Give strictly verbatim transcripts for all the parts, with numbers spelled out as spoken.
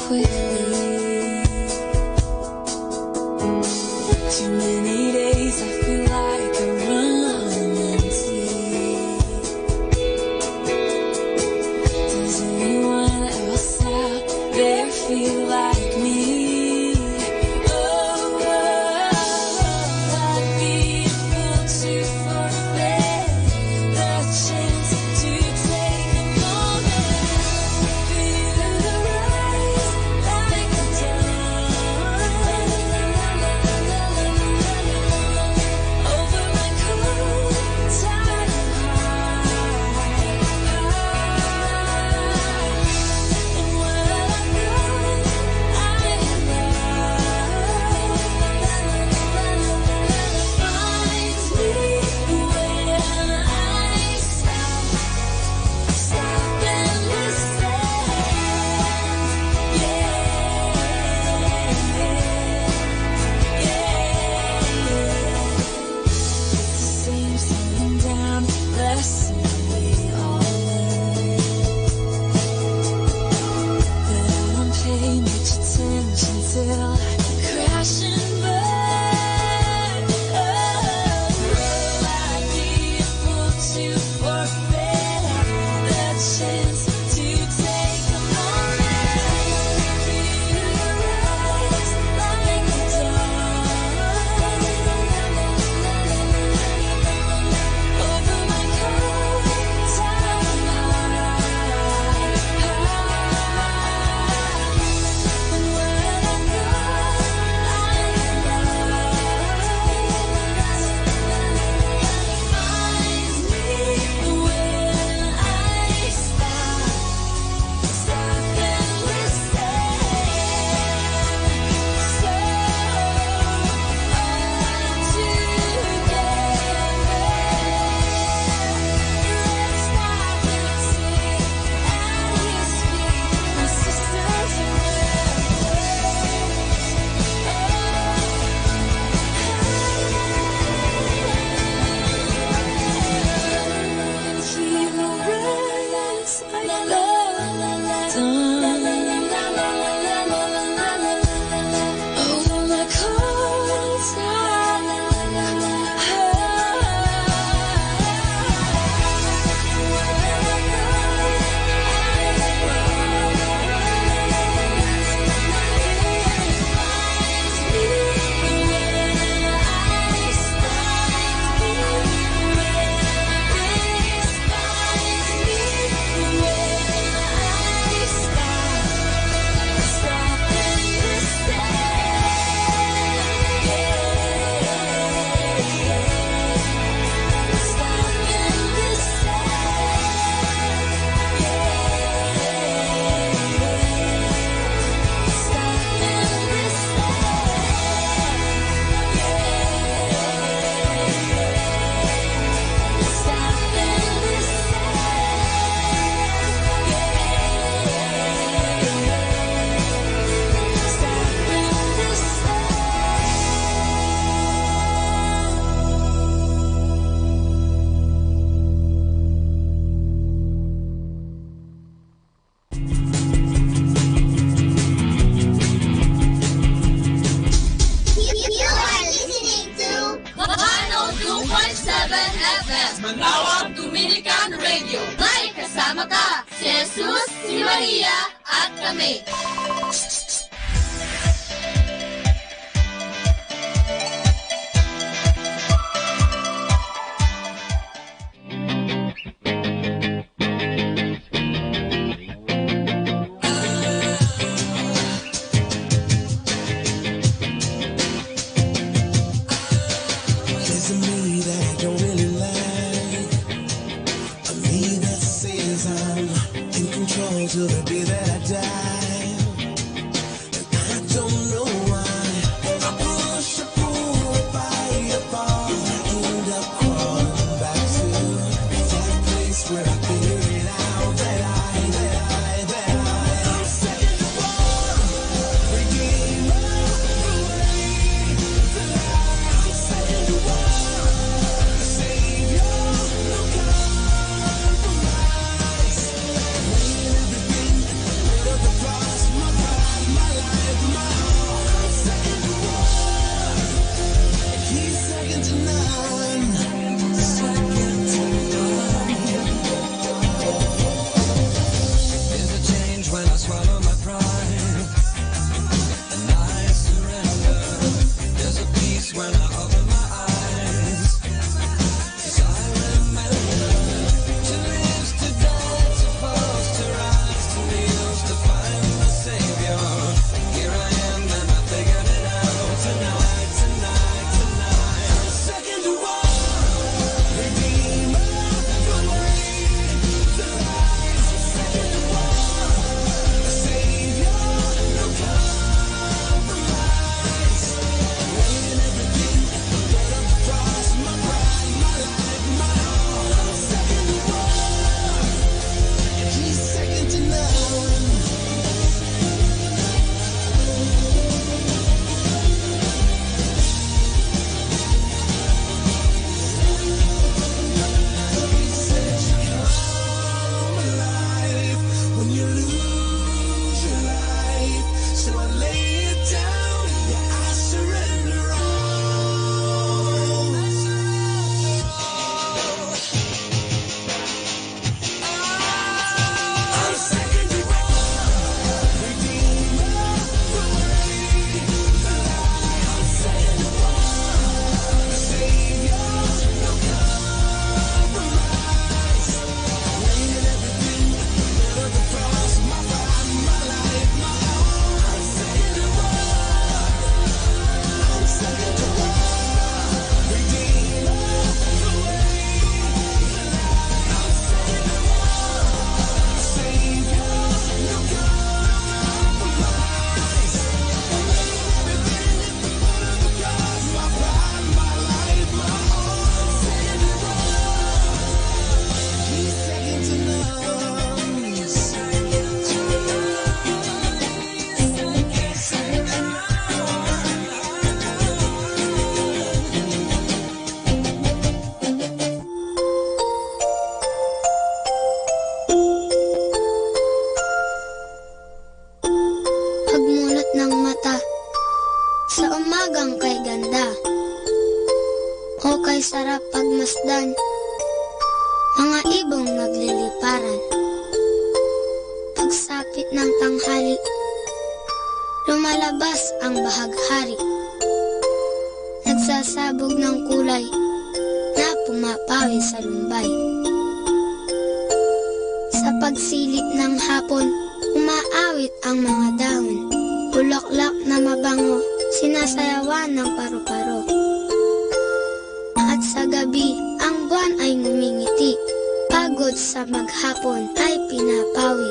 Quickly. Too many days I feel like I'm running empty. Does anyone else out there feel like me? Oh, oh, oh, I'd be a fool to forfeit the chance to take a moment. Feel the rise like a dawn over my cold, tired heart. And what I know, I love finds me when I stop, stop and listen. Yeah, yeah, yeah. It's the same solemn, down lesson we all learn. But I don't pay much attention till I crash and burn. Oh, I'd be a fool to forfeit the chance to take a moment. Feel the rise like a dawn over my cold, tired heart. You are listening to one oh two point seven F M, Manawa Dominican Radio. May kasama ka, si Jesus, si Maria, at kami. There's a me that I don't really like, a me that says I'm in control till the day that I die. Sa umagang kay ganda, o kay sarap pagmasdan, mga ibong nagliliparan. Pagsapit ng tanghali, lumalabas ang bahaghari. Nagsasabog ng kulay na pumapawid sa lumbay. Sa pagsilip ng hapon, umaawit ang mga dahon. Bulaklak na mabango, sinasayawan ng paru-paro. At sa gabi, ang buwan ay ngumingiti. Pagod sa maghapon ay pinapawi.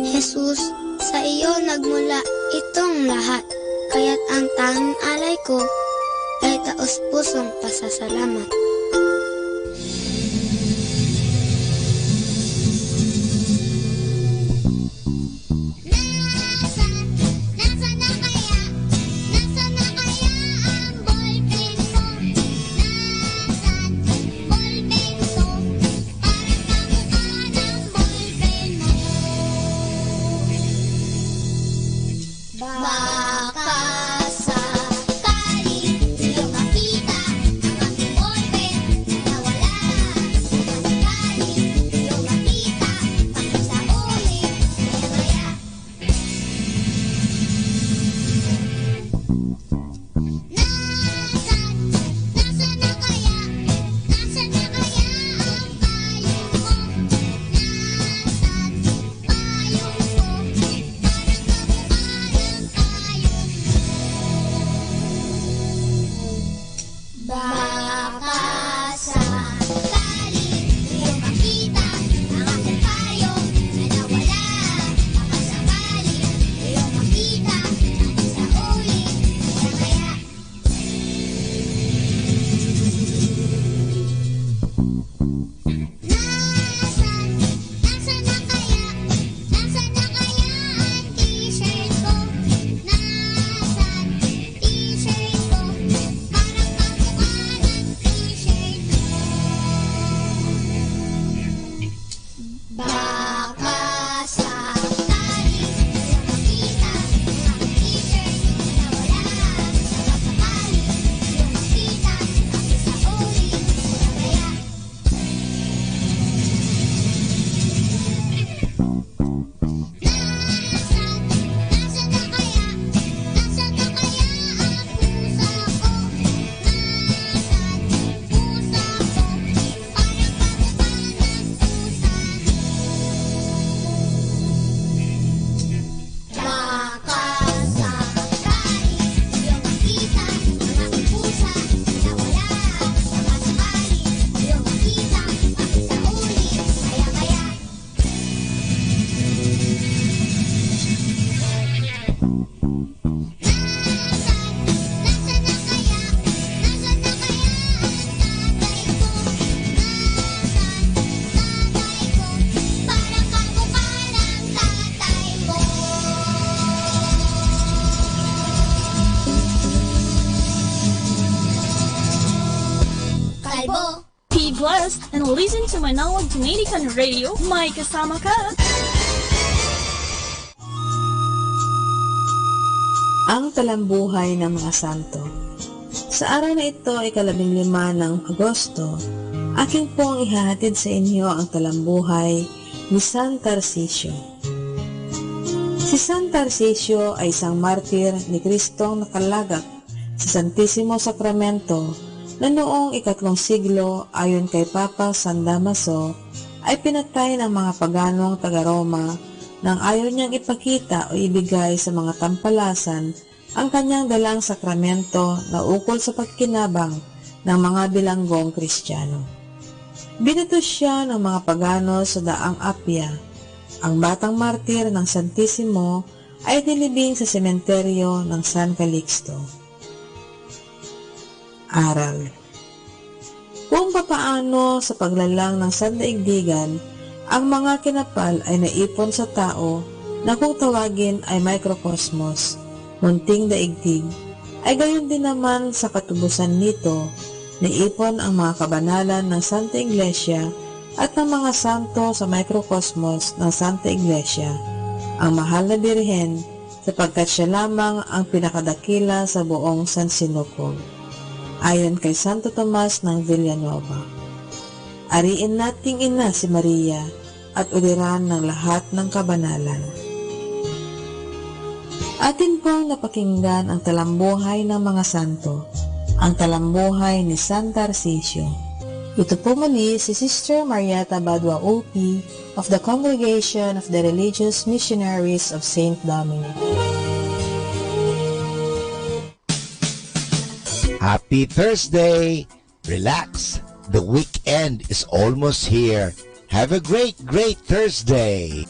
Jesus, sa iyo nagmula itong lahat, kaya't ang tanging alay ko ay taos pusong pasasalamat. Nasaan, nasaan na kaya, nasaan na kaya ang ballpen ko? Nasaan, ballpen ko? Parang kamukha ng ballpen mo. Baka sakali iyong makita ang aking ballpen na wala. Baka sakali iyong makita, pakisauli, maya-maya. Nasaan, nasaan na kaya, nasaan na kaya ang payong mo? Nasaan payong mo? Parang kamukha ng payong mo. Baka sakali iyong makita ang aking payong na nawala. Baka sakali iyong makita, pakisauli, maya-maya. Nasaan, nasaan na kaya, nasaan na kaya ang t-shirt ko? Nasaan t-shirt ko? Parang kamukha ng t-shirt mo. Baka sakali iyong makita ang t-shirt na nawala. Baka sakali iyong makita, pakisauli, maya-maya. Nasaan, nasaan na kaya, nasaan na kaya ang pusa ko? Nasaan pusa ko? Parang kamukha ng pusa mo. Baka sakali iyong makita ang aking pusa na nawala. Baka sakali iyong makita, pakisauli, maya-maya. Nasaan, nasaan na kaya, nasaan na kaya ang tatay ko? Nasaan tatay ko? Parang kamukha ng tatay mo. Kalbo. P plus and listen to Manaoag Dominican Radio, may kasama ka. Ang Talambuhay ng mga Santo. Sa araw na ito, ikalabing lima ng Agosto, akin pong ihahatid sa inyo ang talambuhay ni San Tarcisio. Si San Tarcisio ay isang martir ni Kristong nakalagak sa Santisimo Sakramento na noong ikatlong siglo, ayon kay Papa San Damaso, ay pinatay ng mga paganong taga-Roma nang ayaw niyang ipakita o ibigay sa mga tampalasan ang kanyang dalang sakramento na ukol sa pagkinabang ng mga bilanggong Kristiano. Binato siya ng mga pagano sa daang Apia. Ang batang martir ng Santisimo ay nilibing sa sementeryo ng San Calixto. Aral. Kung papaano sa paglalang ng sandaigdigan, ang mga kinapal ay naipon sa tao na kung tawagin ay microcosmos, munting daigdig, ay gayon din naman sa katubusan nito, naipon ang mga kabanalan ng Santa Iglesia at ng mga santo sa microcosmos ng Santa Iglesia, ang Mahal na Birhen, sapagkat siya lamang ang pinakadakila sa buong sansinukob, ayon kay Santo Tomas ng Villanueva. Ariin nating ina si Maria, at uliran ng lahat ng kabanalan. Atin pong napakinggan ang talambuhay ng mga santo, ang talambuhay ni San Tarcisio. Ito po muli si Sister Marieta Badua O P of the Congregation of the Religious Missionaries of Saint Dominic. Happy Thursday! Relax. The weekend is almost here. Have a great, great Thursday.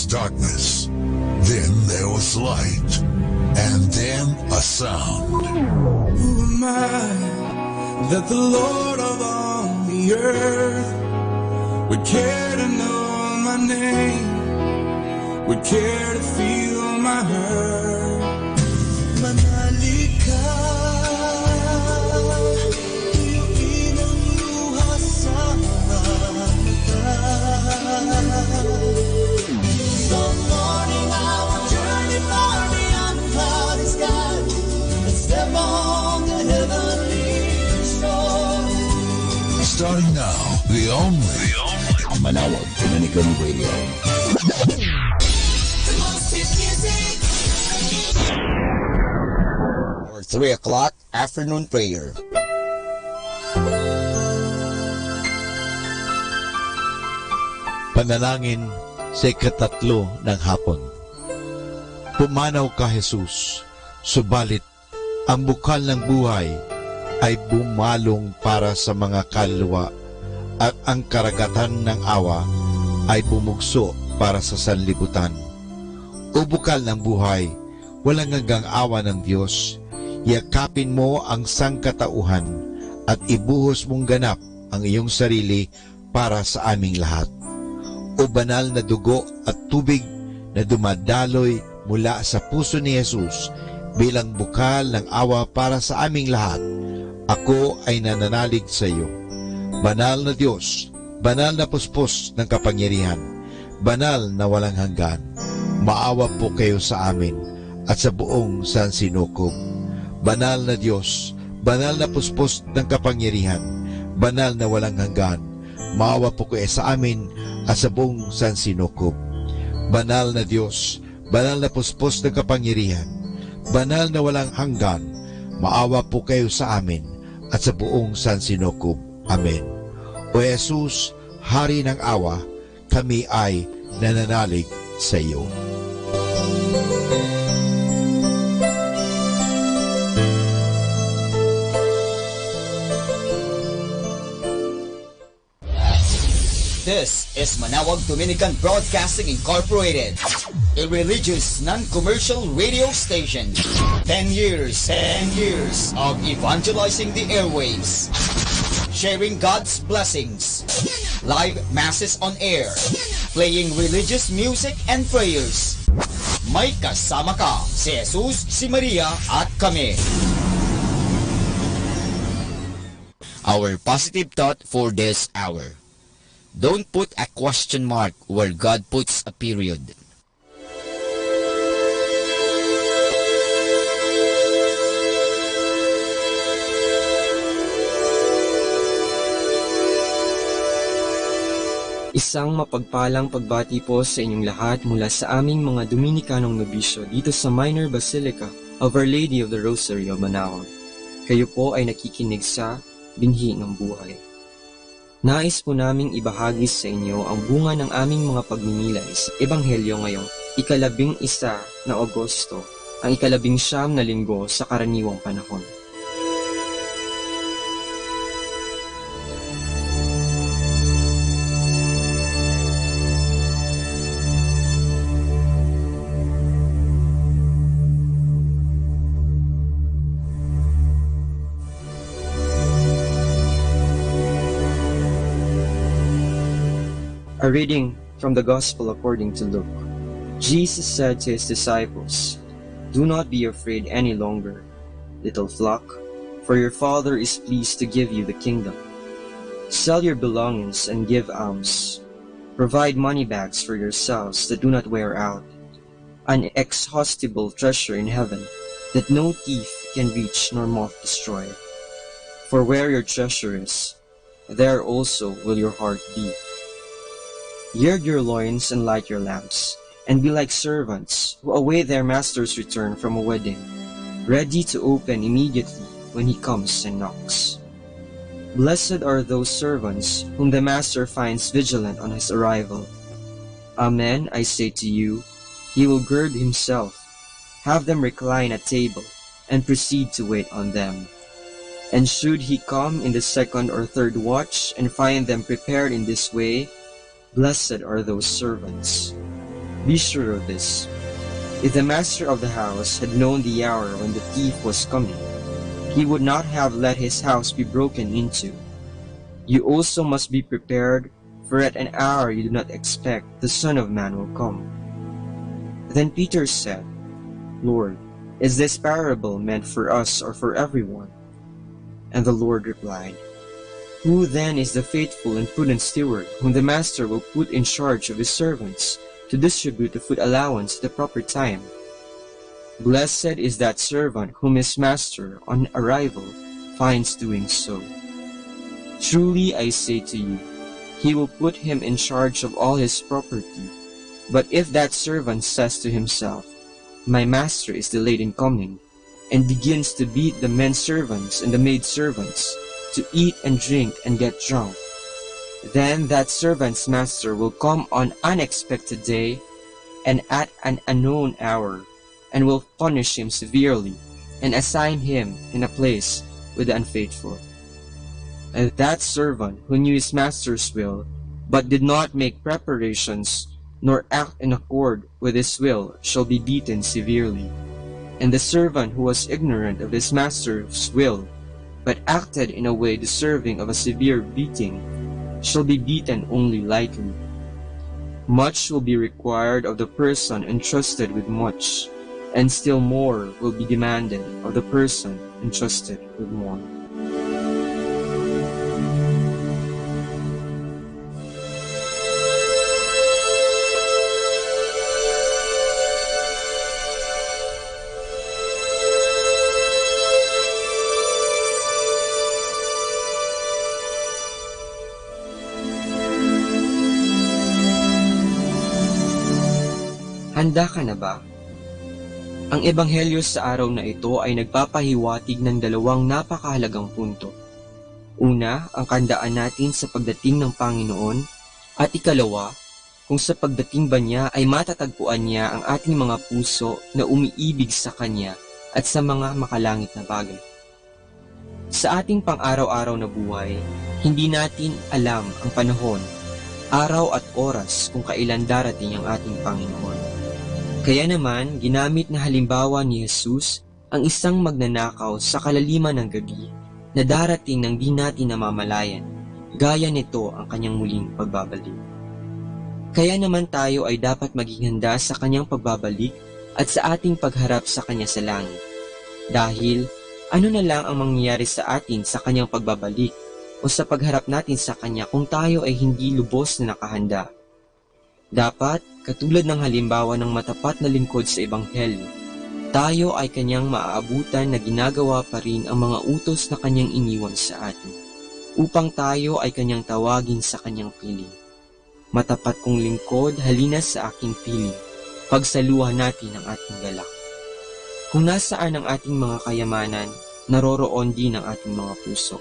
darkness. Then there was light, and then a sound. Who am I that the Lord of all the earth would care to know my name, would care to feel my hurt? Manali ka, iinom luha sa mata. Morning, I will journey far beyond the clouded sky and step on the heavenly shore. Starting now, the only, the only Manawag Dominican Radio. The most hit music. Or three o'clock afternoon prayer. Panalangin sa ikatatlo ng hapon. Pumanaw ka, Jesus, subalit ang bukal ng buhay ay bumalong para sa mga kaluluwa, at ang karagatan ng awa ay bumugso para sa sanlibutan. O bukal ng buhay, walang hanggang awa ng Dios, yakapin mo ang sangkatauhan at ibuhos mong ganap ang iyong sarili para sa aming lahat. O banal na dugo at tubig na dumadaloy mula sa puso ni Jesus bilang bukal ng awa para sa aming lahat, ako ay nananalig sa iyo. Banal na Dios, banal na puspos ng kapangyarihan, banal na walang hanggan, maawa po kayo sa amin at sa buong sansinukob. Banal na Dios, banal na puspos ng kapangyarihan, banal na walang hanggan, maawa po kayo sa amin at sa buong sansinukob. Banal na Dios, banal na puspos ng kapangyarihan, banal na walang hanggan, maawa po kayo sa amin at sa buong sansinukob. Amen. O Jesus, Hari ng awa, kami ay nananalig sa iyo. This is Manawag Dominican Broadcasting Incorporated, a religious non-commercial radio station. Ten years, ten years of evangelizing the airwaves, sharing God's blessings, live masses on air, playing religious music and prayers. May kasama ka, si Jesus, si Maria, at kami. Our positive thought for this hour. Don't put a question mark where God puts a period. Isang mapagpalang pagbati po sa inyong lahat mula sa aming mga Dominikanong nobisyo dito sa Minor Basilica of Our Lady of the Rosary of Manawag. Kayo po ay nakikinig sa Binhi ng Buhay. Nais po naming ibahagi sa inyo ang bunga ng aming mga pagninilay sa Ebanghelyo ngayong ikalabing isa na Agosto, ang ikalabing siyam na linggo sa karaniwang panahon. A reading from the Gospel according to Luke. Jesus said to his disciples, "Do not be afraid any longer, little flock, for your Father is pleased to give you the kingdom. Sell your belongings and give alms. Provide money bags for yourselves that do not wear out, an inexhaustible treasure in heaven that no thief can reach nor moth destroy. For where your treasure is, there also will your heart be. Gird your loins and light your lamps, and be like servants who await their master's return from a wedding, ready to open immediately when he comes and knocks. Blessed are those servants whom the master finds vigilant on his arrival. Amen, I say to you, he will gird himself, have them recline at table, and proceed to wait on them. And should he come in the second or third watch and find them prepared in this way, blessed are those servants. Be sure of this. If the master of the house had known the hour when the thief was coming, he would not have let his house be broken into. You also must be prepared, for at an hour you do not expect, the Son of Man will come." Then Peter said, "Lord, is this parable meant for us or for everyone?" And the Lord replied, "Who then is the faithful and prudent steward whom the master will put in charge of his servants to distribute the food allowance at the proper time? Blessed is that servant whom his master, on arrival, finds doing so. Truly I say to you, he will put him in charge of all his property. But if that servant says to himself, 'My master is delayed in coming,' and begins to beat the men servants and the maid servants, to eat and drink and get drunk, then that servant's master will come on unexpected day and at an unknown hour, and will punish him severely, and assign him in a place with the unfaithful. And that servant who knew his master's will, but did not make preparations, nor act in accord with his will, shall be beaten severely. And the servant who was ignorant of his master's will, but acted in a way deserving of a severe beating, shall be beaten only lightly. Much will be required of the person entrusted with much, and still more will be demanded of the person entrusted with more." Handa ka na ba? Ang Ebanghelyo sa araw na ito ay nagpapahiwatig ng dalawang napakahalagang punto. Una, ang kahandaan natin sa pagdating ng Panginoon, at ikalawa, kung sa pagdating ba niya ay matatagpuan niya ang ating mga puso na umiibig sa Kanya at sa mga makalangit na bagay. Sa ating pang-araw-araw na buhay, hindi natin alam ang panahon, araw at oras kung kailan darating ang ating Panginoon. Kaya naman, ginamit na halimbawa ni Jesus ang isang magnanakaw sa kalaliman ng gabi na darating nang di natin namamalayan, gaya nito ang kanyang muling pagbabalik. Kaya naman tayo ay dapat maging handa sa kanyang pagbabalik at sa ating pagharap sa kanya sa langit. Dahil, ano na lang ang mangyayari sa atin sa kanyang pagbabalik o sa pagharap natin sa kanya kung tayo ay hindi lubos na nakahanda? Dapat, katulad ng halimbawa ng matapat na lingkod sa Ebanghelyo, tayo ay kanyang maaabutan na ginagawa pa rin ang mga utos na kanyang iniwan sa atin, upang tayo ay kanyang tawagin sa kanyang piling. Matapat kong lingkod, halina sa aking piling, pagsaluhan natin ang ating galak. Kung nasaan ang ating mga kayamanan, naroroon din ang ating mga puso.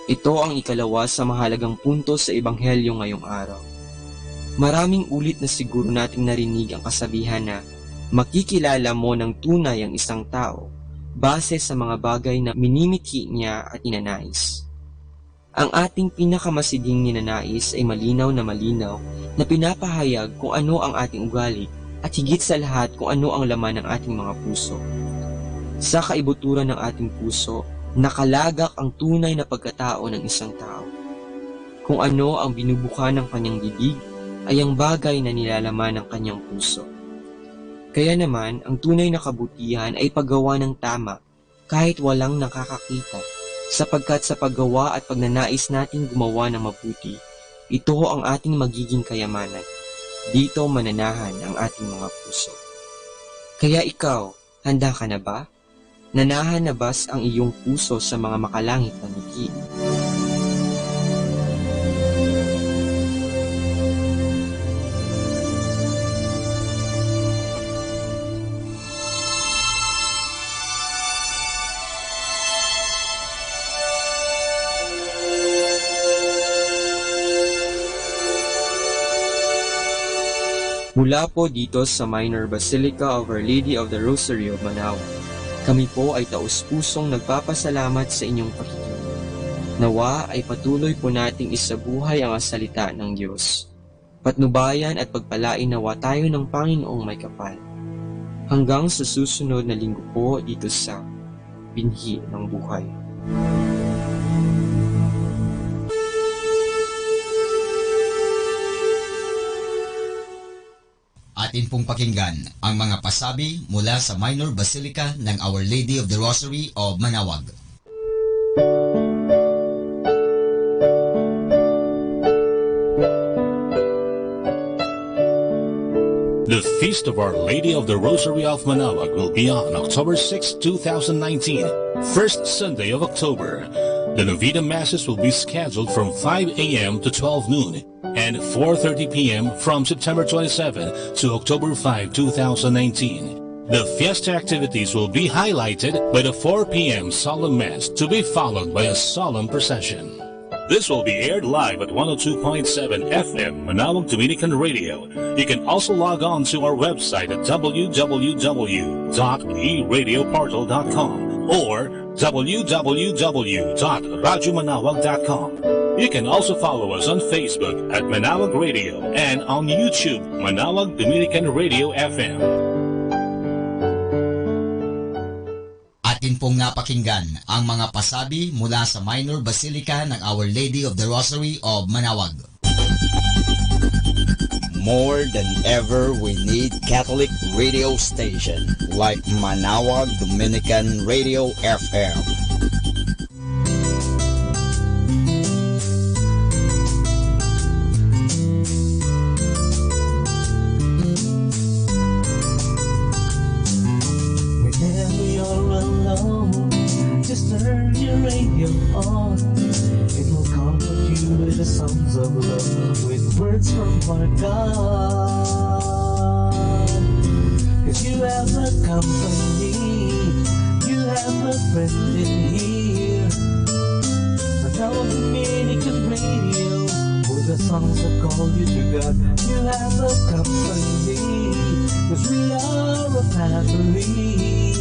Ito ang ikalawa sa mahalagang punto sa Ebanghelyo ngayong araw. Maraming ulit na siguro nating narinig ang kasabihan na makikilala mo ng tunay ang isang tao base sa mga bagay na minimithi niya at ninanais. Ang ating pinakamasiding ninanais ay malinaw na malinaw na pinapahayag kung ano ang ating ugali at higit sa lahat kung ano ang laman ng ating mga puso. Sa kaibuturan ng ating puso, nakalagak ang tunay na pagkatao ng isang tao. Kung ano ang binubuka ng kanyang bibig ay ang bagay na nilalaman ng kanyang puso. Kaya naman, ang tunay na kabutihan ay paggawa ng tama kahit walang nakakakita, sapagkat sa paggawa at pagnanais natin gumawa ng mabuti, ito ang ating magiging kayamanan. Dito mananahan ang ating mga puso. Kaya ikaw, handa ka na ba? Nanahan na ba ang iyong puso sa mga makalangit na mithi? Mula po dito sa Minor Basilica of Our Lady of the Rosary of Manaoan, kami po ay taus-pusong nagpapasalamat sa inyong pakikinig. Nawa ay patuloy po nating isabuhay ang salita ng Diyos. Patnubayan at pagpalain nawa tayo ng Panginoong may kapal. Hanggang sa susunod na linggo po dito sa Binhi ng Buhay. Atin pong pakinggan ang mga pasabi mula sa Minor Basilica ng Our Lady of the Rosary of Manaoag. The Feast of Our Lady of the Rosary of Manaoag will be on October sixth, two thousand nineteen, first Sunday of October. The Novena Masses will be scheduled from five a m to twelve noon and four thirty p m from September twenty-seven to October five, two thousand nineteen. The fiesta activities will be highlighted by the four p m solemn mass, to be followed by a solemn procession. This will be aired live at one oh two point seven F M Manaoag Dominican Radio. You can also log on to our website at w w w dot e radio portal dot com or w w w dot radyo manaoag dot com. You can also follow us on Facebook at Manaoag Radio and on YouTube, Manaoag Dominican Radio F M. Atin pong napakinggan ang mga pasabi mula sa Minor Basilica ng Our Lady of the Rosary of Manaoag. More than ever, we need Catholic radio station like Manaoag Dominican Radio F M. Whenever you're alone, just turn your radio on. It will comfort you with the songs of love, with words from our God. 'Cause you have a company, you have a friend in here. Manaoag Dominican Radio, with the songs that call you to God. You have a company, 'cause we are a family.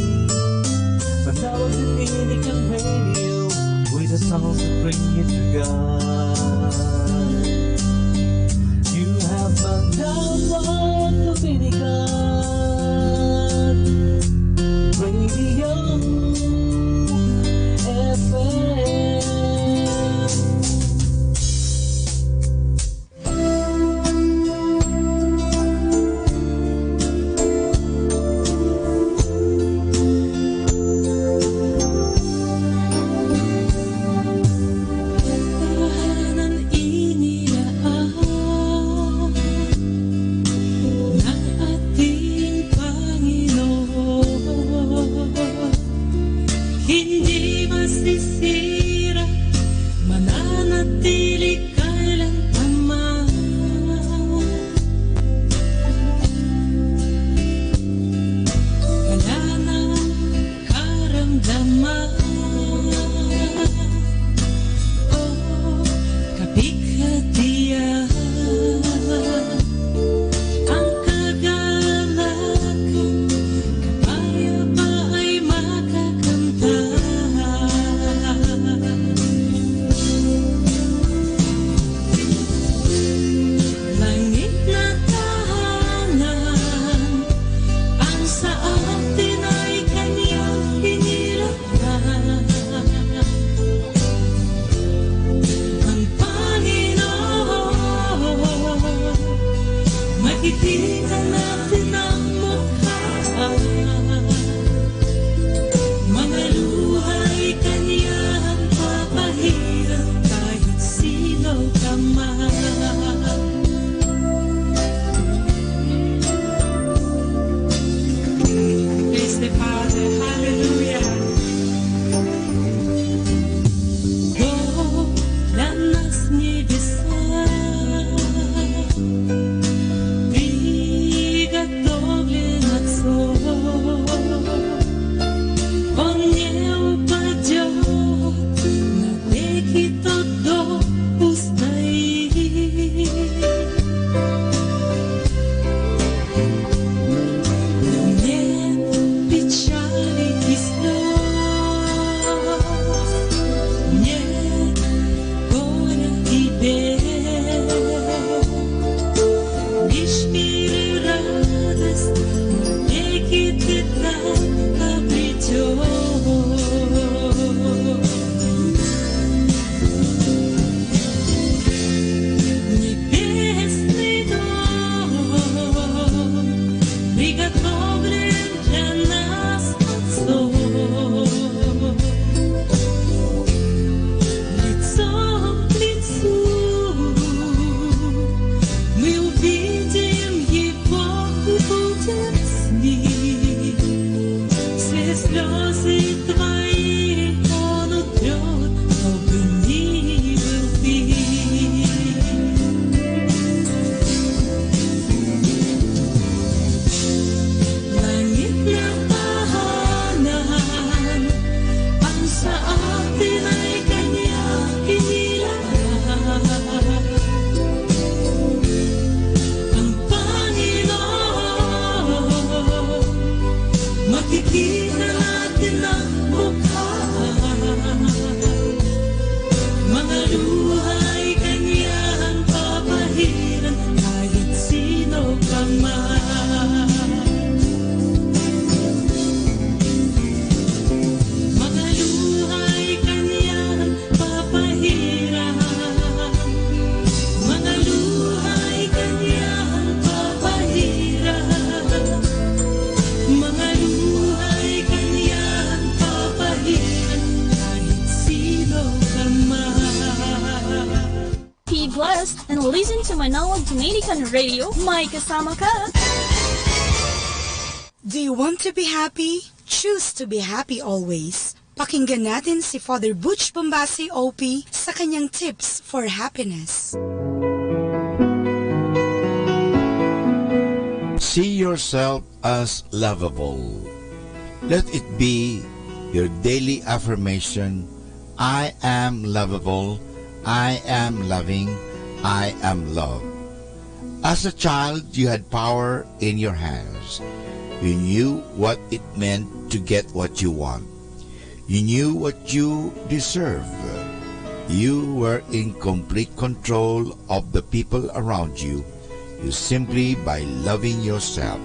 Manaoag Dominican Radio, with the songs that bring you to God. You have Manaoag Dominican Radio F M. Tahanan inilaan na ating Panginoon, hindi masisira, mananatili kailan pa man. Wala nang karamdaman, oh, kapighatian. Ang kagalakan, kapayapaay makakamtan. And listen to Manaoag Dominican Radio, may kasama ka. Do you want to be happy? Choose to be happy always. Pakinggan natin si Father Butch Bombase O P sa kanyang tips for happiness. See yourself as lovable. Let it be your daily affirmation: I am lovable, I am loving, I am loved. As a child, you had power in your hands. You knew what it meant to get what you want. You knew what you deserve. You were in complete control of the people around you, you simply by loving yourself.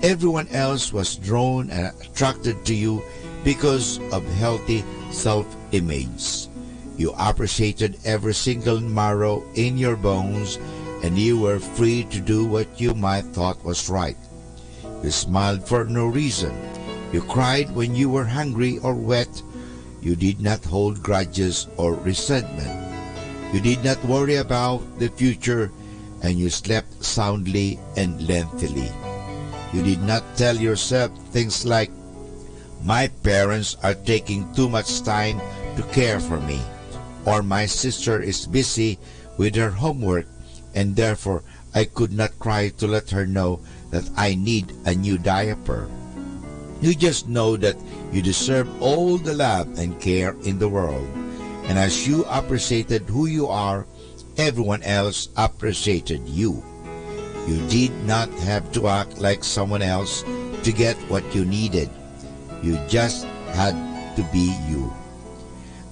Everyone else was drawn and attracted to you because of healthy self image. You appreciated every single marrow in your bones, and you were free to do what you might thought was right. You smiled for no reason. You cried when you were hungry or wet. You did not hold grudges or resentment. You did not worry about the future, and you slept soundly and lengthily. You did not tell yourself things like, "My parents are taking too much time to care for me," or "My sister is busy with her homework, and therefore I could not cry to let her know that I need a new diaper." You just know that you deserve all the love and care in the world. And as you appreciated who you are, everyone else appreciated you. You did not have to act like someone else to get what you needed. You just had to be you.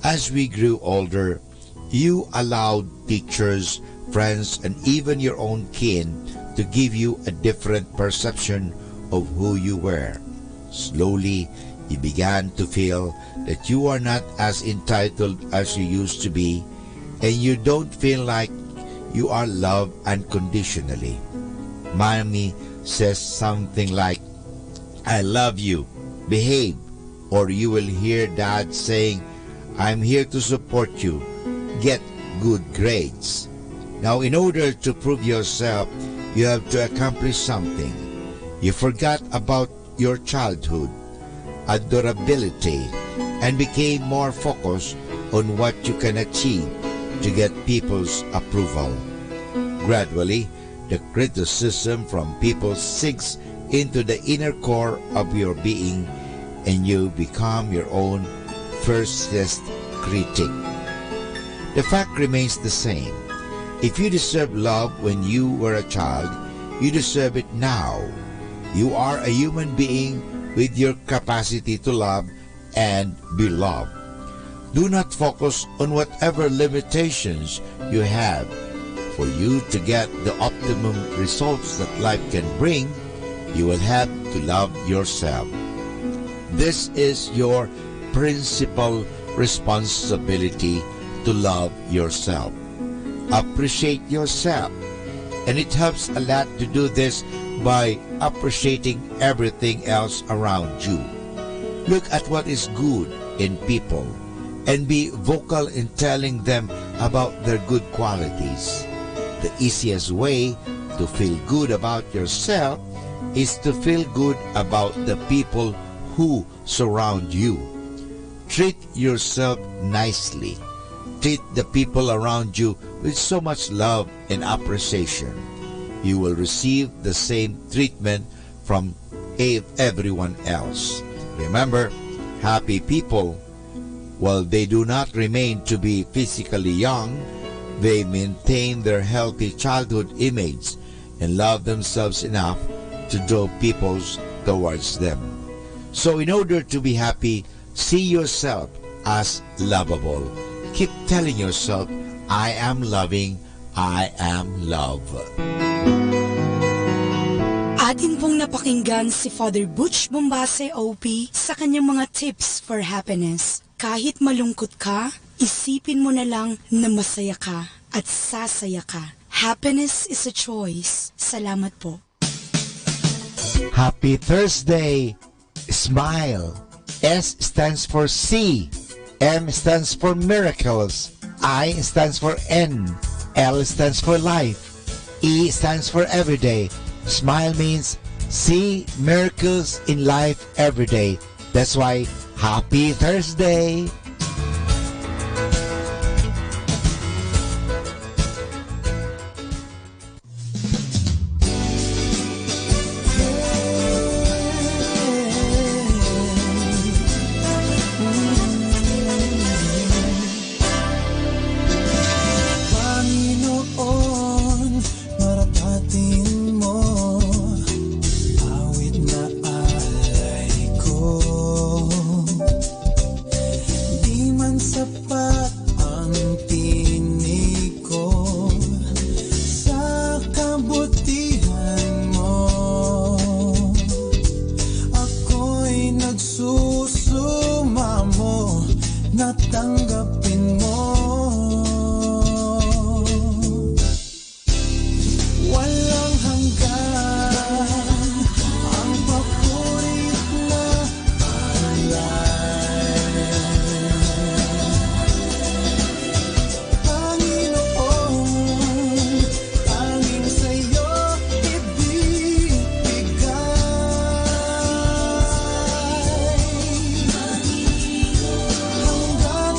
As we grew older, you allowed teachers, friends, and even your own kin to give you a different perception of who you were. Slowly, you began to feel that you are not as entitled as you used to be, and you don't feel like you are loved unconditionally. Mommy says something like, "I love you, behave," or you will hear dad saying, "I'm here to support you, get good grades." Now, in order to prove yourself, you have to accomplish something. You forgot about your childhood, adorability, and became more focused on what you can achieve to get people's approval. Gradually, the criticism from people sinks into the inner core of your being, and you become your own fiercest critic. The fact remains the same. If you deserve love when you were a child, you deserve it now. You are a human being with your capacity to love and be loved. Do not focus on whatever limitations you have. For you to get the optimum results that life can bring, you will have to love yourself. This is your principal responsibility, to love yourself. Appreciate yourself. And it helps a lot to do this by appreciating everything else around you. Look at what is good in people and be vocal in telling them about their good qualities. The easiest way to feel good about yourself is to feel good about the people who surround you. Treat yourself nicely. Treat the people around you with so much love and appreciation. You will receive the same treatment from ev- everyone else. Remember, happy people, while they do not remain to be physically young, they maintain their healthy childhood image and love themselves enough to draw peoples towards them. So, in order to be happy, see yourself as lovable. Keep telling yourself, "I am loving, I am love." Atin pong napakinggan si Father Butch Bombase O P sa kanyang mga tips for happiness. Kahit malungkot ka, isipin mo na lang na masaya ka at sasaya ka. Happiness is a choice. Salamat po. Happy Thursday! Smile. S stands for C. M stands for miracles. I stands for N. L stands for life. E stands for everyday. Smile means see miracles in life every day. That's why, happy Thursday! Panginoon, maratatin mo, awit na alay ko. Di man sapat ang tinig ko sa kabutihan mo. Ako'y nagsusumamo na tanggapin mo. Walang hanggan ang papuri na alay. Panginoon, tanging sa'yo ibibigay. Hanggan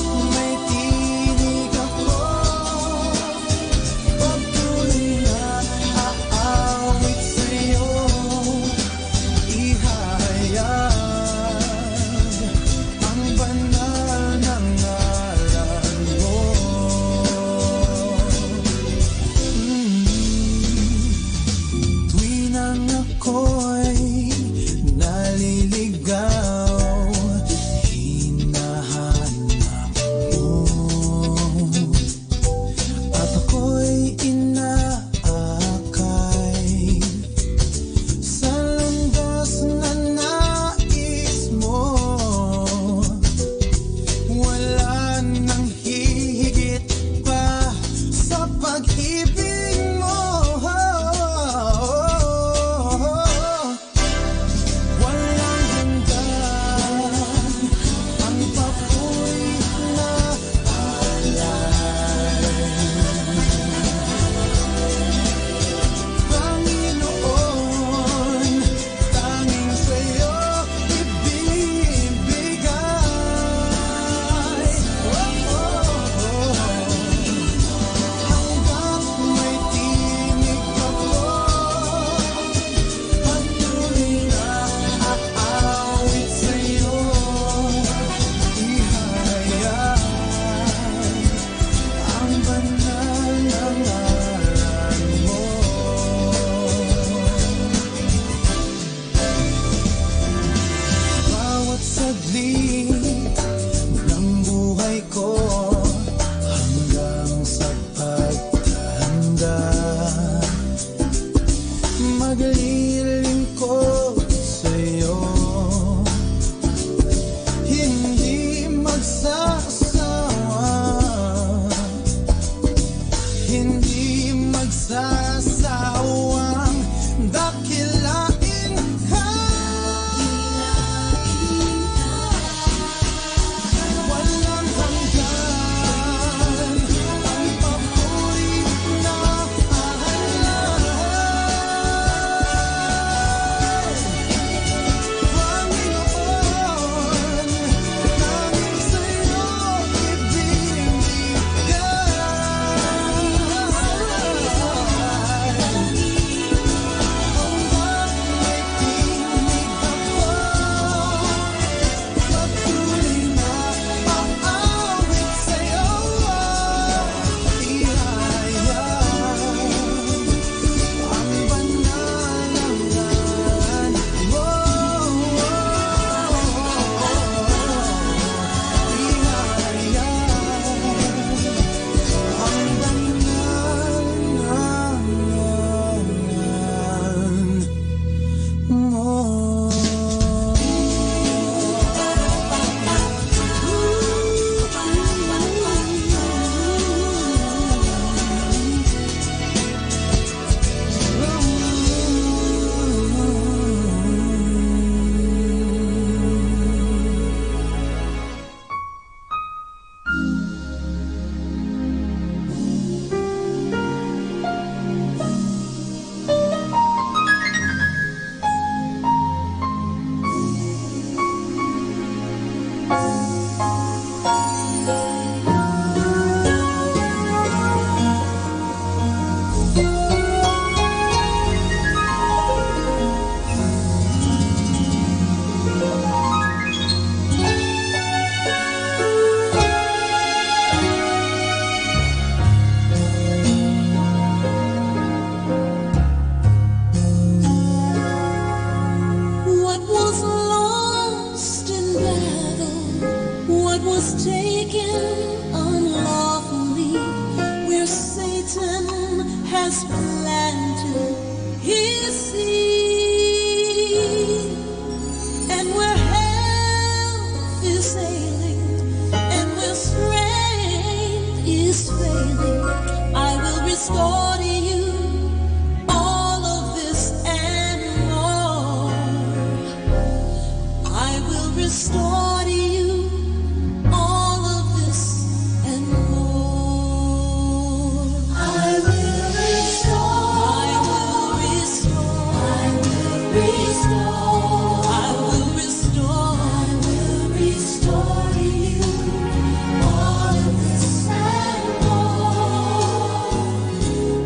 Taken unlawfully where Satan has planted his seed, and where health is ailing, and where strength is failing, I will restore to you all of this and more. I will restore to you all of this and more. I will restore. I will restore. I will restore. I will restore. I will restore to you all of this and more.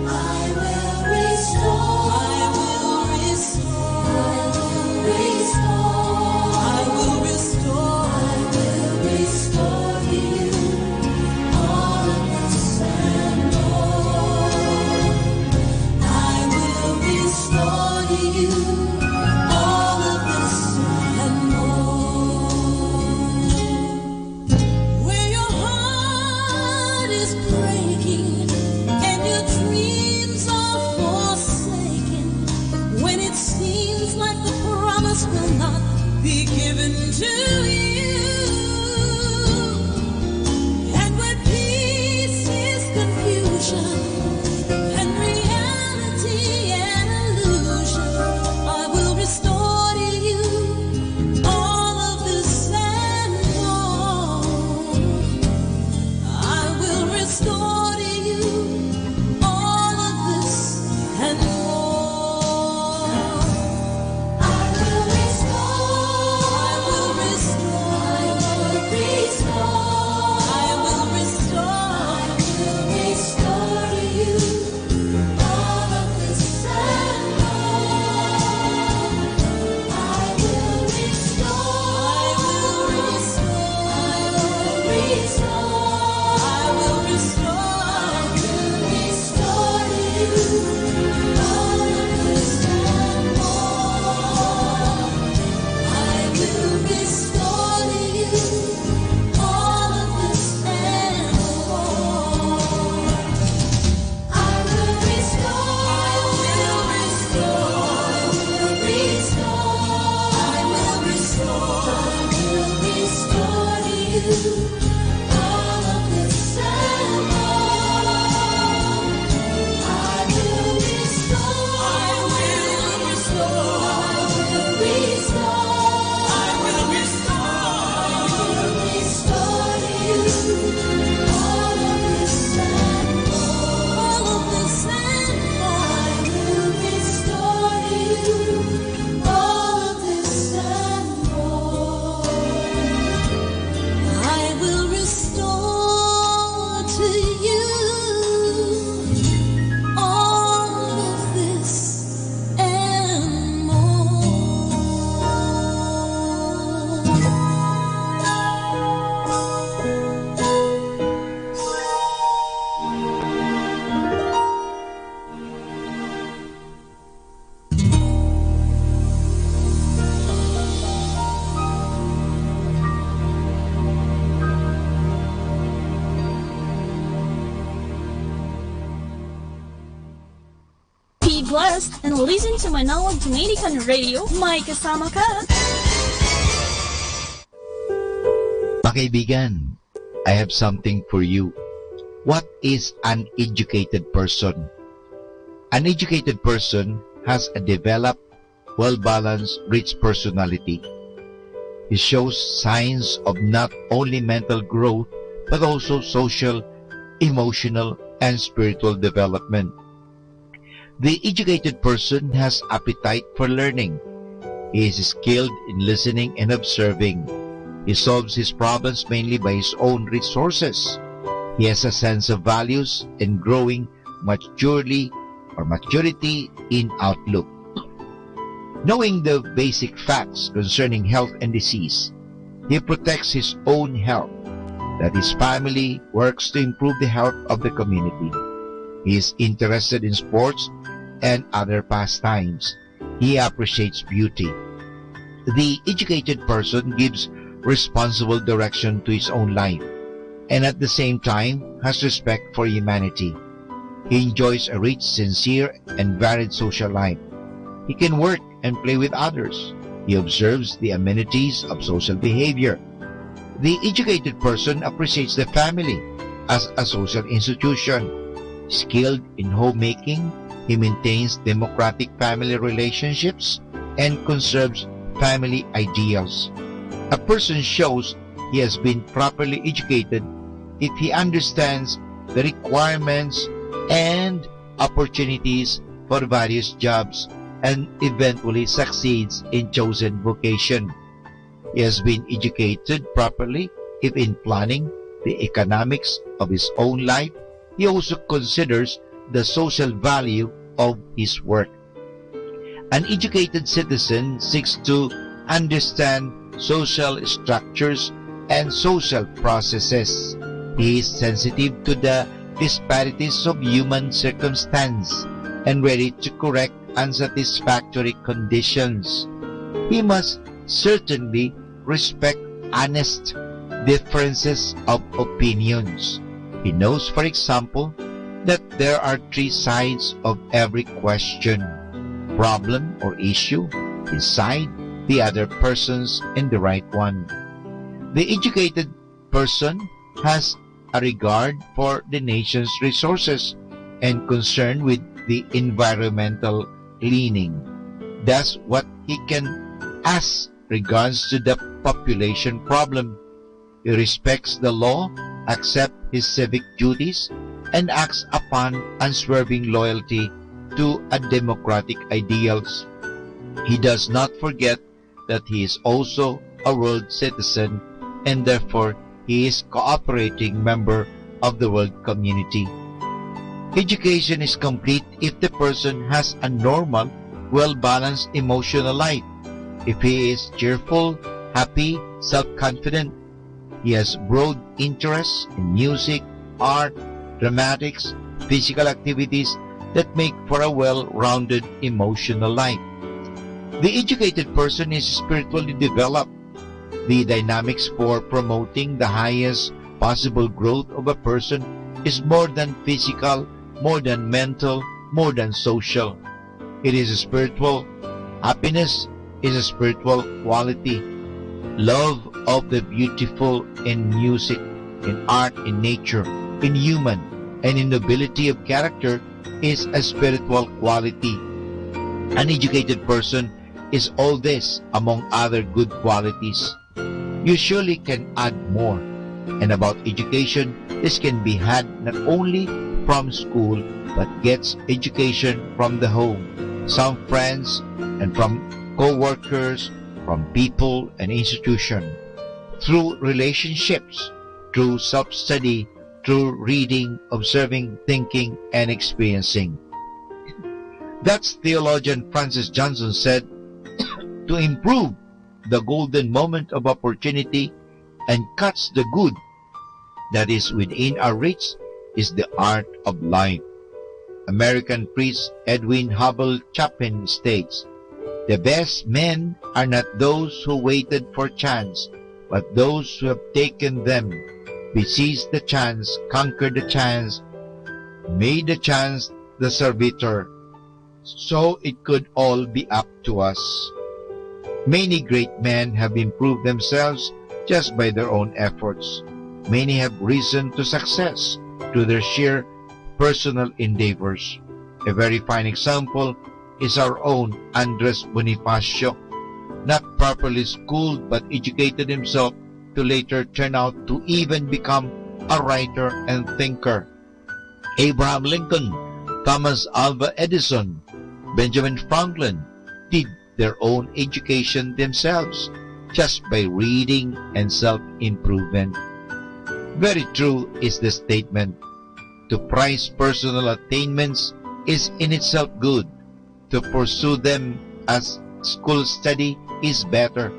I will restore. I will restore. I will restore. I will restore. I will restore to you all of this and more. I will restore to you all of this and more. Where your heart is breaking and your dreams are forsaken, when it seems like the promise will not be given to you, and where peace is confusion and reality an illusion, I will restore to you all of this and more. I will restore to you all of this and more. I will restore. I will restore. I will restore. I will restore. I will restore to you all of this and more. I will restore. I will restore. I will restore. I will restore. I will restore to you all of this and more. I will restore to you all of this and more. I will restore, I will restore, I will restore, I will restore, I will restore to you all of this and more. I will restore, I will restore, I will restore, I will restore. I will restore to you all of this and more. Be blessed and listen to Manawa Dominican Radio. May kasama ka. Mga kaibigan, I have something for you. What is an educated person? An educated person has a developed, well-balanced, rich personality. He shows signs of not only mental growth, but also social, emotional, and spiritual development. The educated person has appetite for learning. He is skilled in listening and observing. He solves his problems mainly by his own resources. He has a sense of values and growing maturely or maturity in outlook. Knowing the basic facts concerning health and disease, he protects his own health, that his family works to improve the health of the community. He is interested in sports and other pastimes. He appreciates beauty. The educated person gives responsible direction to his own life, and at the same time has respect for humanity. He enjoys a rich, sincere, and varied social life. He can work and play with others. He observes the amenities of social behavior. The educated person appreciates the family as a social institution. Skilled in homemaking, he maintains democratic family relationships and conserves family ideals. A person shows he has been properly educated if he understands the requirements and opportunities for various jobs and eventually succeeds in chosen vocation. He has been educated properly if in planning the economics of his own life, he also considers the social value of his work. An educated citizen seeks to understand social structures and social processes. He is sensitive to the disparities of human circumstance and ready to correct unsatisfactory conditions. He must certainly respect honest differences of opinions. He knows, for example, that there are three sides of every question, problem, or issue: his side, the other person's, and the right one. The educated person has a regard for the nation's resources and concern with the environmental cleaning. Does what he can as regards to the population problem. He respects the law, accepts his civic duties, and acts upon unswerving loyalty to a democratic ideals. He does not forget that he is also a world citizen, and therefore he is cooperating member of the world community. Education is complete if the person has a normal, well-balanced emotional life. If he is cheerful, happy, self-confident, he has broad interests in music, art, dramatics, physical activities that make for a well-rounded emotional life. The educated person is spiritually developed. The dynamics for promoting the highest possible growth of a person is more than physical, more than mental, more than social. It is spiritual. Happiness is a spiritual quality. Love of the beautiful in music, in art, in nature, in human, and in nobility of character is a spiritual quality. An educated person is all this among other good qualities. You surely can add more. And about education, this can be had not only from school, but gets education from the home, some friends, and from co-workers, from people and institution, through relationships, through self-study, through reading, observing, thinking, and experiencing. That's theologian Francis Johnson said, "To improve the golden moment of opportunity and catch the good that is within our reach is the art of life." American priest Edwin Hubble Chapin states, "The best men are not those who waited for chance, but those who have taken them, besieged the chance, conquered the chance, made the chance the servitor." So it could all be up to us. Many great men have improved themselves just by their own efforts. Many have risen to success through their sheer personal endeavors. A very fine example is our own Andres Bonifacio, not properly schooled but educated himself to later turn out to even become a writer and thinker. Abraham Lincoln, Thomas Alva Edison, Benjamin Franklin did their own education themselves just by reading and self-improvement. Very true is the statement, to prize personal attainments is in itself good. To pursue them as school study is better,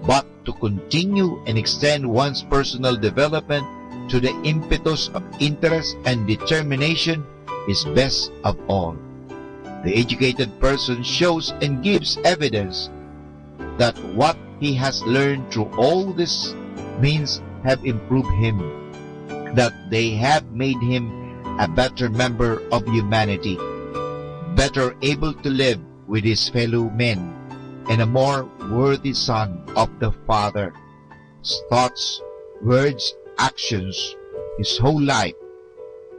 but to continue and extend one's personal development to the impetus of interest and determination is best of all. The educated person shows and gives evidence that what he has learned through all these means have improved him, that they have made him a better member of humanity, better able to live with his fellow men, and a more worthy son of the Father. Thoughts, words, actions, his whole life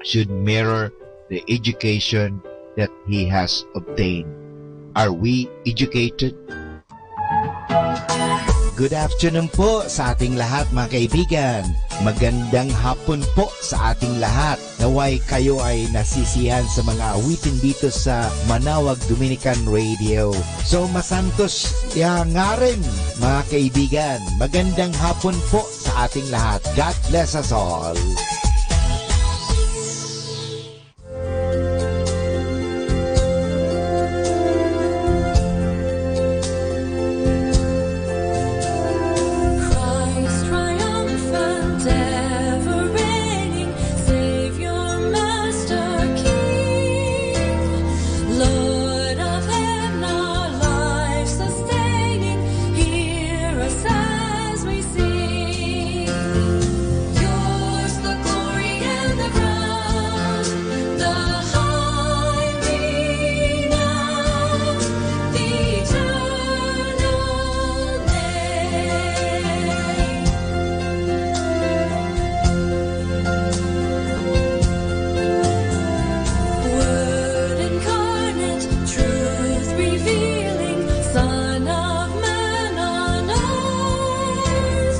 should mirror the education that he has obtained. Are we educated? Good afternoon po sa ating lahat, mga kaibigan. Magandang hapon po sa ating lahat. Naway kayo ay nasisiyahan sa mga awitin dito sa Manawag Dominican Radio. So, masantos ya ngarin, mga kaibigan. Magandang hapon po sa ating lahat. God bless us all. Christ triumphant, ever reigning, Savior, Master, King, Lord of heaven, our life sustaining, hear us as we sing. Yours the glory and the crown, the high renown, the eternal name. Word incarnate, truth revealing, Son of Man on earth,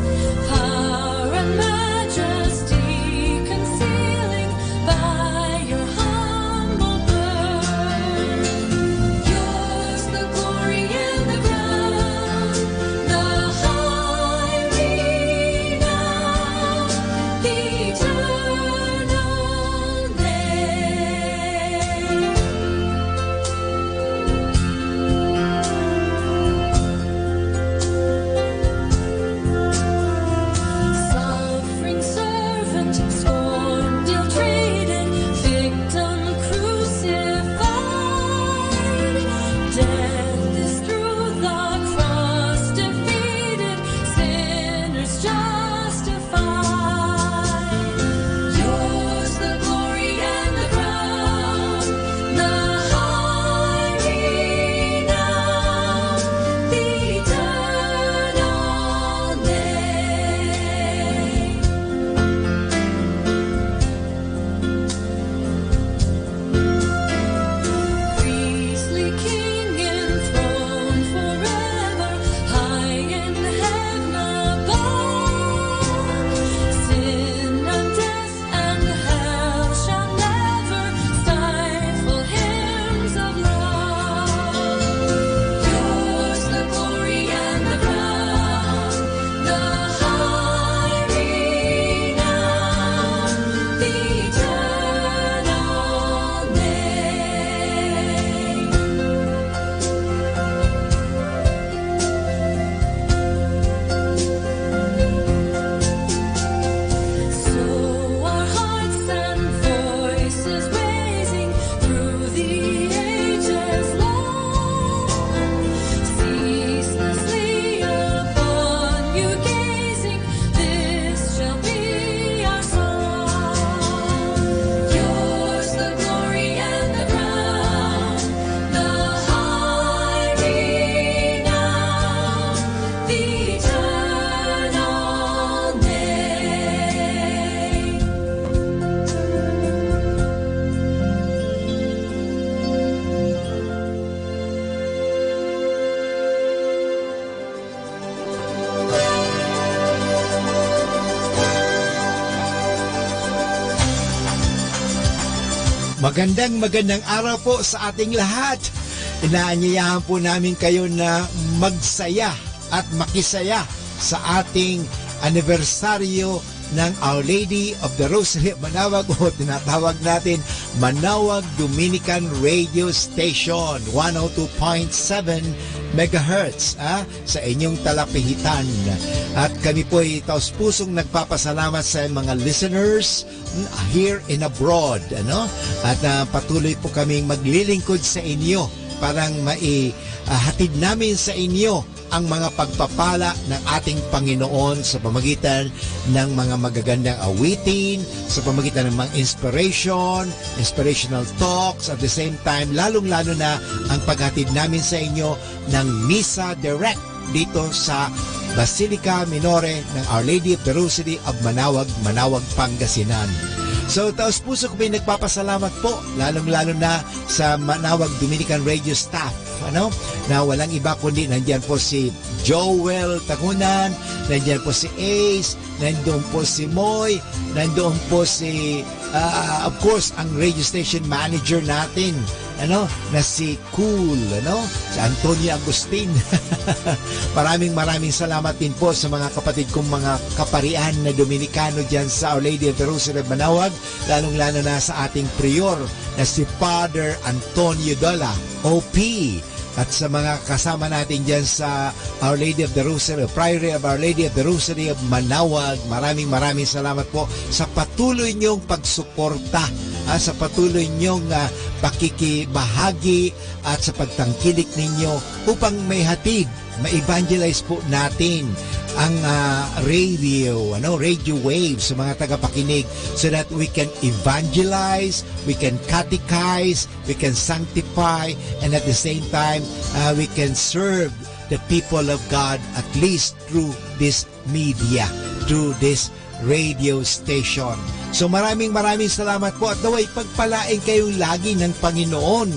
power and majesty concealing by your humble birth. Yours the glory and the crown, the high renown, the eternal name. Suffering servant, scorned, ill-treated, victim crucified. Death is through the cross defeated, sinners justified. Yours the glory and the crown, the high renown, the eternal name. Priestly King enthroned forever, high in heaven above. Sin and death and hell shall never stifle hymns of love. Yours the glory and the crown, the high renown, the eternal name. So our hearts and voices raising through the ages long, ceaselessly upon you gazing, this shall be our song. Yours the glory and the crown, the high renown, the eternal name. Magandang, magandang araw po sa ating lahat. Inaanyayahan po namin kayo na magsaya at makisaya sa ating anibersaryo ng Our Lady of the Rosary of Manawag, o tinatawag natin Manawag Dominican Radio Station, one oh two point seven megahertz, ah, sa inyong talapihitan. At kami po'y taus-pusong nagpapasalamat sa mga listeners, mm, here and abroad, ano? At, ah, patuloy po kaming maglilingkod sa inyo parang mai-, ah, hatid namin sa inyo ang mga pagpapala ng ating Panginoon sa pamagitan ng mga magagandang awitin, sa pamagitan ng mga inspiration, inspirational talks, at the same time, lalong-lalo na ang paghatid namin sa inyo ng Misa Direct dito sa Basilica Minore ng Our Lady of the Rosary of Manaoag, Manaoag, Pangasinan. So, taos puso ko po'y nagpapasalamat po, lalong-lalo na sa Manaoag Dominican Radio staff, ano, na walang iba kundi nandiyan po si Joel Tagunan, nandiyan po si Ace, nandoon po si Moy, nandoon po si, ah, of course, ang radio station manager natin, ano, na si Cool, ano, si Antonio Agustin. Maraming, maraming salamat din po sa mga kapatid kong mga kaparian na Dominikano diyan sa Our Lady of the Rosary of Manaoag, lalong-lalo na sa ating prior na si Father Antonio Dola, O P, at sa mga kasama natin diyan sa Our Lady of the Rosary, Priory of Our Lady of the Rosary of Manaoag. Maraming, maraming salamat po sa patuloy niyong pagsuporta, ah, sa patuloy niyong, ah, pakikibahagi at sa pagtangkilik ninyo upang maihatid, ma-evangelize po natin ang, ah, radio, ano, radio waves sa mga tagapakinig, so that we can evangelize, we can catechize, we can sanctify, and at the same time, uh, we can serve the people of God, at least through this media, through this radio station. So, maraming, maraming salamat po at naway pagpalain kayong lagi ng Panginoon.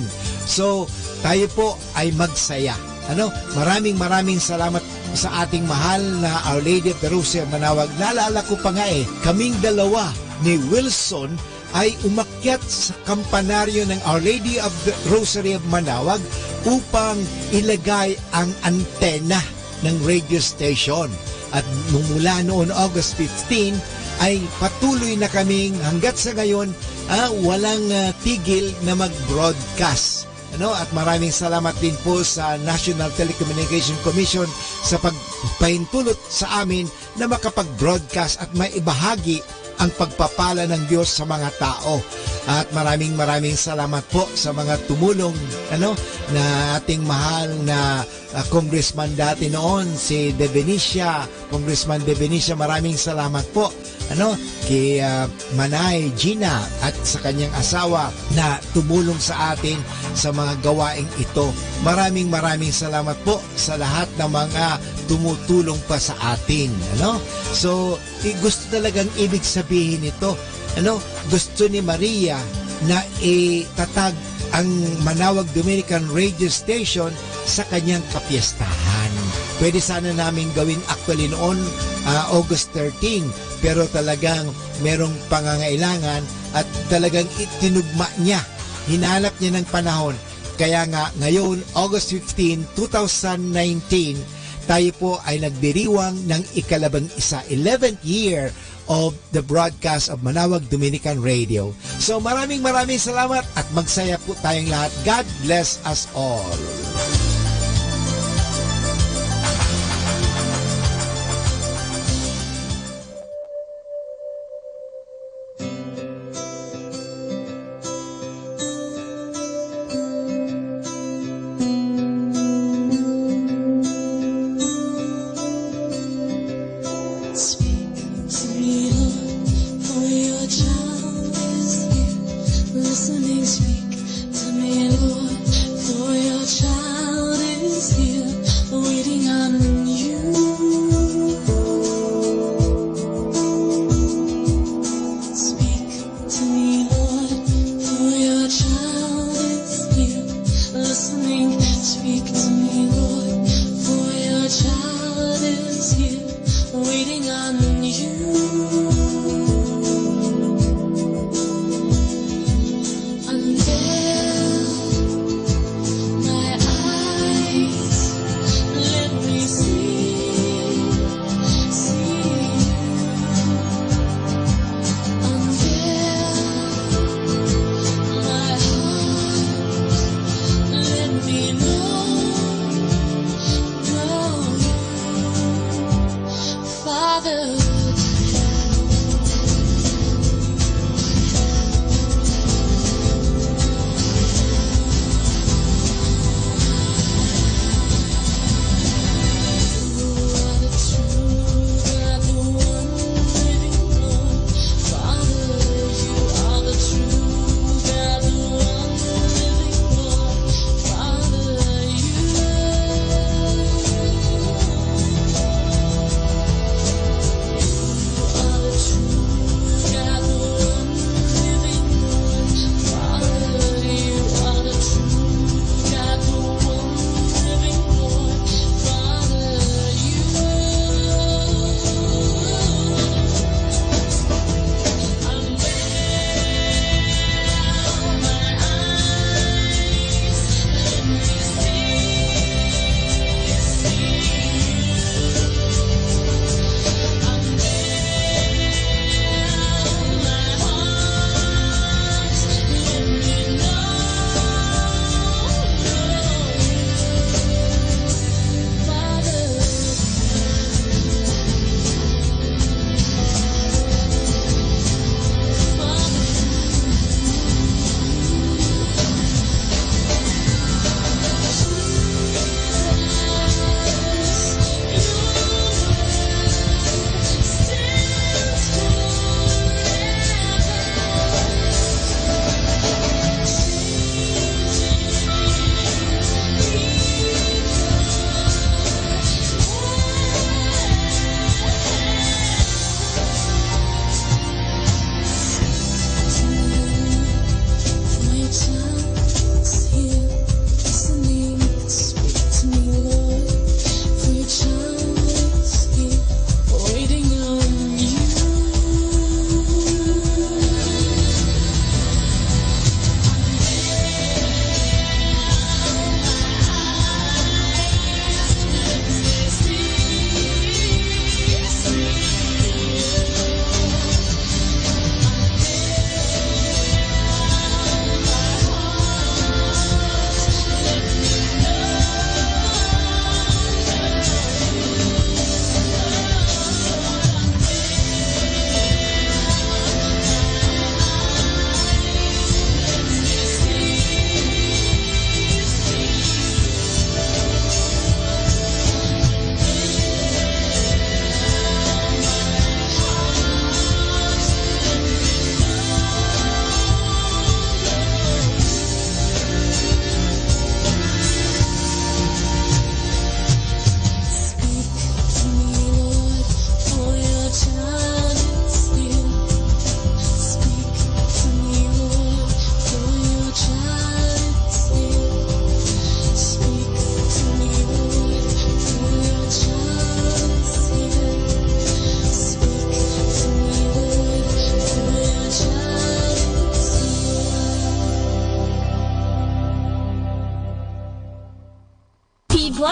So, tayo po ay magsaya. Ano? Maraming, maraming salamat sa ating mahal na Our Lady of the Rosary of Manaoag. Naalala ko pa nga eh, kaming dalawa ni Wilson ay umakyat sa kampanaryo ng Our Lady of the Rosary of Manaoag upang ilagay ang antena ng radio station. At nung mula noon August fifteen, ay patuloy na kaming hanggat sa ngayon, ah, walang, ah, tigil na mag-broadcast. Ano, at maraming salamat din po sa National Telecommunication Commission sa pagpaintulot sa amin na makapag-broadcast at maibahagi ang pagpapala ng Diyos sa mga tao. At maraming, maraming salamat po sa mga tumulong, ano, na ating mahal na, ah, congressman dati noon, si De Benicia. Congressman De Benicia, maraming salamat po, ano, kay, ah, Manay Gina at sa kanyang asawa na tumulong sa atin sa mga gawaing ito. Maraming, maraming salamat po sa lahat ng mga tumutulong pa sa atin, ano? So, i-, gusto talagang ibig sabihin nito, ano? Gusto ni Maria na itatag ang Manaoag Dominican Radio Station sa kanyang kapiestahan. Pwede sana namin gawin actually noon, ah, August thirteen, pero talagang merong pangangailangan at talagang itinugma niya, hinanap niya ng panahon. Kaya nga, ngayon, August fifteen, two thousand nineteen, tayo po ay nagdiriwang ng ikalabing isa, eleventh year of the broadcast of Manaoag Dominican Radio. So, maraming, maraming salamat at magsaya po tayong lahat. God bless us all. Speak to me, Lord, for your child is here. Listening, speak to me, Lord, for your child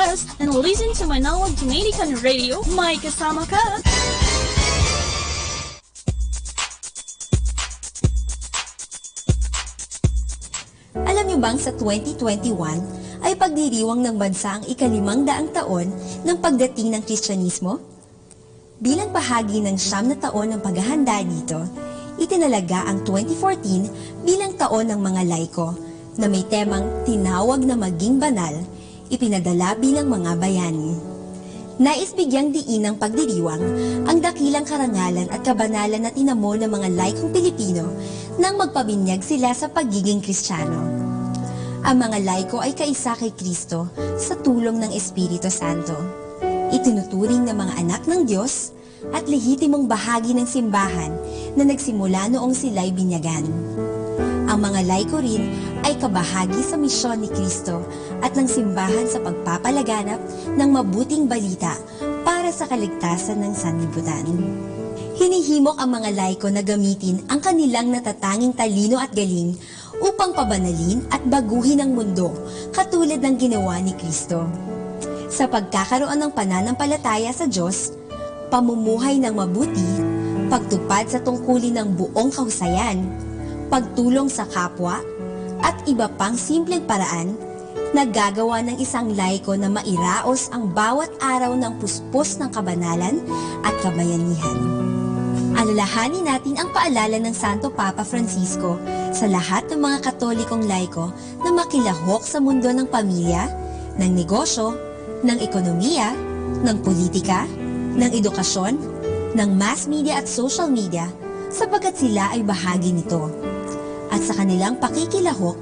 And listen to Manaog Dominican Radio, may kasama ka. Alam niyo bang sa twenty twenty-one ay pagdiriwang ng bansa ang ikalimang daang taon ng pagdating ng Kristyanismo? Bilang bahagi ng siyam na taon ng paghahanda dito, itinalaga ang twenty fourteen bilang taon ng mga laiko na may temang tinawag na Maging Banal, ipinadala bilang mga bayani. Nais bigyang diin ng pagdiriwang ang dakilang karangalan at kabanalan na tinamo ng mga laikong Pilipino nang magpabinyag sila sa pagiging Kristiyano. Ang mga laiko ay kaisa kay Cristo sa tulong ng Espiritu Santo. Itinuturing na mga anak ng Diyos at lehitimong bahagi ng simbahan na nagsimula noong silay binyagan. Ang mga laiko rin ay kabahagi sa misyon ni Cristo at ng simbahan sa pagpapalaganap ng mabuting balita para sa kaligtasan ng sanlibutan. Hinihimok ang mga laiko na gamitin ang kanilang natatanging talino at galing upang pabanalin at baguhin ang mundo, katulad ng ginawa ni Cristo. Sa pagkakaroon ng pananampalataya sa Diyos, pamumuhay ng mabuti, pagtupad sa tungkulin ng buong kahusayan, pagtulong sa kapwa, at iba pang simpleng paraan, nagagawa ng isang laiko na mairaos ang bawat araw ng puspos ng kabanalan at kabayanihan. Alalahanin natin ang paalala ng Santo Papa Francisco sa lahat ng mga Katolikong laiko na makilahok sa mundo ng pamilya, ng negosyo, ng ekonomiya, ng politika, ng edukasyon, ng mass media at social media, sapagkat sila ay bahagi nito. At sa kanilang pakikilahok,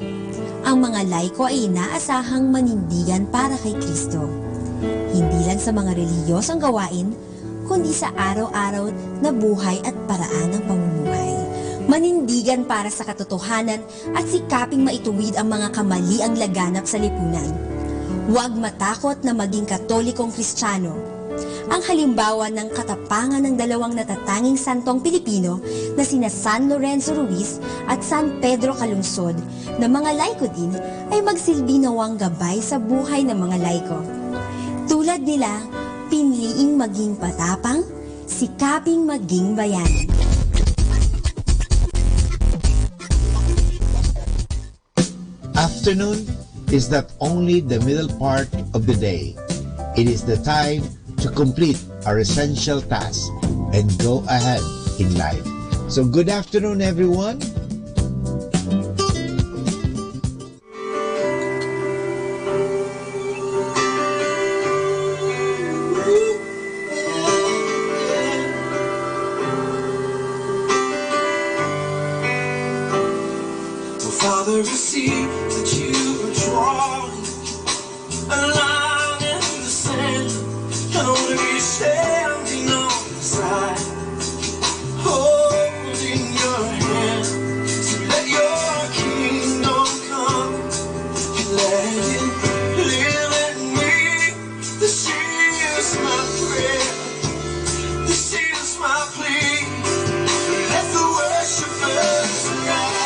ang mga laiko ay inaasahang manindigan para kay Cristo, hindi lang sa mga relihiyosong gawain, kundi sa araw-araw na buhay at paraan ng pamumuhay. Manindigan para sa katotohanan at sikaping maituwid ang mga kamaliang laganap sa lipunan. Huwag matakot na maging Katolikong Kristiyano. Ang halimbawa ng katapangan ng dalawang natatanging santong Pilipino na sina San Lorenzo Ruiz at San Pedro Calungsod na mga laiko din ay magsilbi nawang gabay sa buhay ng mga laiko. Tulad nila, pinliing maging patapang, sikaping maging bayani. Afternoon is not only the middle part of the day. It is the time to complete our essential task and go ahead in life. So, good afternoon, everyone. Well, Father, I see that you are drawing a line in the sand. I don't wanna be standing on the side, holding your hand. So let your kingdom come, let it live in me. This is my prayer. This is my plea. Let the worshipers rise.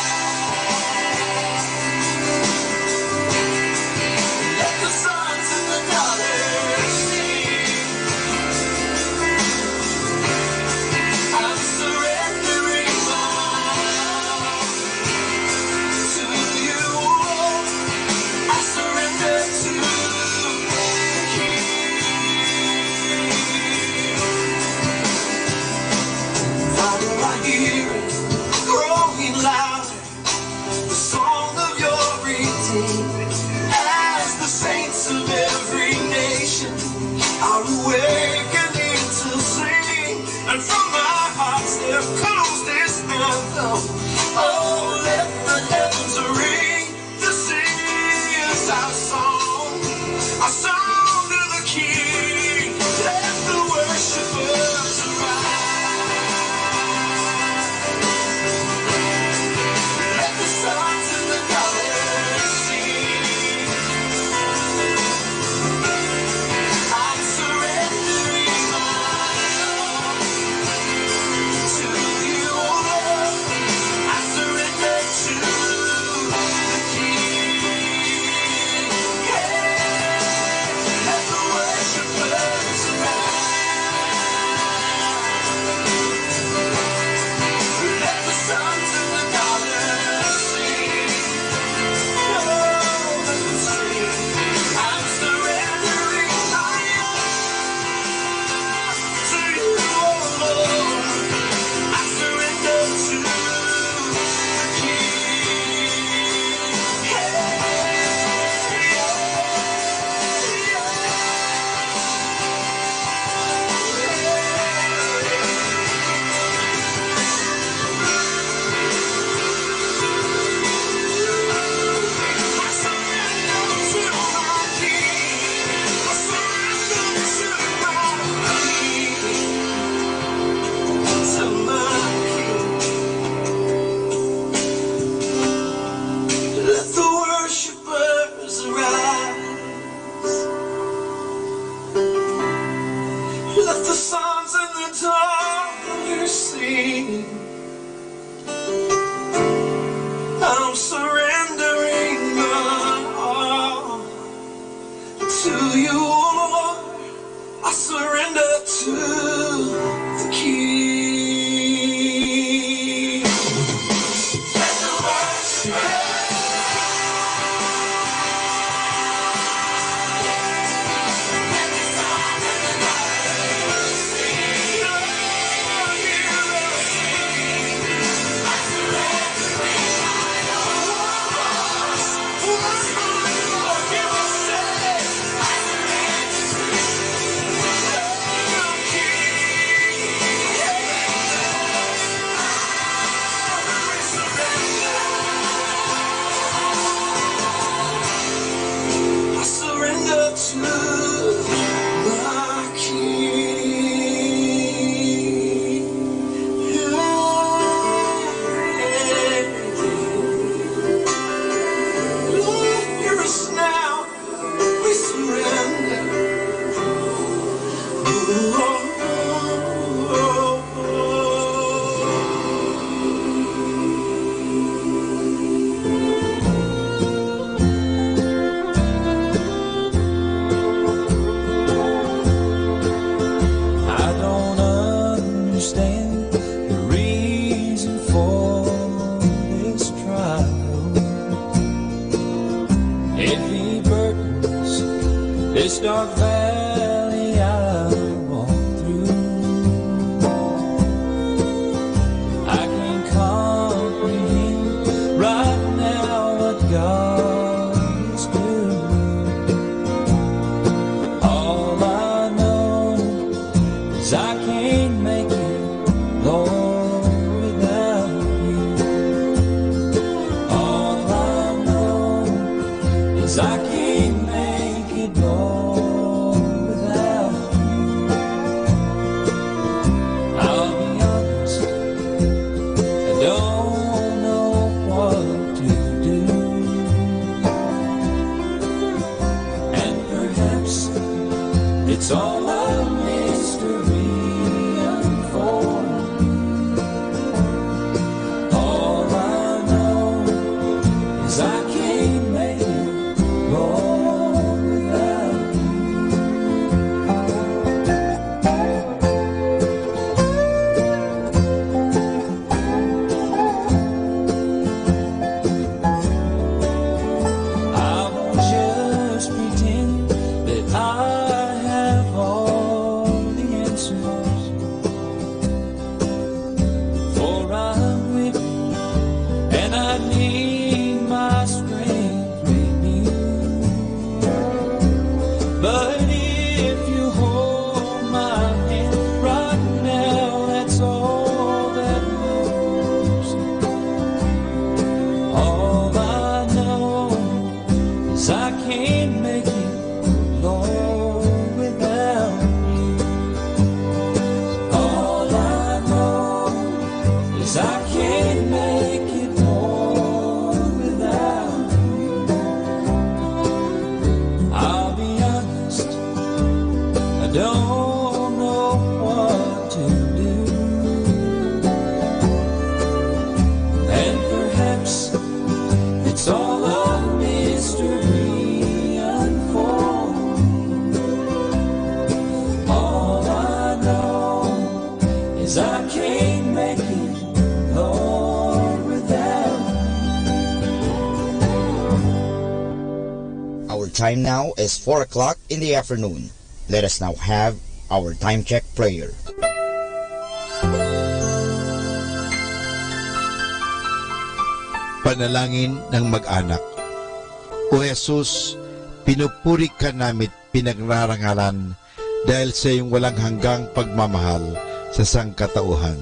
Valley I walk through, I can comprehend right now what God is doing. All I know is I can't make it, Lord, without you. All I know is I can't make it, Lord, without you. I'll be honest, I don't know what to do. And perhaps it's all a mystery unfolding. All I know is I can't make it, Lord, without you. I won't just pretend that I have all the answers, for I'm weak and I need my strength renewed. But if you hold my hand right now, that's all that moves. All I know is I can't make it, Lord, without you. All I know is I can't make it, Lord, without you. I'll be honest, I don't know what to do. And perhaps it's all a mystery unfolding. All I know is I can't make it, Lord, without you. Our time now is four o'clock in the afternoon. Let us now have our time check prayer. Panalangin ng mag-anak. O Jesus, pinupuri ka namit pinagnanarangalan dahil sa iyong walang hanggang pagmamahal sa sangkatauhan.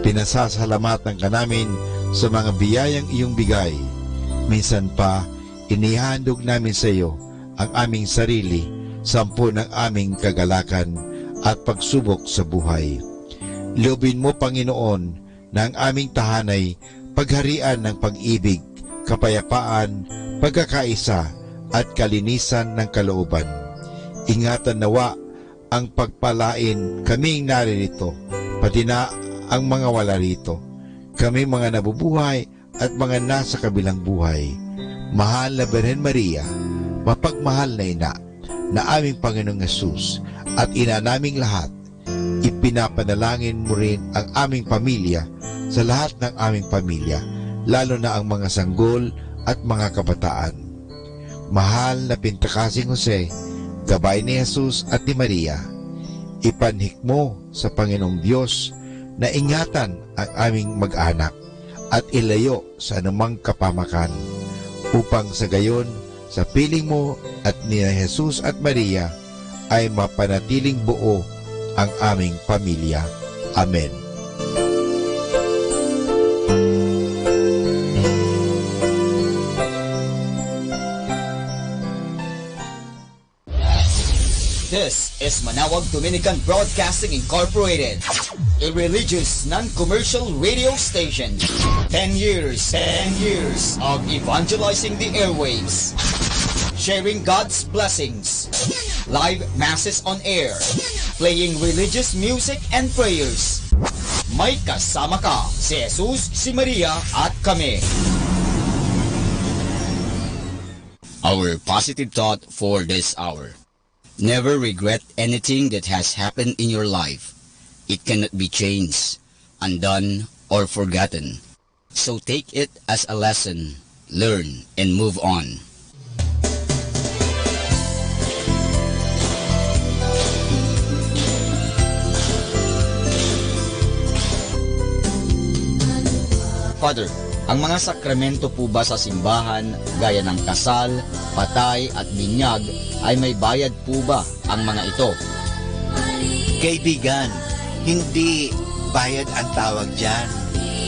Pinasasalamatan ka namin sa mga biyayang iyong bigay. Minsan pa, inihahandog namin sa iyo ang aming sarili, sampot ng aming kagalakan at pagsubok sa buhay. Loobin mo, Panginoon, na ang aming tahanay pagharian ng pag-ibig, kapayapaan, pagkakaisa, at kalinisan ng kalooban. Ingatan nawa ang pagpalain kaming naririto, pati na ang mga wala rito, kami mga nabubuhay at mga nasa kabilang buhay. Mahal na Birhen Maria, mapagmahal na ina na aming Panginoong Jesus at ina naming lahat, ipinapanalangin mo rin ang aming pamilya sa lahat ng aming pamilya, lalo na ang mga sanggol at mga kabataan. Mahal na pintakasing Jose, gabay ni Jesus at ni Maria, ipanhikmo sa Panginoong Dios na ingatan ang aming mag-anak at ilayo sa anumang kapahamakan, upang sa gayon, sa piling mo at ni Jesus at Maria, ay mapanatiling buo ang aming pamilya. Amen. This is Manawag Dominican Broadcasting Incorporated, a religious non-commercial radio station. Ten years, ten years of evangelizing the airwaves, sharing God's blessings, live masses on air, playing religious music and prayers. May kasama ka, si Jesus, si Maria, at kami. Our positive thought for this hour. Never regret anything that has happened in your life. It cannot be changed, undone, or forgotten. So take it as a lesson, learn, and move on. Father, ang mga sakramento po ba sa simbahan, gaya ng kasal, patay, at binyag, ay may bayad po ba ang mga ito? Kaibigan, hindi bayad ang tawag dyan.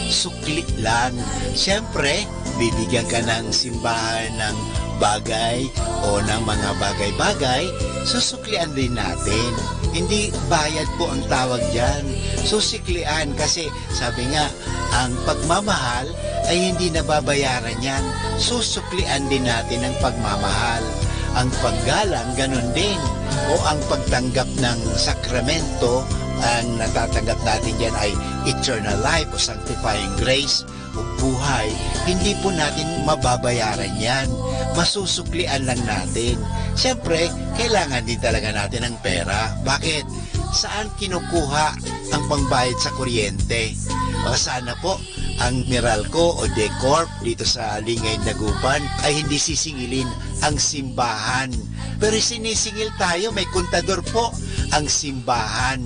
Sukli lang. Siyempre, bibigyan ka ng simbahan ng bagay o ng mga bagay-bagay, susuklian din natin. Hindi bayad po ang tawag dyan. Susiklian kasi sabi nga, ang pagmamahal ay hindi nababayaran yan. Susuklian din natin ang pagmamahal. Ang paggalang, ganun din. O ang pagtanggap ng sakramento, ang natatanggap natin dyan ay eternal life o sanctifying grace o buhay. Hindi po natin mababayaran yan. Masusuklian lang natin. Siyempre, kailangan din talaga natin ng pera. Bakit? Saan kinukuha ang pangbayad sa kuryente? O sana po, ang Meralco o Decorp dito sa Lingay Dagupan ay hindi sisingilin ang simbahan. Pero sinisingil tayo, may kontador po ang simbahan.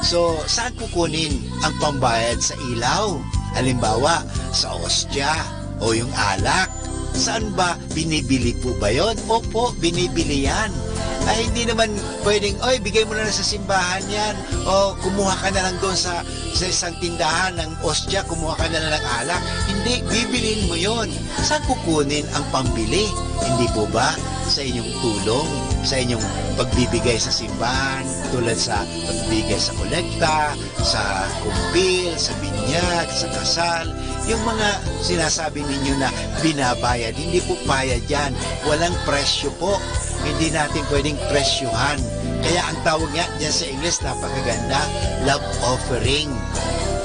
So, saan kukunin ang pambayad sa ilaw? Halimbawa, sa ostya o yung alak. Saan ba, binibili po ba yon? Opo, binibili yan. Ay, hindi naman pwedeng, "Oy, bigay mo na lang sa simbahan yan." O kumuha ka na lang doon sa, sa isang tindahan ng ostya, kumuha ka na lang ng alak. Hindi, bibilin mo yon. Saan kukunin ang pambili? Hindi po ba sa inyong tulong, sa inyong pagbibigay sa simbahan, tulad sa pagbibigay sa kolekta, sa kumpil, sa binyag, sa kasal, yung mga sinasabi ninyo na binabayad, hindi po bayad yan. Walang presyo po. Hindi natin pwedeng presyohan. Kaya ang tawag nga dyan sa Ingles, napakaganda, love offering.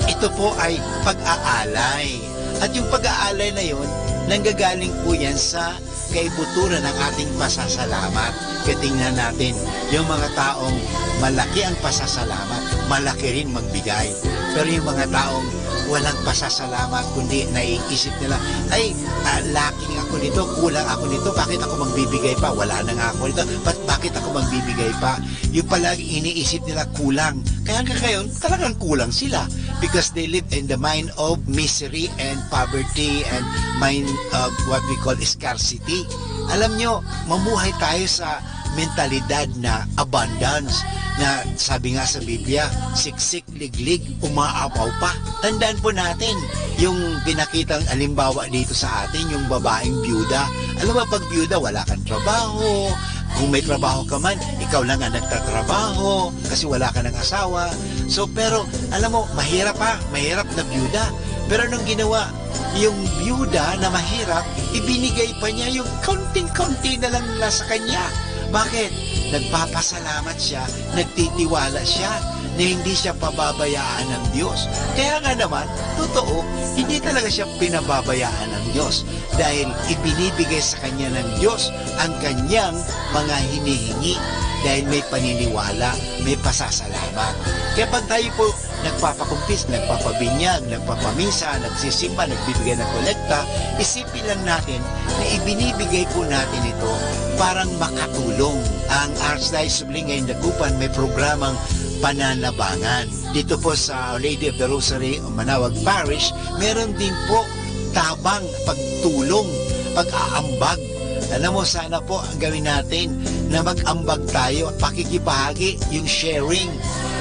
Ito po ay pag-aalay. At yung pag-aalay na yun, nanggagaling po yan sa kaibuturan ng ating pasasalamat. Kaya tingnan natin, yung mga taong malaki ang pasasalamat, malaki rin magbigay. Pero yung mga taong walang pasasalamat, kundi naiisip nila, "Ay, ah, lacking ako nito, kulang ako nito, bakit ako magbibigay pa? Wala na nga ako nito, ba't, bakit ako magbibigay pa?" Yung pala iniisip nila kulang. Kaya hanggang ngayon, talagang kulang sila because they live in the mind of misery and poverty and mind of what we call scarcity. Alam nyo, mamuhay tayo sa mentalidad na abundance, na sabi nga sa Biblia, siksik, liglig, umaapaw pa. Tandaan po natin yung pinakitang alimbawa dito sa atin, yung babaeng biyuda. Alam mo, pag biyuda, wala kang trabaho. Kung may trabaho ka man, ikaw lang ang nagtatrabaho kasi wala ka ng asawa. So, pero, alam mo, mahirap pa, mahirap na biyuda. Pero anong ginawa? Yung biyuda na mahirap, ibinigay pa niya yung kaunting-kaunti na lang nasa kanya. Bakit? Nagpapasalamat siya, nagtitiwala siya na hindi siya pababayaan ng Diyos. Kaya nga naman, totoo, hindi talaga siya pinababayaan ng Diyos dahil ibinibigay sa kanya ng Diyos ang kanyang mga hinihingi dahil may paniniwala, may pasasalamat. Kaya pag tayo po nagpapakumpis, nagpapabinyag, nagpapamisa, nagsisimba, nagbibigay ng kolekta, isipin lang natin na ibinibigay po natin ito parang makatulong. Ang Archdiocese of Lingay and Dagupan may programang pananabangan. Dito po sa Our Lady of the Rosary o Manaoag Parish, meron din po tabang, pagtulong, pag-aambag. Alam mo, sana po ang gawin natin na mag-ambag tayo, pakikibahagi, yung sharing.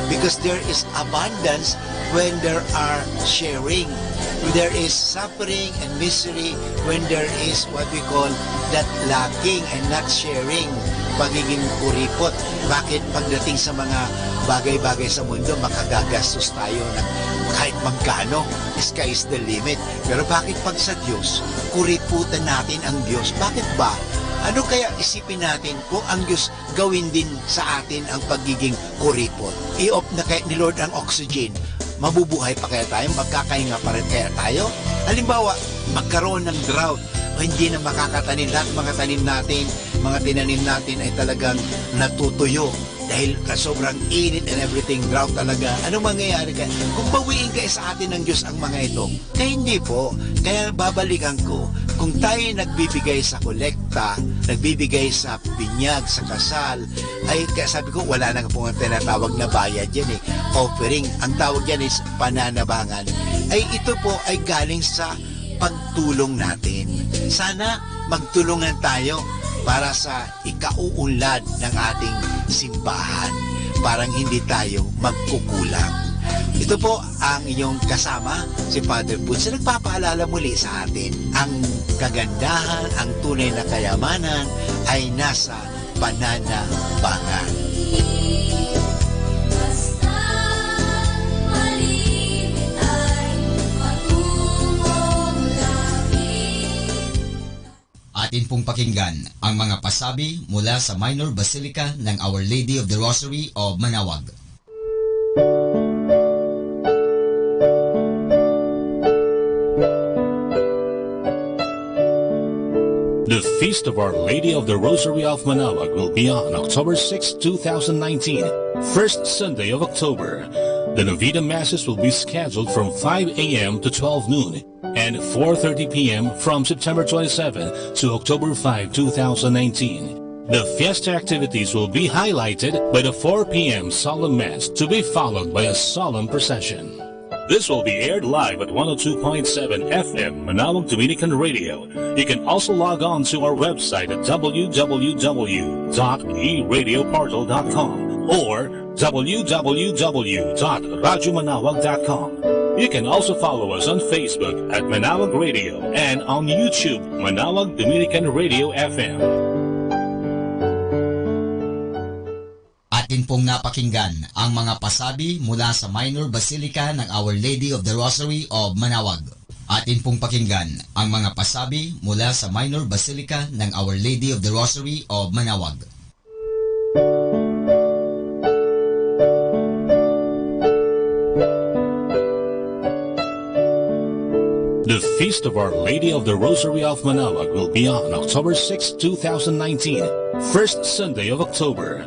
Because there is abundance when there are sharing. There is suffering and misery when there is what we call that lacking and not sharing, pagiging kuripot. Bakit pagdating sa mga bagay-bagay sa mundo, makagagastos tayo ng kahit magkano, sky is the limit. Pero bakit pag sa Diyos, kuriputan natin ang Diyos? Bakit ba? Ano kaya isipin natin kung ang Diyos gawin din sa atin ang pagiging kuripot? I-off na kaya ni Lord ang oxygen? Mabubuhay pa kaya tayo? Magkakahinga pa rin kaya tayo? Halimbawa, magkaroon ng drought o hindi na makakatanim. Lahat mga tanim natin, mga tinanim natin ay talagang natutuyo. dahil sa sobrang init and everything, drought talaga. Anong mangyayari ka? Kung bawiin ka sa atin ng Diyos ang mga ito, kaya hindi po. Kaya babalikan ko, kung tayo nagbibigay sa kolekta, nagbibigay sa binyag, sa kasal, ay kaya sabi ko, wala na pong tinatawag na bayad yan eh. Offering. Ang tawag yan is pananabangan. Ay ito po ay galing sa pagtulong natin. Sana magtulungan tayo para sa ikauunlad ng ating simbahan. Parang hindi tayo magkukulang. Ito po ang inyong kasama, si Father Boots, na nagpapaalala muli sa atin ang kagandahan, ang tunay na kayamanan ay nasa pananabangan. Basta malimit ay matulog lagi. Atin pong pakinggan ang mga pasabi mula sa Minor Basilica ng Our Lady of the Rosary of Manaoag. The Feast of Our Lady of the Rosary of Manaoag will be on October sixth, two thousand nineteen, first Sunday of October. The Novena Masses will be scheduled from five a m to twelve noon and four thirty p m from September twenty-seventh to October fifth, two thousand nineteen. The fiesta activities will be highlighted by the four p m solemn mass, to be followed by a solemn procession. This will be aired live at one oh two point seven F M Manaoag Dominican Radio. You can also log on to our website at w w w dot e radioportal dot com or w w w dot radyo manaoag dot com. You can also follow us on Facebook at Manaoag Radio and on YouTube, Manaoag Dominican Radio F M. Atin pong napakinggan ang mga pasabi mula sa Minor Basilica ng Our Lady of the Rosary of Manaoag. Atin pong pakinggan ang mga pasabi mula sa Minor Basilica ng Our Lady of the Rosary of Manaoag. The Feast of Our Lady of the Rosary of Manaoag will be on October sixth, two thousand nineteen, first Sunday of October.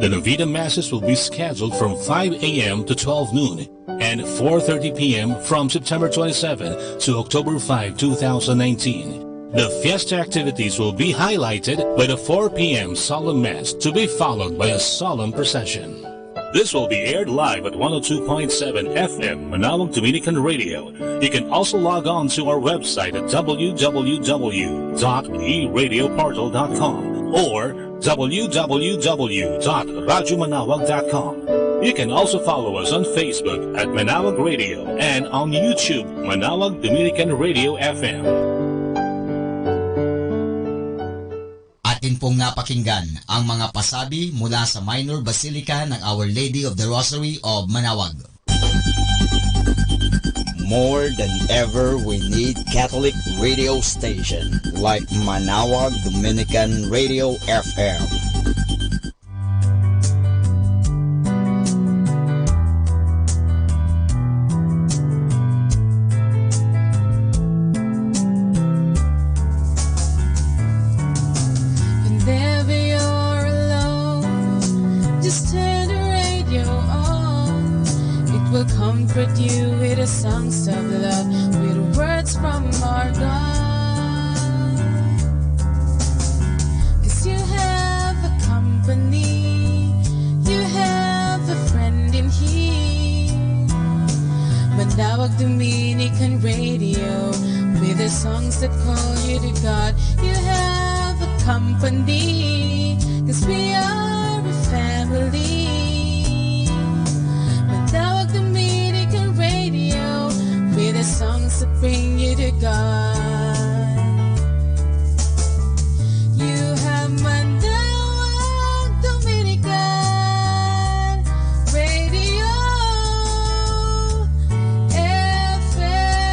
The Novena Masses will be scheduled from five a m to twelve noon and four thirty p m from September twenty-seventh to October fifth, two thousand nineteen. The fiesta activities will be highlighted by the four p m solemn mass, to be followed by a solemn procession. This will be aired live at one oh two point seven F M Manaoag Dominican Radio. You can also log on to our website at w w w dot e radioportal dot com or w w w dot radyo manaoag dot com. You can also follow us on Facebook at Manaoag Radio and on YouTube, Manaoag Dominican Radio F M. Atin pong napakinggan ang mga pasabi mula sa Minor Basilica ng Our Lady of the Rosary of Manaoag. More than ever, we need Catholic radio station like Manaoag Dominican Radio F M. Whenever you're alone, just turn the radio on. It will comfort you with the songs of love, with words from our God. 'Cause you have a company, you have a friend in here. Manaoag Dominican Radio, with the songs that call you to God. You have a company, 'cause we are a family. Manaoag Dominican Radio, with the songs that bring you to God. You have Manaoag Dominican Radio F M.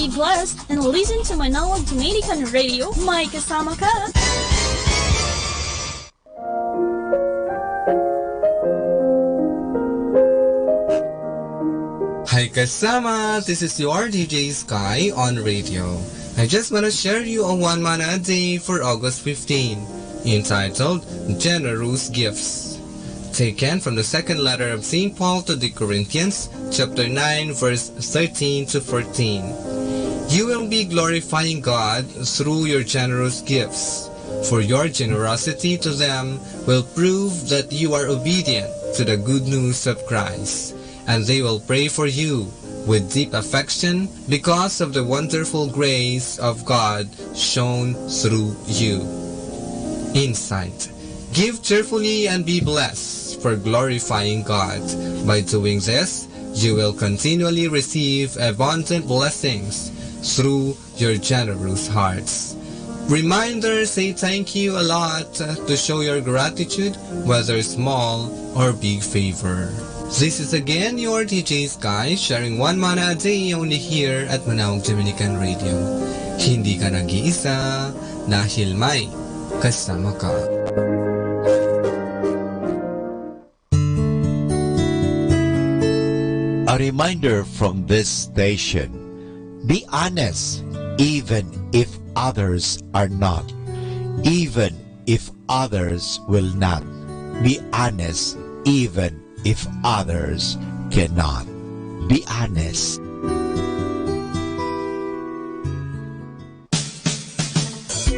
Be blessed and listen to Manaog Dominican Radio. May kasama ka. Hi kasama, this is your D J Sky on radio. I just want to share you a one mana a day for August fifteen, entitled Generous Gifts. Taken from the second letter of Saint Paul to the Corinthians, chapter nine, verse thirteen to fourteen. You will be glorifying God through your generous gifts, for your generosity to them will prove that you are obedient to the good news of Christ, and they will pray for you with deep affection because of the wonderful grace of God shown through you. Insight. Give cheerfully and be blessed for glorifying God. By doing this, you will continually receive abundant blessings through your generous hearts. Reminder, say thank you a lot, uh, to show your gratitude, whether small or big favor. This is again your D J Sky, sharing one mana a day only here at Manaog Dominican Radio. Hindi ka nag-iisa, dahil may kasama ka. A reminder from this station: be honest, even if others are not, even if others will not. Be honest, even if others cannot. Be honest.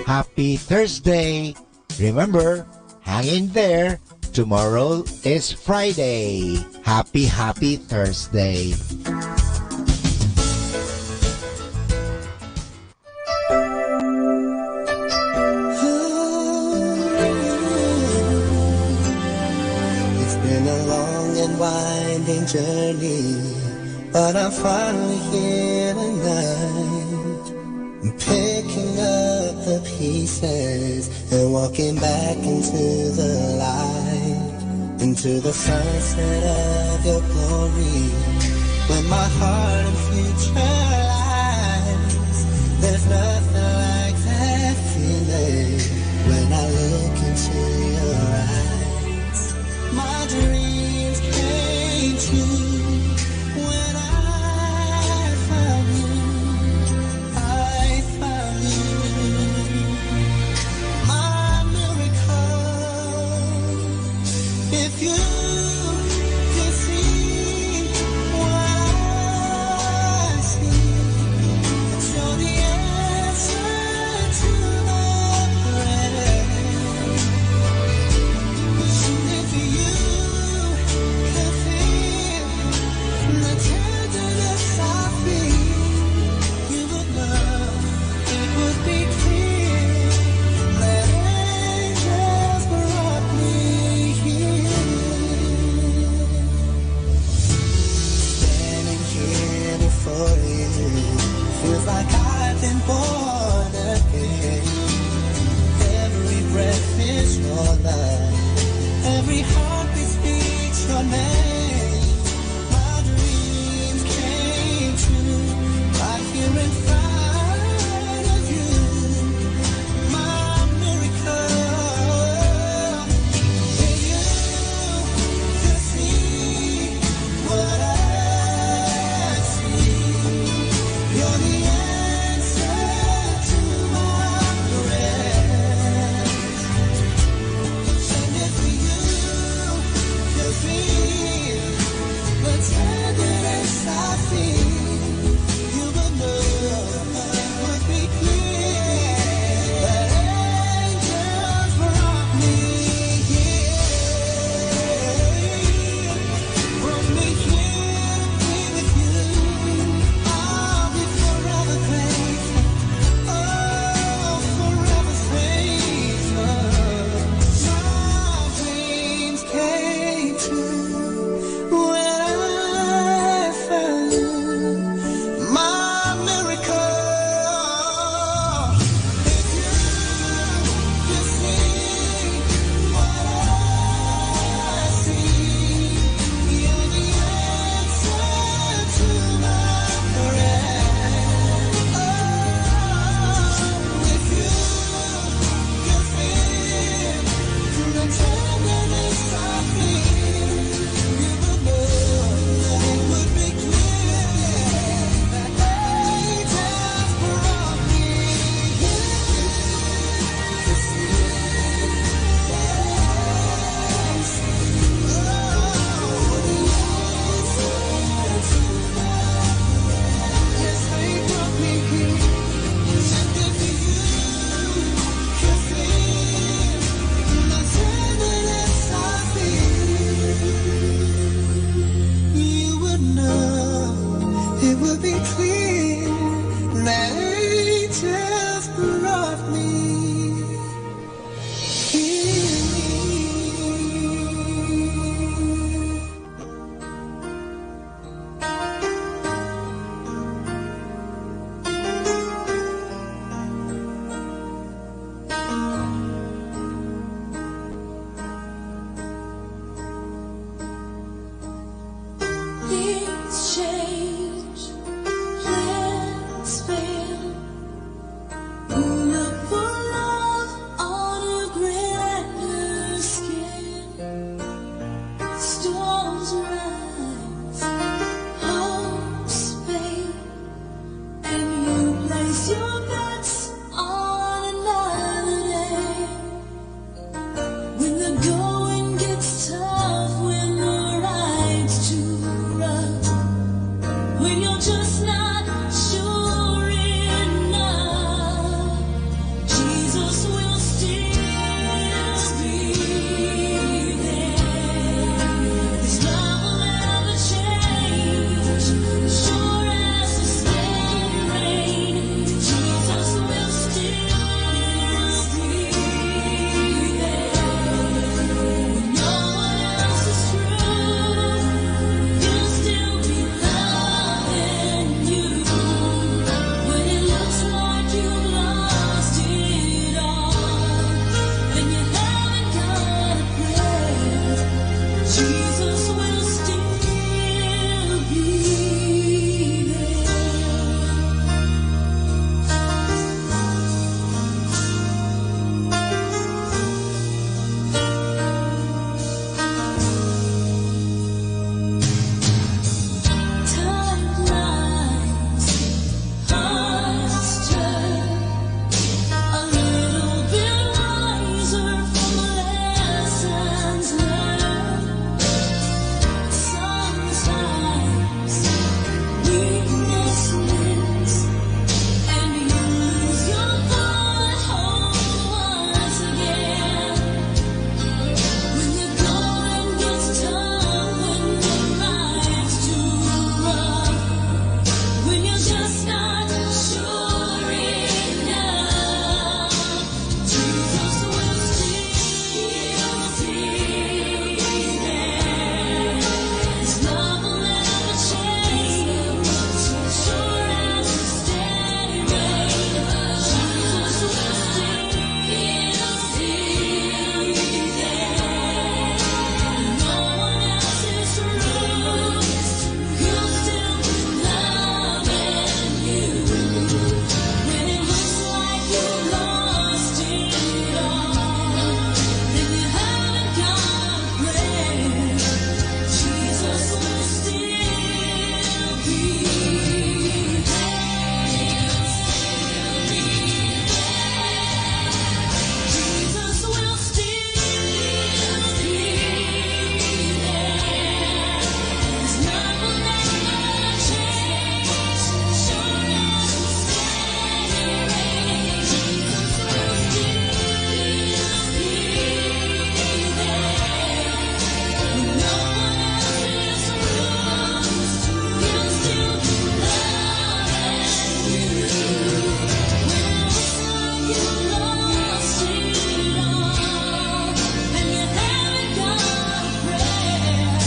Happy Thursday! Remember, hang in there. Tomorrow is Friday. Happy, happy Thursday. It's been a long and winding journey, but I'm finally here tonight. I'm picking up the pieces and walking back into the light, into the sunset of your glory. When my heart and future lies, there's nothing like that feeling when I look into your eyes. My dreams came true when I found you. I found you. My miracle. If you could see what I see, you're the answer to my prayer. And if you could feel the tenderness I feel, you would know it would be clear that angels brought me here. Standing here before you feels like I've been born again. Every breath is your love. Every heartbeat speaks your name. My dreams came true right here in front of you. My miracle. If you could see what I see, you're the answer to my prayer. And if you They just brought me here. Things change, plans fail. Look for love on a grander scale. Storms rise, hopes fade, and you place your bets on another day. When the going gets tough, when the ride's too rough, when you're just not sure enough, Jesus will still be there. His love will never change. Sure as the steady rain, Jesus will still be there. When no one else is true, he'll still be loving you. When it looks like you've lost it all, and you haven't got a prayer, Jesus will still be there. Time flies, hearts turn, a little bit wiser from lessons learned. Sometimes weakness wins, and you lose your foothold once again. When the going gets tough, when the ride's too rough, when you're just not sure enough, Jesus will still be there. His love will never change. Sure as the steady rain, Jesus will still be there. No one else's roots. He'll still be loving you. When it looks like you've lost it all, then you haven't got a prayer. Jesus will still be there. Jesus will still be there. His love will never change. Sure as the steady rain, Jesus will still be there. When no one else is around, he'll still be loving you. When it looks like you lost it all, and you haven't got a prayer,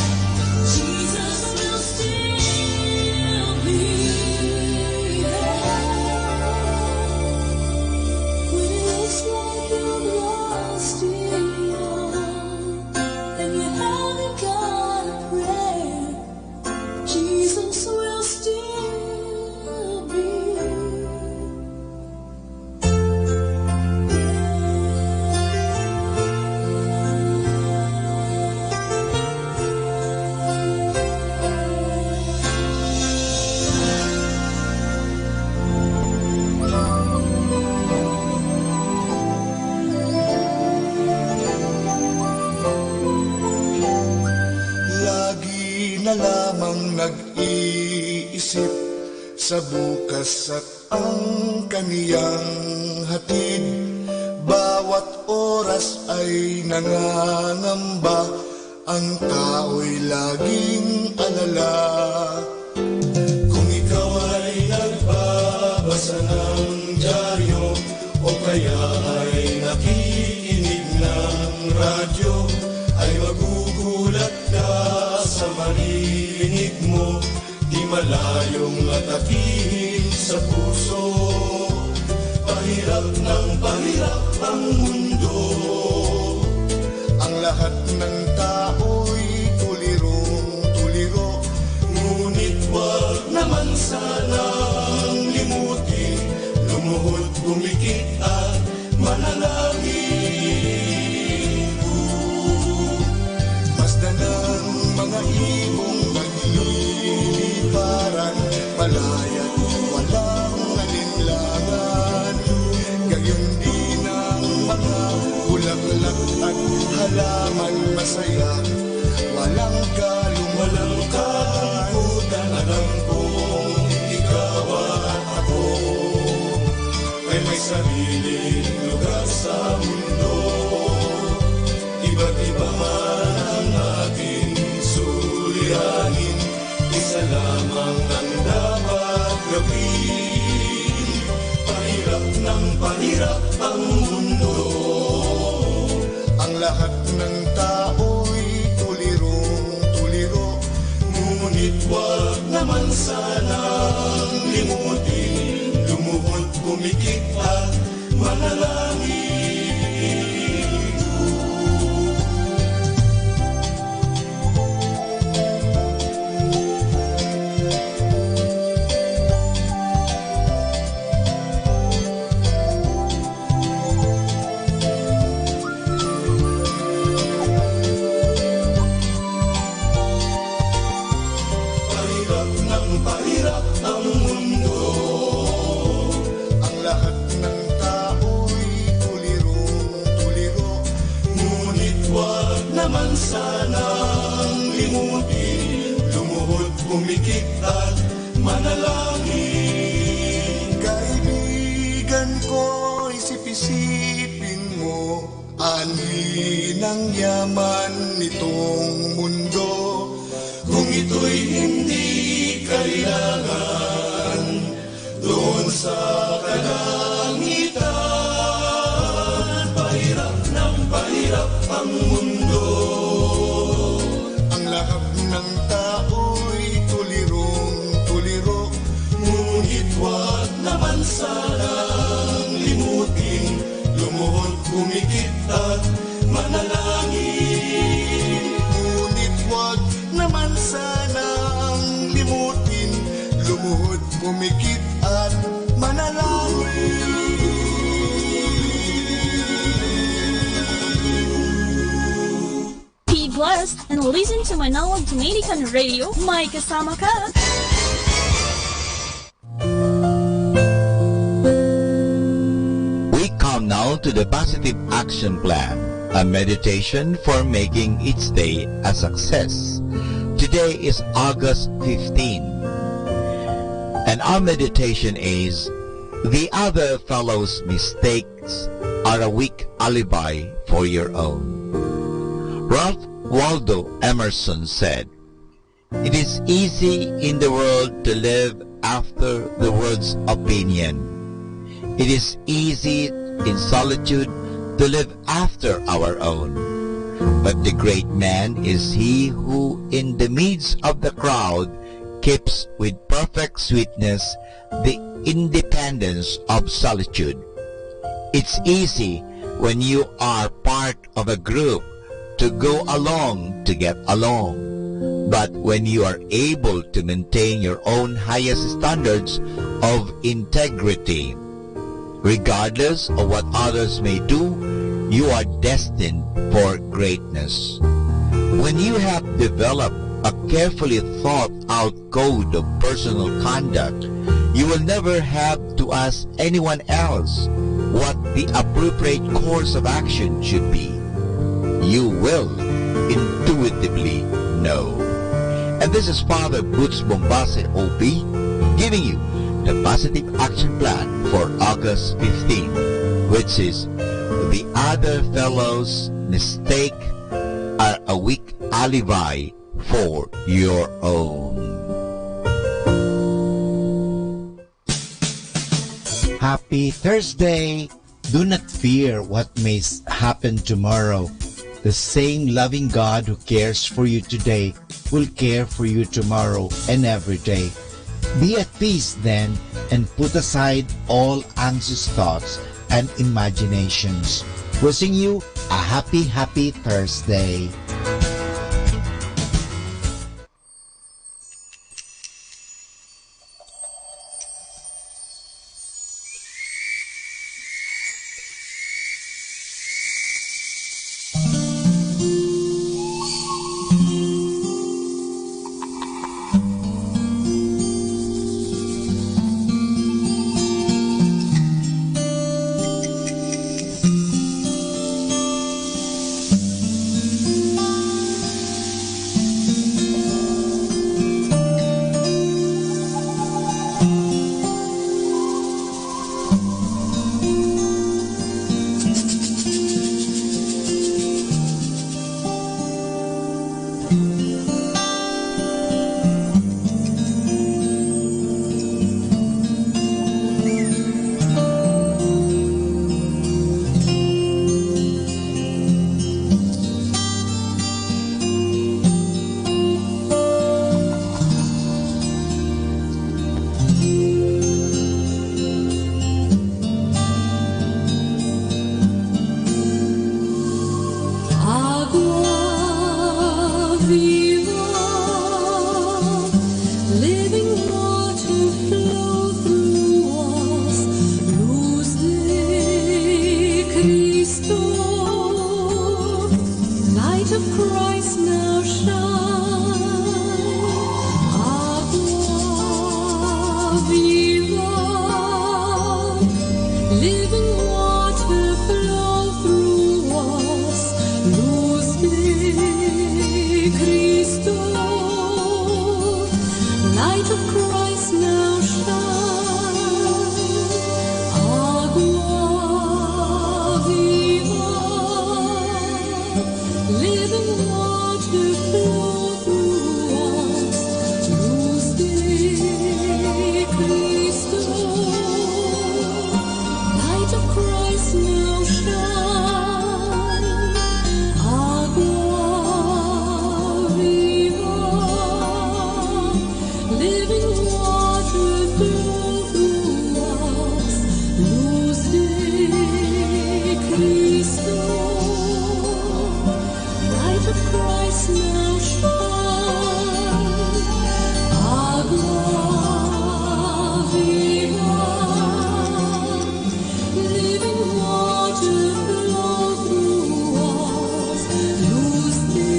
Jesus will still be there. When it looks like you've lost it all, and you haven't got a prayer, Jesus will still be there. Lagi na lamang nag-iisip sa bukas at ang kaniyang hatid. Bawat oras ay nangangamba, ang tao'y laging alala. Kung ikaw ay nagbabantay, Sa ng dyaryo o kaya ay nakikinig ng radyo, ay magugulat ka sa marinig mo, di malayong atakihin sa puso. Pahirap ng pahirap ang mundo. Ang lahat ng tao'y tulirong-tuliro, ngunit wag naman sanang limutin, lumuhod, pumikit at manalangin. Masdan ang mga ibong nagliliparan, malaya, walang alinlangan. Gayon din ang mga bulaklak at halaman, masaya, walang kalungkutan. Walang kalungkutan, alam kong ikaw at ako ay may sariling lugar sa mundo. Iba't iba man ang ating suliranin, isa lamang ang dapat gawin. Pahirap ng pahirap ang mundo. Ang lahat ng tao'y tulirong-tuliro, ngunit wag naman sanang limutin, lumuhod, pumikit at manalangin. Pahirap ng pahirap ang mundo. Ang lahat ng tao'y tulirong-tuliro, ngunit wag naman sanang limutin, lumuhod, pumikit at manalangin. Kaibigan ko, isip-isipin mo, anhin ang yaman nitong mundo, kung ito'y hindi kailangan doon sa kalangitan. Pahirap ng pahirap ang mundo. Ang lahat ng tao'y tulirong-tuliro, ngunit wag naman sanang limutin, lumuhod, pumikit at manalangin. Ngunit wag naman sanang limutin, lumuhod, pumikit at manalangin. Be blessed and listen to Manaog Dominican Radio. May kasama ka. We come now to the Positive Action Plan, a meditation for making each day a success. Today is August fifteen, and our meditation is The Other Fellow's Mistakes Are a Weak Alibi for Your Own. Ralph Waldo Emerson said, "It is easy in the world to live after the world's opinion. It is easy in solitude to live after our own. But the great man is he who, in the midst of the crowd, keeps with perfect sweetness the independence of solitude." It's easy when you are part of a group to go along to get along. But when you are able to maintain your own highest standards of integrity, regardless of what others may do, you are destined for greatness. When you have developed a carefully thought out code of personal conduct, you will never have to ask anyone else what the appropriate course of action should be. You will intuitively know. And this is Father Boots Bombase, O B, giving you the positive action plan for August fifteen, which is the other fellow's mistake are a weak alibi for your own. Happy Thursday! Do not fear what may s- happen tomorrow. The same loving God who cares for you today will care for you tomorrow and every day. Be at peace then and put aside all anxious thoughts and imaginations. Wishing you a happy, happy Thursday. Agua viva, living water flow through us, luz de Cristo, light of Christ now shine. Agua viva, living water flow through us, luz de Cristo, light of Christ now shine. Agua viva, living water flow through us, luz de Cristo, light of Christ now shine. Agua viva, living water flow through us, luz de Cristo, light of Christ now shine. Agua viva, living water flow through us, luz de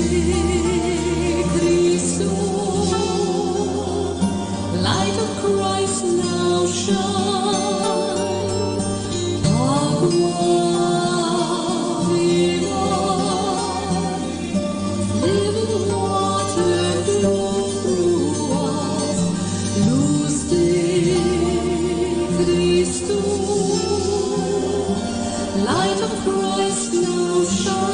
Cristo, light of Christ now shine. Agua viva, living water flow through us, luz de Cristo, light of Christ now shine.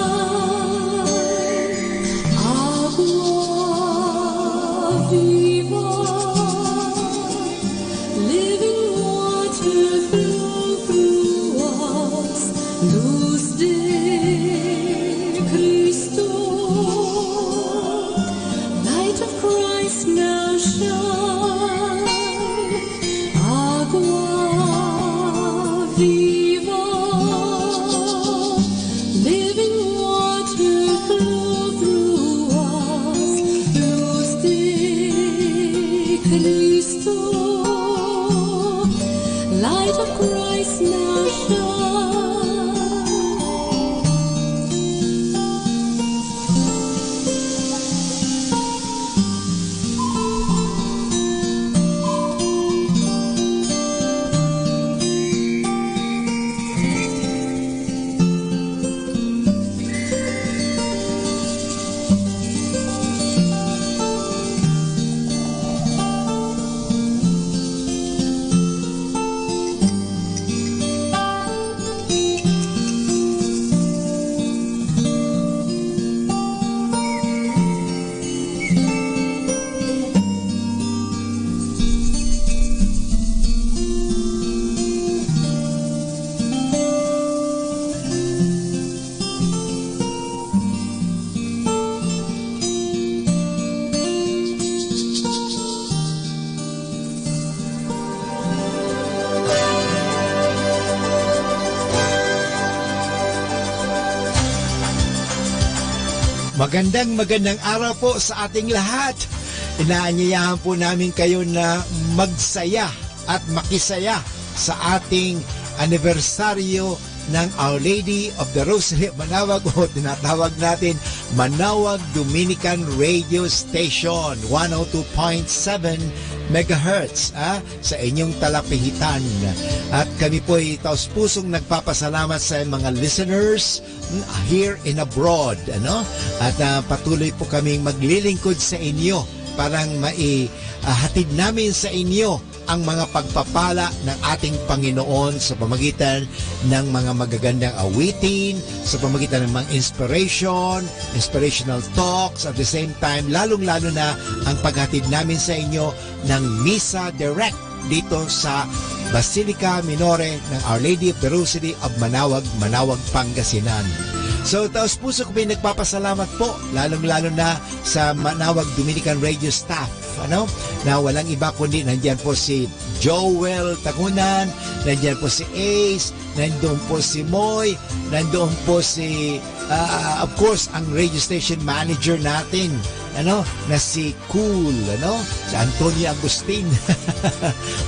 Agua viva, living water flow through us, luz de Cristo, light of Christ now shine. Agua viva, living water flow through us, luz de Cristo, light of Christ now shine. Magandang, magandang araw po sa ating lahat. Inaanyayahan po namin kayo na magsaya at makisaya sa ating anibersaryo ng Our Lady of the Rosary of Manaoag, o tinatawag natin Manaoag Dominican Radio Station, one oh two point seven megahertz, ah, sa inyong talapihitan. At kami po'y taus-pusong nagpapasalamat sa mga listeners, mm, here and abroad, ano? At, ah, patuloy po kaming maglilingkod sa inyo, parang mai-, ah, hatid namin sa inyo ang mga pagpapala ng ating Panginoon sa pamagitan ng mga magagandang awitin, sa pamagitan ng mga inspiration, inspirational talks, at the same time, lalong-lalo na ang paghatid namin sa inyo ng Misa Direct dito sa Basilica Minore ng Our Lady of the Rosary of Manaoag, Manaoag, Pangasinan. So, taos puso ko po'y nagpapasalamat po, lalong-lalo na sa Manaoag Dominican Radio staff, ano, na walang iba kundi nandiyan po si Joel Tagunan, nandiyan po si Ace, nandoon po si Moy, nandoon po si, ah, of course, ang radio station manager natin, ano, na si Cool, ano, si Antonio Agustin.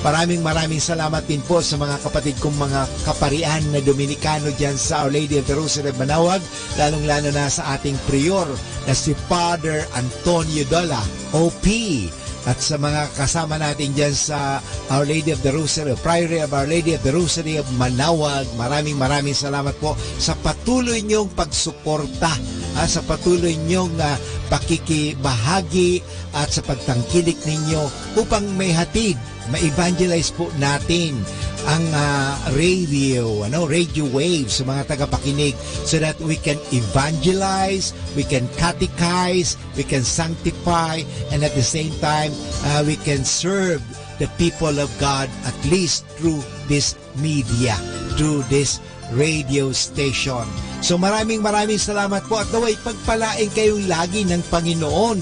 Maraming, maraming salamat din po sa mga kapatid kong mga kaparian na Dominikano diyan sa Our Lady of the Rosary of Manaoag, lalong-lalo na sa ating prior na si Father Antonio Dola, O P, at sa mga kasama natin diyan sa Our Lady of the Rosary, Priory of Our Lady of the Rosary of Manaoag. Maraming, maraming salamat po sa patuloy niyong pagsuporta, ah, sa patuloy niyong, ah, pakikibahagi at sa pagtangkilik ninyo upang maihatid, ma-evangelize po natin ang, ah, radio, ano, radio waves sa mga tagapakinig, so that we can evangelize, we can catechize, we can sanctify, and at the same time, uh, we can serve the people of God, at least through this media, through this radio station. So, maraming, maraming salamat po at naway pagpalain kayong lagi ng Panginoon.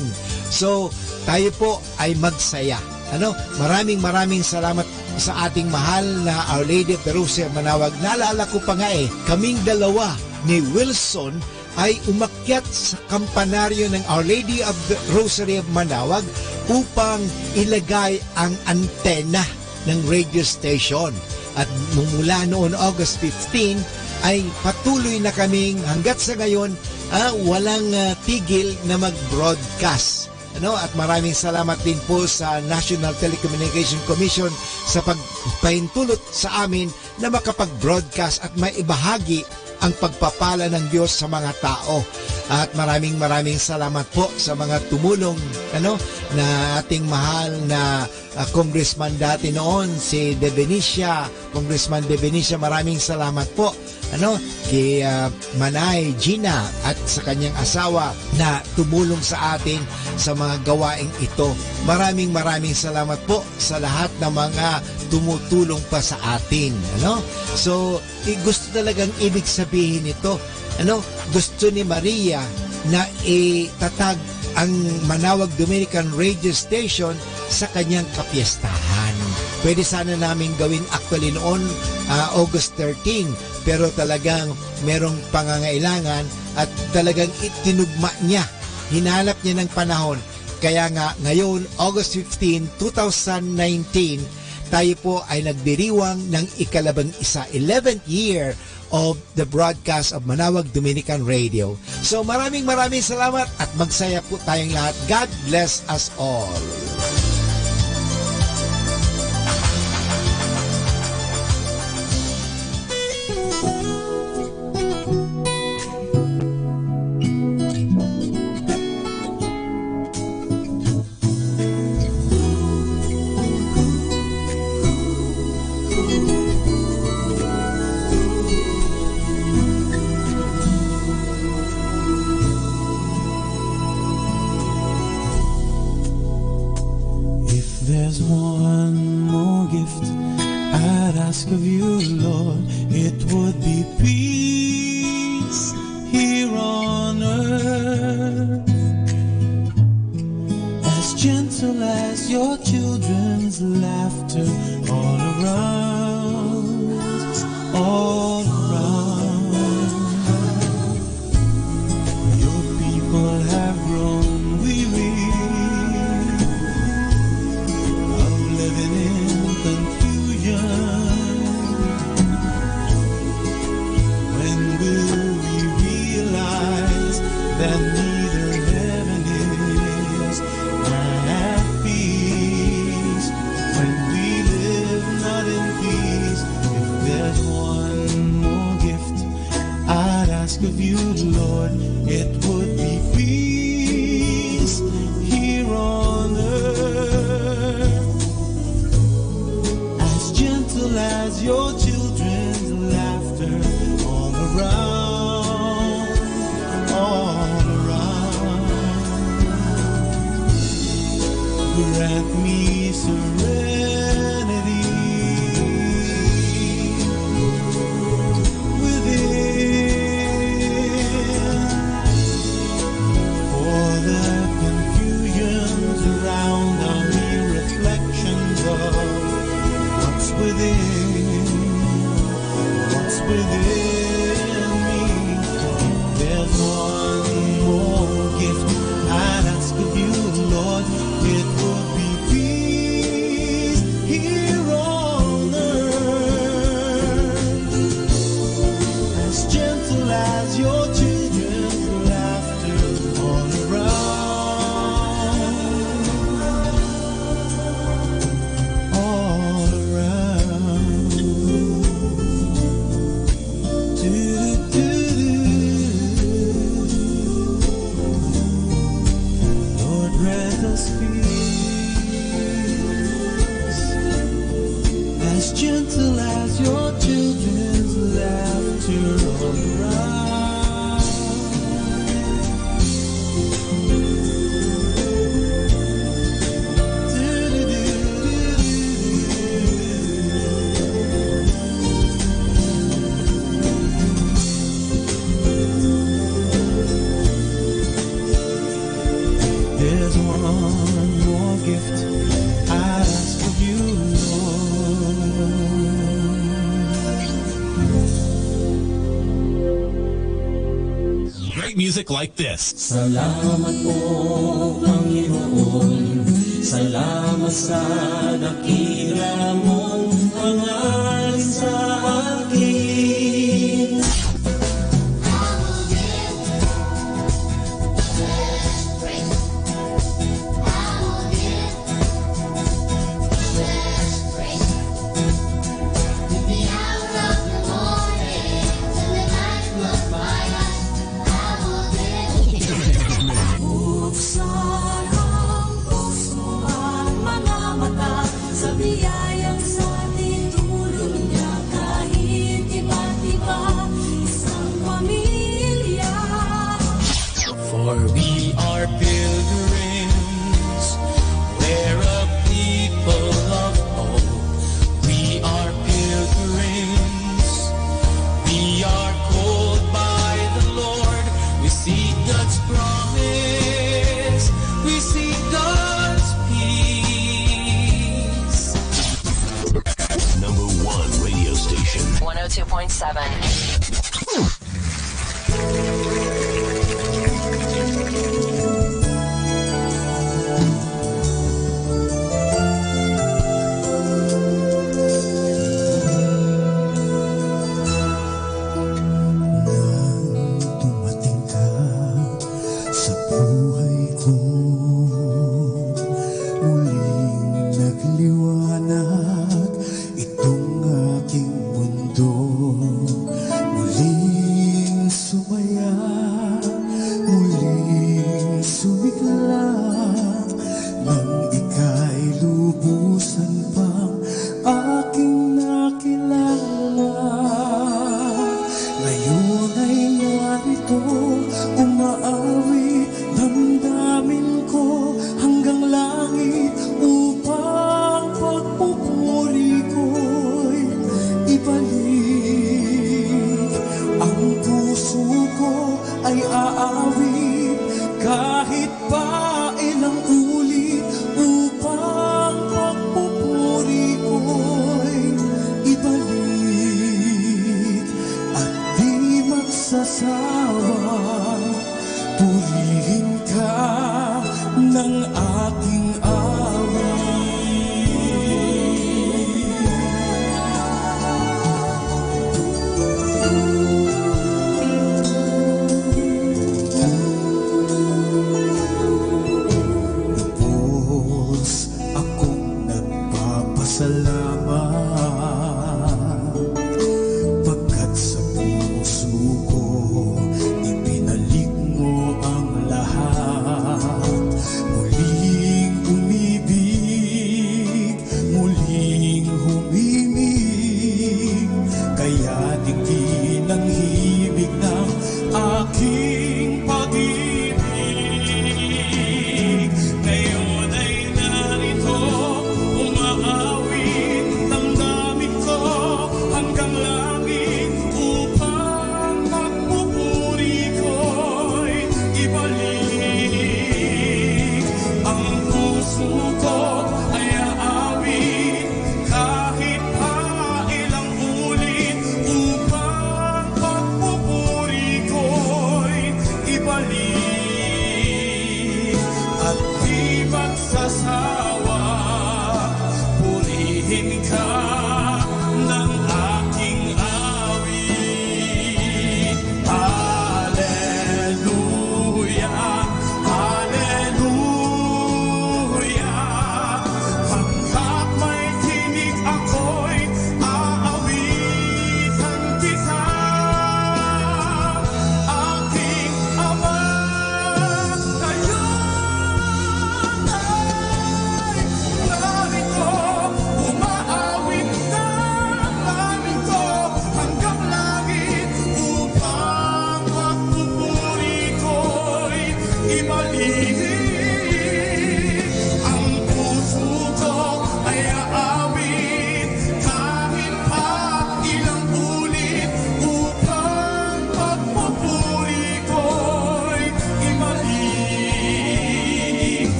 So, tayo po ay magsaya. Ano? Maraming, maraming salamat sa ating mahal na Our Lady of the Rosary of Manaoag. Naalala ko pa nga eh, kaming dalawa ni Wilson ay umakyat sa kampanaryo ng Our Lady of the Rosary of Manaoag upang ilagay ang antena ng radio station. At mula noon August fifteen ay patuloy na kaming hanggat sa ngayon, ah, walang, ah, tigil na mag-broadcast. Ano, at maraming salamat din po sa National Telecommunication Commission sa pagpaintulot sa amin na makapag-broadcast at maibahagi ang pagpapala ng Diyos sa mga tao. At maraming, maraming salamat po sa mga tumulong, ano, na ating mahal na, ah, congressman dati noon, si De Benicia, Congressman De Benicia, maraming salamat po, ano, kay, ah, Manay Gina at sa kanyang asawa na tumulong sa atin sa mga gawaing ito. Maraming, maraming salamat po sa lahat ng mga tumutulong pa sa atin, ano? So, i-, gusto talagang ibig sabihin nito, ano? Gusto ni Maria na itatag ang Manaoag Dominican Radio Station sa kanyang kapiestahan. Pwede sana namin gawin actually noon, ah, August thirteen, pero talagang merong pangangailangan at talagang itinugma niya, hinanap niya ng panahon. Kaya nga, ngayon, August fifteen, two thousand nineteen, tayo po ay nagdiriwang ng ikalabing isa, eleventh year of the broadcast of Manaoag Dominican Radio. So, maraming, maraming salamat at magsaya po tayong lahat. God bless us all. If there's one more gift I'd ask of you, Lord, it would be peace here on earth, as gentle as your children's laughter all around, all around. Your people of you, Lord, it would be peace here on earth. As gentle as your children's laughter all around, all around. Grant me serenity within. For the confusions around are mere reflections of what's within, what's within me. There's one more gift I'd ask of you, Lord. It would be peace here on earth, as gentle as your children's laughter all around, all around. Lord, grant us peace, as gentle as your children's laughter all around. There's one more gift I ask of you, Lord. Great music like this. Salamat po, Panginoon. Salamat sa dakila mong pangaral sa akin. Buksan ang puso at mga mata sa biyayang sa tinulong niya kahit iba't iba, isang pamilya. For we are pilgrims, we're a people of hope. We are pilgrims, we are called by the Lord. We seek God's promise, we seek God's peace. Number one radio station. One oh two point seven. Nang dumating ka sa buhay ko, muling nagliwanag itong aking mundo. Muling sumaya, muling sumikla, nang ika'y lubusan pang aking nakilala. Ngayon ay narito, umaawit damdamin ko hanggang langit upang pagpupuri ko'y ibalik. Ang puso ko ay aawit kahit pa ilang ulit upang pagpupuri ko'y ibalik at di magsasawang purihin ka ng aking awit.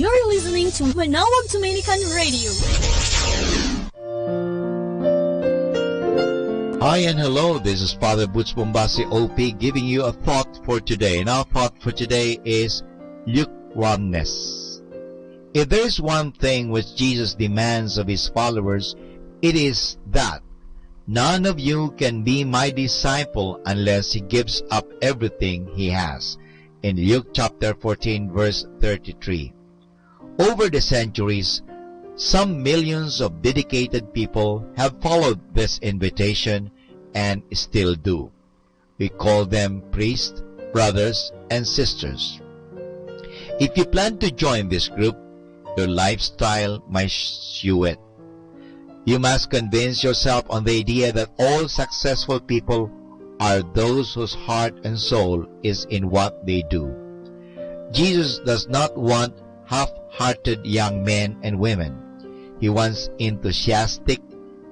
You're listening to Manawag Dominican Radio. Hi and hello, this is Father Butch Bombasi O P giving you a thought for today. And our thought for today is lukewarmness. If there is one thing which Jesus demands of his followers, it is that none of you can be my disciple unless he gives up everything he has. In Luke chapter fourteen, verse thirty-three. Over the centuries, some millions of dedicated people have followed this invitation and still do. We call them priests, brothers, and sisters. If you plan to join this group, your lifestyle must show it. You must convince yourself on the idea that all successful people are those whose heart and soul is in what they do. Jesus does not want half-hearted young men and women. He wants enthusiastic,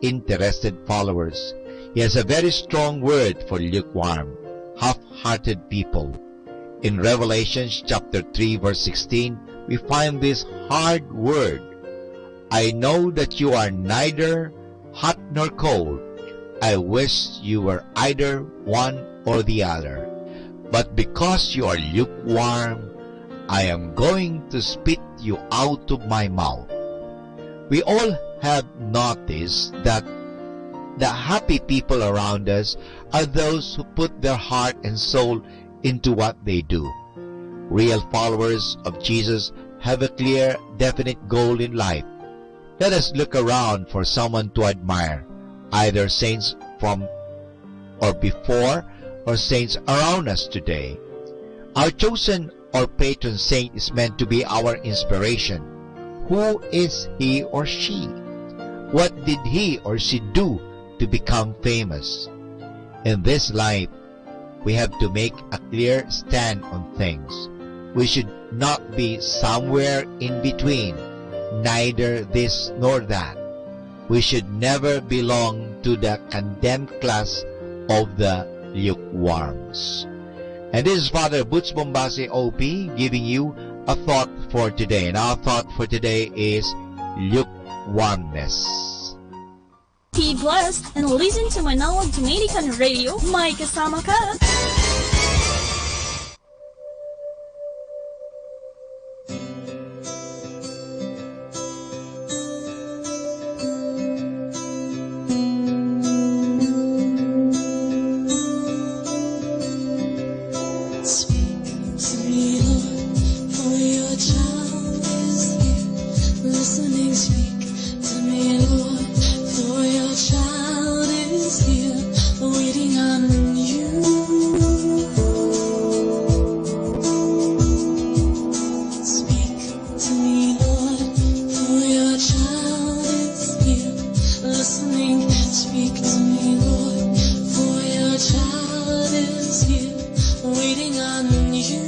interested followers. He has a very strong word for lukewarm, half-hearted people. In Revelation chapter three, verse sixteen, we find this hard word. "I know that you are neither hot nor cold. I wish you were either one or the other. But because you are lukewarm, I am going to spit you out of my mouth." We all have noticed that the happy people around us are those who put their heart and soul into what they do. Real followers of Jesus have a clear, definite goal in life. Let us look around for someone to admire, either saints from or before or saints around us today. Our chosen or patron saint is meant to be our inspiration. Who is he or she? What did he or she do to become famous? In this life, we have to make a clear stand on things. We should not be somewhere in between, neither this nor that. We should never belong to the condemned class of the lukewarms. And this is Father Butch Bombasi O P giving you a thought for today. And our thought for today is lukewarmness. Be blessed and listen to Manawag Dominican Radio. May kasama ka. Speak to me, Lord, for your child is here. Listening, speak to me, Lord, for your child is here, waiting on you. Speak to me, Lord, for your child is here. Listening, speak to me, Lord, for your child is here, waiting on you.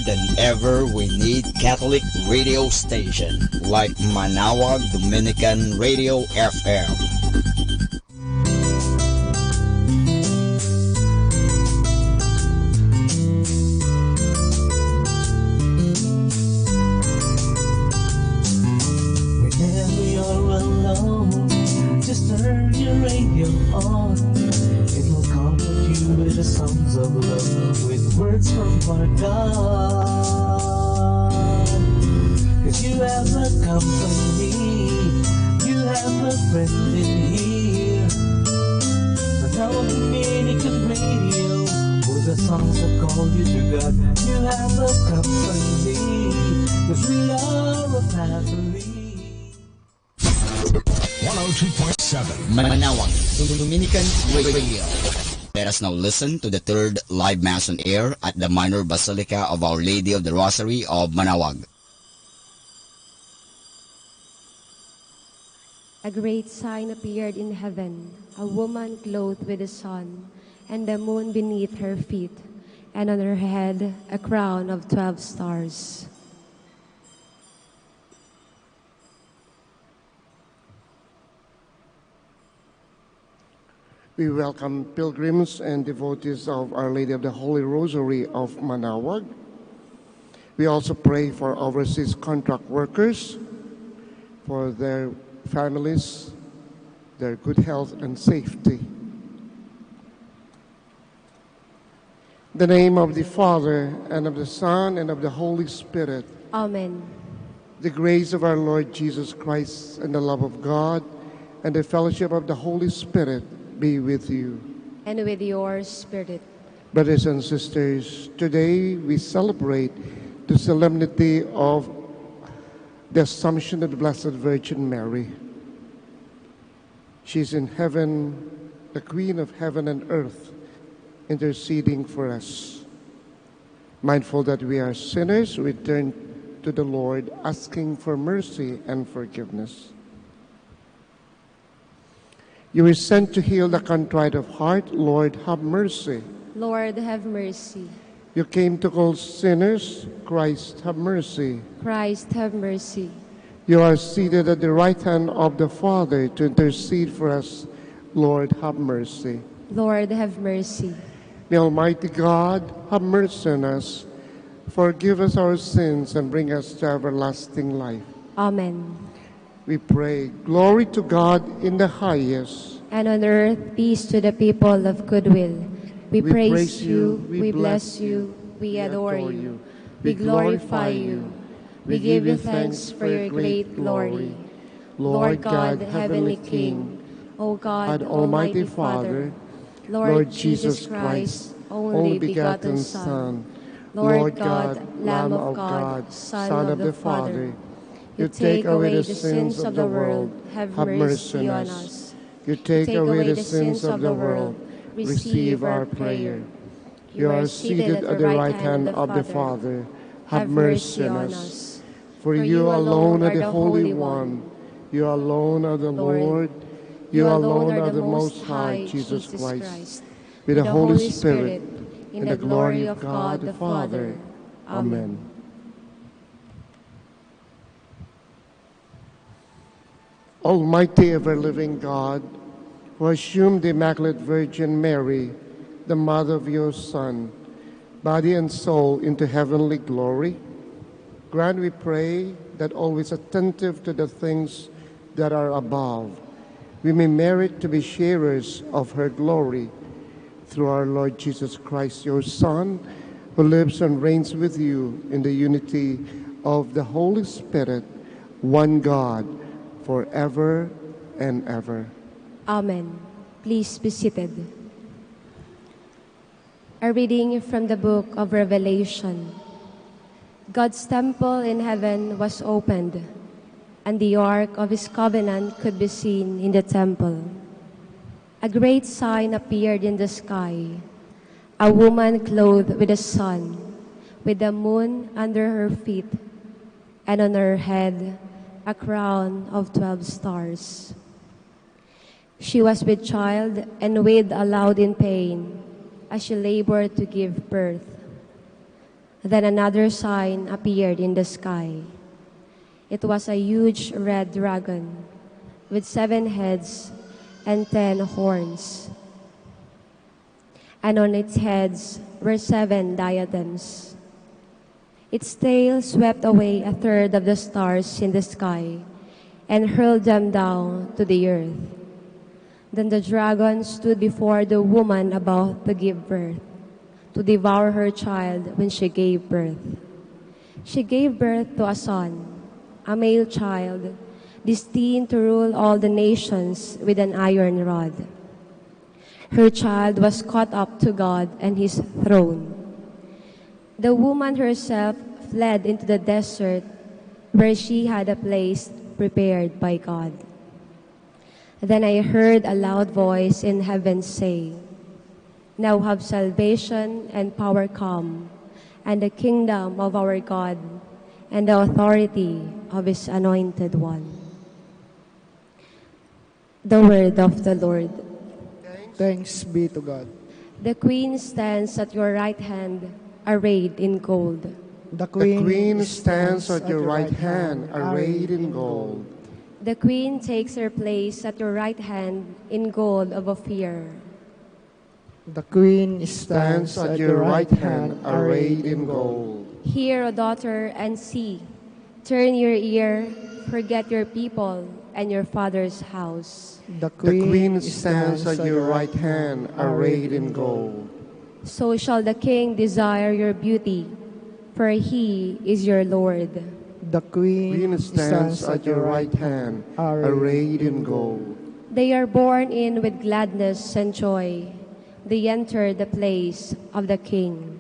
than ever we need Catholic radio station like Manaoag Dominican Radio F M. Whenever you're alone, just turn your radio on. It will comfort you with the songs of love, with words from our God. 'Cause you have a company, you have a friend in here. Manaoag Dominican Radio, with the songs that call you to God. You have a company, 'cause we are a family. One oh two point seven Manaoag Dominican Radio. Let us now listen to the third live Mass on air at the Minor Basilica of Our Lady of the Rosary of Manaoag. A great sign appeared in heaven, a woman clothed with the sun, and the moon beneath her feet, and on her head a crown of twelve stars. We welcome pilgrims and devotees of Our Lady of the Holy Rosary of Manaoag. We also pray for overseas contract workers, for their families, their good health and safety. The name of the Father, and of the Son, and of the Holy Spirit. Amen. The grace of our Lord Jesus Christ, and the love of God, and the fellowship of the Holy Spirit be with you. And with your spirit. Brothers and sisters, today we celebrate the solemnity of the Assumption of the Blessed Virgin Mary. She's in heaven, the Queen of heaven and earth, interceding for us. Mindful that we are sinners, we turn to the Lord, asking for mercy and forgiveness. You were sent to heal the contrite of heart. Lord, have mercy. Lord, have mercy. You came to call sinners. Christ, have mercy. Christ, have mercy. You are seated at the right hand of the Father to intercede for us. Lord, have mercy. Lord, have mercy. May Almighty God have mercy on us, forgive us our sins, and bring us to everlasting life. Amen. We pray, glory to God in the highest. And on earth, peace to the people of good will. We We praise praise you, you, we we bless bless you, you, we we adore adore you. you. We We glorify glorify you. you. We We give give you you thanks thanks for for your your great great glory. glory. Lord God, heavenly King, O God, Almighty Father, Lord Jesus Christ, only begotten Son, Lord God, Lamb of God, Son of the Father, you take away the sins of the world, have mercy on us. You take away the sins of the world, receive our prayer. You are seated at the right hand of the Father, have mercy on us. For you alone are the Holy One, you alone are the Lord, you alone are the Most High, Jesus Christ, with the Holy Spirit, in the glory of God the Father. Amen. Almighty ever-living God, who assumed the Immaculate Virgin Mary, the mother of your Son, body and soul into heavenly glory, grant, we pray, that always attentive to the things that are above, we may merit to be sharers of her glory through our Lord Jesus Christ, your Son, who lives and reigns with you in the unity of the Holy Spirit, one God, forever and ever. Amen. Please be seated. A reading from the book of Revelation. God's temple in heaven was opened, and the ark of his covenant could be seen in the temple. A great sign appeared in the sky, a woman clothed with the sun, with the moon under her feet, and on her head a crown of twelve stars. She was with child and wailed aloud in pain as she labored to give birth. Then another sign appeared in the sky. It was a huge red dragon with seven heads and ten horns, and on its heads were seven diadems. Its tail swept away a third of the stars in the sky and hurled them down to the earth. Then the dragon stood before the woman about to give birth, to devour her child when she gave birth. She gave birth to a son, a male child, destined to rule all the nations with an iron rod. Her child was caught up to God and his throne. The woman herself fled into the desert, where she had a place prepared by God. Then I heard a loud voice in heaven say, "Now have salvation and power come, and the kingdom of our God, and the authority of his anointed one." The word of the Lord. Thanks be to God. The queen stands at your right hand, arrayed in gold. The queen stands at your right hand, arrayed in gold. The queen takes her place at your right hand in gold of Ophir. The queen stands at your right hand, arrayed in gold. Hear, O daughter, and see. Turn your ear, forget your people and your father's house. The queen stands at your right hand, arrayed in gold. So shall the king desire your beauty, for he is your Lord. The queen stands at your right hand, arrayed in gold. They are borne in with gladness and joy. They enter the place of the king.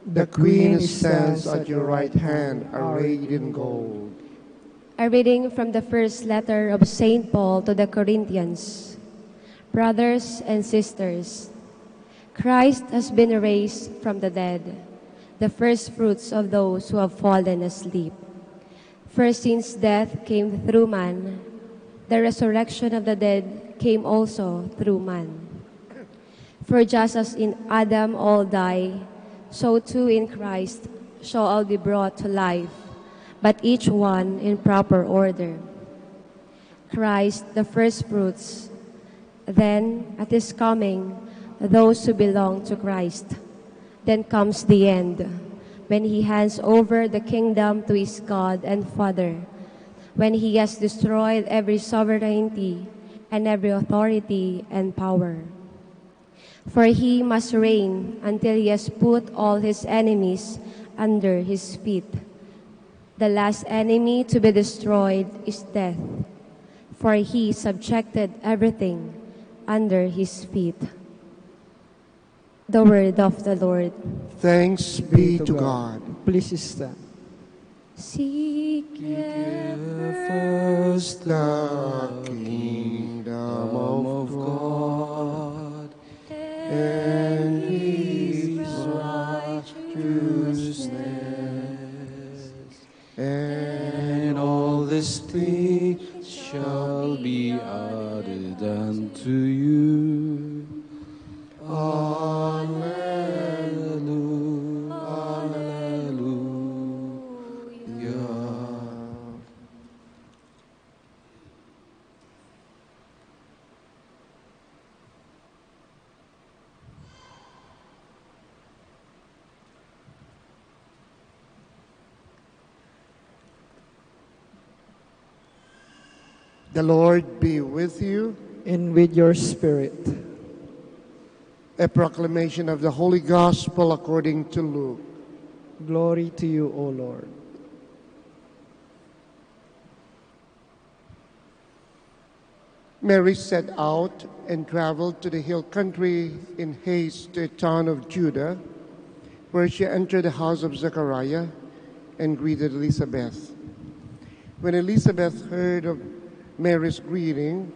The queen stands at your right hand, arrayed in gold. A reading from the first letter of Saint Paul to the Corinthians. Brothers and sisters, Christ has been raised from the dead, the first fruits of those who have fallen asleep. For since death came through man, the resurrection of the dead came also through man. For just as in Adam all die, so too in Christ shall all be brought to life, but each one in proper order. Christ the first fruits, then at his coming, those who belong to Christ. Then comes the end, when he hands over the kingdom to his God and Father, when he has destroyed every sovereignty and every authority and power. For he must reign until he has put all his enemies under his feet. The last enemy to be destroyed is death, for he subjected everything under his feet. The word of the Lord. Thanks be to God. Please stand. Seek ye first the kingdom of God and his righteousness, and all these things shall be added unto you. Alleluia, alleluia. The Lord be with you. And with your spirit. A proclamation of the Holy Gospel according to Luke. Glory to you, O Lord. Mary set out and traveled to the hill country in haste to a town of Judah, where she entered the house of Zechariah and greeted Elizabeth. When Elizabeth heard of Mary's greeting,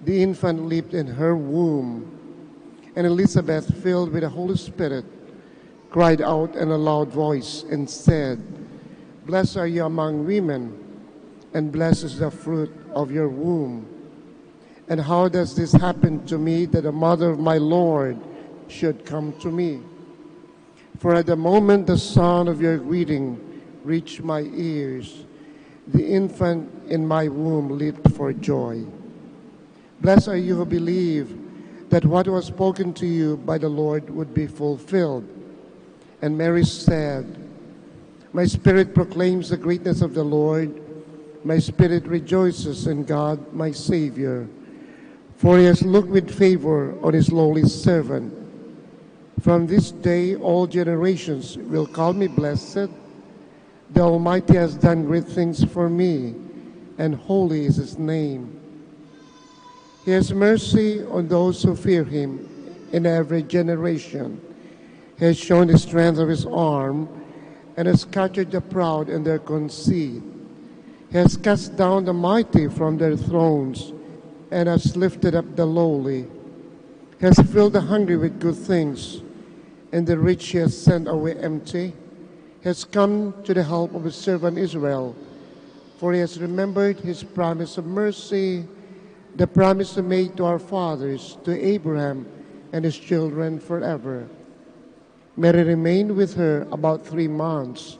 the infant leaped in her womb, and Elizabeth, filled with the Holy Spirit, cried out in a loud voice and said, "Blessed are you among women, and blessed is the fruit of your womb. And how does this happen to me, that the mother of my Lord should come to me? For at the moment the sound of your greeting reached my ears, the infant in my womb leaped for joy. Blessed are you who believe that what was spoken to you by the Lord would be fulfilled. And Mary said, "My spirit proclaims the greatness of the Lord. My spirit rejoices in God, my Savior, for he has looked with favor on his lowly servant. From this day, all generations will call me blessed. The Almighty has done great things for me, and holy is his name. He has mercy on those who fear him in every generation. He has shown the strength of his arm and has scattered the proud in their conceit. He has cast down the mighty from their thrones and has lifted up the lowly. He has filled the hungry with good things, and the rich he has sent away empty. He has come to the help of his servant Israel, for he has remembered his promise of mercy, the promise he made to our fathers, to Abraham and his children forever." Mary remained with her about three months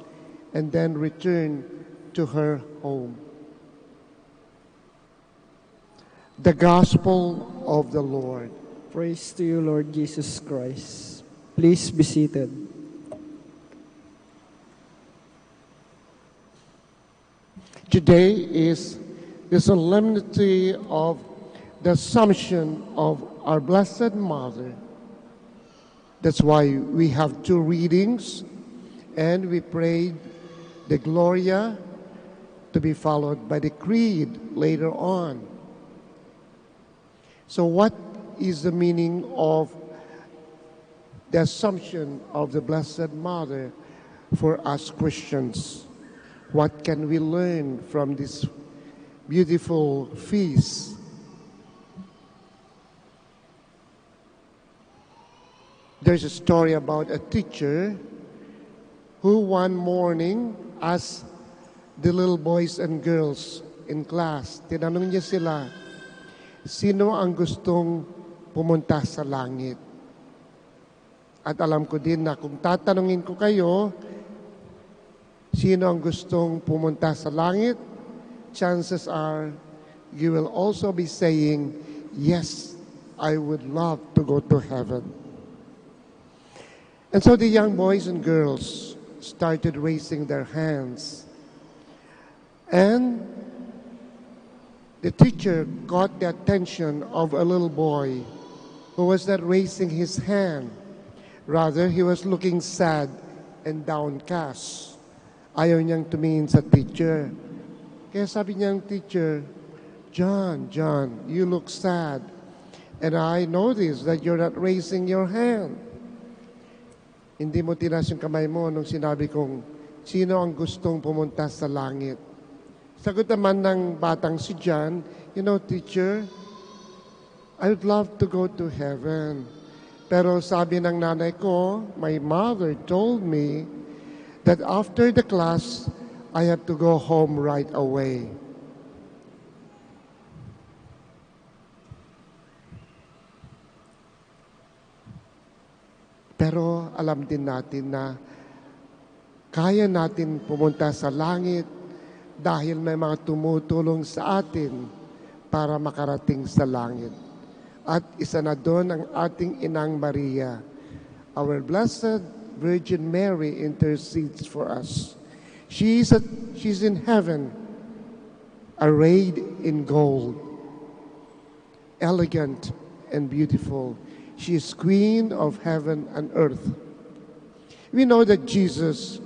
and then returned to her home. The Gospel of the Lord. Praise to you, Lord Jesus Christ. Please be seated. Today is the solemnity of the Assumption of our Blessed Mother. That's why we have two readings, and we prayed the Gloria to be followed by the Creed later on. So, what is the meaning of the Assumption of the Blessed Mother for us Christians? What can we learn from this beautiful feast? There's a story about a teacher who one morning asked the little boys and girls in class, tinanong niya sila, "Sino ang gustong pumunta sa langit?" At alam ko din na kung tatanungin ko kayo, "Sino ang gustong pumunta sa langit?" chances are you will also be saying, "Yes, I would love to go to heaven." And so the young boys and girls started raising their hands. And the teacher caught the attention of a little boy who was not raising his hand. Rather, he was looking sad and downcast. Ayaw niyang tumingin sa teacher. Kaya sabi niya ng teacher, "John, John, you look sad. And I notice that you're not raising your hand." Hindi mo tinaas yung kamay mo nung sinabi kong, "Sino ang gustong pumunta sa langit?" Sagot naman ng batang si John, "You know, teacher, I would love to go to heaven. Pero sabi ng nanay ko, my mother told me that after the class, I have to go home right away." Pero alam din natin na kaya natin pumunta sa langit dahil may mga tumutulong sa atin para makarating sa langit. At isa na doon ang ating Inang Maria. Our Blessed Virgin Mary intercedes for us. She is at, she's in heaven, arrayed in gold, elegant and beautiful. She is Queen of heaven and earth. We know that Jesus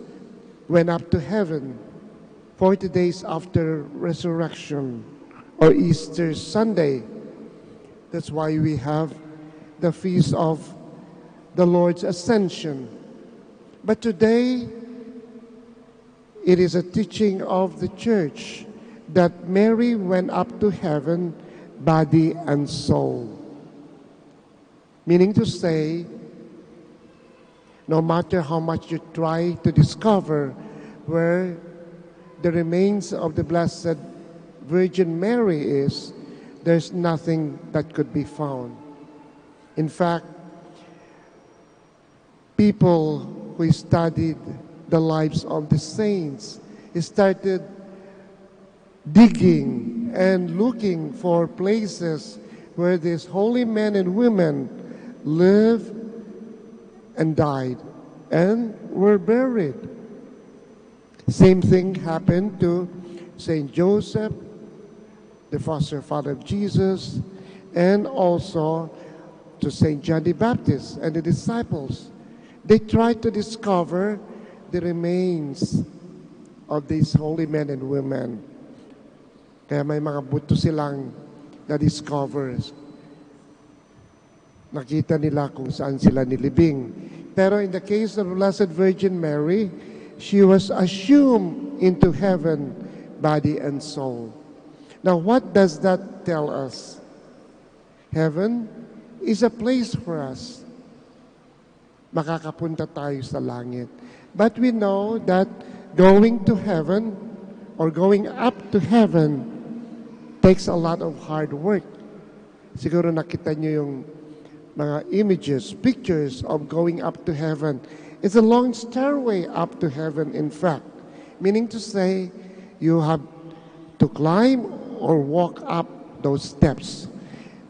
went up to heaven forty days after resurrection, or Easter Sunday. That's why we have the feast of the Lord's Ascension. But today, it is a teaching of the church that Mary went up to heaven, body and soul. Meaning to say, no matter how much you try to discover where the remains of the Blessed Virgin Mary is, there's nothing that could be found. In fact, people who studied the lives of the saints, he started digging and looking for places where these holy men and women lived and died and were buried. Same thing happened to Saint Joseph, the foster father of Jesus, and also to Saint John the Baptist and the disciples. They tried to discover the remains of these holy men and women. Kaya may mga buto silang na-discover. Nakita nila kung saan sila nilibing. Pero in the case of Blessed Virgin Mary, she was assumed into heaven, body and soul. Now, what does that tell us? Heaven is a place for us. Makakapunta tayo sa langit. But we know that going to heaven or going up to heaven takes a lot of hard work. Siguro nakita niyo yung mga images, pictures of going up to heaven. It's a long stairway up to heaven, in fact. Meaning to say, you have to climb or walk up those steps.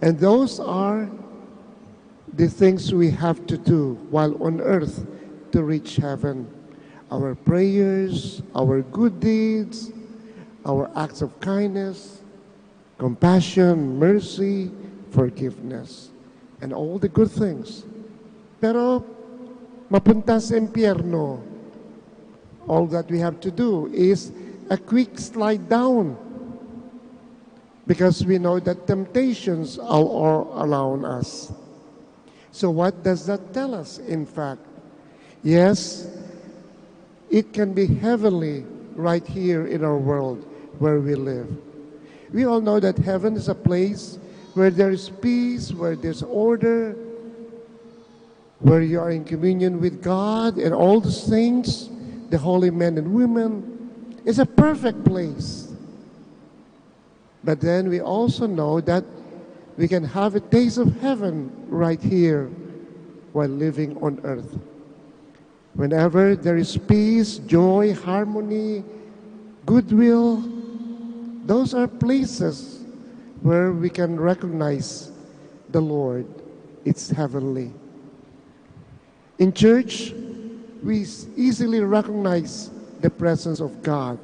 And those are the things we have to do while on earth to reach heaven. Our prayers, our good deeds, our acts of kindness, compassion, mercy, forgiveness, and all the good things. Pero mapunta sa impyerno, all that we have to do is a quick slide down, because we know that temptations are all around us. So what does that tell us, in fact? Yes, it can be heavenly right here in our world where we live. We all know that heaven is a place where there is peace, where there's order, where you are in communion with God and all the saints, the holy men and women. It's a perfect place. But then we also know that we can have a taste of heaven right here while living on earth. Whenever there is peace, joy, harmony, goodwill, those are places where we can recognize the Lord. It's heavenly. In church, we s- easily recognize the presence of God.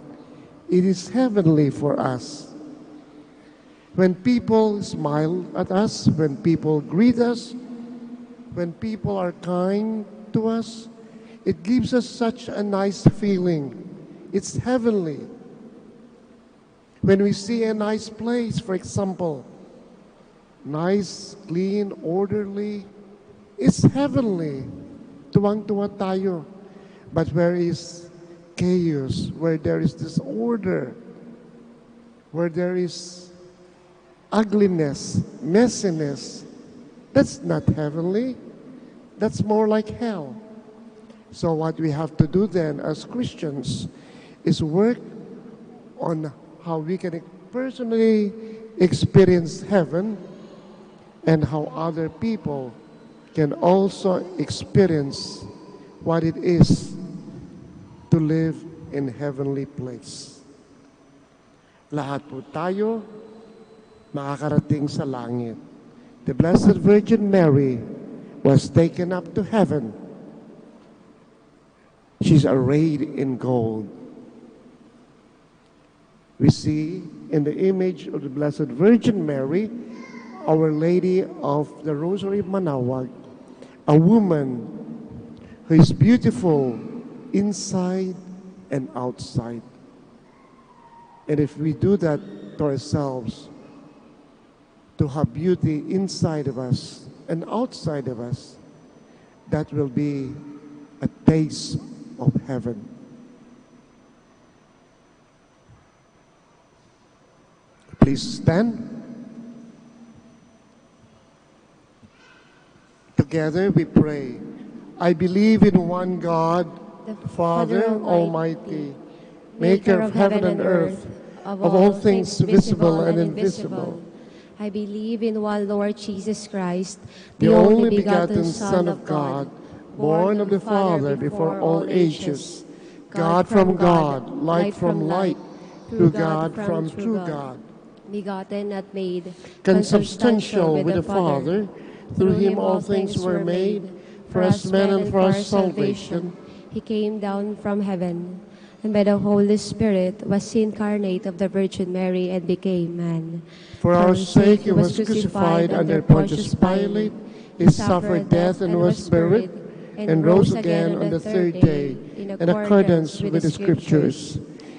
It is heavenly for us. When people smile at us, when people greet us, when people are kind to us, it gives us such a nice feeling. It's heavenly. When we see a nice place, for example, nice, clean, orderly, it's heavenly. Tuwang-tuwa tayo. But where is chaos, where there is disorder, where there is ugliness, messiness, that's not heavenly. That's more like hell. So what we have to do then as Christians is work on how we can personally experience heaven and how other people can also experience what it is to live in heavenly place. Lahat po tayo makakarating sa langit. The Blessed Virgin Mary was taken up to heaven. She's arrayed in gold. We see in the image of the Blessed Virgin Mary, Our Lady of the Rosary of Manaoag, a woman who is beautiful inside and outside. And if we do that to ourselves, to have beauty inside of us and outside of us, that will be a taste of heaven. Please stand. Together we pray. I believe in one God, the Father Almighty, maker of heaven and earth, of all things visible and invisible. I believe in one Lord Jesus Christ, the only begotten Son of God, born of the Father before all ages, God from God, light from light, true God from true God, begotten, not made, consubstantial with the Father. Through him all things were made. For us men and for our salvation, he came down from heaven, and by the Holy Spirit was incarnate of the Virgin Mary and became man. For our sake he was crucified under Pontius Pilate. He suffered death and was buried, and rose again on the third day, in accordance with the Scriptures.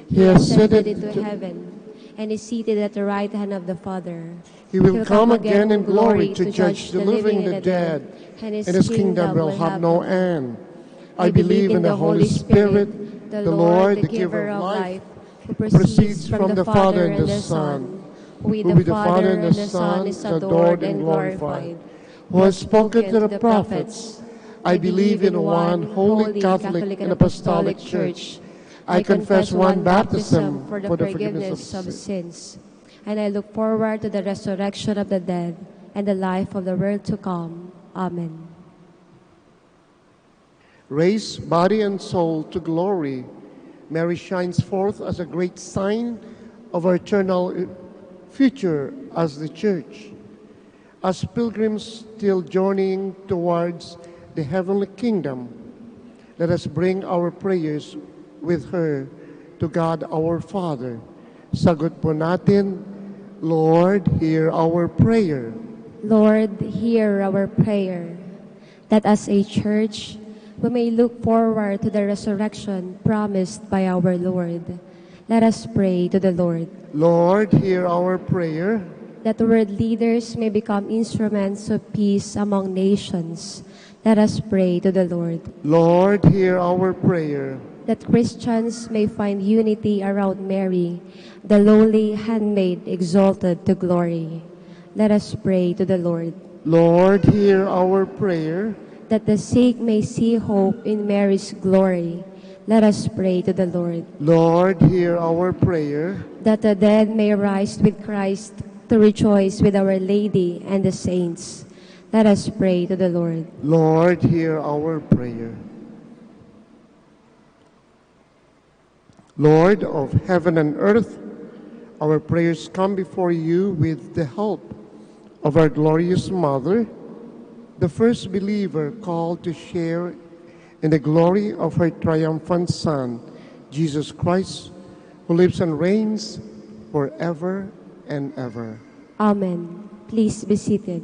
He ascended into heaven, and is seated at the right hand of the Father. He will come again in glory to judge the living and the dead, and his kingdom will have no end. I believe in the Holy Spirit, the Lord, the giver of life, who proceeds from the Father and the Son, who with the Father and the Son is adored and glorified, who has spoken to the prophets. I believe in one holy Catholic and Apostolic Church. I confess one baptism for the forgiveness of sins. And I look forward to the resurrection of the dead and the life of the world to come. Amen. Raise body and soul to glory, Mary shines forth as a great sign of our eternal future as the Church. As pilgrims still journeying towards the heavenly kingdom, let us bring our prayers with her to God our Father. Sagot po natin, Lord, hear our prayer. Lord, hear our prayer. That as a church, we may look forward to the resurrection promised by our Lord. Let us pray to the Lord. Lord, hear our prayer. That world leaders may become instruments of peace among nations. Let us pray to the Lord. Lord, hear our prayer. That Christians may find unity around Mary, the lowly handmaid exalted to glory. Let us pray to the Lord. Lord, hear our prayer. That the sick may see hope in Mary's glory. Let us pray to the Lord. Lord, hear our prayer. That the dead may rise with Christ to rejoice with Our Lady and the saints. Let us pray to the Lord. Lord, hear our prayer. Lord of heaven and earth, our prayers come before you with the help of our glorious Mother, the first believer called to share in the glory of her triumphant Son, Jesus Christ, who lives and reigns forever and ever. Amen. Please be seated.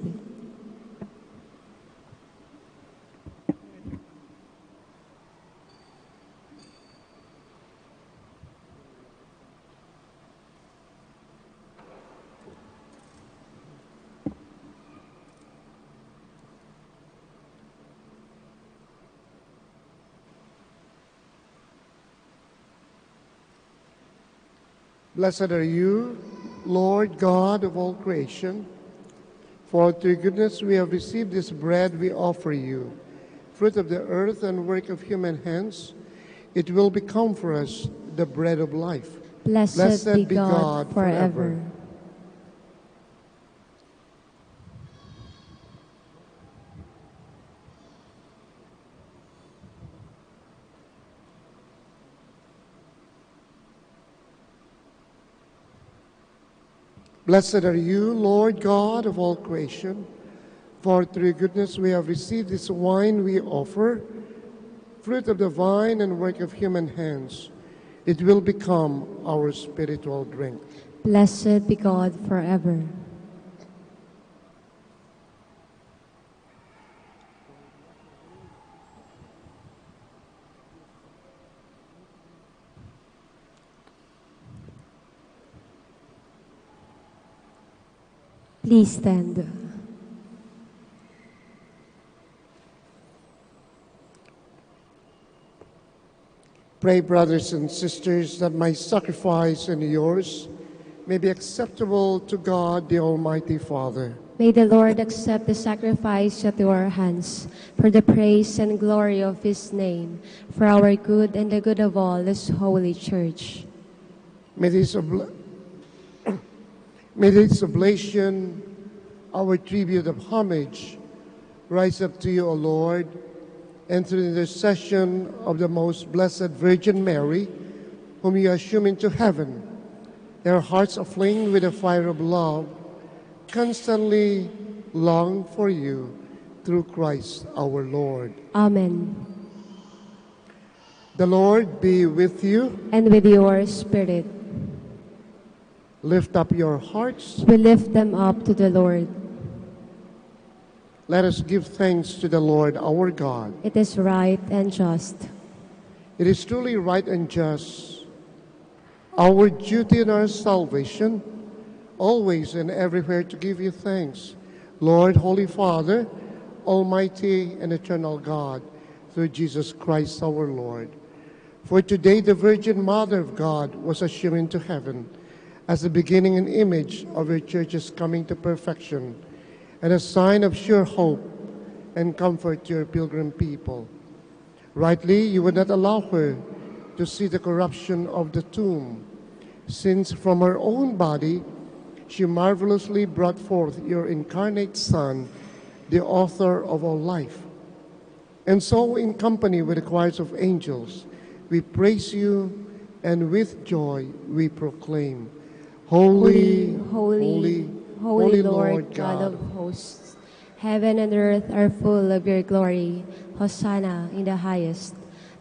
Blessed are you, Lord God of all creation, for through your goodness we have received this bread we offer you, fruit of the earth and work of human hands. It will become for us the bread of life. Blessed be God forever. Blessed are you, Lord God of all creation, for through your goodness we have received this wine we offer, fruit of the vine and work of human hands. It will become our spiritual drink. Blessed be God forever. Please stand. Pray, brothers and sisters, that my sacrifice and yours may be acceptable to God, the Almighty Father. May the Lord accept the sacrifice at your hands for the praise and glory of his name, for our good and the good of all his holy church. May this obla-, may this oblation, our tribute of homage, rise up to you, O Lord, And through the intercession of the most blessed Virgin Mary, whom you assume into heaven, their hearts aflame with the fire of love constantly long for you through Christ our Lord. Amen. The Lord be with you. And with your spirit. Lift up your hearts. We lift them up to the Lord. Let us give thanks to the Lord our God. It is right and just. It is truly right and just, our duty and our salvation, always and everywhere to give you thanks, Lord, Holy Father, Almighty and Eternal God, through Jesus Christ our Lord. For today the Virgin Mother of God was assumed into heaven as the beginning and image of your church's coming to perfection, and a sign of sure hope and comfort to your pilgrim people. Rightly, you would not allow her to see the corruption of the tomb, since from her own body she marvelously brought forth your incarnate Son, the author of all life. And so, in company with the choirs of angels, we praise you, and with joy we proclaim, "Holy, holy, holy, Lord God of hosts. Heaven and earth are full of your glory. Hosanna in the highest.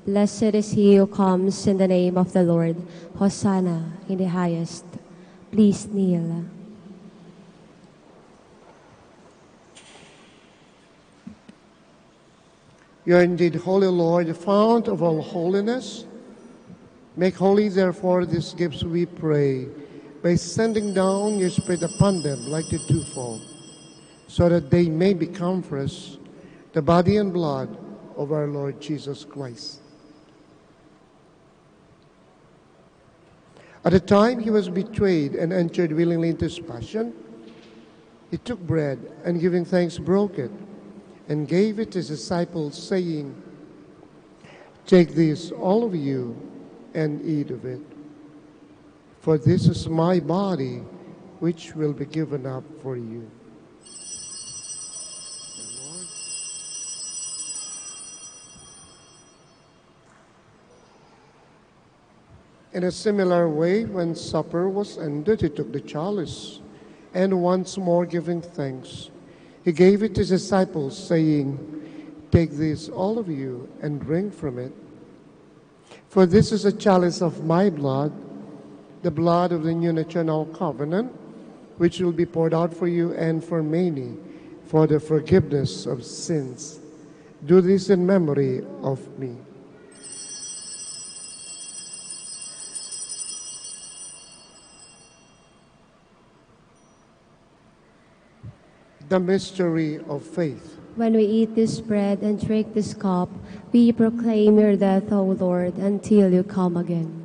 Blessed is he who comes in the name of the Lord. Hosanna in the highest." Please kneel. You are indeed holy, Lord, the fount of all holiness. Make holy, therefore, these gifts, we pray, by sending down your Spirit upon them like the dewfall, so that they may become for us the body and blood of our Lord Jesus Christ. At the time he was betrayed and entered willingly into his passion, he took bread and, giving thanks, broke it and gave it to his disciples, saying, "Take this, all of you, and eat of it. For this is my body, which will be given up for you." In a similar way, when supper was ended, he took the chalice, and once more giving thanks, he gave it to his disciples, saying, "Take this, all of you, and drink from it. For this is a chalice of my blood, the blood of the new and eternal covenant, which will be poured out for you and for many for the forgiveness of sins. Do this in memory of me." The mystery of faith. When we eat this bread and drink this cup, we proclaim your death, O Lord, until you come again.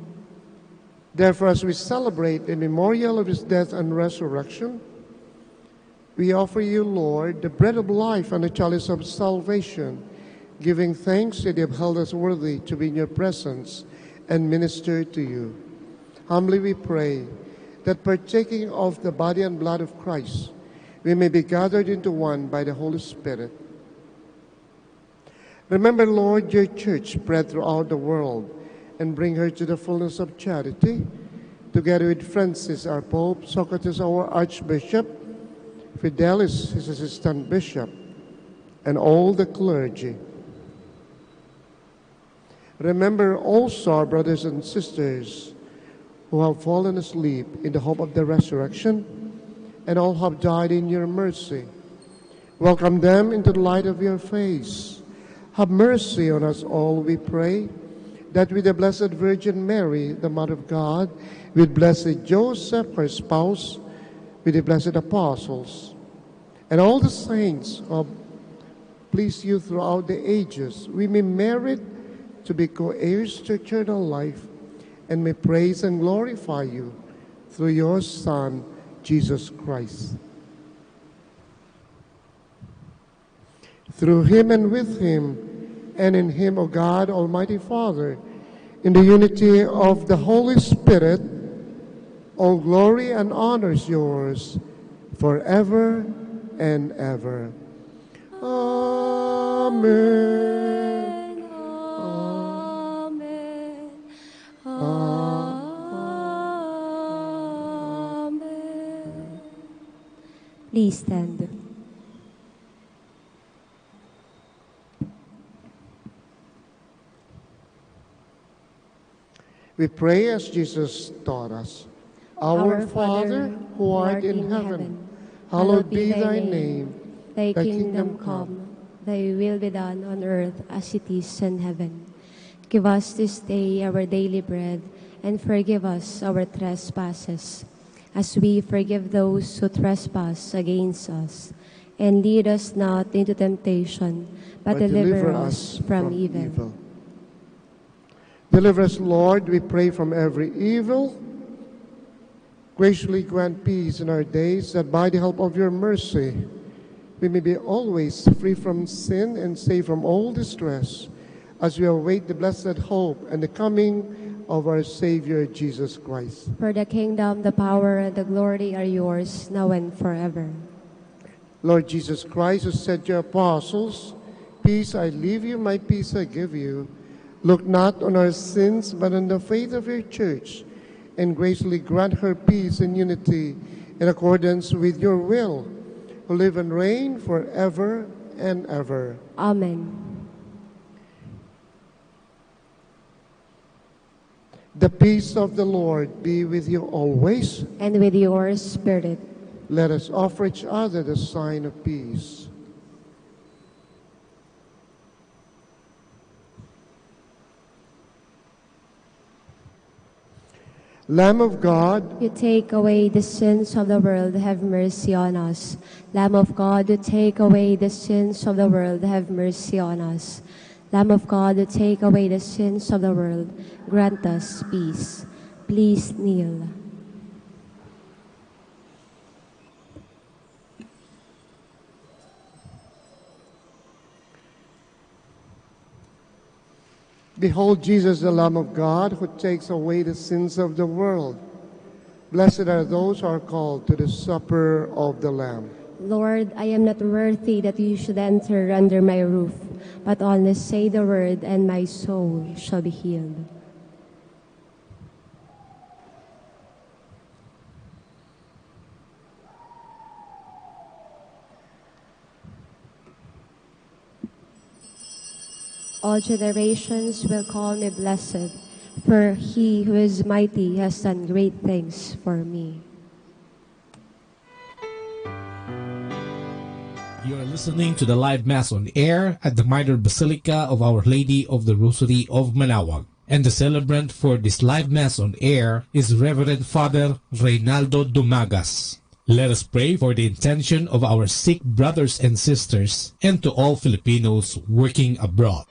Therefore, as we celebrate the memorial of his death and resurrection, we offer you, Lord, the bread of life and the chalice of salvation, giving thanks that you have held us worthy to be in your presence and minister to you. Humbly we pray that, partaking of the body and blood of Christ, we may be gathered into one by the Holy Spirit. Remember, Lord, your church spread throughout the world, and bring her to the fullness of charity, together with Francis, our Pope, Socrates, our Archbishop, Fidelis, his assistant bishop, and all the clergy. Remember also our brothers and sisters who have fallen asleep in the hope of the resurrection, and all who have died in your mercy. Welcome them into the light of your face. Have mercy on us all, we pray, that with the Blessed Virgin Mary, the Mother of God, with blessed Joseph, her spouse, with the blessed apostles, and all the saints who have pleased you throughout the ages, we may merit to be co-heirs to eternal life and may praise and glorify you through your Son, Jesus Christ. Through him and with him and in him, O God, Almighty Father, in the unity of the Holy Spirit, all glory and honor is yours forever and ever. Amen. Please stand. We pray as Jesus taught us. Our Father, who art in heaven, hallowed be thy name. Thy kingdom come, thy will be done on earth as it is in heaven. Give us this day our daily bread, and forgive us our trespasses, as we forgive those who trespass against us. And lead us not into temptation, but deliver us from evil. Deliver us, Lord, we pray, from every evil. Graciously grant peace in our days, that by the help of your mercy, we may be always free from sin and safe from all distress, as we await the blessed hope and the coming of our Savior Jesus Christ. For the kingdom, the power, and the glory are yours, now and forever. Lord Jesus Christ, who said to your apostles, "Peace I leave you, my peace I give you," look not on our sins, but on the faith of your church, and graciously grant her peace and unity in accordance with your will, who live and reign forever and ever. Amen. The peace of the Lord be with you always. And with your spirit. Let us offer each other the sign of peace. Lamb of God, you take away the sins of the world, have mercy on us. Lamb of God, you take away the sins of the world, have mercy on us. Lamb of God, you take away the sins of the world, grant us peace. Please kneel. Behold Jesus, the Lamb of God, who takes away the sins of the world. Blessed are those who are called to the supper of the Lamb. Lord, I am not worthy that you should enter under my roof, but only say the word, and my soul shall be healed. All generations will call me blessed, for he who is mighty has done great things for me. You are listening to the live Mass on air at the Minor Basilica of Our Lady of the Rosary of Manaoag. And the celebrant for this live Mass on air is Reverend Father Reynaldo Dumagas. Let us pray for the intention of our Sikh brothers and sisters and to all Filipinos working abroad.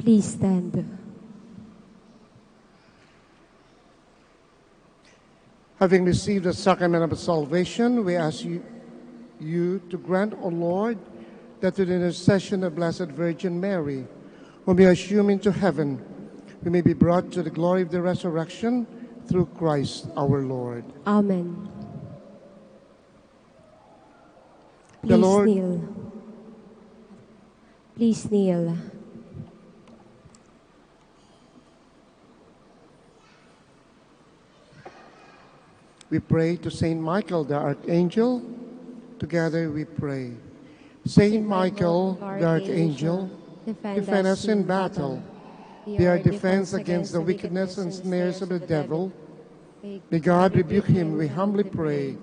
Please stand. Having received the sacrament of salvation, we ask you, you to grant, O Lord, that through the intercession of Blessed Virgin Mary, whom you assume into heaven, we may be brought to the glory of the resurrection through Christ our Lord. Amen. The Please Lord kneel. Please kneel. We pray to Saint Michael the Archangel. Together we pray. Saint Michael the Archangel, defend us in battle. Be our defense against the wickedness and snares of the devil. May God rebuke him, we humbly pray.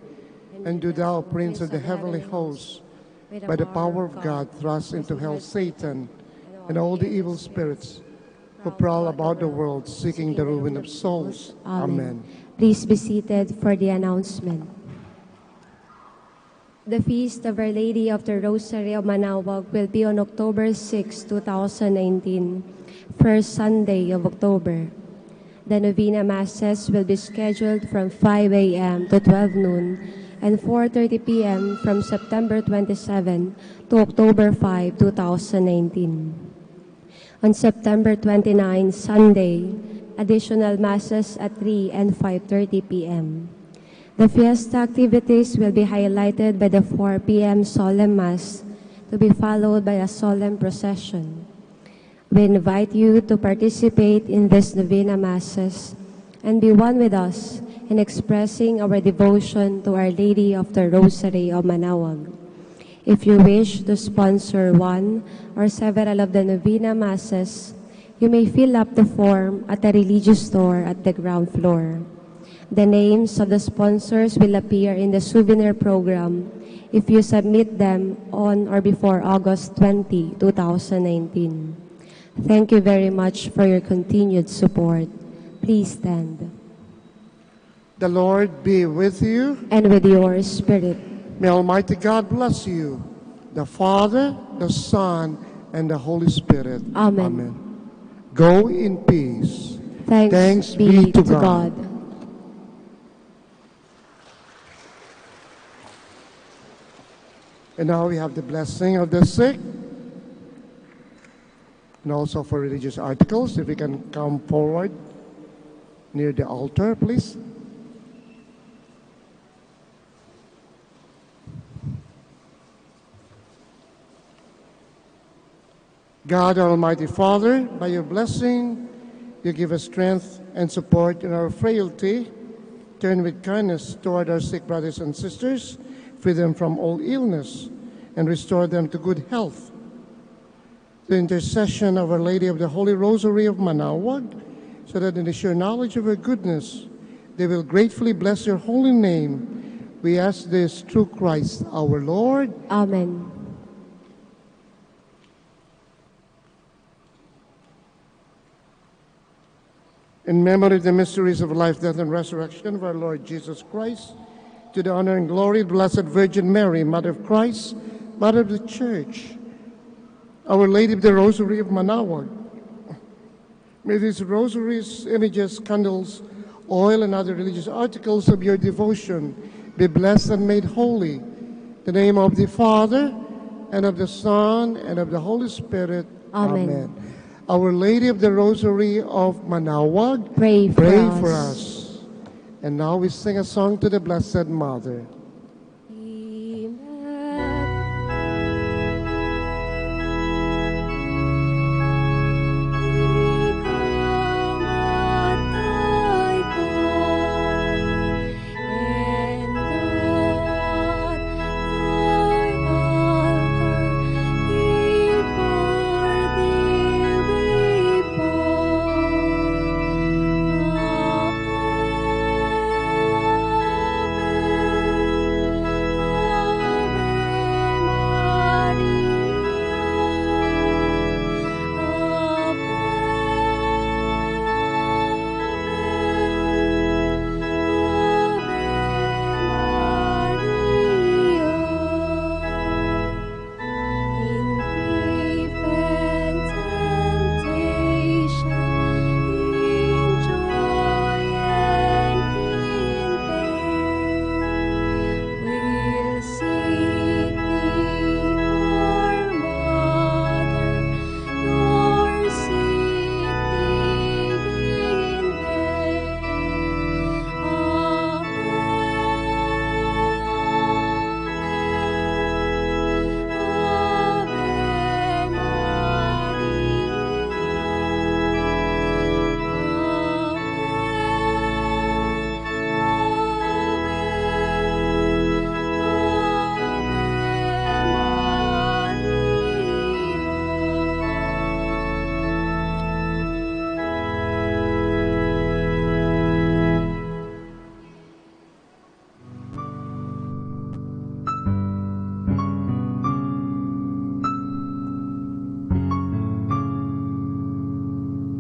And do thou, Prince of the heavenly host, by the power of God, thrust into hell Satan and all the evil spirits who prowl about the world seeking the ruin of souls. Amen. Amen. Please be seated for the announcement. The Feast of Our Lady of the Rosary of Manaoag will be on October six, two thousand nineteen, first Sunday of October. The novena masses will be scheduled from five a m to twelve noon and four thirty p m from September twenty-seven to October five, two thousand nineteen. On September twenty-nine, Sunday, additional masses at three and five thirty p m. The fiesta activities will be highlighted by the four p m solemn mass, to be followed by a solemn procession. We invite you to participate in this novena masses and be one with us in expressing our devotion to Our Lady of the Rosary of Manaoag. If you wish to sponsor one or several of the novena masses, you may fill up the form at the religious store at the ground floor. The names of the sponsors will appear in the souvenir program if you submit them on or before August twenty, two thousand nineteen. Thank you very much for your continued support. Please stand. The Lord be with you. And with your spirit. May Almighty God bless you, the Father, the Son, and the Holy Spirit. Amen. Amen. Go in peace. Thanks be to God. And now we have the blessing of the sick. And also for religious articles, if you can come forward near the altar, please. God, Almighty Father, by your blessing, you give us strength and support in our frailty. Turn with kindness toward our sick brothers and sisters, free them from all illness, and restore them to good health. The intercession of Our Lady of the Holy Rosary of Manaoag, so that in the sure knowledge of her goodness, they will gratefully bless your holy name. We ask this through Christ our Lord. Amen. In memory of the mysteries of life, death, and resurrection of our Lord Jesus Christ, to the honor and glory of Blessed Virgin Mary, Mother of Christ, Mother of the Church, Our Lady of the Rosary of Manaoag. May these rosaries, images, candles, oil, and other religious articles of your devotion be blessed and made holy. In the name of the Father, and of the Son, and of the Holy Spirit. Amen. Amen. Our Lady of the Rosary of Manaoag, pray for us. And now we sing a song to the Blessed Mother.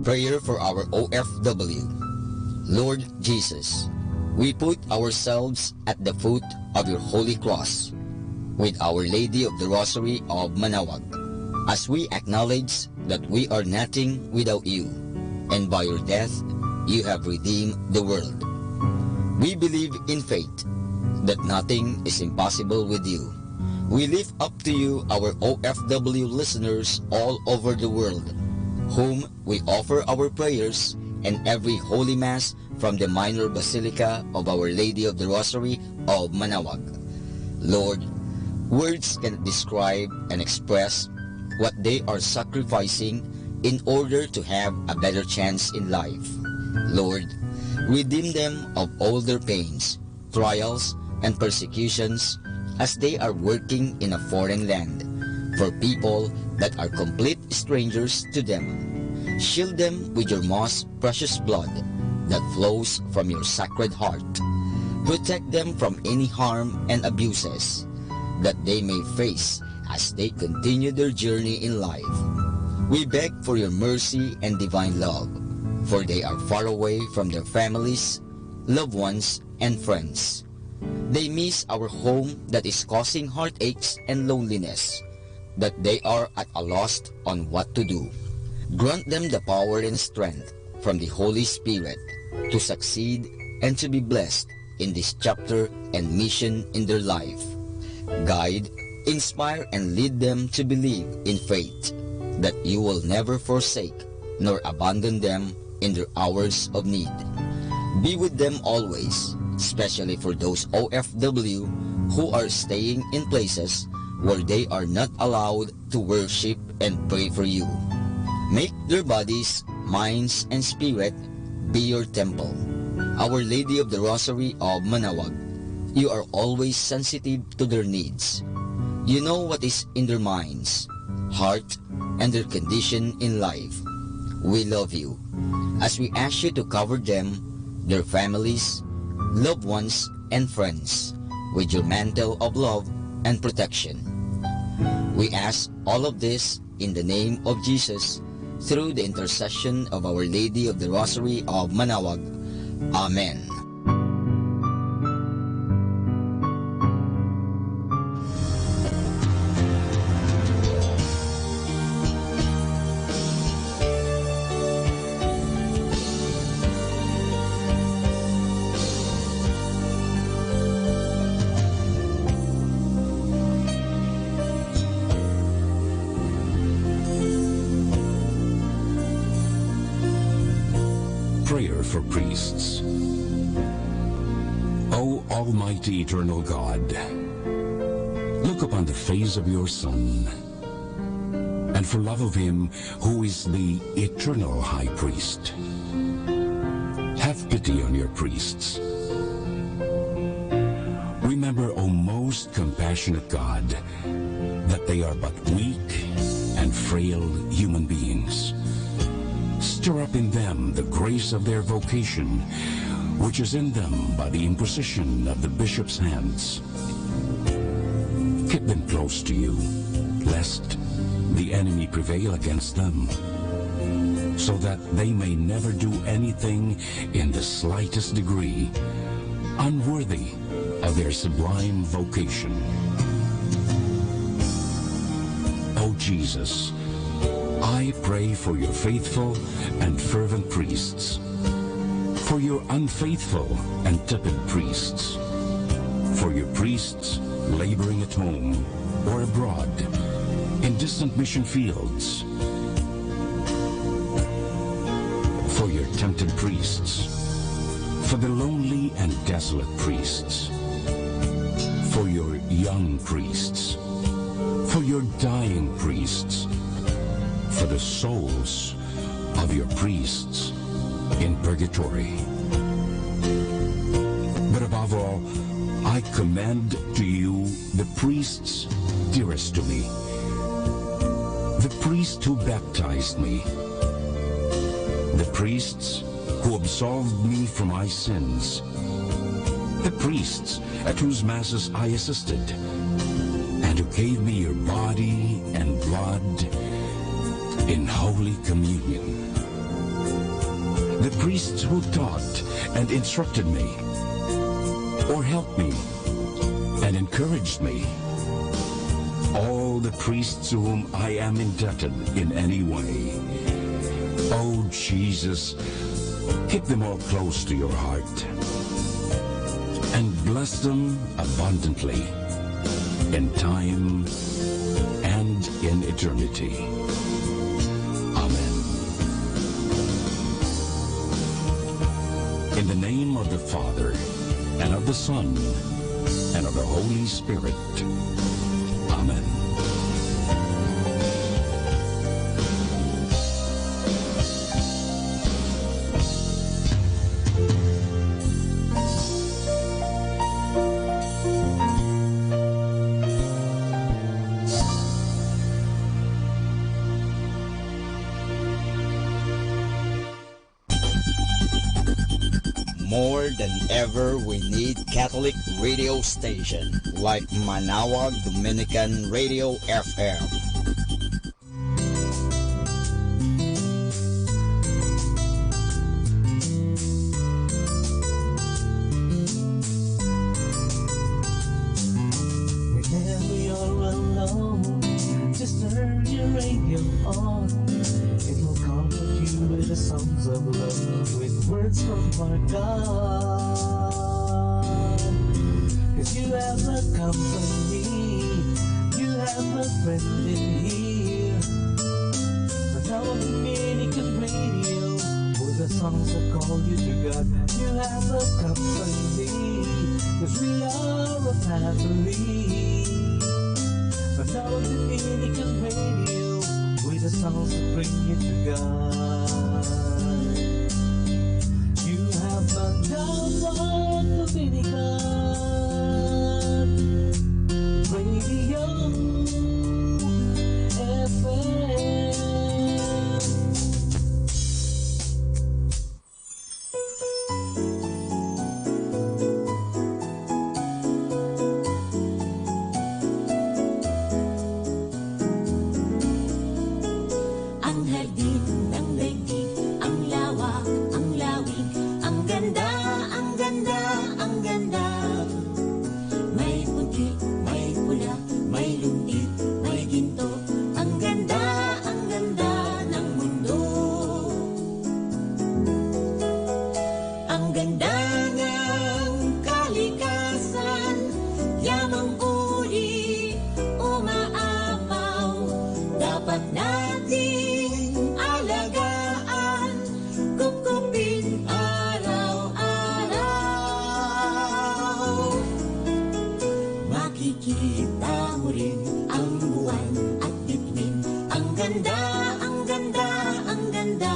Prayer for our O F W. Lord Jesus, we put ourselves at the foot of your holy cross with Our Lady of the Rosary of Manaoag, as we acknowledge that we are nothing without you, and by your death, you have redeemed the world. We believe in faith that nothing is impossible with you. We lift up to you our O F W listeners all over the world, whom we offer our prayers and every Holy Mass from the Minor Basilica of Our Lady of the Rosary of Manaoag. Lord, words cannot describe and express what they are sacrificing in order to have a better chance in life. Lord, redeem them of all their pains, trials, and persecutions as they are working in a foreign land for people that are complete strangers to them. Shield them with your most precious blood that flows from your Sacred Heart. Protect them from any harm and abuses that they may face as they continue their journey in life. We beg for your mercy and divine love, for they are far away from their families, loved ones, and friends. They miss our home that is causing heartaches and loneliness, that they are at a loss on what to do. Grant them the power and strength from the Holy Spirit to succeed and to be blessed in this chapter and mission in their life. Guide, inspire, and lead them to believe in faith that you will never forsake nor abandon them in their hours of need. Be with them always, especially for those O F W who are staying in places where they are not allowed to worship and pray for you. Make their bodies, minds, and spirit be your temple. Our Lady of the Rosary of Manaoag, you are always sensitive to their needs. You know what is in their minds, heart, and their condition in life. We love you as we ask you to cover them, their families, loved ones, and friends with your mantle of love and protection. We ask all of this in the name of Jesus, through the intercession of Our Lady of the Rosary of Manaoag. Amen. Prayer for priests. O Almighty Eternal God, look upon the face of your Son, and for love of him who is the eternal high priest, have pity on your priests. Remember, O most compassionate God, that they are but weak and frail human beings. Stir up in them the grace of their vocation, which is in them by the imposition of the bishop's hands. Keep them close to you, lest the enemy prevail against them, so that they may never do anything in the slightest degree unworthy of their sublime vocation. O Jesus, I pray for your faithful and fervent priests, for your unfaithful and tepid priests, for your priests laboring at home or abroad, in distant mission fields, for your tempted priests, for the lonely and desolate priests, for your young priests, for your dying priests, for the souls of your priests in purgatory. But above all, I commend to you the priests dearest to me, the priest who baptized me, the priests who absolved me from my sins, the priests at whose masses I assisted, and who gave me your body and blood in Holy Communion. The priests who taught and instructed me, or helped me and encouraged me, all the priests to whom I am indebted in any way. Oh Jesus, keep them all close to your heart and bless them abundantly in time and in eternity. Amen. In the name of the Father, and of the Son, and of the Holy Spirit. Amen. More than ever, we need Catholic radio station like Manaoag Dominican Radio F M. Whenever you're alone, just turn your radio on. It will comfort you with the songs of love, with words from our God. 'Cause you have a company, you have a friend in here. Manaoag Dominican Radio, with the songs that call you to God. You have a company, 'cause we are a family. Manaoag Dominican Radio, with the songs that bring you to God. You have Manaoag Dominican Radio F M. Ang hardin ng daigdig, ang lawak, ang lawig, ang ganda, ang ganda, ang ganda. May puti, may pula, may lungit, may ginto, ang ganda, ang ganda ng mundo. Ang ganda ng kalikasan, yamang uri, umaapaw, dapat nating alagaan, kupkupin araw-araw. Makikita mo rin ang buwan at bituin. Ang ganda, ang ganda, ang ganda.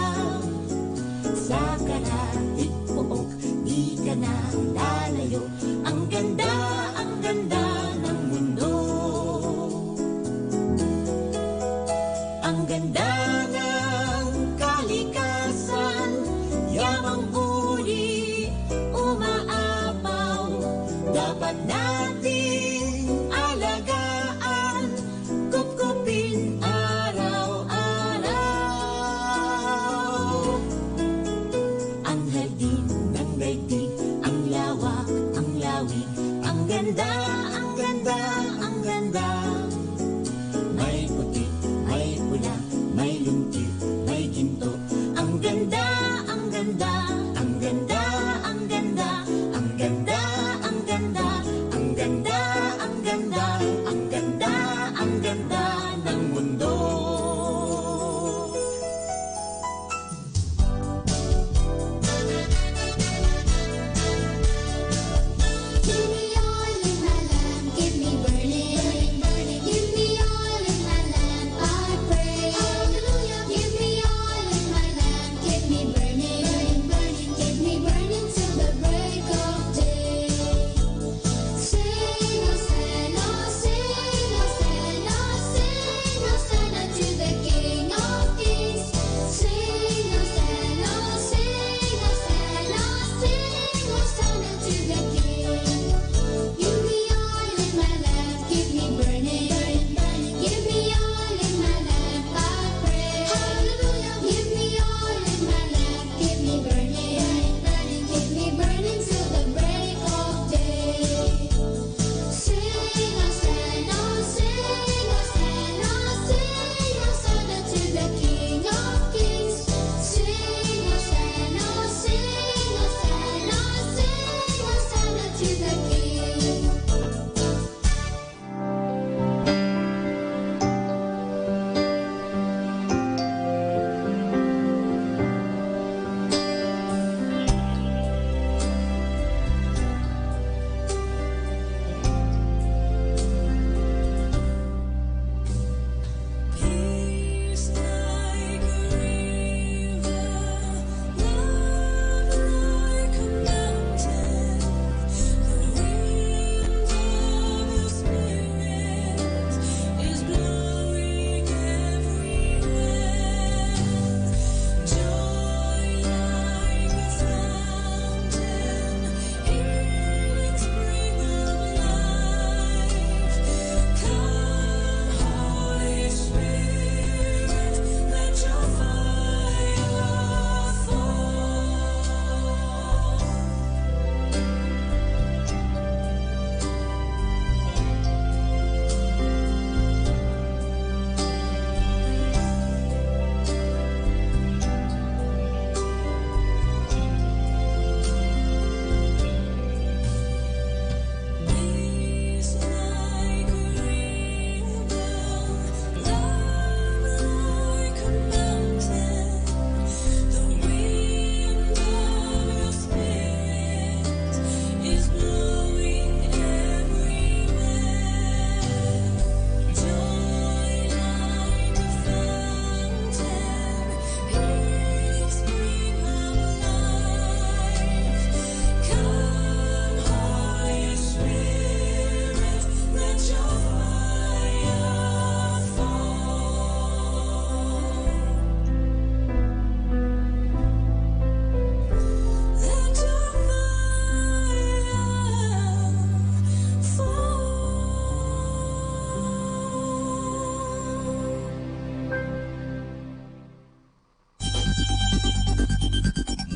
Sa karatig pook, di ka na lalayo. Ang ganda, ang ganda ng mundo. Ang ganda ng kalikasan, yamang uri, umaapaw, dapat nating alagaan, kupkupin araw-araw. Ang hardin ng daigdig, ang lawak, ang lawig, ang ganda, ang ganda, ang ganda. May puti, may pula, may lungkit,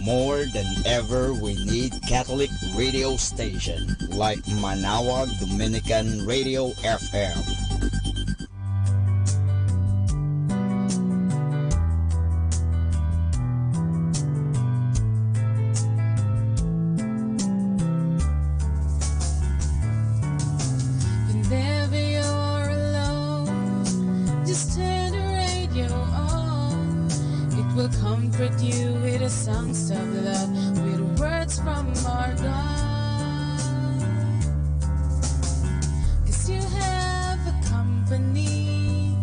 More than ever, we need Catholic radio station like Manaoag Dominican Radio F M. Whenever you're alone, just turn the radio on. It will comfort you with the songs of love, with words from our God. 'Cause you have a company,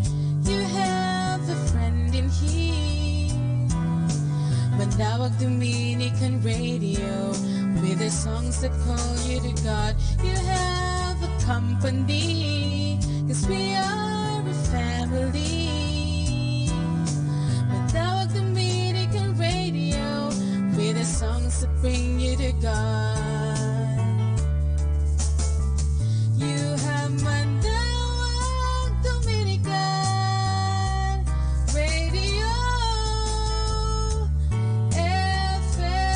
you have a friend in here. Manaoag Dominican Radio, with the songs that call you to God. You have a company, 'cause we are a family. Manaoag Dominican Radio, with the songs that bring you to God. You have Manaoag Dominican Radio F M.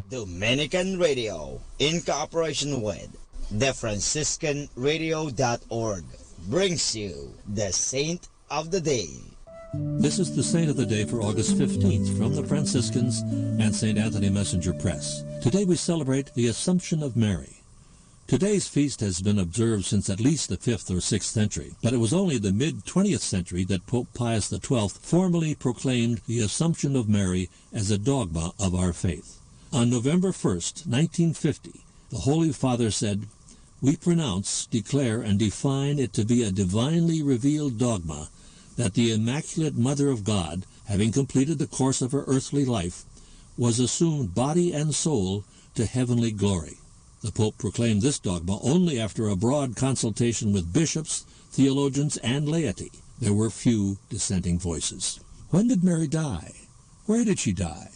Dominican Radio, in cooperation with the Franciscan Radio dot org, brings you the Saint of the Day. This is the Saint of the Day for August fifteenth from the Franciscans and Saint Anthony Messenger Press. Today we celebrate the Assumption of Mary. Today's feast has been observed since at least the fifth or sixth century, but it was only the mid-twentieth century that Pope Pius the twelfth formally proclaimed the Assumption of Mary as a dogma of our faith. On November first, nineteen fifty, the Holy Father said, "We pronounce, declare, and define it to be a divinely revealed dogma that the Immaculate Mother of God, having completed the course of her earthly life, was assumed body and soul to heavenly glory." The Pope proclaimed this dogma only after a broad consultation with bishops, theologians, and laity. There were few dissenting voices. When did Mary die? Where did she die?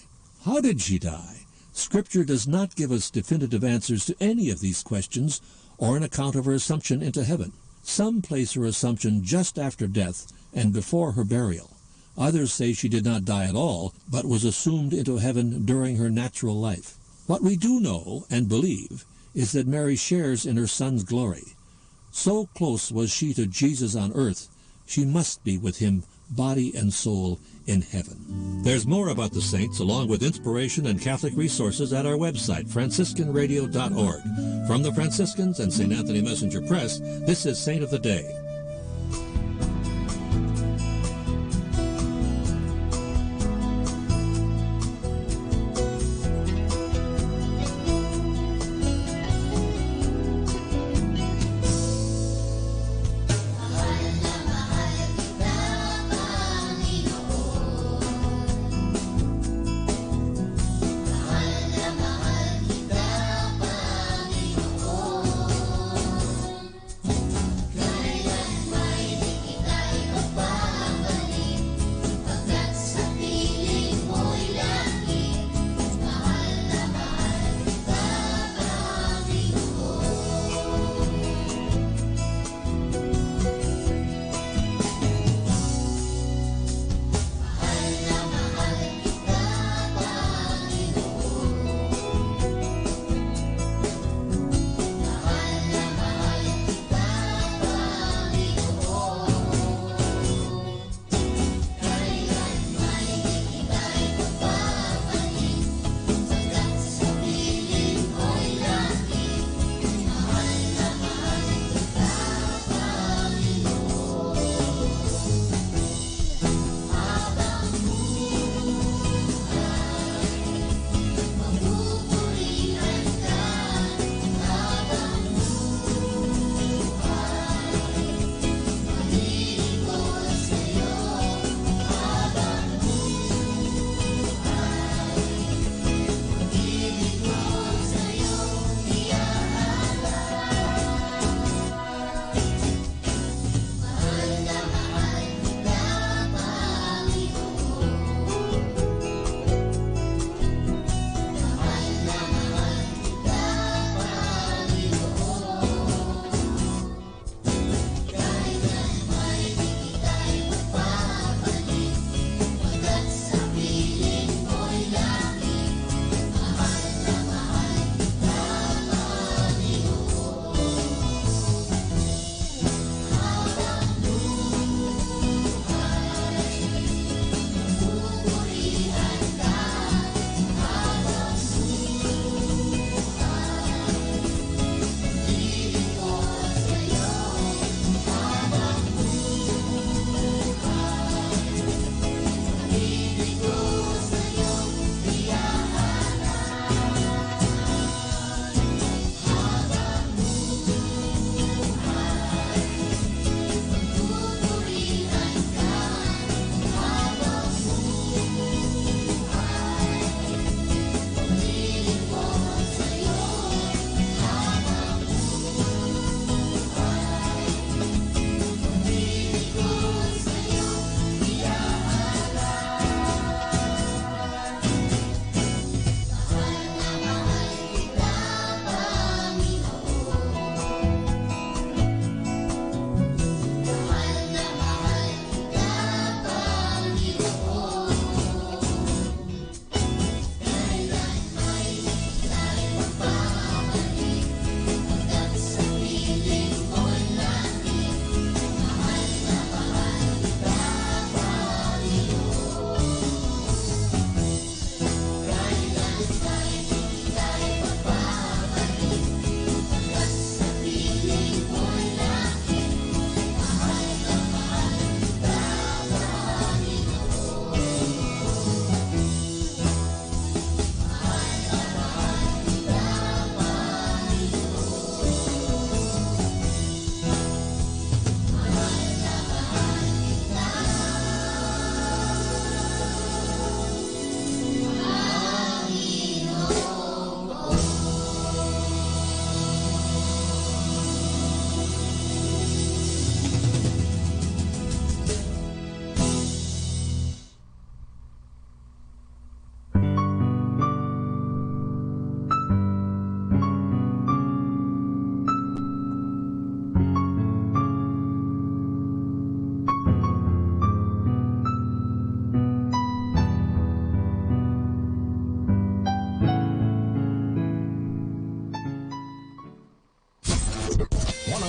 How did she die? Scripture does not give us definitive answers to any of these questions or an account of her assumption into heaven. Some place her assumption just after death and before her burial. Others say she did not die at all, but was assumed into heaven during her natural life. What we do know and believe is that Mary shares in her Son's glory. So close was she to Jesus on earth, she must be with him body and soul in heaven. There's more about the saints, along with inspiration and Catholic resources, at our website, franciscan radio dot org. From the Franciscans and Saint Anthony Messenger Press, this is Saint of the Day.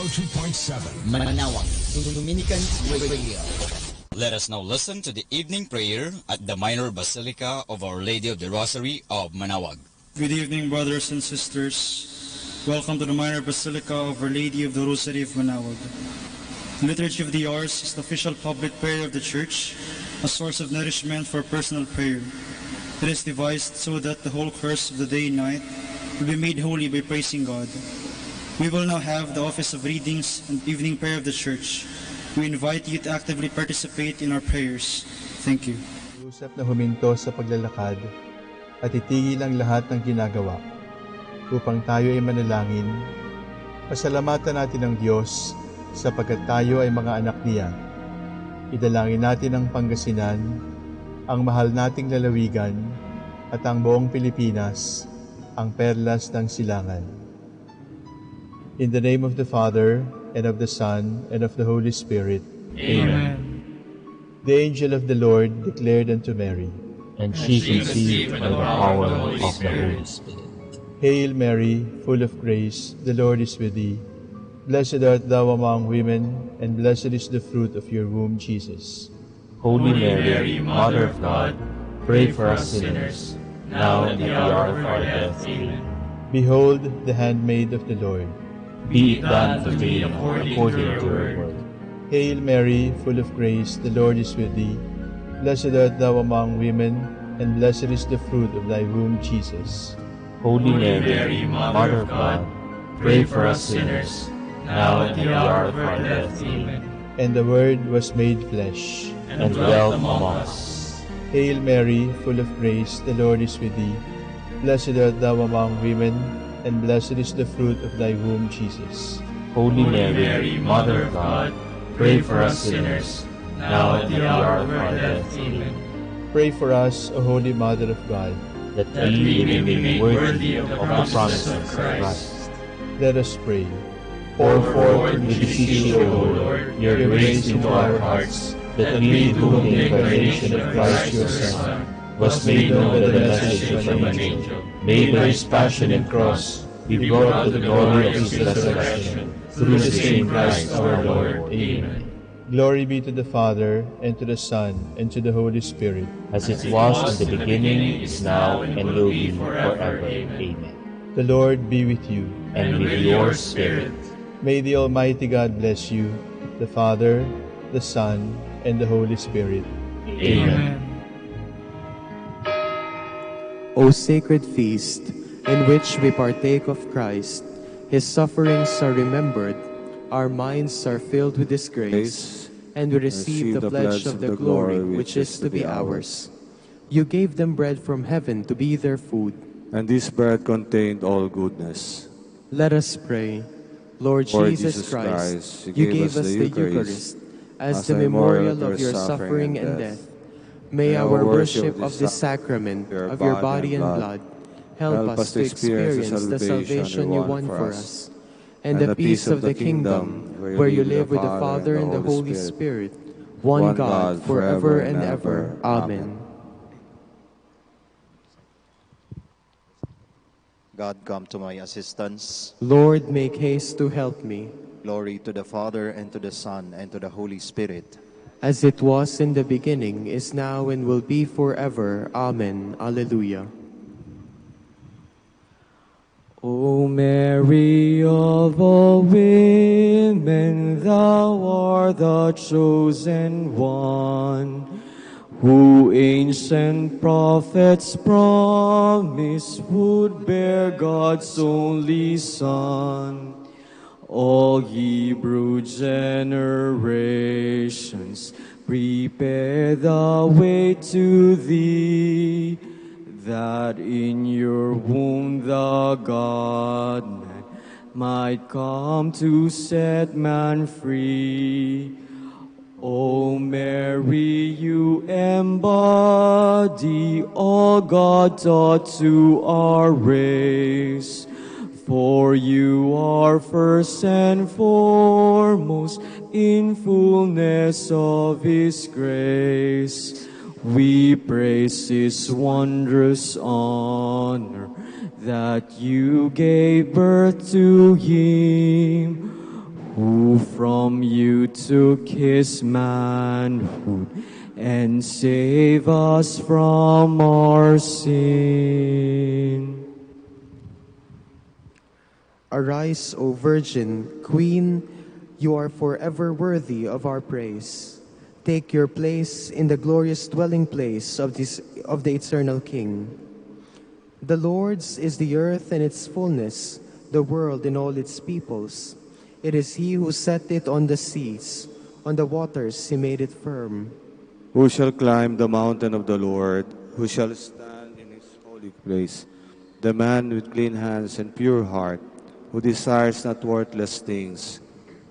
two point seven Manawag Dominican Radio. Let us now listen to the evening prayer at the Minor Basilica of Our Lady of the Rosary of Manawag. Good evening, brothers and sisters. Welcome to the Minor Basilica of Our Lady of the Rosary of Manawag. The Liturgy of the Hours is the official public prayer of the Church, a source of nourishment for personal prayer. It is devised so that the whole course of the day and night will be made holy by praising God. We will now have the office of readings and evening prayer of the Church. We invite you to actively participate in our prayers. Thank you. Usap na huminto sa paglalakad at itigil ang lahat ng ginagawa upang tayo ay manalangin. Pasalamatan natin ang Diyos sapagkat tayo ay mga anak niya. Idalangin natin ang Pangasinan, ang mahal nating lalawigan, at ang buong Pilipinas, ang perlas ng silangan. In the name of the Father, and of the Son, and of the Holy Spirit. Amen. The angel of the Lord declared unto Mary, and she conceived by the power of the Holy Spirit. Hail Mary, full of grace, the Lord is with thee. Blessed art thou among women, and blessed is the fruit of your womb, Jesus. Holy Mary, Mother of God, pray for us sinners, now and at the hour of our death. Amen. Behold the handmaid of the Lord. Be it done to me according to your word. Hail Mary, full of grace, the Lord is with thee. Blessed art thou among women, and blessed is the fruit of thy womb, Jesus. Holy Mary, Mother of God, pray for us sinners, now and at the hour of our death. Amen. And the Word was made flesh and dwelt among us. Hail Mary, full of grace, the Lord is with thee. Blessed art thou among women, and blessed is the fruit of thy womb, Jesus. Holy Mary, Mother of God, pray for us sinners, now at the hour of our death. Amen. Pray for us, O Holy Mother of God, that we may be made worthy of the promises of Christ. Let us pray. Pour forth, we beseech you, O Lord, your grace into our hearts, that we, through the incarnation of Christ your Son, was made known by the message of an angel, may by his passion and cross be brought to the glory of his resurrection, through the same Christ our Lord. Amen. Glory be to the Father, and to the Son, and to the Holy Spirit. As it was in the beginning, is now, and will be forever. Amen. The Lord be with you. And with your spirit. May the Almighty God bless you, the Father, the Son, and the Holy Spirit. Amen. O sacred feast, in which we partake of Christ, his sufferings are remembered, our minds are filled with his grace, and we receive the pledge of the glory which is to be ours. You gave them bread from heaven to be their food. And this bread contained all goodness. Let us pray. Lord Jesus Christ, you gave us the Eucharist as the memorial of your suffering and death. May our worship of this sacrament of your body and blood help us to experience the salvation you won for us and the peace of the kingdom, where you live with the Father and the Holy Spirit, one God, forever and ever. Amen. God, come to my assistance. Lord, make haste to help me. Glory to the Father, and to the Son, and to the Holy Spirit. As it was in the beginning, is now, and will be forever. Amen. Alleluia. O Mary of all women, thou art the chosen one, who ancient prophets promised would bear God's only Son. All Hebrew generations prepare the way to thee, that in your womb the God-man might come to set man free. O Mary, you embody all God taught to our race. For you are first and foremost in fullness of his grace. We praise his wondrous honor that you gave birth to him. Who from you took his manhood and save us from our sin. Arise, O Virgin, Queen, you are forever worthy of our praise. Take your place in the glorious dwelling place of, this, of the eternal King. The Lord's is the earth and its fullness, the world and all its peoples. It is he who set it on the seas, on the waters he made it firm. Who shall climb the mountain of the Lord? Who shall stand in his holy place? The man with clean hands and pure heart, who desires not worthless things,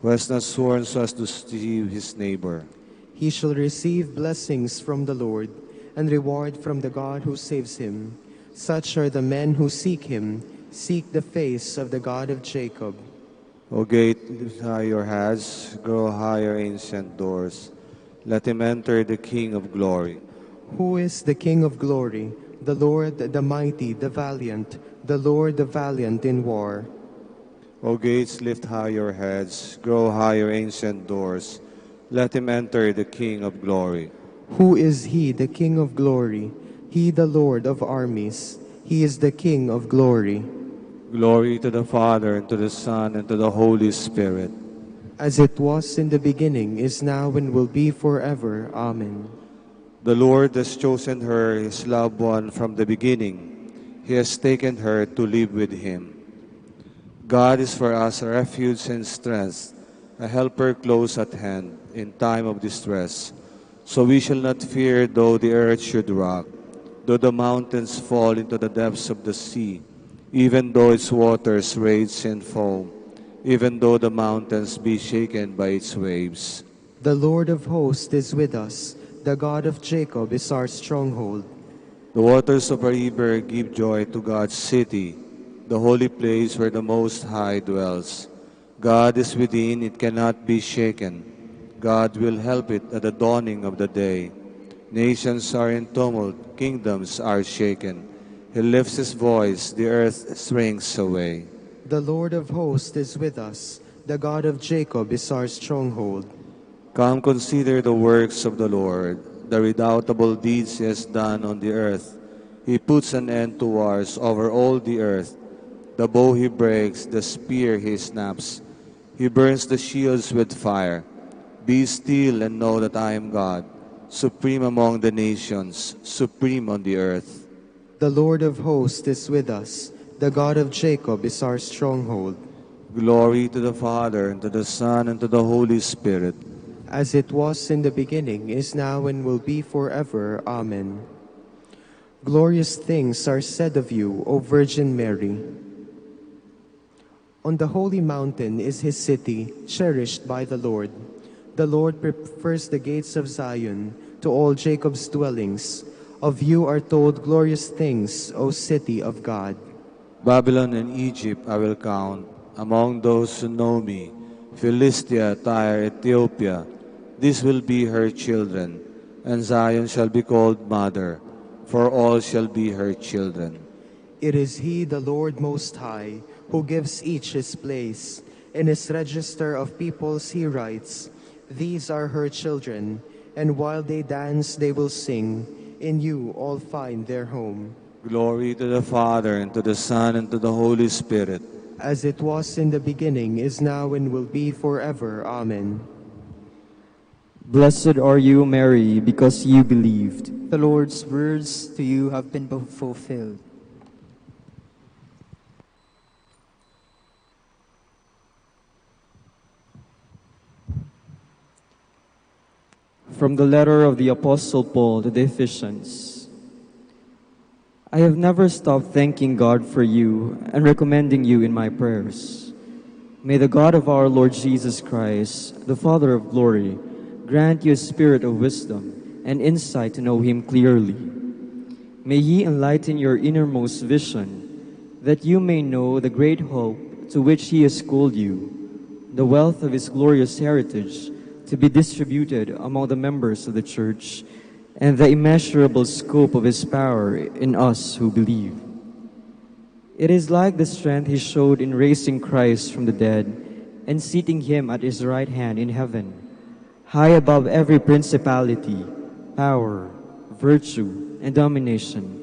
who has not sworn so as to deceive his neighbor. He shall receive blessings from the Lord, and reward from the God who saves him. Such are the men who seek him, seek the face of the God of Jacob. O gate, lift high your heads, grow higher, ancient doors. Let him enter, the King of glory. Who is the King of glory? The Lord, the mighty, the valiant, the Lord, the valiant in war. O gates, lift high your heads, grow higher, ancient doors. Let him enter, the King of glory. Who is he, the King of glory? He, the Lord of armies. He is the King of glory. Glory to the Father, and to the Son, and to the Holy Spirit. As it was in the beginning, is now, and will be forever. Amen. The Lord has chosen her, his loved one, from the beginning. He has taken her to live with him. God is for us a refuge and strength, a helper close at hand in time of distress. So we shall not fear though the earth should rock, though the mountains fall into the depths of the sea, even though its waters rage and foam, even though the mountains be shaken by its waves. The Lord of hosts is with us. The God of Jacob is our stronghold. The waters of a river give joy to God's city, the holy place where the Most High dwells. God is within, it cannot be shaken. God will help it at the dawning of the day. Nations are in tumult, kingdoms are shaken. He lifts his voice, the earth shrinks away. The Lord of hosts is with us. The God of Jacob is our stronghold. Come, consider the works of the Lord, the redoubtable deeds he has done on the earth. He puts an end to wars over all the earth. The bow he breaks, the spear he snaps. He burns the shields with fire. Be still and know that I am God, supreme among the nations, supreme on the earth. The Lord of hosts is with us. The God of Jacob is our stronghold. Glory to the Father, and to the Son, and to the Holy Spirit. As it was in the beginning, is now, and will be forever. Amen. Glorious things are said of you, O Virgin Mary. On the holy mountain is his city, cherished by the Lord. The Lord prefers the gates of Zion to all Jacob's dwellings. Of you are told glorious things, O city of God. Babylon and Egypt I will count among those who know me, Philistia, Tyre, Ethiopia. These will be her children, and Zion shall be called mother, for all shall be her children. It is he, the Lord Most High, who gives each his place. In his register of peoples he writes, "These are her children, and while they dance they will sing. In you all find their home." Glory to the Father, and to the Son, and to the Holy Spirit. As it was in the beginning, is now, and will be forever. Amen. Blessed are you, Mary, because you believed. The Lord's words to you have been fulfilled. From the letter of the Apostle Paul to the Ephesians. I have never stopped thanking God for you and recommending you in my prayers. May the God of our Lord Jesus Christ, the Father of glory, grant you a spirit of wisdom and insight to know him clearly. May he enlighten your innermost vision, that you may know the great hope to which he has called you, the wealth of his glorious heritage to be distributed among the members of the church, and the immeasurable scope of his power in us who believe. It is like the strength he showed in raising Christ from the dead and seating him at his right hand in heaven, high above every principality, power, virtue, and domination,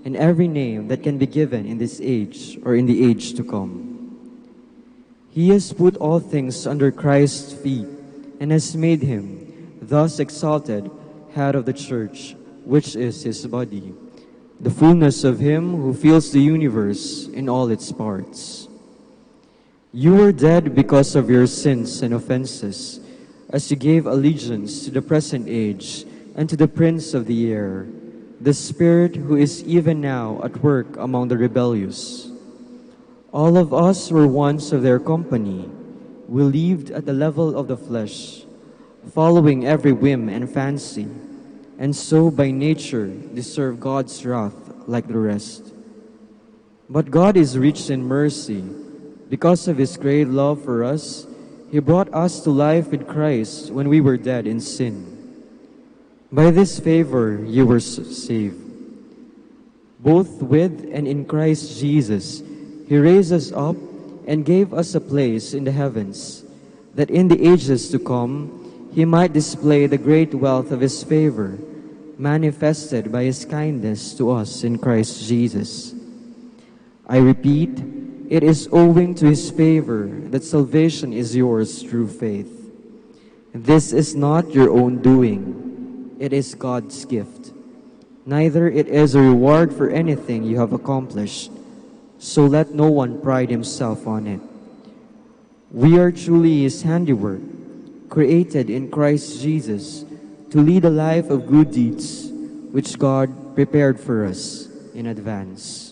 and every name that can be given in this age or in the age to come. He has put all things under Christ's feet and has made him thus exalted head of the church, which is his body, the fullness of him who fills the universe in all its parts. You were dead because of your sins and offenses, as you gave allegiance to the present age and to the prince of the air, the spirit who is even now at work among the rebellious. All of us were once of their company. We lived at the level of the flesh, following every whim and fancy, and so by nature deserve God's wrath like the rest. But God is rich in mercy. Because of his great love for us, he brought us to life with Christ when we were dead in sin. By this favor you were s- saved. Both with and in Christ Jesus, he raised us up and gave us a place in the heavens, that in the ages to come he might display the great wealth of his favor, manifested by his kindness to us in Christ Jesus. I repeat, it is owing to his favor that salvation is yours through faith. This is not your own doing, it is God's gift. Neither it is a reward for anything you have accomplished, so let no one pride himself on it. We are truly his handiwork, created in Christ Jesus to lead a life of good deeds, which God prepared for us in advance.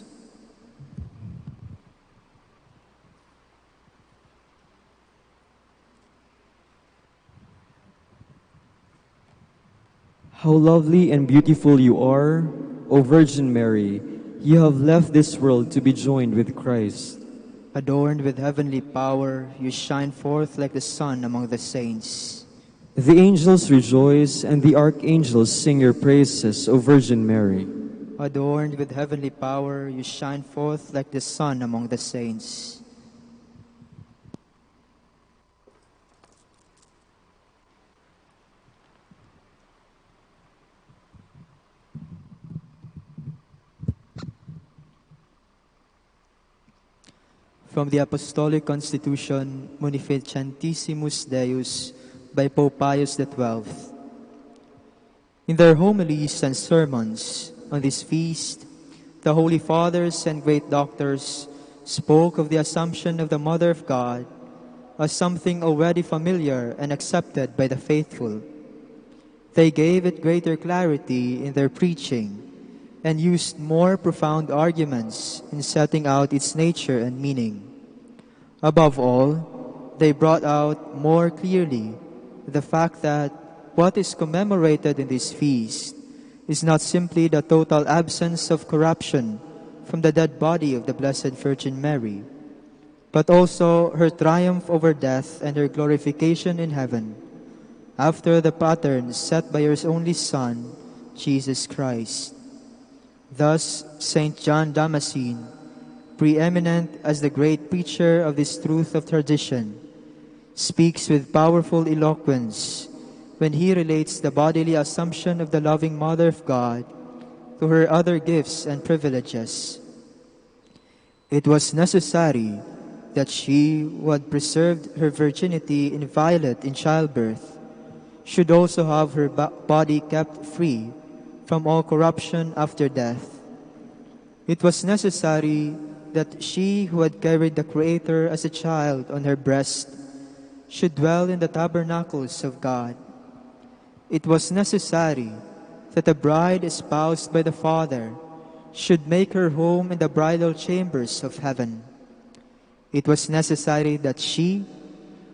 How lovely and beautiful you are, O Virgin Mary! You have left this world to be joined with Christ. Adorned with heavenly power, you shine forth like the sun among the saints. The angels rejoice, and the archangels sing your praises, O Virgin Mary. Adorned with heavenly power, you shine forth like the sun among the saints. From the Apostolic Constitution, Munificentissimus Deus, by Pope Pius the twelfth. In their homilies and sermons on this feast, the Holy Fathers and great doctors spoke of the Assumption of the Mother of God as something already familiar and accepted by the faithful. They gave it greater clarity in their preaching and used more profound arguments in setting out its nature and meaning. Above all, they brought out more clearly the fact that what is commemorated in this feast is not simply the total absence of corruption from the dead body of the Blessed Virgin Mary, but also her triumph over death and her glorification in heaven, after the pattern set by her only Son, Jesus Christ. Thus, Saint John Damascene, preeminent as the great preacher of this truth of tradition, speaks with powerful eloquence when he relates the bodily assumption of the loving Mother of God to her other gifts and privileges. It was necessary that she who had preserved her virginity inviolate in childbirth should also have her bo- body kept free from all corruption after death. It was necessary that she who had carried the Creator as a child on her breast should dwell in the tabernacles of God. It was necessary that the bride espoused by the Father should make her home in the bridal chambers of heaven. It was necessary that she,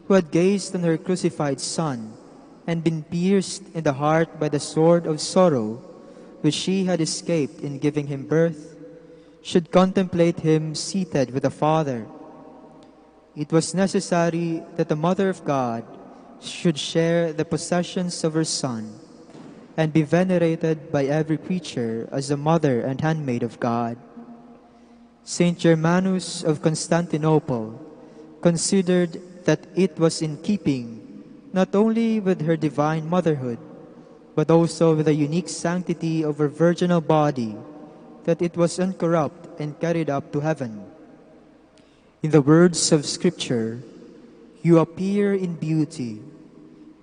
who had gazed on her crucified Son and been pierced in the heart by the sword of sorrow which she had escaped in giving him birth, should contemplate him seated with the Father. It was necessary that the Mother of God should share the possessions of her Son and be venerated by every creature as the mother and handmaid of God. Saint Germanus of Constantinople considered that it was in keeping not only with her divine motherhood, but also with the unique sanctity of her virginal body, that it was uncorrupt and carried up to heaven. In the words of Scripture, "You appear in beauty.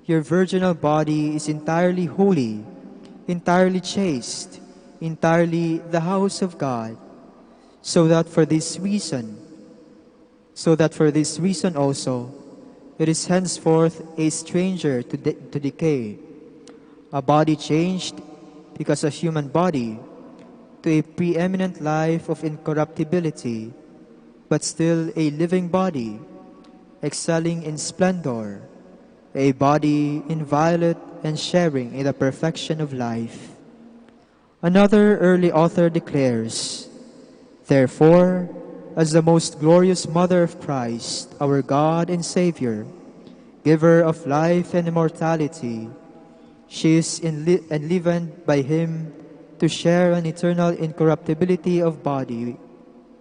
Your virginal body is entirely holy, entirely chaste, entirely the house of God." So that for this reason, so that for this reason also, it is henceforth a stranger to, de- to decay, a body changed because a human body, to a preeminent life of incorruptibility, but still a living body, excelling in splendor, a body inviolate and sharing in the perfection of life. Another early author declares, "Therefore, as the most glorious mother of Christ, our God and Savior, giver of life and immortality, she is enli- enlivened by him to share an eternal incorruptibility of body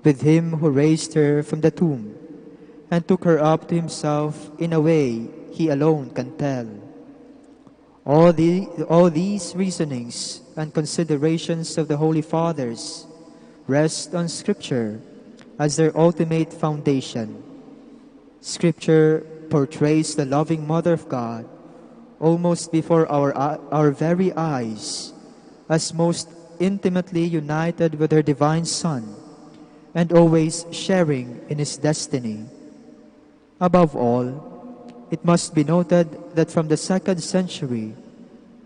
with him who raised her from the tomb and took her up to himself in a way he alone can tell." All, the, all these reasonings and considerations of the Holy Fathers rest on Scripture as their ultimate foundation. Scripture portrays the loving Mother of God almost before our, our very eyes as most intimately united with her divine Son and always sharing in his destiny. Above all, it must be noted that from the second century,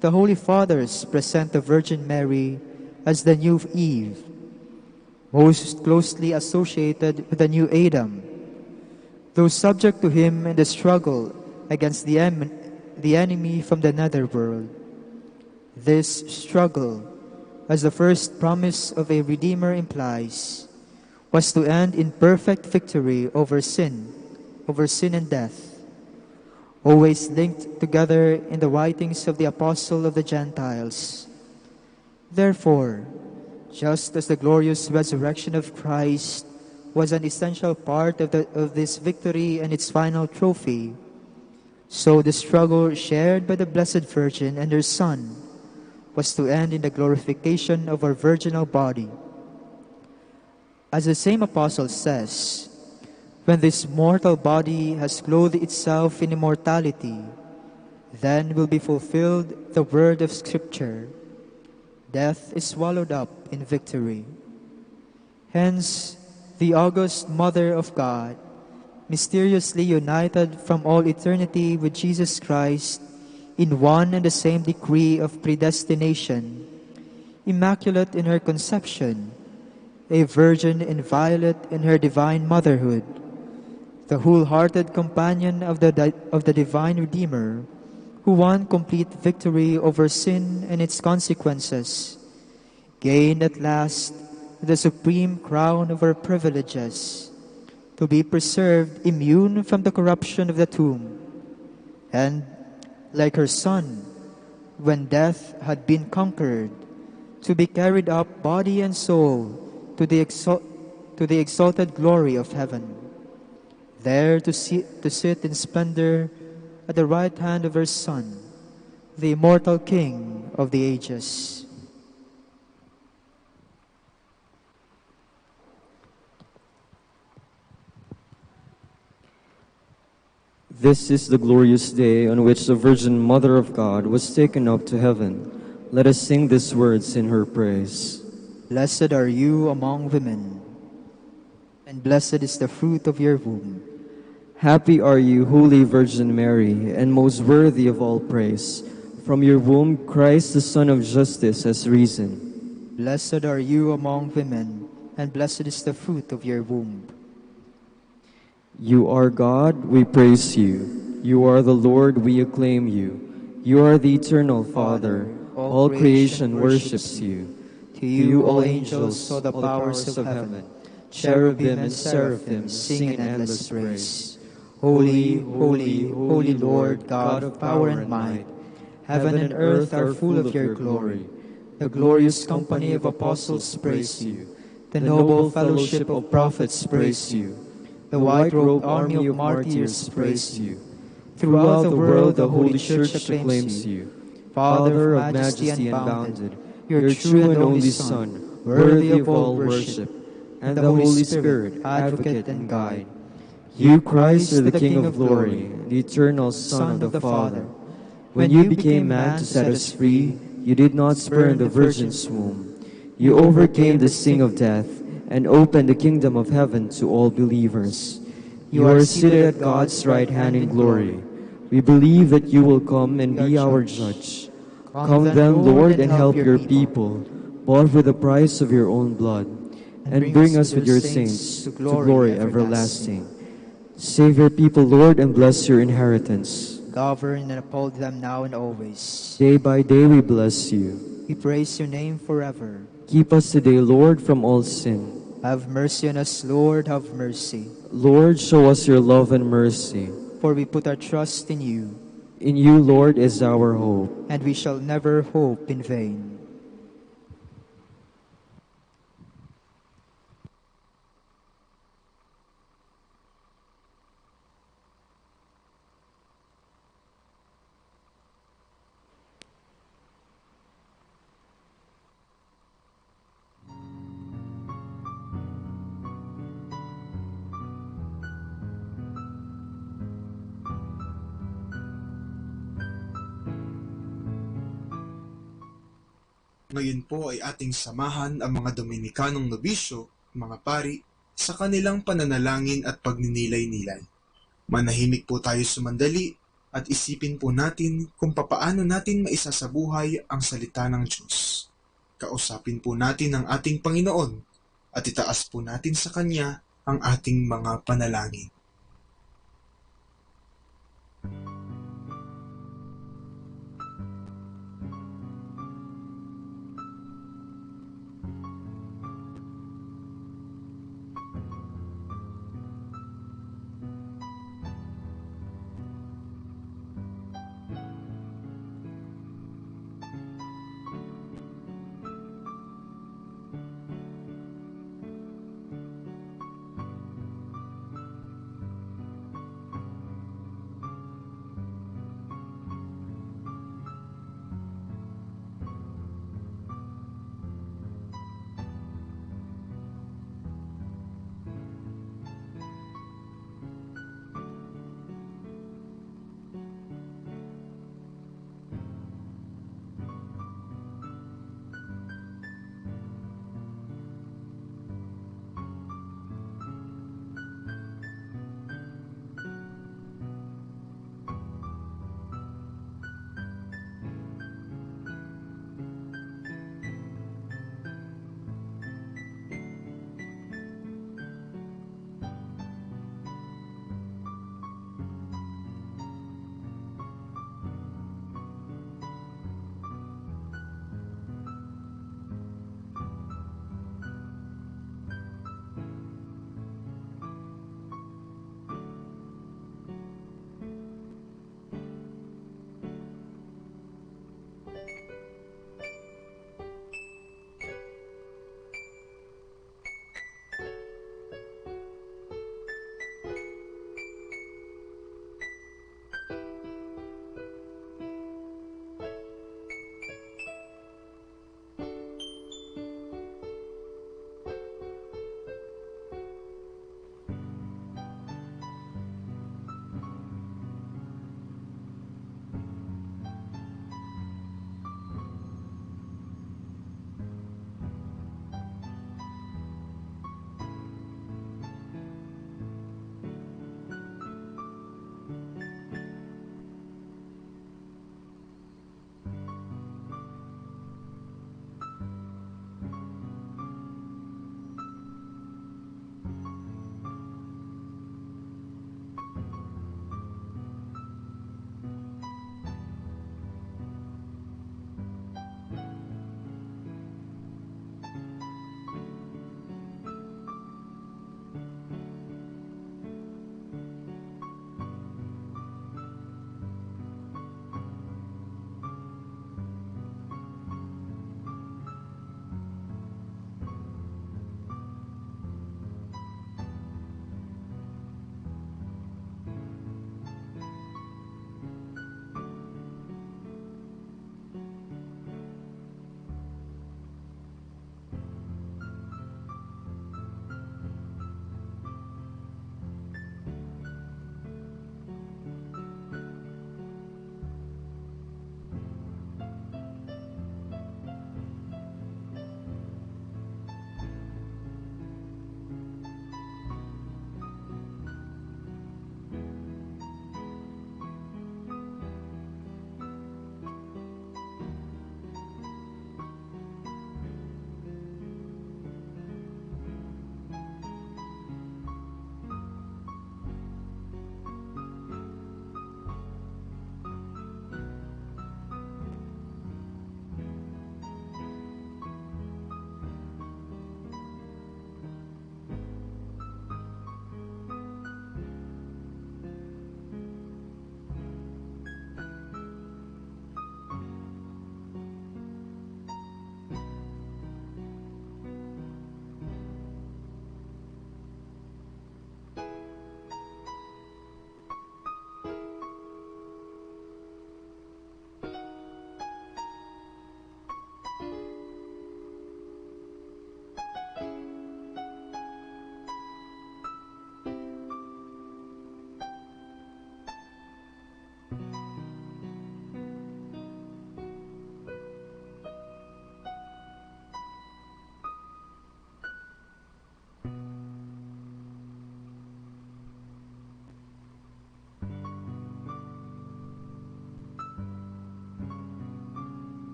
the Holy Fathers present the Virgin Mary as the new Eve, most closely associated with the new Adam, though subject to him in the struggle against the, em- the enemy from the netherworld. This struggle, as the first promise of a Redeemer implies, was to end in perfect victory over sin, over sin and death, always linked together in the writings of the Apostle of the Gentiles. Therefore, just as the glorious resurrection of Christ was an essential part of, the, of this victory and its final trophy, so the struggle shared by the Blessed Virgin and her Son was to end in the glorification of her virginal body. As the same apostle says, "When this mortal body has clothed itself in immortality, then will be fulfilled the word of Scripture: 'Death is swallowed up in victory.'" Hence, the august Mother of God, mysteriously united from all eternity with Jesus Christ in one and the same decree of predestination, immaculate in her conception, a virgin inviolate in her divine motherhood, the wholehearted companion of the di- of the divine Redeemer, who won complete victory over sin and its consequences, gained at last the supreme crown of her privileges, to be preserved immune from the corruption of the tomb, and, like her Son, when death had been conquered, to be carried up body and soul to the, exal- to the exalted glory of heaven, there to, si- to sit in splendor at the right hand of her Son, the immortal King of the ages. This is the glorious day on which the Virgin Mother of God was taken up to heaven. Let us sing these words in her praise. Blessed are you among women, and blessed is the fruit of your womb. Happy are you, Holy Virgin Mary, and most worthy of all praise. From your womb, Christ, the Son of Justice, has risen. Blessed are you among women, and blessed is the fruit of your womb. You are God, we praise you. You are the Lord, we acclaim you. You are the eternal Father. All creation worships you. To you, all angels, all the powers of heaven, cherubim and seraphim sing in endless praise. Holy, holy, holy Lord, God of power and might. Heaven and earth are full of your glory. The glorious company of apostles praise you. The noble fellowship of prophets praise you. The white-robed army of martyrs praise you. Throughout the world, the Holy Church acclaims you. Father of majesty unbounded, your true and only Son, worthy of all worship, and the Holy Spirit, advocate and guide. You, Christ, are the King of glory, the eternal Son of the Father. When you became man to set us free, you did not spurn the virgin's womb. You overcame the sting of death and opened the kingdom of heaven to all believers. You are seated at God's right hand in glory. We believe that you will come and be our judge. Come then, Lord, and help your people, bought with the price of your own blood, and bring us with your saints to glory everlasting. Save your people, Lord, and bless your inheritance. Govern and uphold them now and always. Day by day we bless you. We praise your name forever. Keep us today, Lord, from all sin. Have mercy on us, Lord, have mercy. Lord, show us your love and mercy. For we put our trust in you. In you, Lord, is our hope. And we shall never hope in vain. Ngayon po ay ating samahan ang mga Dominikanong nobisyo, mga pari, sa kanilang pananalangin at pagninilay-nilay. Manahimik po tayo sumandali at isipin po natin kung papaano natin maisasabuhay ang salita ng Diyos. Kausapin po natin ang ating Panginoon at itaas po natin sa Kanya ang ating mga panalangin.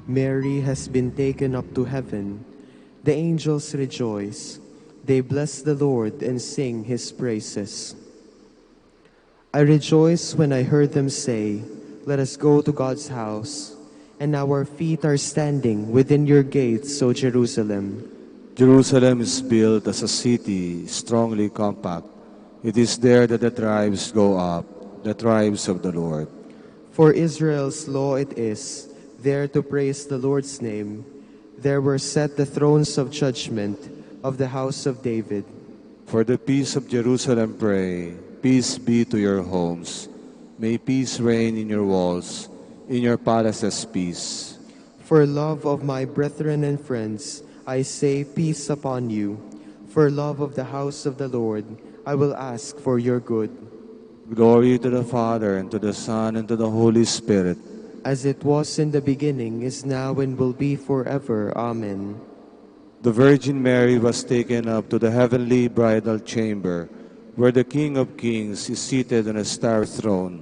Mary has been taken up to heaven. The angels rejoice. They bless the Lord and sing his praises. I rejoice when I heard them say, "Let us go to God's house." And now our feet are standing within your gates, O Jerusalem. Jerusalem is built as a city, strongly compact. It is there that the tribes go up, the tribes of the Lord. For Israel's law it is, there to praise the Lord's name. There were set the thrones of judgment of the house of David. For the peace of Jerusalem pray, peace be to your homes. May peace reign in your walls, in your palaces peace. For love of my brethren and friends, I say peace upon you. For love of the house of the Lord, I will ask for your good. Glory to the Father, and to the Son, and to the Holy Spirit. As it was in the beginning, is now, and will be forever. Amen. The Virgin Mary was taken up to the heavenly bridal chamber, where the King of Kings is seated on a starry throne.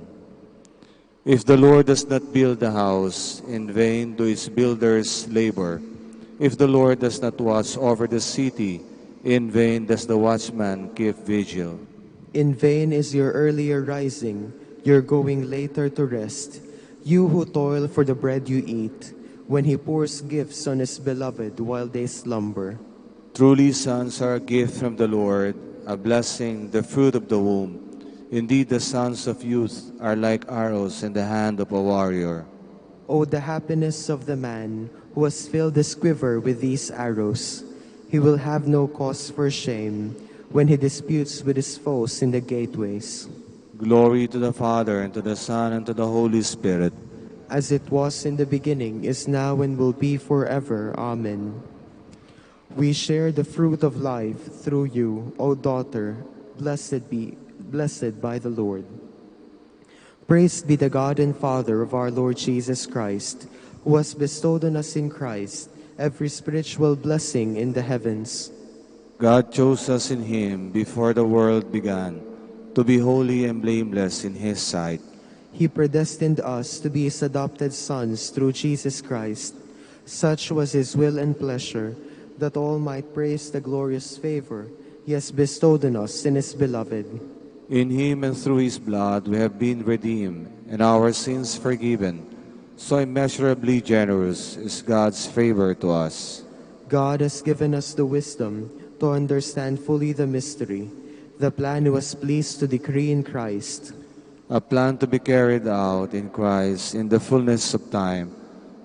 If the Lord does not build the house, in vain do its builders labor. If the Lord does not watch over the city, in vain does the watchman keep vigil. In vain is your earlier rising, your going later to rest, you who toil for the bread you eat, when he pours gifts on his beloved while they slumber. Truly, sons are a gift from the Lord, a blessing, the fruit of the womb. Indeed, the sons of youth are like arrows in the hand of a warrior. Oh, the happiness of the man who has filled his quiver with these arrows. He will have no cause for shame when he disputes with his foes in the gateways. Glory to the Father, and to the Son, and to the Holy Spirit. As it was in the beginning, is now, and will be forever. Amen. We share the fruit of life through you, O daughter, blessed be, blessed by the Lord. Praise be the God and Father of our Lord Jesus Christ, who has bestowed on us in Christ every spiritual blessing in the heavens. God chose us in him before the world began to be holy and blameless in his sight. He predestined us to be his adopted sons through Jesus Christ. Such was his will and pleasure, that all might praise the glorious favor he has bestowed on us in his beloved. In him and through his blood we have been redeemed, and our sins forgiven. So immeasurably generous is God's favor to us. God has given us the wisdom to understand fully the mystery, the plan he was pleased to decree in Christ. A plan to be carried out in Christ in the fullness of time,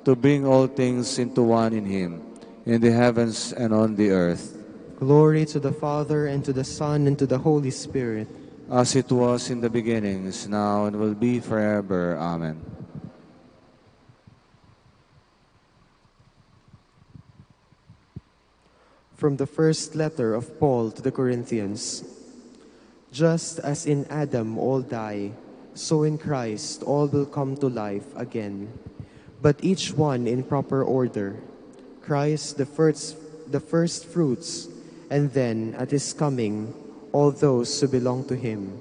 to bring all things into one in him, in the heavens and on the earth. Glory to the Father, and to the Son, and to the Holy Spirit. As it was in the beginning, is now, and will be forever. Amen. From the first letter of Paul to the Corinthians. Just as in Adam all die, so in Christ all will come to life again, but each one in proper order. Christ the first, the first fruits, and then at his coming, all those who belong to him.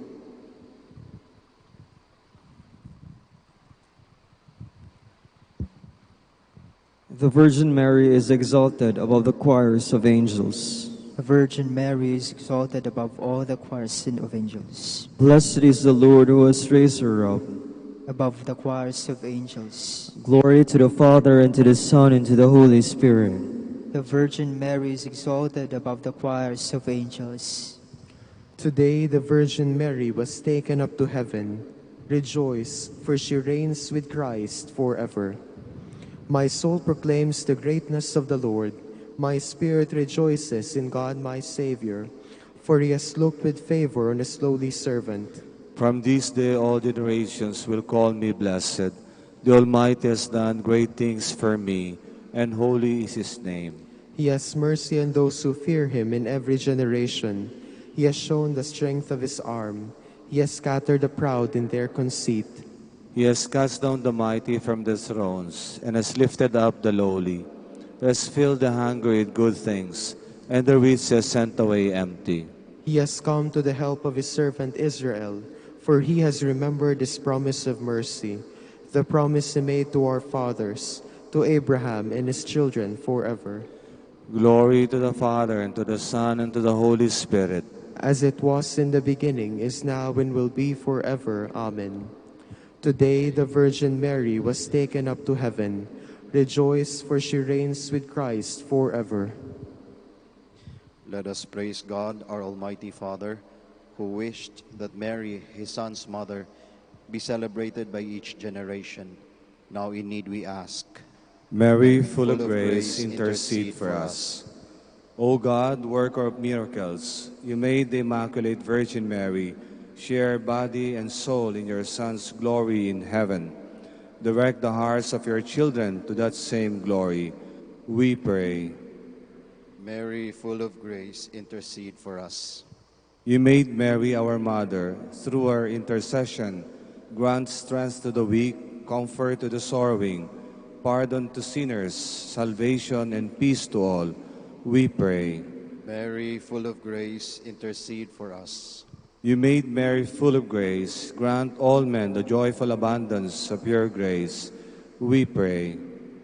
The Virgin Mary is exalted above the choirs of angels. The Virgin Mary is exalted above all the choirs of angels. Blessed is the Lord who has raised her up. Above the choirs of angels. Glory to the Father, and to the Son, and to the Holy Spirit. The Virgin Mary is exalted above the choirs of angels. Today the Virgin Mary was taken up to heaven. Rejoice, for she reigns with Christ forever. My soul proclaims the greatness of the Lord. My spirit rejoices in God my Savior, for he has looked with favor on his lowly servant. From this day all generations will call me blessed. The Almighty has done great things for me, and holy is his name. He has mercy on those who fear him in every generation. He has shown the strength of his arm. He has scattered the proud in their conceit. He has cast down the mighty from their thrones, and has lifted up the lowly. He has filled the hungry with good things, and the rich has sent away empty. He has come to the help of his servant Israel, for he has remembered his promise of mercy, the promise he made to our fathers, to Abraham and his children forever. Glory to the Father, and to the Son, and to the Holy Spirit. As it was in the beginning, is now, and will be forever. Amen. Today, the Virgin Mary was taken up to heaven. Rejoice, for she reigns with Christ forever. Let us praise God, our Almighty Father, who wished that Mary, his Son's mother, be celebrated by each generation. Now in need we ask. Mary, full of grace, intercede for us. O God, worker of miracles, you made the Immaculate Virgin Mary share body and soul in your Son's glory in heaven. Direct the hearts of your children to that same glory, we pray. Mary, full of grace, intercede for us. You made Mary our mother. Through her intercession, grant strength to the weak, comfort to the sorrowing, pardon to sinners, salvation and peace to all, we pray. Mary, full of grace, intercede for us. You made Mary full of grace. Grant all men the joyful abundance of your grace, we pray.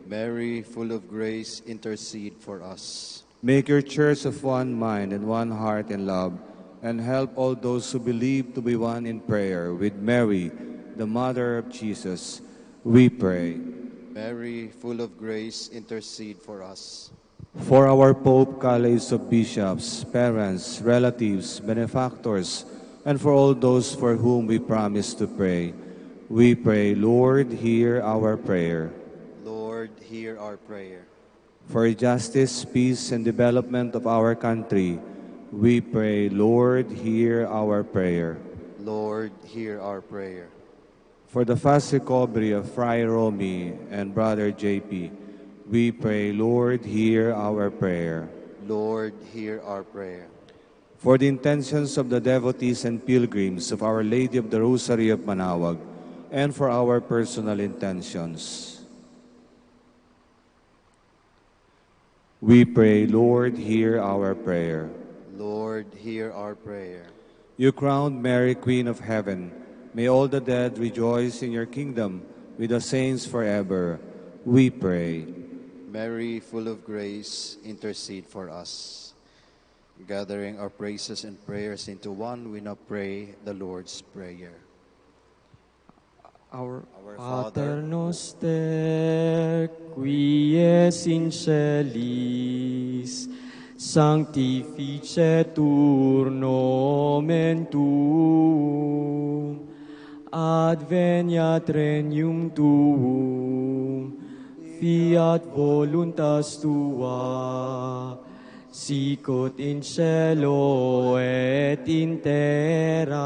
Mary, full of grace, intercede for us. Make your church of one mind and one heart in love, and help all those who believe to be one in prayer with Mary, the mother of Jesus, we pray. Mary, full of grace, intercede for us. For our Pope, College of Bishops, parents, relatives, benefactors, and for all those for whom we promise to pray, we pray, Lord, hear our prayer. Lord, hear our prayer. For justice, peace, and development of our country, we pray, Lord, hear our prayer. Lord, hear our prayer. For the fast recovery of Fray Romy and Brother J P, we pray, Lord, hear our prayer. Lord, hear our prayer. For the intentions of the devotees and pilgrims of Our Lady of the Rosary of Manaoag, and for our personal intentions. We pray, Lord, hear our prayer. Lord, hear our prayer. You crowned Mary Queen of Heaven. May all the dead rejoice in your kingdom with the saints forever, we pray. Mary, full of grace, intercede for us. Gathering our praises and prayers into one, we now pray the Lord's Prayer. Our Our Pater Father, noster, qui es in celis, sanctificetur nomen tuum, adveniat regnum tuum, fiat voluntas tua, sicut in cielo et in terra.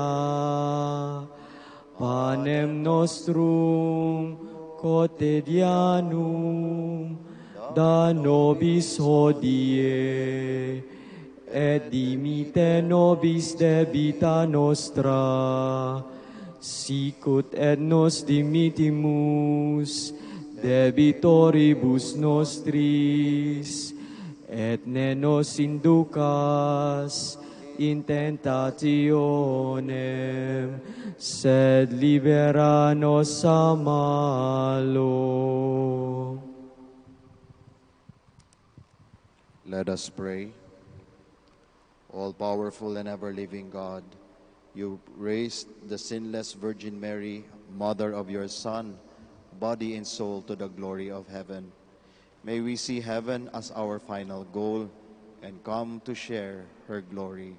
Panem nostrum quotidianum da nobis hodie, et dimitte nobis debita nostra, sicut et nos dimitimus debitoribus nostris, et ne nos indukas in tentationem, sed libera nos a malo. Let us pray. All-powerful and ever-living God, you raised the sinless Virgin Mary, mother of your Son, body and soul to the glory of heaven. May we see heaven as our final goal and come to share her glory.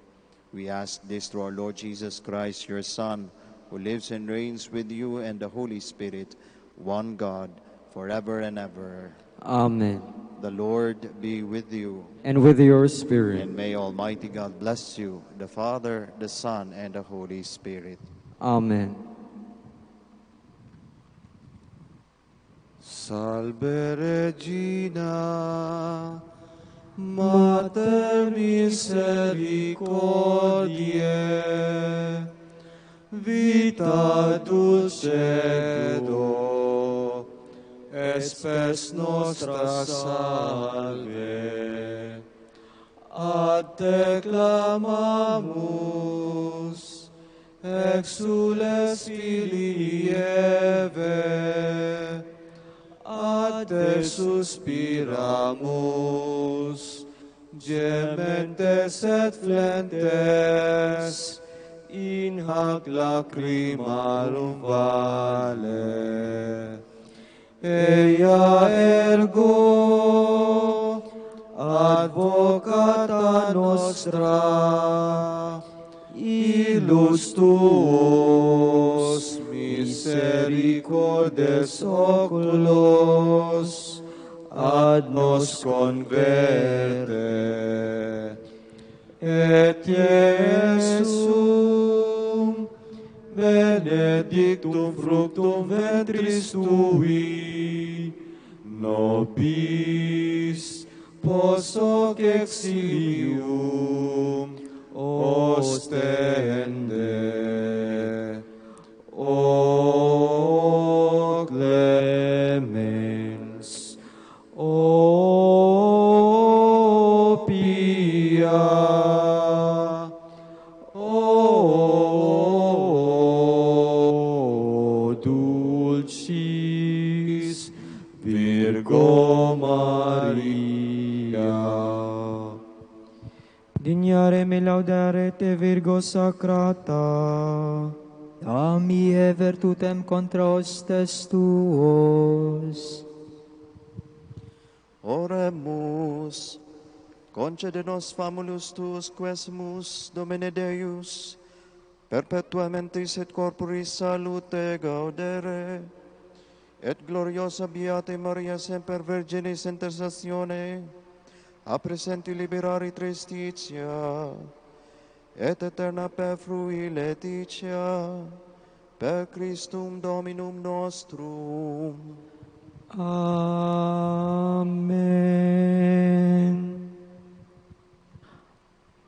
We ask this through our Lord Jesus Christ, your Son, who lives and reigns with you and the Holy Spirit, one God, forever and ever. Amen. The Lord be with you. And with your spirit. And may Almighty God bless you, the Father, the Son, and the Holy Spirit. Amen. Salve Regina, Mater misericordiae, Vita Dulcedo, et Spes nostra salve. A te clamamus, exsules filii Evae, a te Jesus Piramus, Gementes et Flentes, inhak lacrimarum valle. Ea ergo, advocata nostra, ilus tuos, misericordes oculos, ad nos converte. Et Iesum, benedictum fructum ventris tui, nobis, post hoc exilium ostende. O clemens, o pia, o dulcis Virgo Maria. Dignarem laudare te Virgo Sacrata. Damia virtutem contra hostes tuos. Oremus. Concede nos, famulus tuos, quesumus, Domine Deus, perpetuamente sit corporis salute gaudere, et gloriosa Beata Maria semper Virginis intercessione, a presenti liberari tristitia, et aeterna perfrui laetitia, per Christum Dominum nostrum. Amen.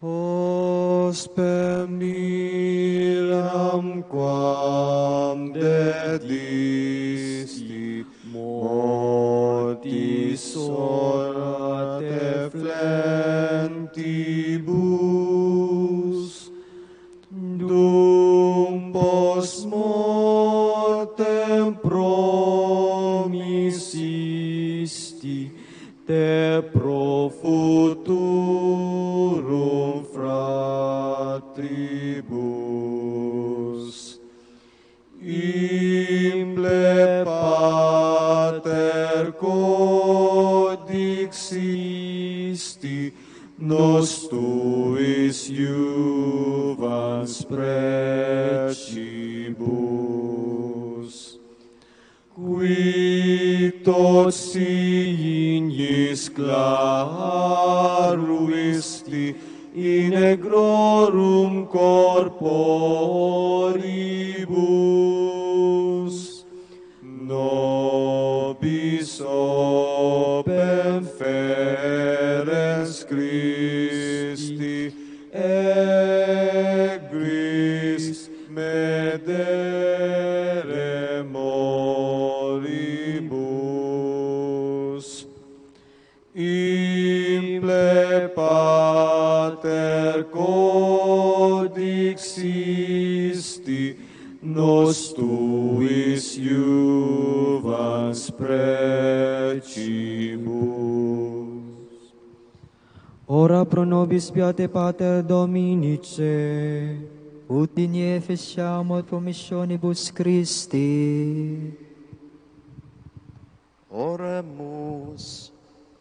Ospem iram quam dedistit mortis orat efflentibus, dum post mortem promissisti te pro futurum fratribus. Imple pater codixisti, nos tuis iuvans precibus. Qui tot signis claruisti in aegrorum corporibus, nobis opem ferens Christi egris medere moribus. Imple pater codixisti, nos tuis iuvans precibus. Ora pro nobis beati pater Dominice. Ut dinia efisiam ed promissionibus Christi. Oremus.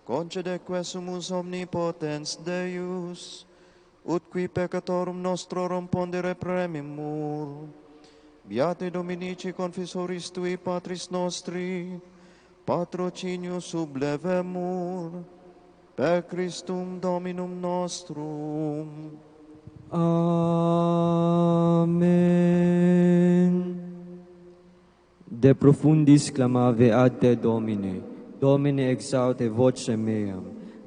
Concede quesumus, omnipotens Deus, ut qui peccatorum nostrorum ponde repremimur. Beati Dominici, confessoris tui, patris nostri, patrocinium sublevemur, per Christum Dominum nostrum. Amen. De profundis clamavi ad te, Domine, Domine, exaudi vocem meam,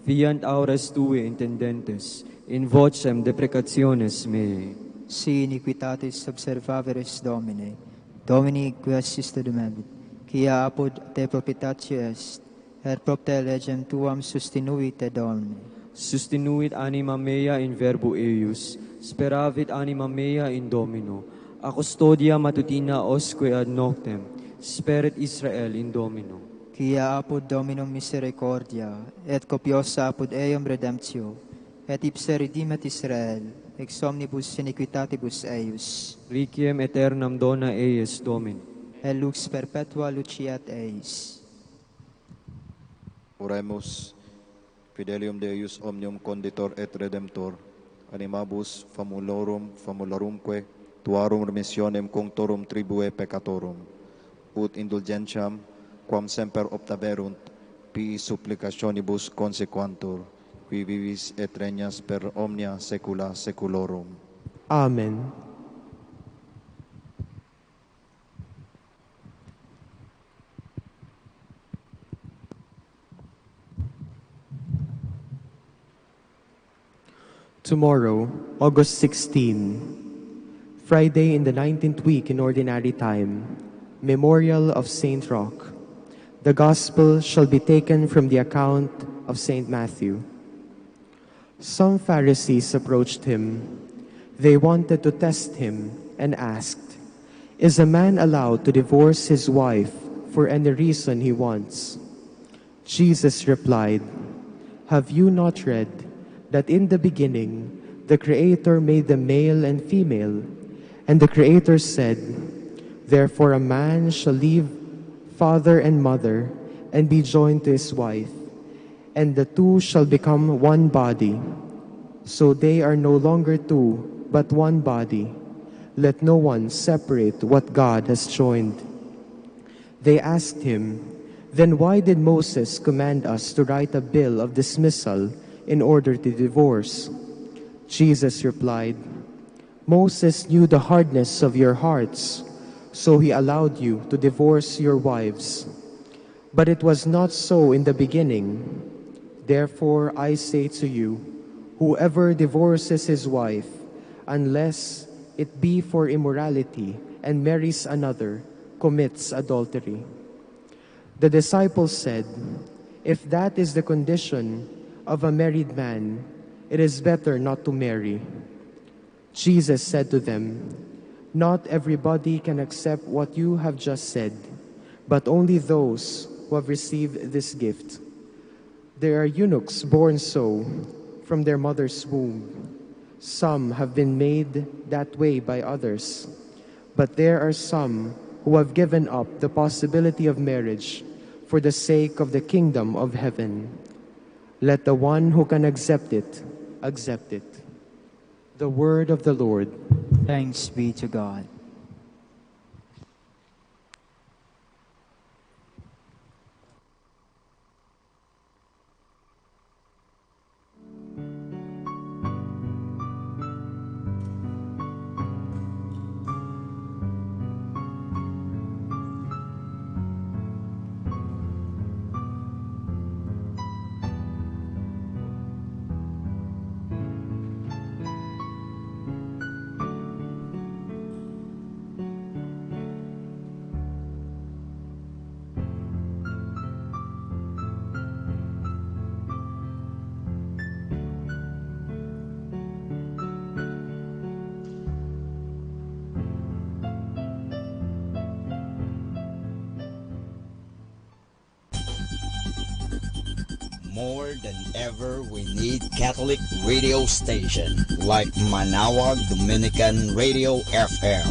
fiant aures tuae intendentes in vocem deprecationes meae. Si iniquitatis observaveris, Domine, Domini, quia sistit demebit, quia apud te propitiatio est, et propter legem tuam sustinuit te, Domine. Sustinuit anima mea in Verbo eius, speravit anima mea in Domino, a custodia matutina usque ad noctem, sperit Israel in Domino. Quia apud Dominum misericordia, et copiosa apud eum redemptio, et ipse redimat Israel, ex omnibus iniquitatibus eius. Requiem aeternam dona eis, Domine. Et lux perpetua luceat eis. Oremus. Fidelium Deus omnium conditor et redemptor, animabus famulorum famularumque, tuarum remissionem cunctorum tribue peccatorum, ut indulgentiam, quam semper obtaverunt, pii supplicationibus consequantur, qui vivis et regnas per omnia saecula saeculorum. Amen. Tomorrow, August sixteen, Friday in the nineteenth week in Ordinary Time, Memorial of Saint Roch. The Gospel shall be taken from the account of Saint Matthew. Some Pharisees approached him. They wanted to test him and asked, "Is a man allowed to divorce his wife for any reason he wants?" Jesus replied, "Have you not read that in the beginning the Creator made them male and female? And the Creator said, 'Therefore a man shall leave father and mother and be joined to his wife, and the two shall become one body.' So they are no longer two, but one body. Let no one separate what God has joined." They asked him, "Then why did Moses command us to write a bill of dismissal in order to divorce?" Jesus replied, "Moses knew the hardness of your hearts, so he allowed you to divorce your wives. But it was not so in the beginning. Therefore I say to you, whoever divorces his wife, unless it be for immorality, and marries another, commits adultery." The disciples said, "If that is the condition of a married man, it is better not to marry." Jesus said to them, "Not everybody can accept what you have just said, but only those who have received this gift. There are eunuchs born so from their mother's womb. Some have been made that way by others, but there are some who have given up the possibility of marriage for the sake of the kingdom of heaven. Let the one who can accept it, accept it." The word of the Lord. Thanks be to God. More than ever, we need Catholic radio station like Manaoag Dominican Radio F M.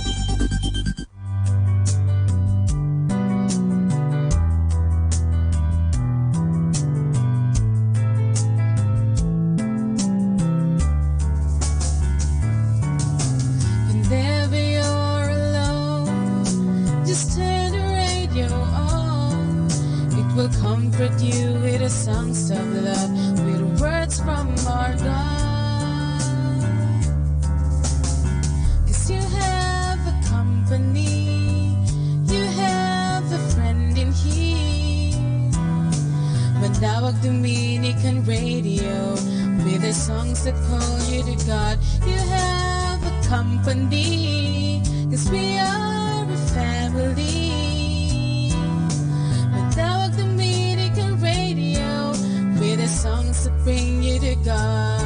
Whenever you're alone, just turn the radio on. It will comfort you with the songs of love, with words from our God. 'Cause you have a company, you have a friend in here. Manaoag Dominican Radio, with the songs that call you to God. You have a company, 'cause we are a family. Manaoag Dominican Radio, with the songs that bring you to God.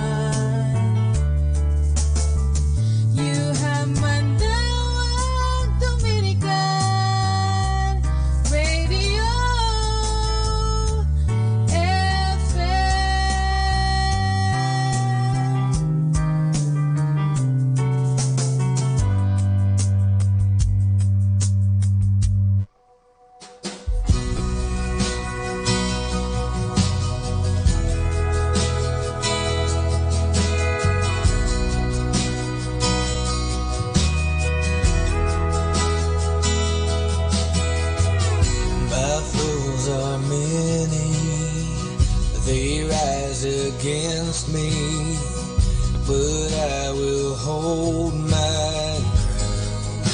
You have Manaoag Dominican Radio. against me, but I will hold my ground.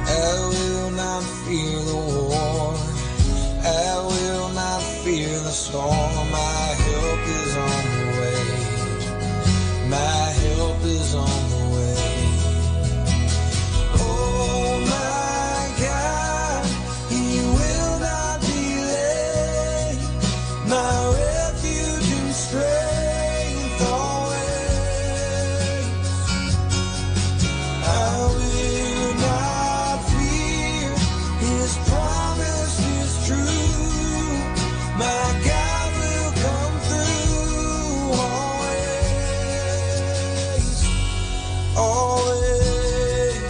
I will not fear the war. I will not fear the storm. My help is on the way. My help is on the way. Oh my God, He will not delay. My refuge and strength always. I will not fear. His promise is true. My God will come through always. Always.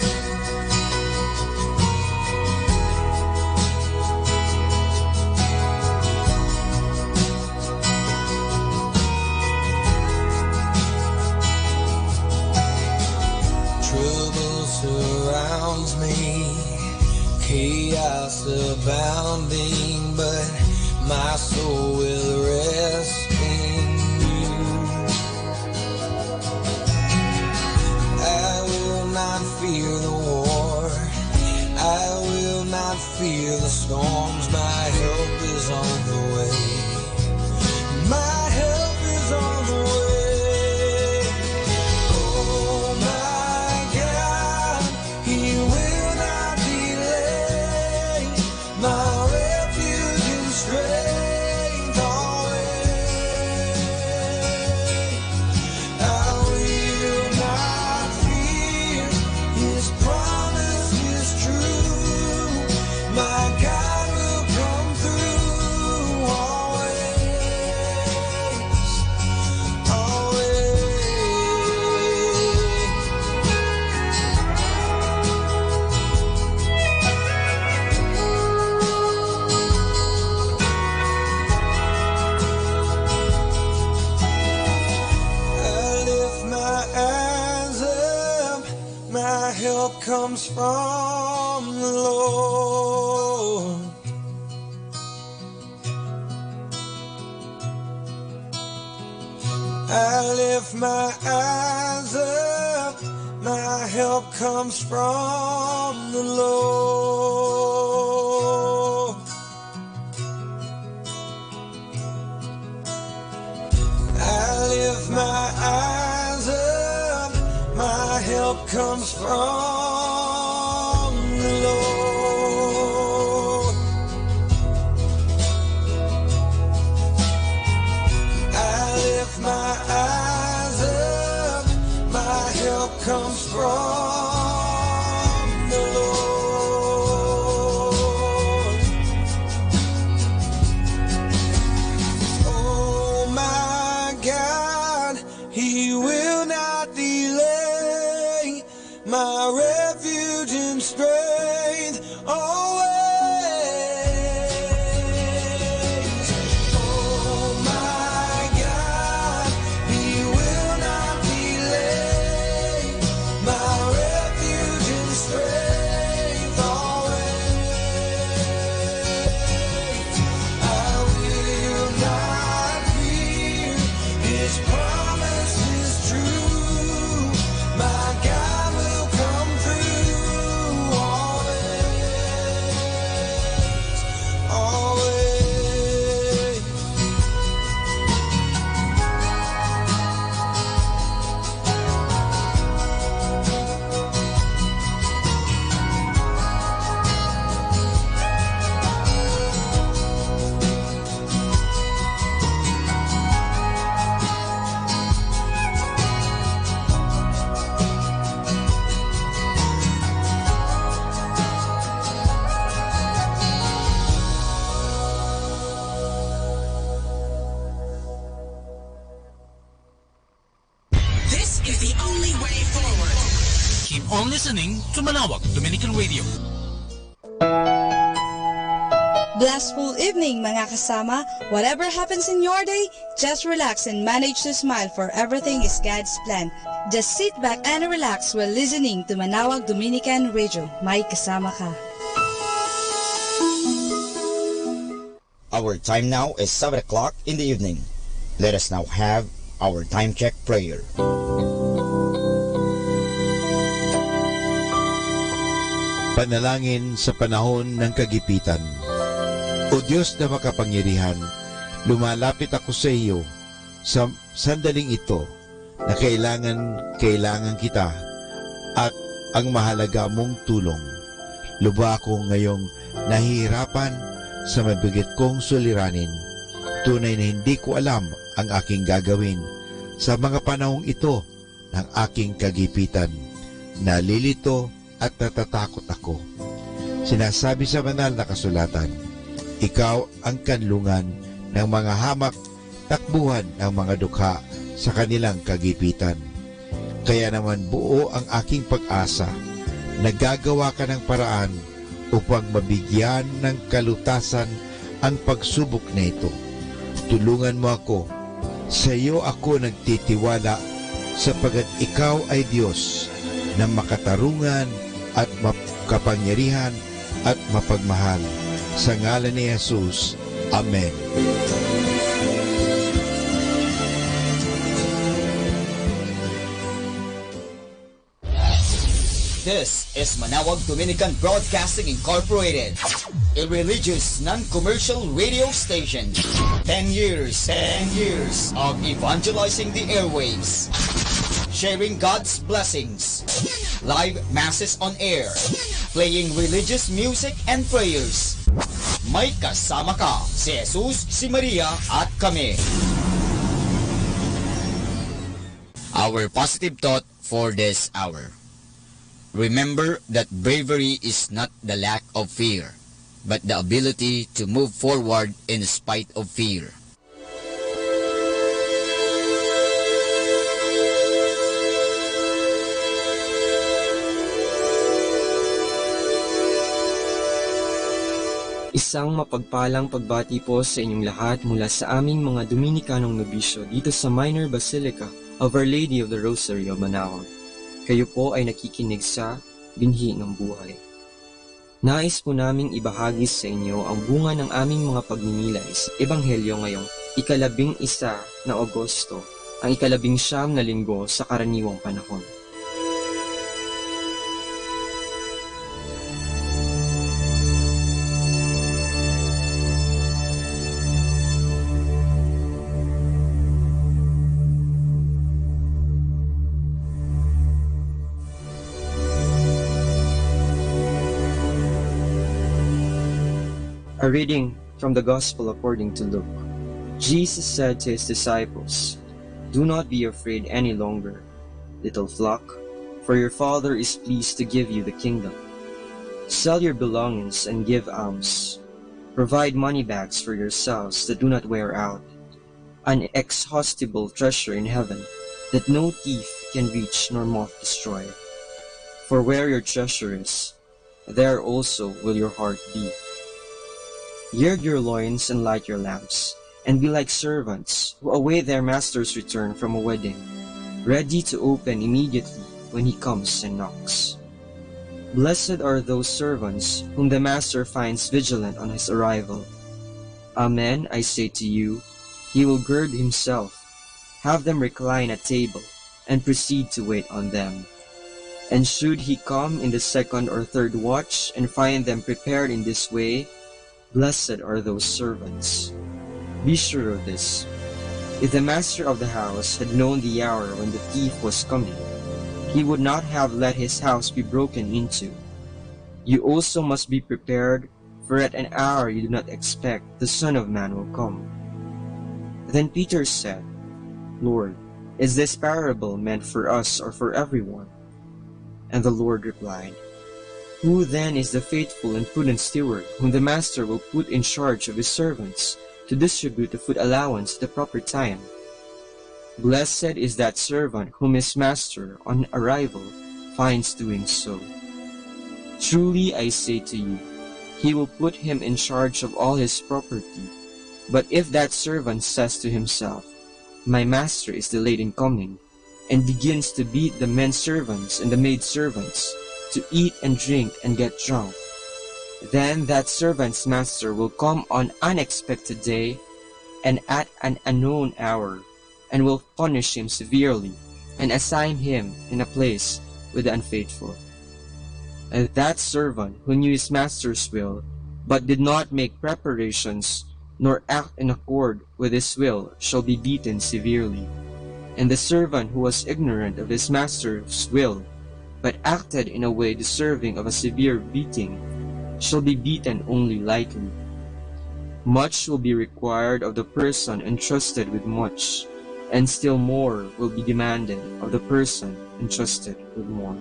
Trouble surrounds me, chaos abounding, but my soul will rest in you. I will not fear the war. I will not fear the storms. My help is on the way. My help is on the way. Oh my God, He will not delay. My refuge and strength always. I will not fear. His promise is true. My God will come through always. Always. I lift my eyes up, my help comes from the Lord. I lift my eyes up, my help comes from the Lord. I lift my eyes up, my help comes from the Lord. I lift my eyes up, my help comes from the Lord. Oh my God, He will not delay. My refuge and strength always. Oh my God, He will not delay. My refuge and strength always. I will not fear. His promise is true. My God will come through always, always. This is the only way forward. Keep on listening to Manawag Dominican Radio. Blissful evening, mga kasama. Whatever happens in your day, just relax and manage to smile, for everything is God's plan. Just sit back and relax while listening to Manawag Dominican Radio. May kasama ka. Our time now is seven o'clock in the evening. Let us now have our time check prayer. Panalangin sa panahon ng kagipitan. O Diyos na makapangyarihan, lumalapit ako sa iyo sa sandaling ito na kailangan, kailangan kita at ang mahalaga mong tulong. Lubha ako ngayong nahihirapan sa mabigat kong suliranin. Tunay na hindi ko alam ang aking gagawin sa mga panahong ito ng aking kagipitan. Nalilito at natatakot ako. Sinasabi sa banal na kasulatan, "Ikaw ang kanlungan ng mga hamak, takbuhan ng mga dukha sa kanilang kagipitan." Kaya naman buo ang aking pag-asa. Nagagawa ka ng paraan upang mabigyan ng kalutasan ang pagsubok na ito. Tulungan mo ako. Sa iyo ako nagtitiwala, sapagat ikaw ay Dios na makatarungan at makapangyarihan at mapagmahal. Sa ngalan ni Jesus, amen. This is Manawag Dominican Broadcasting Incorporated, a religious non-commercial radio station. Ten years, ten years of evangelizing the airwaves, sharing God's blessings, live masses on air, playing religious music and prayers. May kasama ka, si Jesus, si Maria, at kami. Our positive thought for this hour. Remember that bravery is not the lack of fear, but the ability to move forward in spite of fear. Isang mapagpalang pagbati po sa inyong lahat mula sa aming mga Dominikanong nobisyo dito sa Minor Basilica of Our Lady of the Rosary of Manaoag. Kayo po ay nakikinig sa Binhi ng Buhay. Nais po naming ibahagi sa inyo ang bunga ng aming mga pagninilay sa Ebanghelyo ngayong ikalabing isa na Agosto, ang ikalabing siyam na linggo sa karaniwang panahon. A reading from the Gospel according to Luke. Jesus said to his disciples, "Do not be afraid any longer, little flock, for your Father is pleased to give you the kingdom. Sell your belongings and give alms. Provide money bags for yourselves that do not wear out, an inexhaustible treasure in heaven that no thief can reach nor moth destroy. For where your treasure is, there also will your heart be. Gird your loins and light your lamps, and be like servants who await their master's return from a wedding, ready to open immediately when he comes and knocks. Blessed are those servants whom the master finds vigilant on his arrival. Amen, I say to you, he will gird himself, have them recline at table, and proceed to wait on them. And should he come in the second or third watch and find them prepared in this way, blessed are those servants. Be sure of this. If the master of the house had known the hour when the thief was coming, he would not have let his house be broken into. You also must be prepared, for at an hour you do not expect, the Son of Man will come." Then Peter said, "Lord, is this parable meant for us or for everyone?" And the Lord replied, "Who then is the faithful and prudent steward whom the master will put in charge of his servants to distribute the food allowance at the proper time? Blessed is that servant whom his master, on arrival, finds doing so. Truly I say to you, he will put him in charge of all his property. But if that servant says to himself, 'My master is delayed in coming,' and begins to beat the men servants and the maid servants, to eat and drink and get drunk, Then that servant's master will come on unexpected day and at an unknown hour, and will punish him severely, and assign him in a place with the unfaithful. And that servant who knew his master's will, but did not make preparations, nor act in accord with his will, shall be beaten severely. And the servant who was ignorant of his master's will, but acted in a way deserving of a severe beating, shall be beaten only lightly. Much will be required of the person entrusted with much, and still more will be demanded of the person entrusted with more.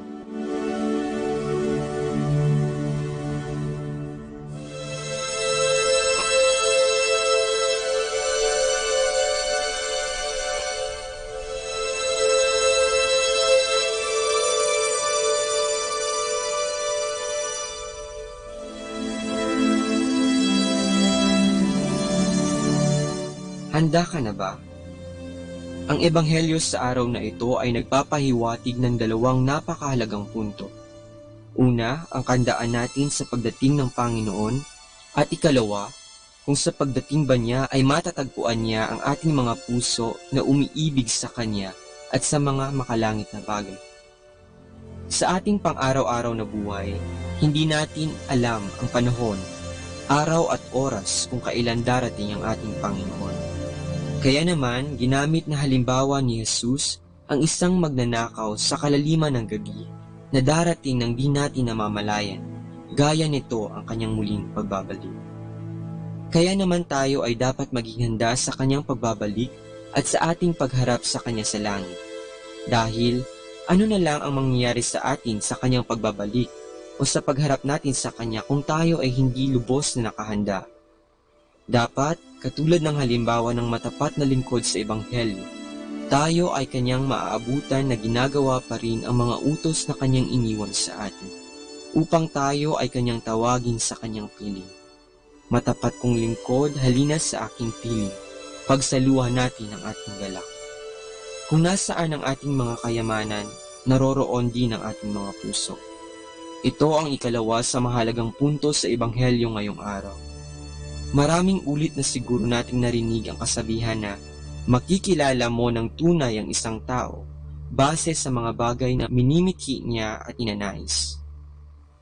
Handa ka na ba? Ang Ebanghelyo sa araw na ito ay nagpapahiwatig ng dalawang napakahalagang punto. Una, ang kandaan natin sa pagdating ng Panginoon, at ikalawa, kung sa pagdating ba niya ay matatagpuan niya ang ating mga puso na umiibig sa Kanya at sa mga makalangit na bagay. Sa ating pang-araw-araw na buhay, hindi natin alam ang panahon, araw at oras kung kailan darating ang ating Panginoon. Kaya naman, ginamit na halimbawa ni Jesus ang isang magnanakaw sa kalaliman ng gabi na darating nang di natin namamalayan, gaya nito ang kanyang muling pagbabalik. Kaya naman tayo ay dapat maging handa sa kanyang pagbabalik at sa ating pagharap sa kanya sa langit. Dahil, ano na lang ang mangyayari sa atin sa kanyang pagbabalik o sa pagharap natin sa kanya kung tayo ay hindi lubos na nakahanda? Dapat, katulad ng halimbawa ng matapat na lingkod sa Ebanghelyo, tayo ay kanyang maaabutan na ginagawa pa rin ang mga utos na kanyang iniwan sa atin, upang tayo ay kanyang tawagin sa kanyang piling. Matapat kong lingkod, halina sa aking piling, pagsaluhan natin ang ating galak. Kung nasaan ang ating mga kayamanan, naroroon din ang ating mga puso. Ito ang ikalawa sa mahalagang punto sa Ebanghelyo ngayong araw. Maraming ulit na siguro nating narinig ang kasabihan na makikilala mo ng tunay ang isang tao base sa mga bagay na minimithi niya at ninanais.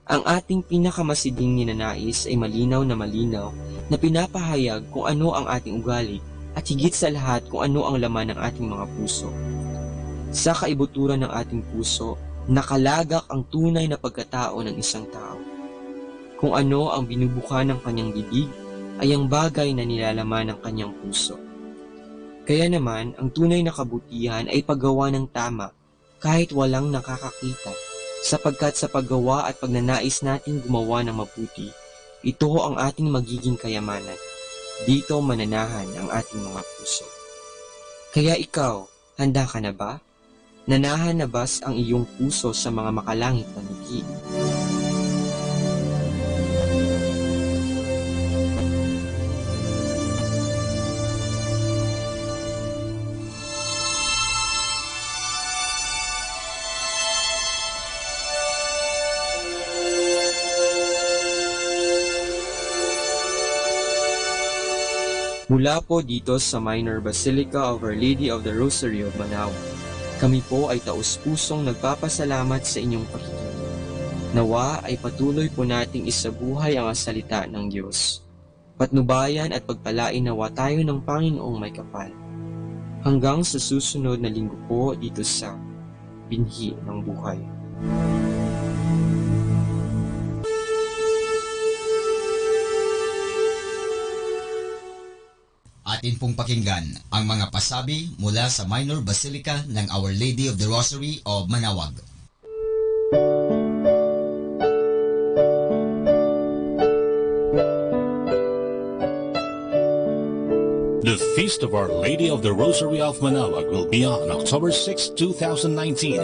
Ang ating pinakamasiding ninanais ay malinaw na malinaw na pinapahayag kung ano ang ating ugali at higit sa lahat kung ano ang laman ng ating mga puso. Sa kaibuturan ng ating puso, nakalagak ang tunay na pagkatao ng isang tao. Kung ano ang binubuka ng kanyang bibig ay ang bagay na nilalaman ng kanyang puso. Kaya naman, ang tunay na kabutihan ay paggawa ng tama kahit walang nakakakita, sapagkat sa paggawa at pagnanais natin gumawa ng mabuti, ito ang ating magiging kayamanan. Dito mananahan ang ating mga puso. Kaya ikaw, handa ka na ba? Nanahan na bas ang iyong puso sa mga makalangit na mithi? Mula po dito sa Minor Basilica of Our Lady of the Rosary of Manaoag, kami po ay taus-pusong nagpapasalamat sa inyong pakikinig. Nawa ay patuloy po nating isabuhay ang salita ng Diyos. Patnubayan at pagpalain nawa tayo ng Panginoong may kapal. Hanggang sa susunod na linggo po dito sa Binhi ng Buhay. Atin pong pakinggan ang mga pasabi mula sa Minor Basilica ng Our Lady of the Rosary of Manaoag. The Feast of Our Lady of the Rosary of Manaoag will be on October sixth, two thousand nineteen,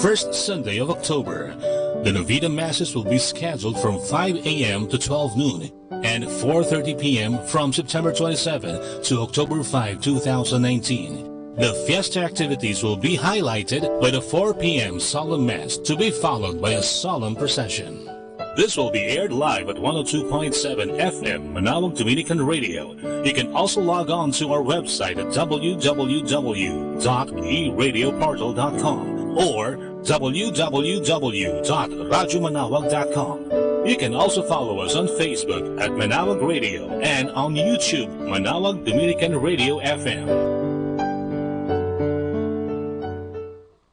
first Sunday of October. The Novena Masses will be scheduled from five a m to twelve noon and four thirty p m from September twenty-seventh to October fifth, two thousand nineteen. The fiesta activities will be highlighted by the four p m solemn mass, to be followed by a solemn procession. This will be aired live at one oh two point seven F M Manawag Dominican Radio. You can also log on to our website at w w w dot e radio portal dot com or w w w dot radyo manawag dot com. You can also follow us on Facebook at Manawag Radio and on YouTube, Manawag Dominican Radio F M.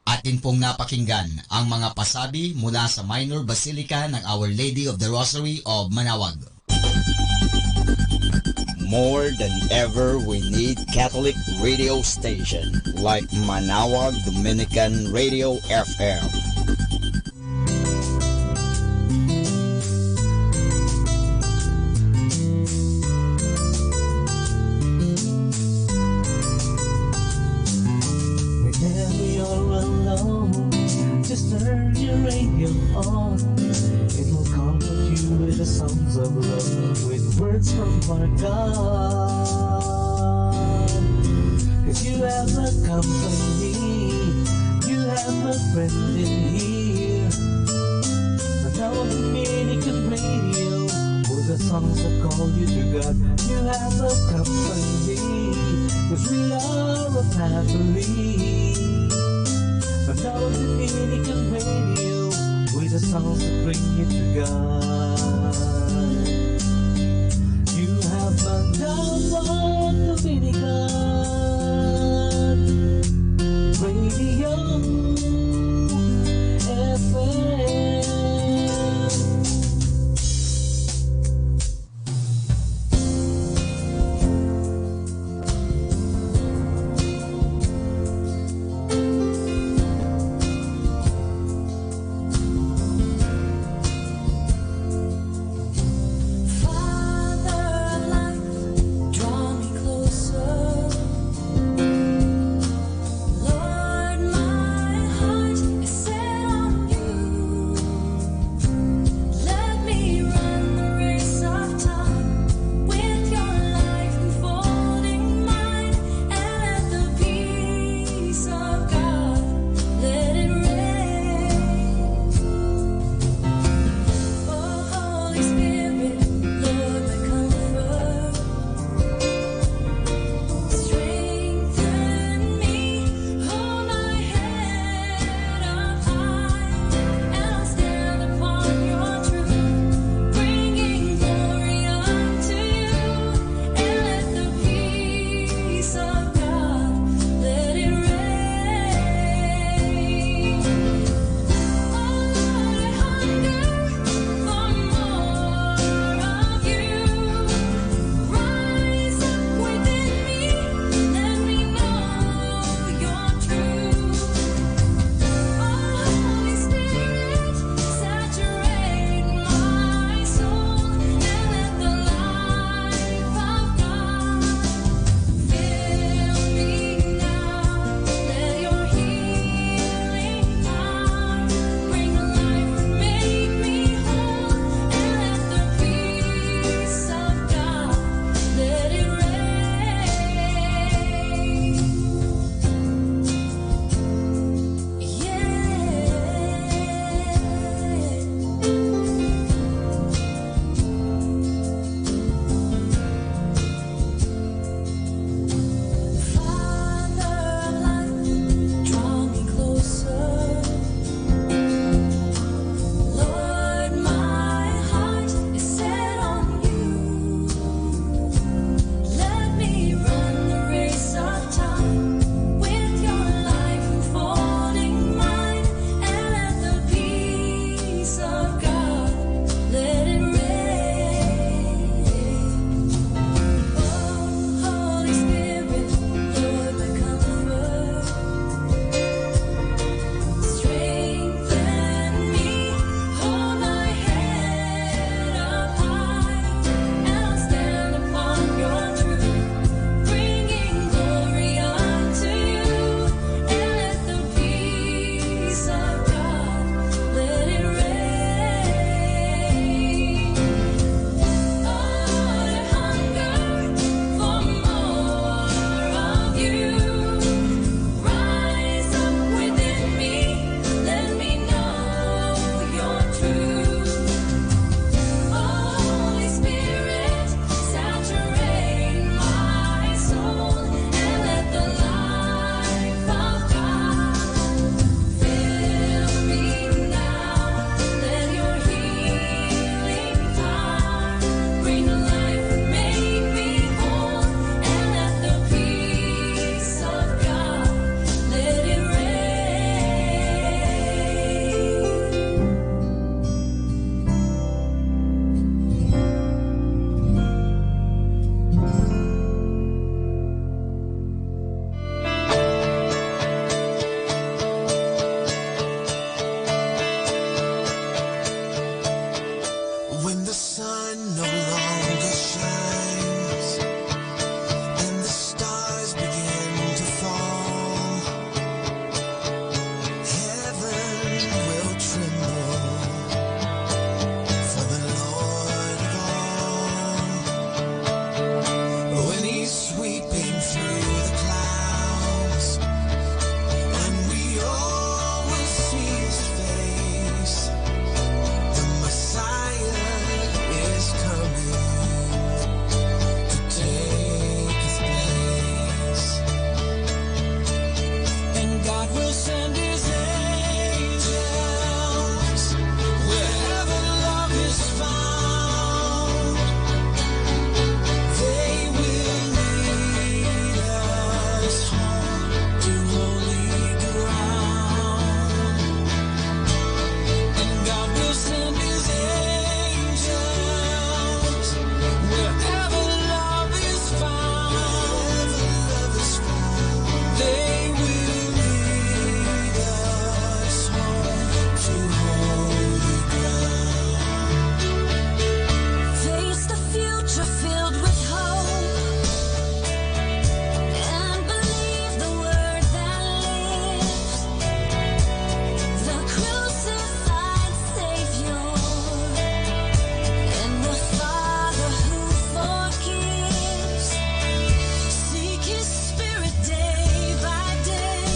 Atin pong napakinggan ang mga pasabi mula sa Minor Basilica ng Our Lady of the Rosary of Manawag. More than ever, we need Catholic radio station like Manawag Dominican Radio F M. Whenever you're alone, just turn your radio on. It will comfort you with the songs of love, with words from our God. 'Cause you have a company, you have a friend in here. Manawag Dominican Radio, with the songs that call you to God. You have a company, 'cause we are a family. Manawag Dominican Radio, with the songs that bring you to God. You have Manawag Dominican Radio F M. When the sun no longer shines and the stars begin to fall, heaven will tremble for the Lord of all. When he's sweeping through the clouds and we always see his face, the Messiah is coming to take his place. And God will send his angels wherever love is found. They will lead us home to holy ground. And God will send his angels wherever love is found. They will lead us home to holy ground. Face the future filled with hope and believe the word that lives. The crucified Savior and the Father who forgives. Seek his spirit day by day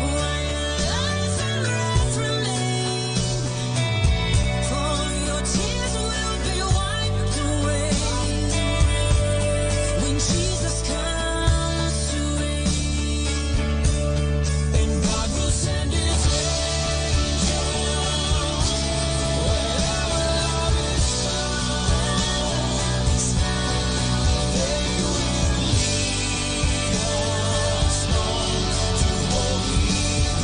while life and breath remain. For your tears will be wiped away when Jesus comes to reign. And God will send his angels wherever love is found. They will lead us home to holy ground.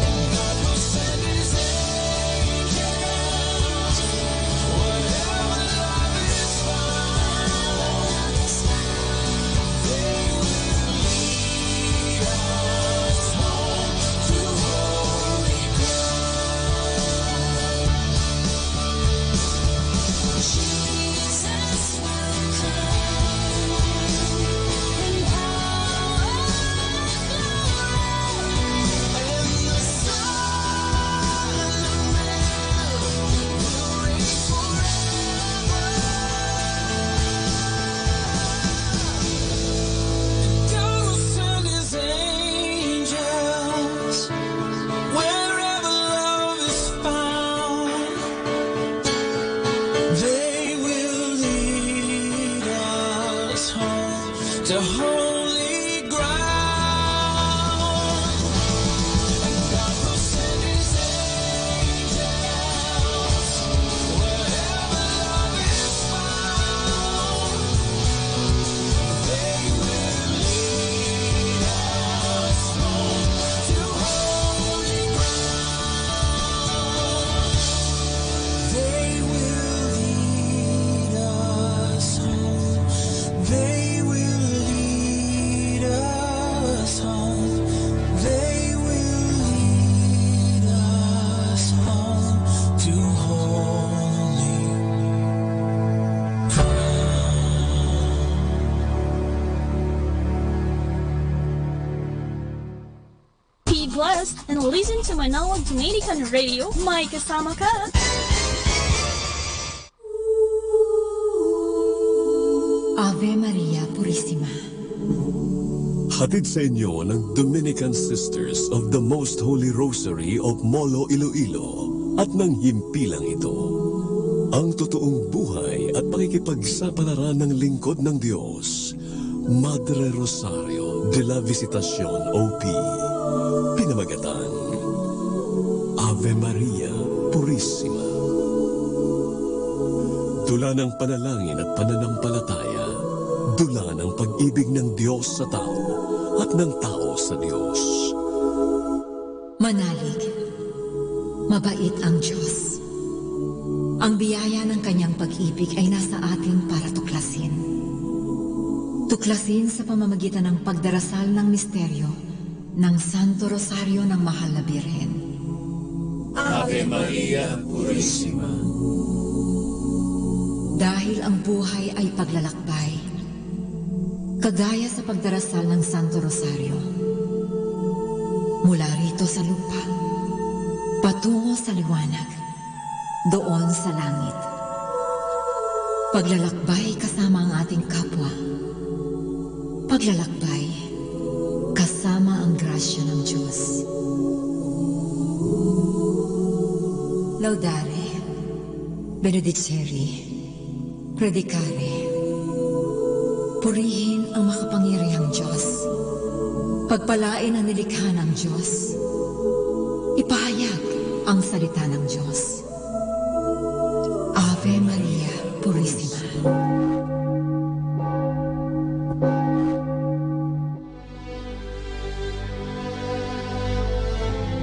And God will send his angels wherever love is found. They will lead us home to holy ground. Jesus will come in power and glory, and the Son will reign forever. God will send his angels wherever love is found. They will lead us home to holy ground. And God will send his angels wherever love is found. They will lead us home to holy ground. They will lead us home. They will lead us home. They will lead us home to holy ground. Be blessed and listen to Manaoag Dominican Radio. May kasama ka. Ave Maria Purisima. Hatid sa inyo ng Dominican Sisters of the Most Holy Rosary of Molo, Iloilo, at ng himpilang ito. Ang totoong buhay at pakikipagsapalaran ng lingkod ng Diyos, Madre Rosario de la Visitacion, O P. Pinamagatan, Ave Maria Purisima. Dula ng panalangin at pananampalataya, dula ng pag-ibig ng Diyos sa tao at ng tao sa Diyos. Manalig. Mabait ang Diyos. Ang biyaya ng kanyang pag-ibig ay nasa atin para tuklasin. Tuklasin sa pamamagitan ng pagdarasal ng misteryo ng Santo Rosario ng Mahal na Birhen. Ave Maria Purisima. Dahil ang buhay ay paglalakbay, kagaya sa pagdarasal ng Santo Rosario, mula rito sa lupa, patungo sa liwanag, doon sa langit. Paglalakbay kasama ang ating kapwa. Paglalakbay kasama ang grasya ng Diyos. Laudare, benedicere, predicare. Purihin ang makapangyarihang Diyos. Pagpalain ang nilikha ng Diyos. Ipahayag ang salita ng Diyos. Ave Maria Purisima.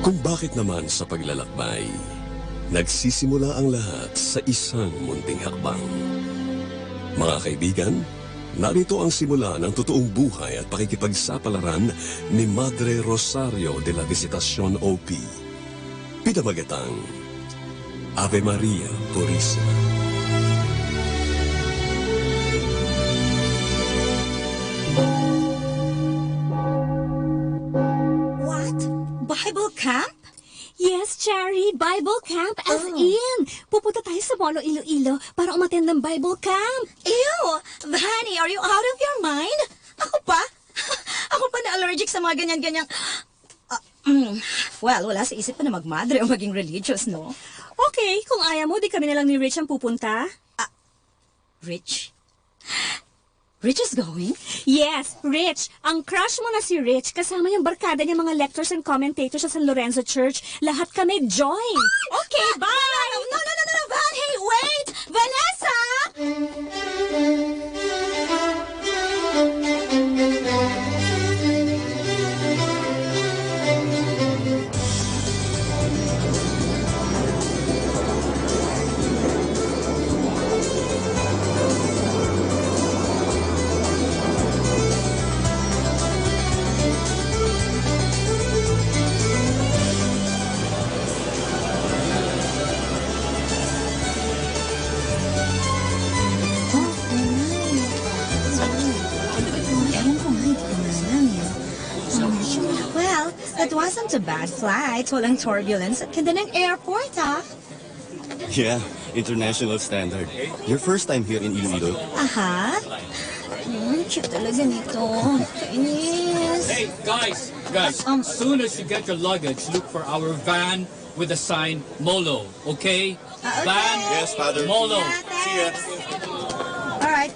Kung bakit naman sa paglalakbay, nagsisimula ang lahat sa isang munting hakbang. Mga kaibigan, narito ang simula ng totoong buhay at pakikipagsapalaran ni Madre Rosario de la Visitacion O P. Pinamagatang Ave Maria Purisima. What? Bible camp? Yes, Cherry, Bible camp, as Oh. in. Pupunta tayo sa Molo, Iloilo para umattend ng Bible camp. Ew! Vanny, are you out of your mind? Ako pa? Ako pa na allergic sa mga ganyan-ganyang... Ah, mm, well, wala sa isip ko na magmadre o maging religious, no? Okay, kung ayaw mo, di kami na lang ni Rich ang pupunta. Ah, Rich? Rich is going? Yes, Rich. Ang crush mo na si Rich, kasama yung barkada niya mga lectors and commentators sa San Lorenzo Church. Lahat kami join. Okay, bye! No, no, no, no, no, Van! Hey, wait! Vanessa! Oh, nanay. Ewan ko nga, hindi ko nanay. Well, that wasn't a bad flight. Walang turbulence at ganda ng airport, ah. Yeah, international standard. Your first time here in Iloilo? Aha. Hmm, cute talaga nito. Kainis. Hey, guys, guys, Um, as soon as you get your luggage, look for our van with the sign Molo, okay? Ah, okay. Van Yes, Father. Molo. Yeah, See ya. Thanks. All right.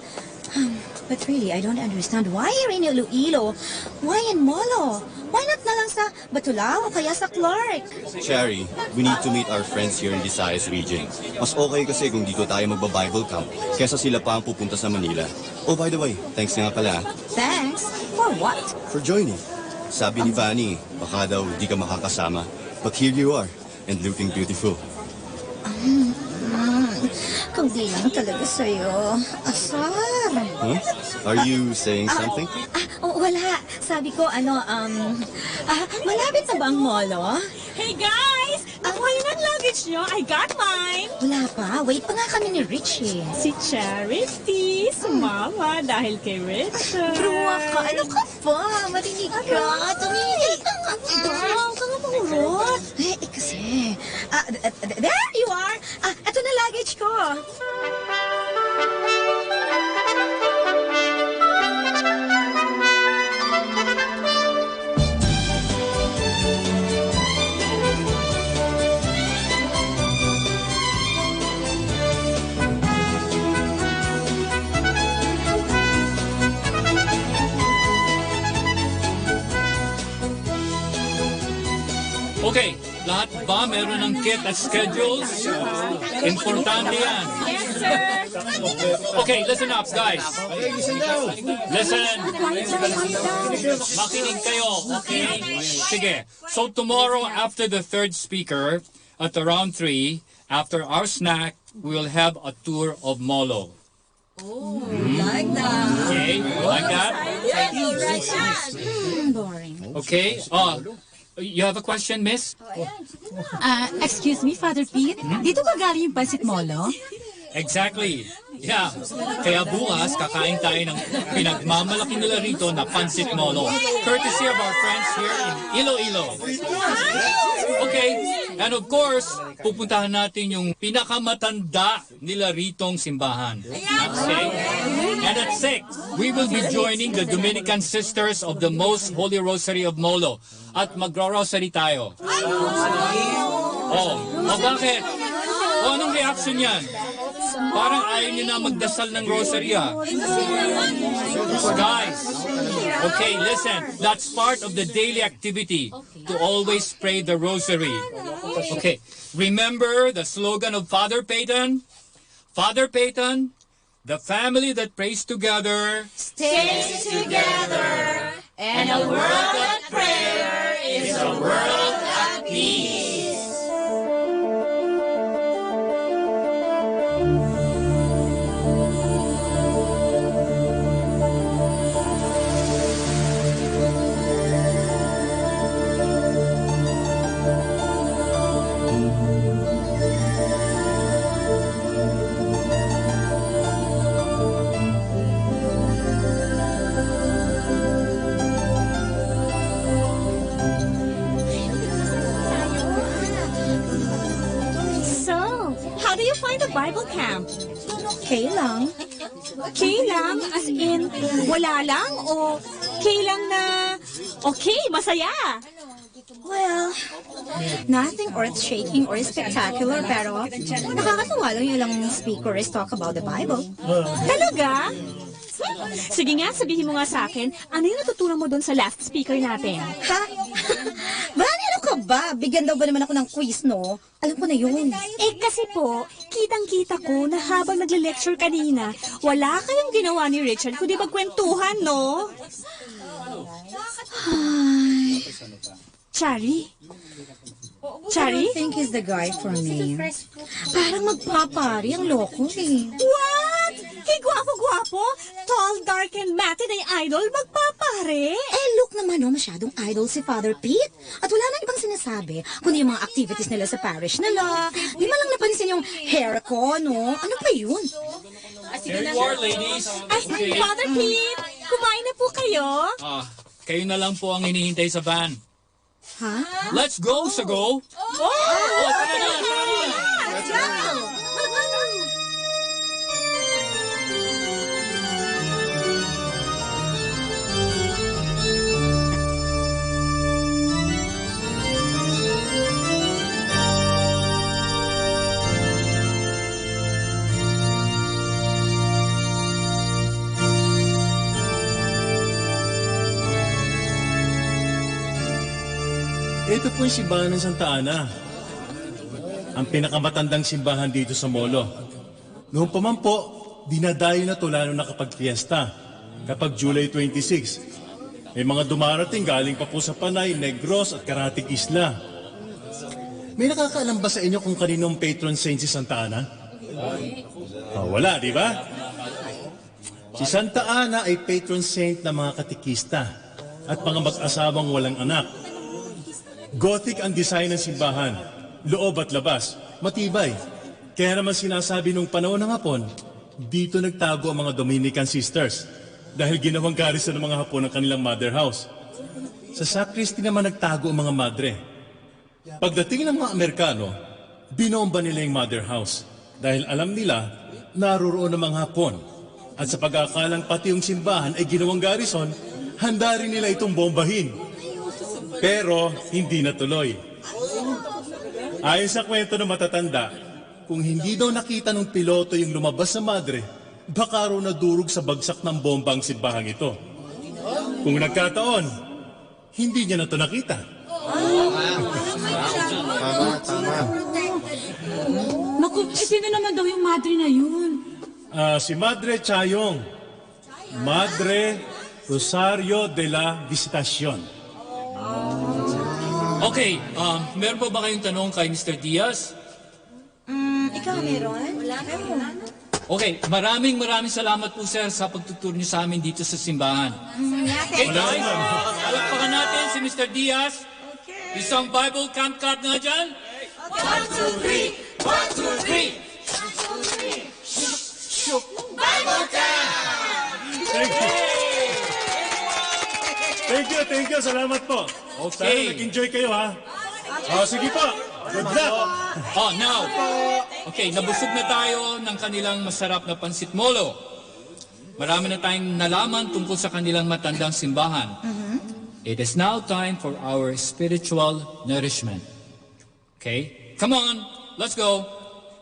Um, but really, I don't understand. Why here in Iloilo? Why in Molo? Why not na lang sa Batulao o kaya sa Clark? Cherry, we need to meet our friends here in Visayas region. Mas okay kasi kung dito tayo magba-Bible camp kesa sila pa ang pupunta sa Manila. Oh, by the way, thanks nga pala. Thanks? For what? For joining. Sabi ni Vanny, baka daw di ka makakasama. But here you are, and looking beautiful. Mm, mm. Kung di lang talaga sa'yo. Asar. Huh? Are you saying Ah, something? Ah, oh, wala. Sabi ko, ano, um, ah, malapit na ba ang Molo? Hey, guys! Nakuha niyo na ang luggage niyo? I got mine! Wala pa. Wait pa nga kami ni Rich, eh. Si Charity, sumama dahil kay Rich. Bruwa ka. Ano ka ba? Marinig ka. Tumigil ka nga. Huwag ka nga mangurot. Eh, eh, kasi. Ah, th- th- there you are. Ah, eto na luggage ko. Okay, lahat ba meron ng kit at schedules? Importante yan. Yes, sir. Okay, listen up, guys. Listen. Makinig kayo, okay? Sige. So tomorrow, after the third speaker, at around three, after our snack, we will have a tour of Molo. Oh, like that. Okay, you like that? Yes, all right. Hmm, boring. Okay, oh, You have a question, miss? Ah, excuse me, Father Pete. Dito ba galing yung pansit molo? Exactly. Yeah. Kaya bukas, kakain tayo ng pinagmamalaki nila rito na pansit molo. Courtesy of our friends here in Iloilo. Okay. And of course, pupuntahan natin yung pinakamatanda nila ritong simbahan. Okay? And at six, we will be joining the Dominican Sisters of the Most Holy Rosary of Molo. At magra-rosary tayo. Oh, oh, bakit? O, anong reaction yan? Parang ayaw nyo na magdasal ng rosary, ah. Guys, okay, listen. That's part of the daily activity, to always pray the rosary. Okay, remember the slogan of Father Peyton? Father Peyton, the family that prays together stays together, and a world at prayer is a world at peace. So, how do you find the Bible camp? Okay lang. Okay lang, as in, wala lang, o okay lang na, okay, masaya? Well, nothing earth-shaking or spectacular, pero nakakatuwa lang yung ilang speakers talk about the Bible. Talaga? Sige nga, sabihin mo nga sa akin, ano yung natutunan mo doon sa last speaker natin? Ha? Brian, ano ka ba? Bigyan daw ba naman ako ng quiz, no? Alam ko na yun. Eh, kasi po, kitang-kita ko na habang nagle-lecture kanina, wala kayong ginawa ni Richard kundi magkwentuhan, no? Ay. Chari? I Chari? don't think he's the guy for me. Parang magpapari ang loko eh. What? Kay gwapo-gwapo? Tall, dark, and matted ay idol, magpapare? Eh, look naman, oh, masyadong idol si Father Pete. At wala nang ibang sinasabi, kundi yung mga activities nila sa parish nila. Di man lang napansin yung hair ko, no? Ano pa yun? Here you are, ladies. Ay, Father Pete, kumain na po kayo? Ah, kayo na lang po ang hinihintay sa van. Ha? Let's go, Sago! Oh! Oh, tara na, tara na! Let's go! Ito po yung simbahan ng Santa Ana, ang pinakamatandang simbahan dito sa Molo. Noon pa man po, dinadayo na to lalo na kapag piyesta, kapag July twenty-six. May mga dumarating galing pa po sa Panay, Negros at Karatig Isla. May nakakaalam ba sa inyo kung kaninong patron saint si Santa Ana? Ah, wala, di ba? Si Santa Ana ay patron saint ng mga katikista at mga mag-asawang walang anak. Gothic ang design ng simbahan, loob at labas, matibay. Kaya naman sinasabi nung panahon ng Hapon, dito nagtago ang mga Dominican sisters dahil ginawang garrison ng mga Hapon ang kanilang mother house. Sa sacristy naman nagtago ang mga madre. Pagdating ng mga Amerikano, binomba nila yung mother house dahil alam nila naroroon ang mga Hapon. At sa pag-aakalang pati yung simbahan ay ginawang garrison, handa rin nila itong bombahin. Pero hindi natuloy. Ayon sa kwento ng matatanda, kung hindi daw nakita ng piloto yung lumabas na madre, baka raw nadurog sa bagsak ng bomba ang simbahang ito. Kung nagkataon, hindi niya na to nakita. Tama, tama. Naku, eh, sino naman daw yung madre na yun? Ah, si Madre Chayong. Madre Rosario de la Visitacion. Okay, um, meron pa ba kayong tanong kay Mister Diaz? Mm, ikaw, meron? Wala, meron. Okay, maraming maraming salamat po, sir, sa pagtuturo niyo sa amin dito sa simbahan. Mm, yeah, Okay, thank you. Guys, palakpakan natin si Mister Diaz. Okay. Isang Bible Camp Club nga dyan? One, two, three! One, two, three! Bible Camp! Thank you. Thank you, thank you. Salamat po. Okay. Sana nag-enjoy kayo, ha? Oh, sige po. Good luck. Oh, now. Okay, nabusog na tayo ng kanilang masarap na pansit molo. Marami na tayong nalaman tungkol sa kanilang matandang simbahan. It is now time for our spiritual nourishment. Okay? Come on, let's go.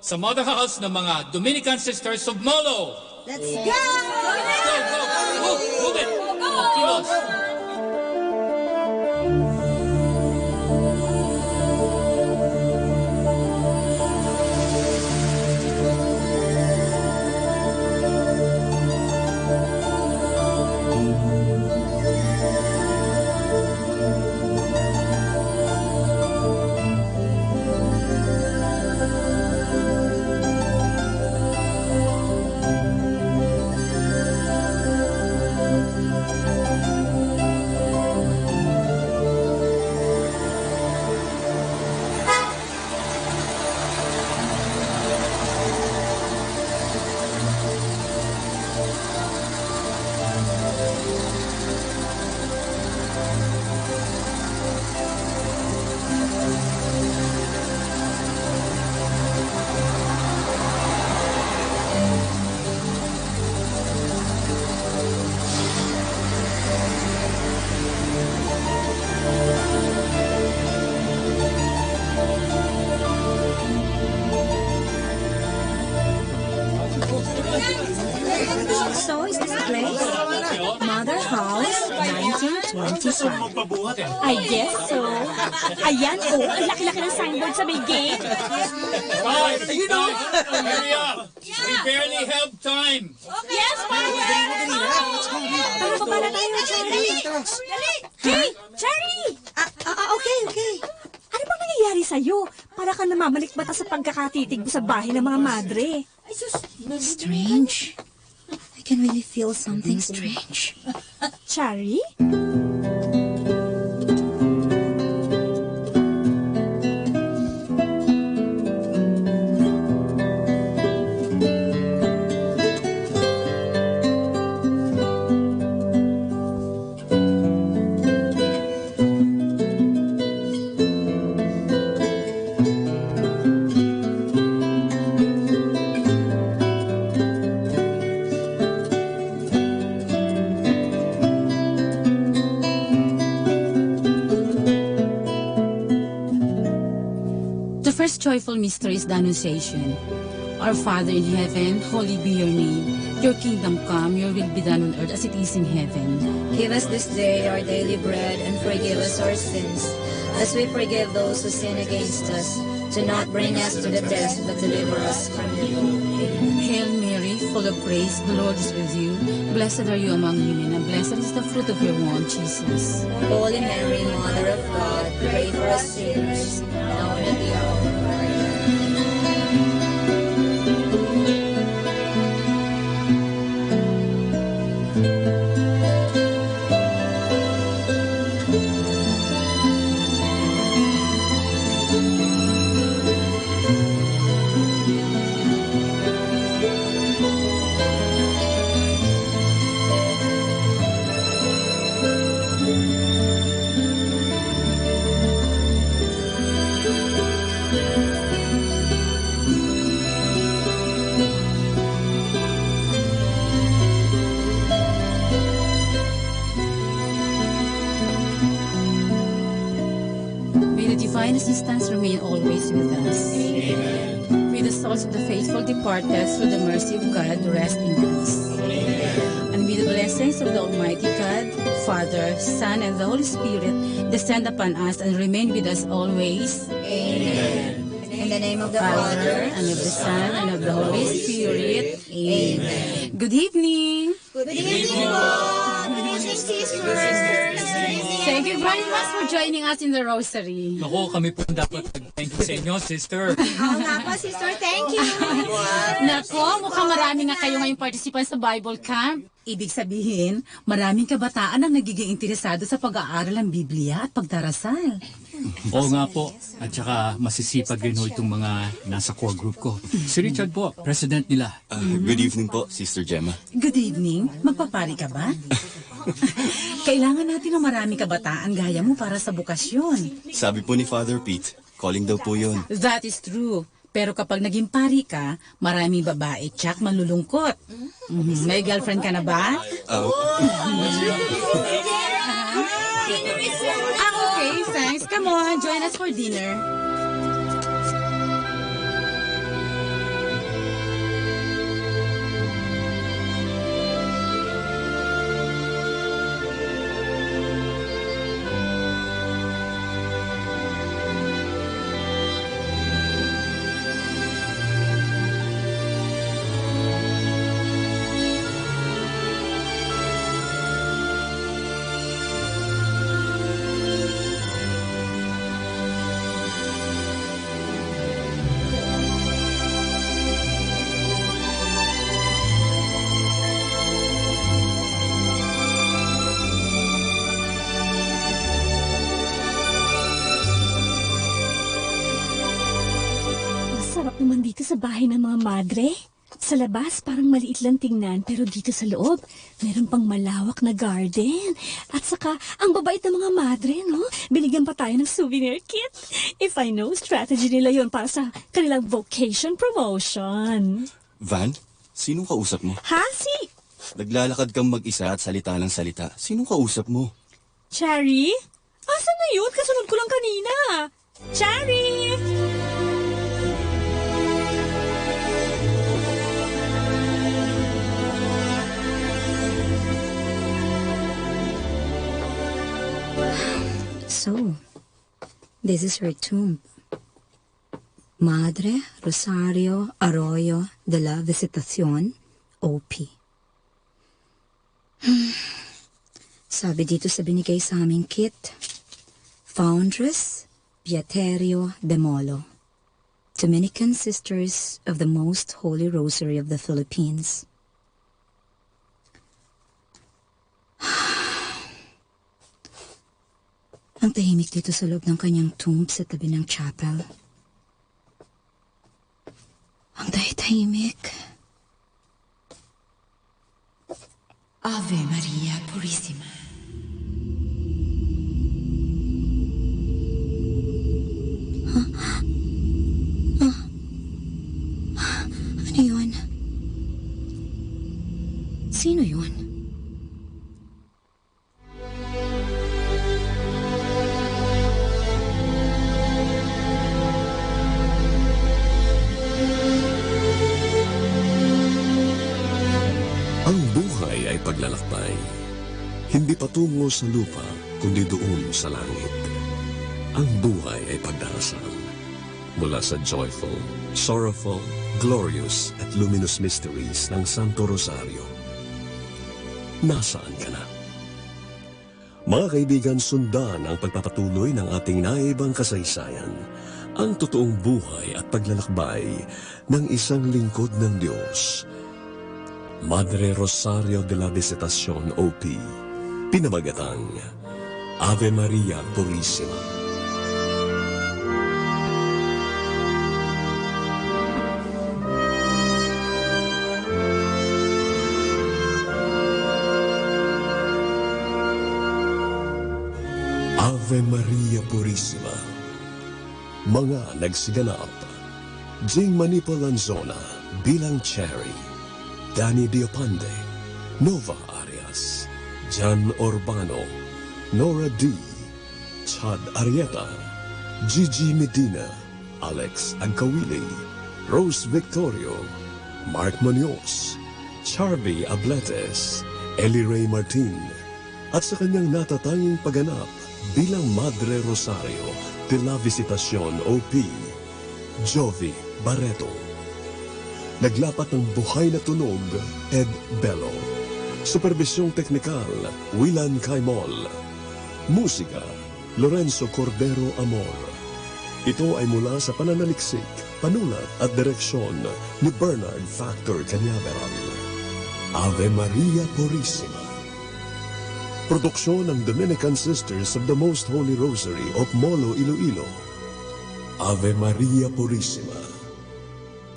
Sa Mother House ng mga Dominican Sisters of Molo. Let's go! Let's go, go! Move, move it! Kilos! So, is this the place? Mother House, nineteen twenty-five. I guess so. Ayan, oh, ang laki-laki ng signboard sa may gate. Guys, you know, hurry up. We barely have time. Yes, Father! Tara, baba na tayo, Cherry. Dali! Hey, Cherry! Ah, ah, ah, okay, okay. Ano bang nangyayari sa'yo? Para ka namamalikbat sa pagkakatitig mo sa bahay ng mga madre. Ay, sus. Strange. I can really feel something strange. Cherry? The first joyful mystery is the Annunciation. Our Father in heaven, holy be your name. Your kingdom come, your will be done on earth as it is in heaven. Give us this day our daily bread, and forgive us our sins, as we forgive those who sin against us. Do not bring us to the test, but deliver us from evil. Hail Mary, full of grace, the Lord is with you. Blessed are you among women, and blessed is the fruit of your womb, Jesus. Holy Mary, Mother of God, pray for us sinners, now and at the hour of our death. May the divine assistance remain always with us. May the souls of the faithful departed through the mercy of God rest in peace. And may the blessings of the Almighty God, Father, Son, and the Holy Spirit descend upon us and remain with us always. In the name of the Father, Father, and of the Son, and of the Holy Spirit. Amen. Good evening. Good evening po! Good evening, sisters! Thank you very much for joining us in the Rosary. Naku, kami po ang dapat mag-thank you Sa inyo, sister. Oo nga po, sister. Thank you. Nako, mukhang marami nga kayo ngayong participants sa Bible Camp. Ibig sabihin, maraming kabataan ang nagiging interesado sa pag-aaral ng Biblia at pagdarasal. Oo nga po. At saka masisipag rin ho itong mga nasa core group ko. Si Richard po, president nila. Ah, good evening po, Sister Gemma. Good evening. Magpapari ka ba? Kailangan natin ng maraming kabataan gaya mo para sa bokasyon. Sabi po ni Father Pete, calling daw po yun. That is true. Pero kapag naging pari ka, maraming babae, tsak malulungkot. Mhm. May girlfriend ka na ba? Ah, Ah, okay, thanks. Come on, join us for dinner. Ang sarap naman dito sa bahay ng mga madre. Sa labas, parang maliit lang tingnan, pero dito sa loob, meron pang malawak na garden. At saka, ang babait ng mga madre, no? Binigyan pa tayo ng souvenir kit. If I know, strategy nila yon para sa kanilang vocation promotion. Van, sinong kausap mo? Ha? Si Naglalakad kang mag-isa at salita ng salita. Sinong kausap mo? Cherry? Asan na yun? Kasunod ko lang kanina. Cherry! So, this is her tomb. Madre Rosario Arroyo de la Visitacion, O P. Sabi dito sa binigay sa amin kit, Foundress Bieterio de Molo, Dominican Sisters of the Most Holy Rosary of the Philippines. Ang tahimik dito sa loob ng kanyang tomb sa tabi ng chapel. Ang tahimik. Ave Maria Purisima. Ano yun? Sino yun? Ang buhay ay paglalakbay, hindi patungo sa lupa, kundi doon sa langit. Ang buhay ay pagdarasal. Mula sa joyful, sorrowful, glorious, at luminous mysteries ng Santo Rosario. Nasaan ka na? Mga kaibigan, sundan ang pagpapatuloy ng ating naibang kasaysayan, ang totoong buhay at paglalakbay ng isang lingkod ng Diyos, Madre Rosario de la Visitacion, O P, pinamagatang Ave Maria Purisima. Ave Maria Purisima. Mga nagsiganap: Jing Manipo Lanzona bilang Cherry, Danny Diopande, Nova Arias, Jan Urbano, Nora D, Chad Arrieta, Gigi Medina, Alex Agkawili, Rose Victorio, Mark Muñoz, Charvy Abletes, Ellie Ray Martin, at sa kanyang natatanging pagganap bilang Madre Rosario de la Visitacion, O P, Jovi Barreto. Naglapat ng buhay na tunog, Ed Bello. Superbisyong teknikal, Willan Caimol. Musika, Lorenzo Cordero Amor. Ito ay mula sa pananaliksik, panulat at direksyon ni Bernard Factor Cañaveral. Ave Maria Purisima. Produksyon ng Dominican Sisters of the Most Holy Rosary of Molo, Iloilo. Ave Maria Purisima.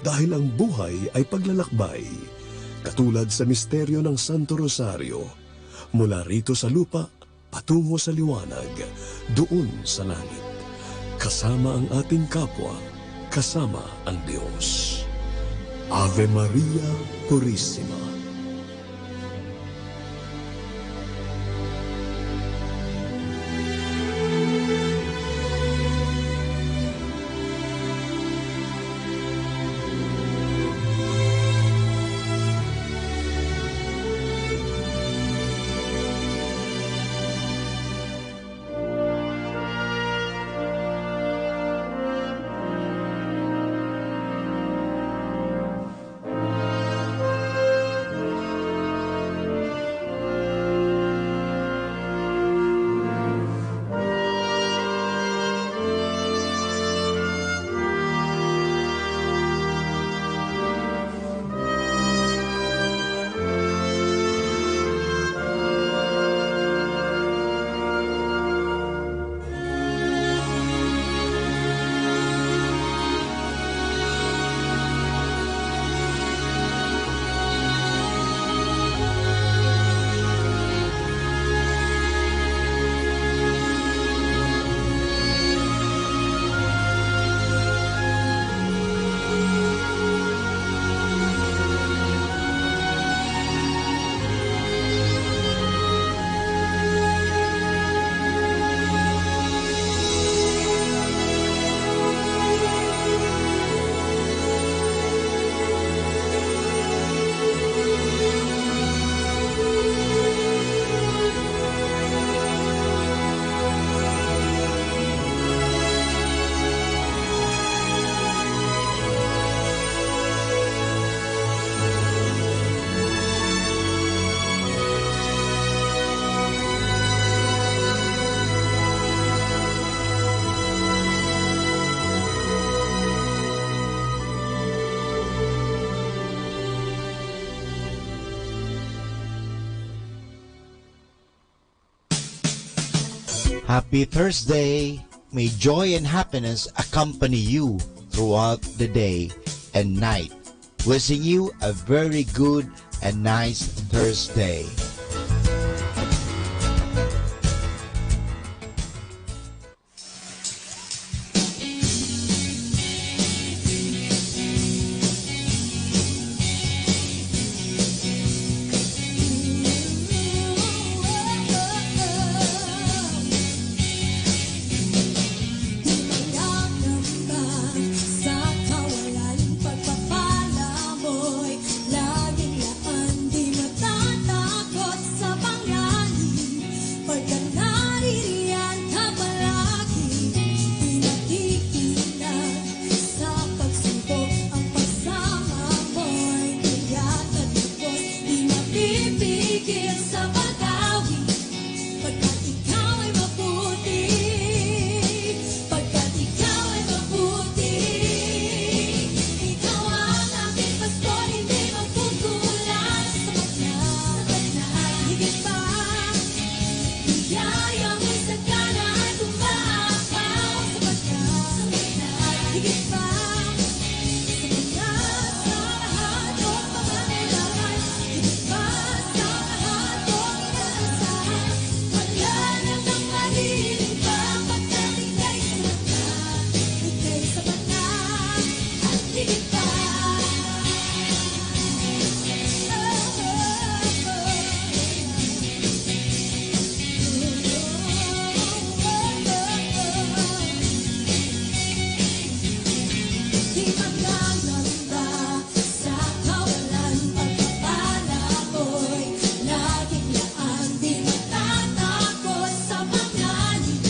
Dahil ang buhay ay paglalakbay, katulad sa misteryo ng Santo Rosario, mula rito sa lupa patungo sa liwanag, doon sa langit, kasama ang ating kapwa, kasama ang Dios. Ave Maria Purisima. Happy Thursday! May joy and happiness accompany you throughout the day and night. Wishing you a very good and nice Thursday. Laging laan, di matatakot sa panganib, pagkat naririyan ka palagi. Di matitinag sa pagsubok ang pagsama mo'y kaya katapos. Di mapipigil sa pag-awit, pagkat ikaw ay mabuti, pagkat ikaw ay mabuti. Ikaw ang aking pastor, hindi magkukulang. Sapat na, sapat na at higit pa. Biyaya mo'y sagana at umaapaw. Sapat na, sapat na at higit pa. Sa kawalan pagpapala mo'y laging laan, di matatakot sa panganib,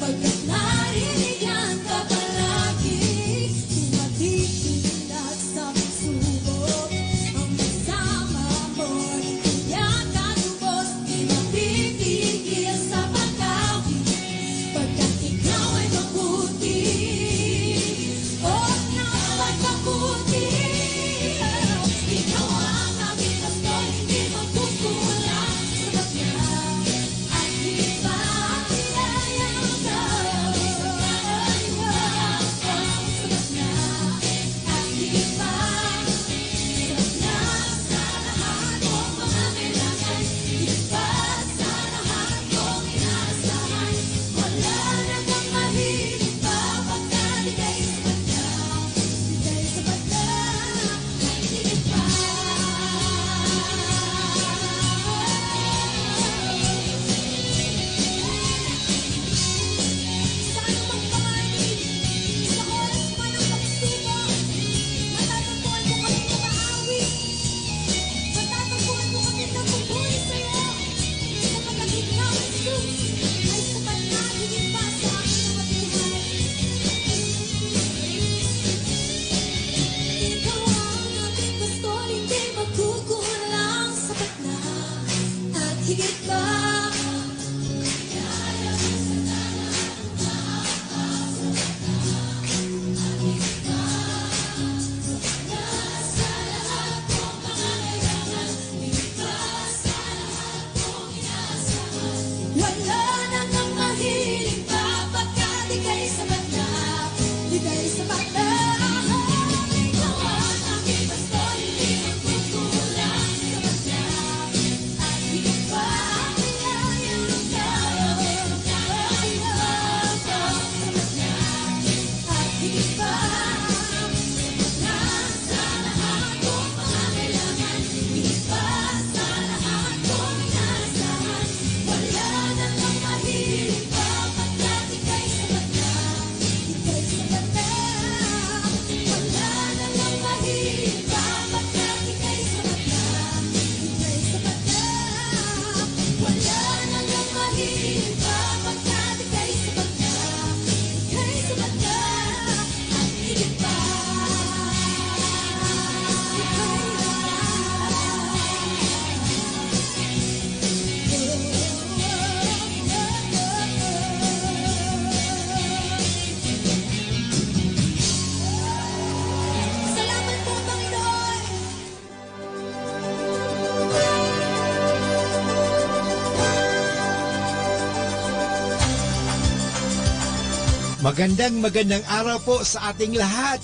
pagkat naririyan ka palagi. Di matitinag sa pagsubok ang pagsama mo'y kaya katubos, di mapipigil sa pag-awit, pagkat ikaw ay mabuti. Magandang, magandang araw po sa ating lahat.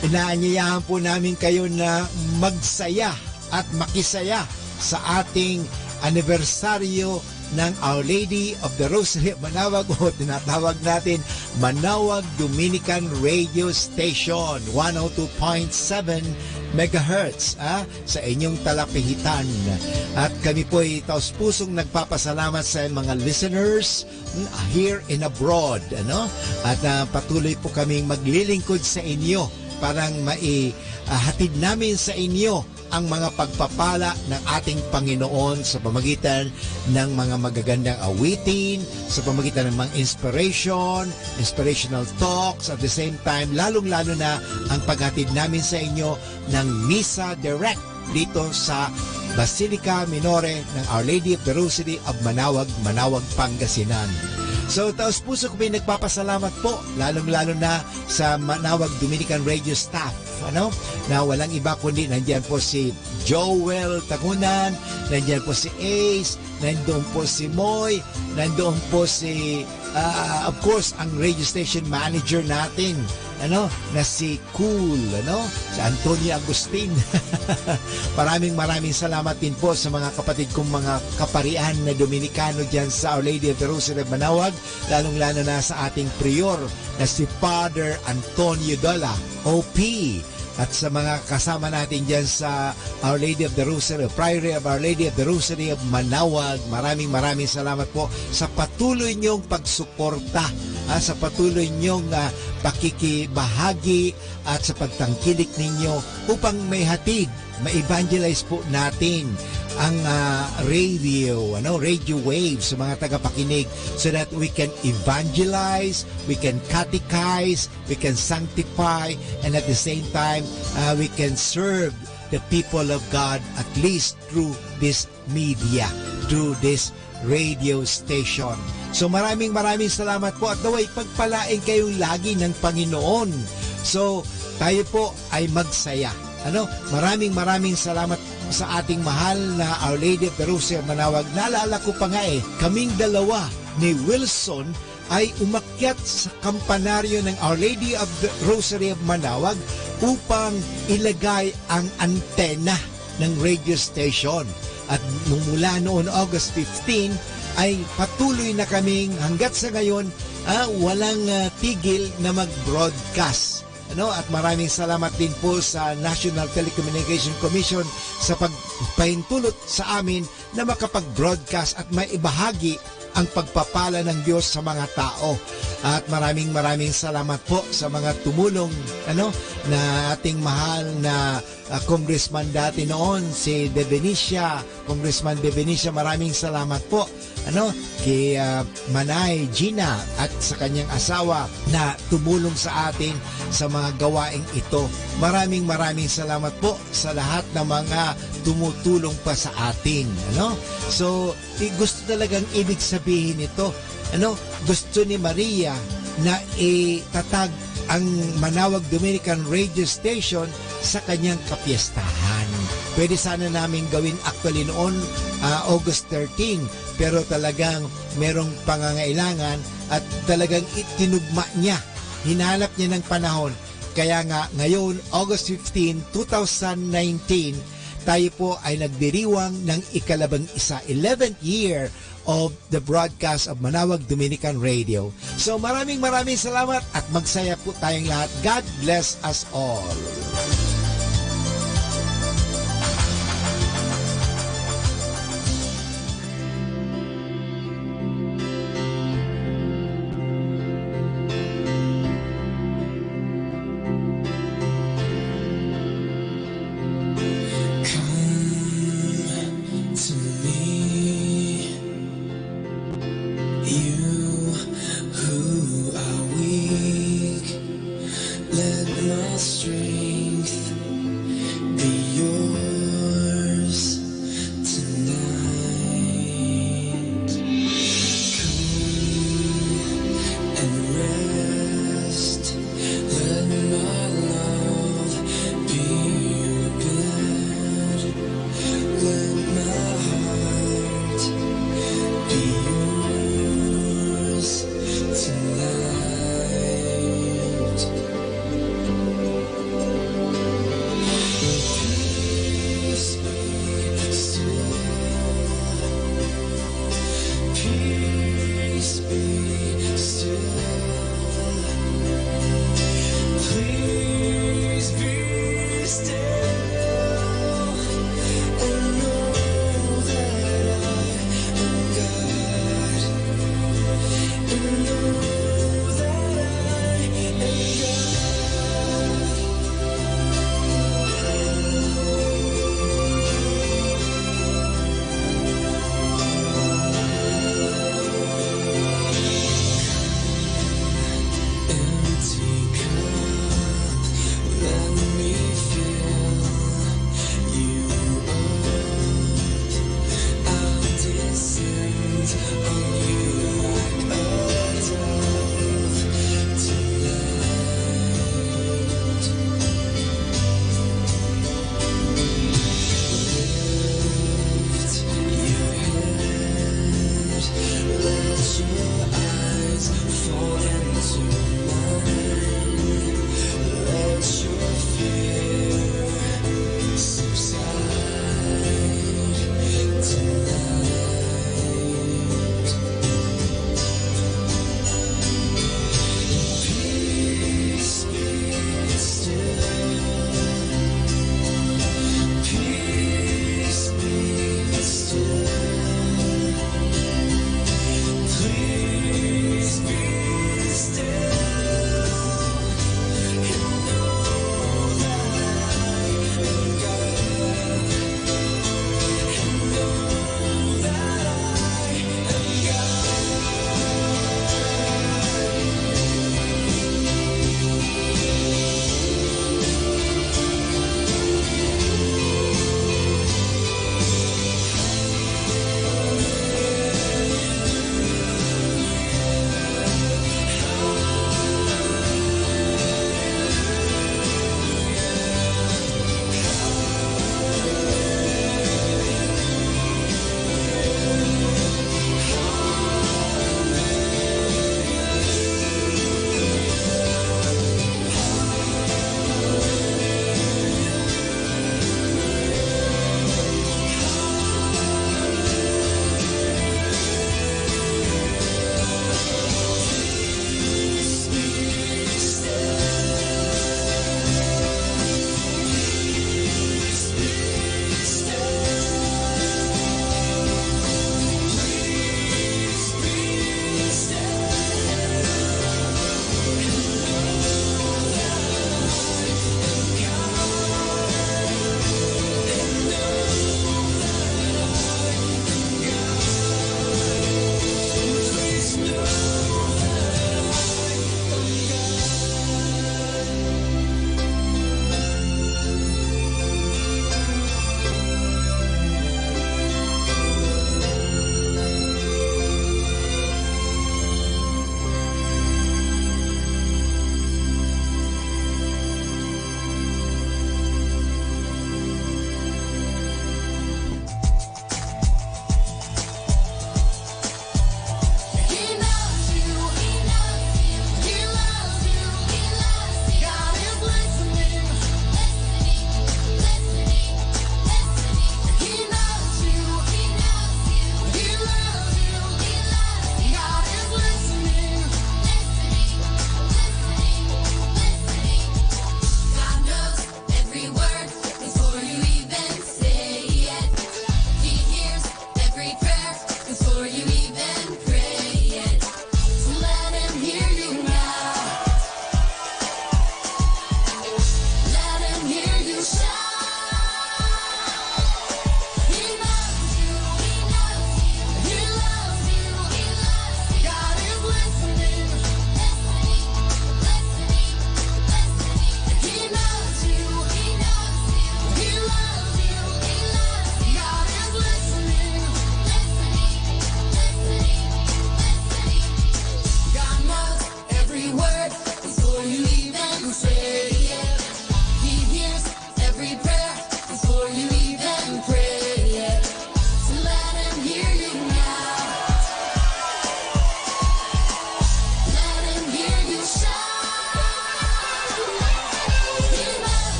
Inaanyayahan po namin kayo na magsaya at makisaya sa ating anibersaryo ng Our Lady of the Rosary of Manawag, o tinatawag natin Manawag Dominican Radio Station, one oh two point seven megahertz, ah, sa inyong talapihitan. At kami po'y taus-pusong nagpapasalamat sa mga listeners, mm, here and abroad, ano? At, ah, patuloy po kaming maglilingkod sa inyo, parang mai-, ah, hatid namin sa inyo ang mga pagpapala ng ating Panginoon sa pamagitan ng mga magagandang awitin, sa pamagitan ng mga inspiration, inspirational talks, at the same time, lalong-lalo na ang paghatid namin sa inyo ng Misa Direct dito sa Basilica Minore ng Our Lady of the Rosary of Manawag, Manawag, Pangasinan. So, taos puso ko po'y nagpapasalamat po, lalong-lalo na sa Manawag Dominican Radio staff, ano, na walang iba kundi nandiyan po si Joel Tagunan, nandiyan po si Ace, nandoon po si Moy, nandoon po si, ah, of course, ang radio station manager natin, ano, na si Cool, ano, si Antonio Agustin. Maraming, maraming salamat din po sa mga kapatid kong mga kaparian na Dominikano diyan sa Our Lady of the Rosary of Manawag, lalong-lalo na sa ating prior na si Father Antonio Dola, O P, at sa mga kasama natin diyan sa Our Lady of the Rosary, Priory of Our Lady of the Rosary of Manawag. Maraming, maraming salamat po sa patuloy niyong pagsuporta, ah, sa patuloy niyong, ah, pakikibahagi at sa pagtangkilik ninyo upang maihatid, ma-evangelize po natin ang, ah, radio, ano, radio waves sa mga tagapakinig, so that we can evangelize, we can catechize, we can sanctify, and at the same time, uh, we can serve the people of God, at least through this media, through this radio station. So, maraming, maraming salamat po at naway pagpalain kayong lagi ng Panginoon. So, tayo po ay magsaya. Ano? Maraming, maraming salamat sa ating mahal na Our Lady of the Rosary of Manawag. Naalala ko pa nga eh, kaming dalawa ni Wilson ay umakyat sa kampanaryo ng Our Lady of the Rosary of Manawag upang ilagay ang antena ng radio station. At nung mula noon August fifteen, ay patuloy na kaming hanggat sa ngayon, ah, walang, ah, tigil na mag-broadcast. Ano, at maraming salamat din po sa National Telecommunication Commission sa pagpahintulot sa amin na makapag-broadcast at maibahagi ang pagpapala ng Diyos sa mga tao. At maraming, maraming salamat po sa mga tumulong, ano, na ating mahal na, ah, congressman dati noon, si De Benicia, Congressman De Benicia, maraming salamat po, ano, kay, ah, Manay Gina at sa kanyang asawa na tumulong sa atin sa mga gawaing ito. Maraming, maraming salamat po sa lahat ng mga tumutulong pa sa atin, ano? So, i-, gusto talagang ibig sabihin nito, ano? Gusto ni Maria na itatag ang Manawag Dominican Radio Station sa kanyang kapiestahan. Pwede sana namin gawin actually noon, ah, August thirteen, pero talagang merong pangangailangan at talagang itinugma niya, hinanap niya ng panahon. Kaya nga, ngayon, August fifteen, two thousand nineteen, tayo po ay nagdiriwang ng ikalabing isa, eleventh year of the broadcast of Manawag Dominican Radio. So, maraming, maraming salamat at magsaya po tayong lahat. God bless us all. Come to me, you who are weak. Let my strength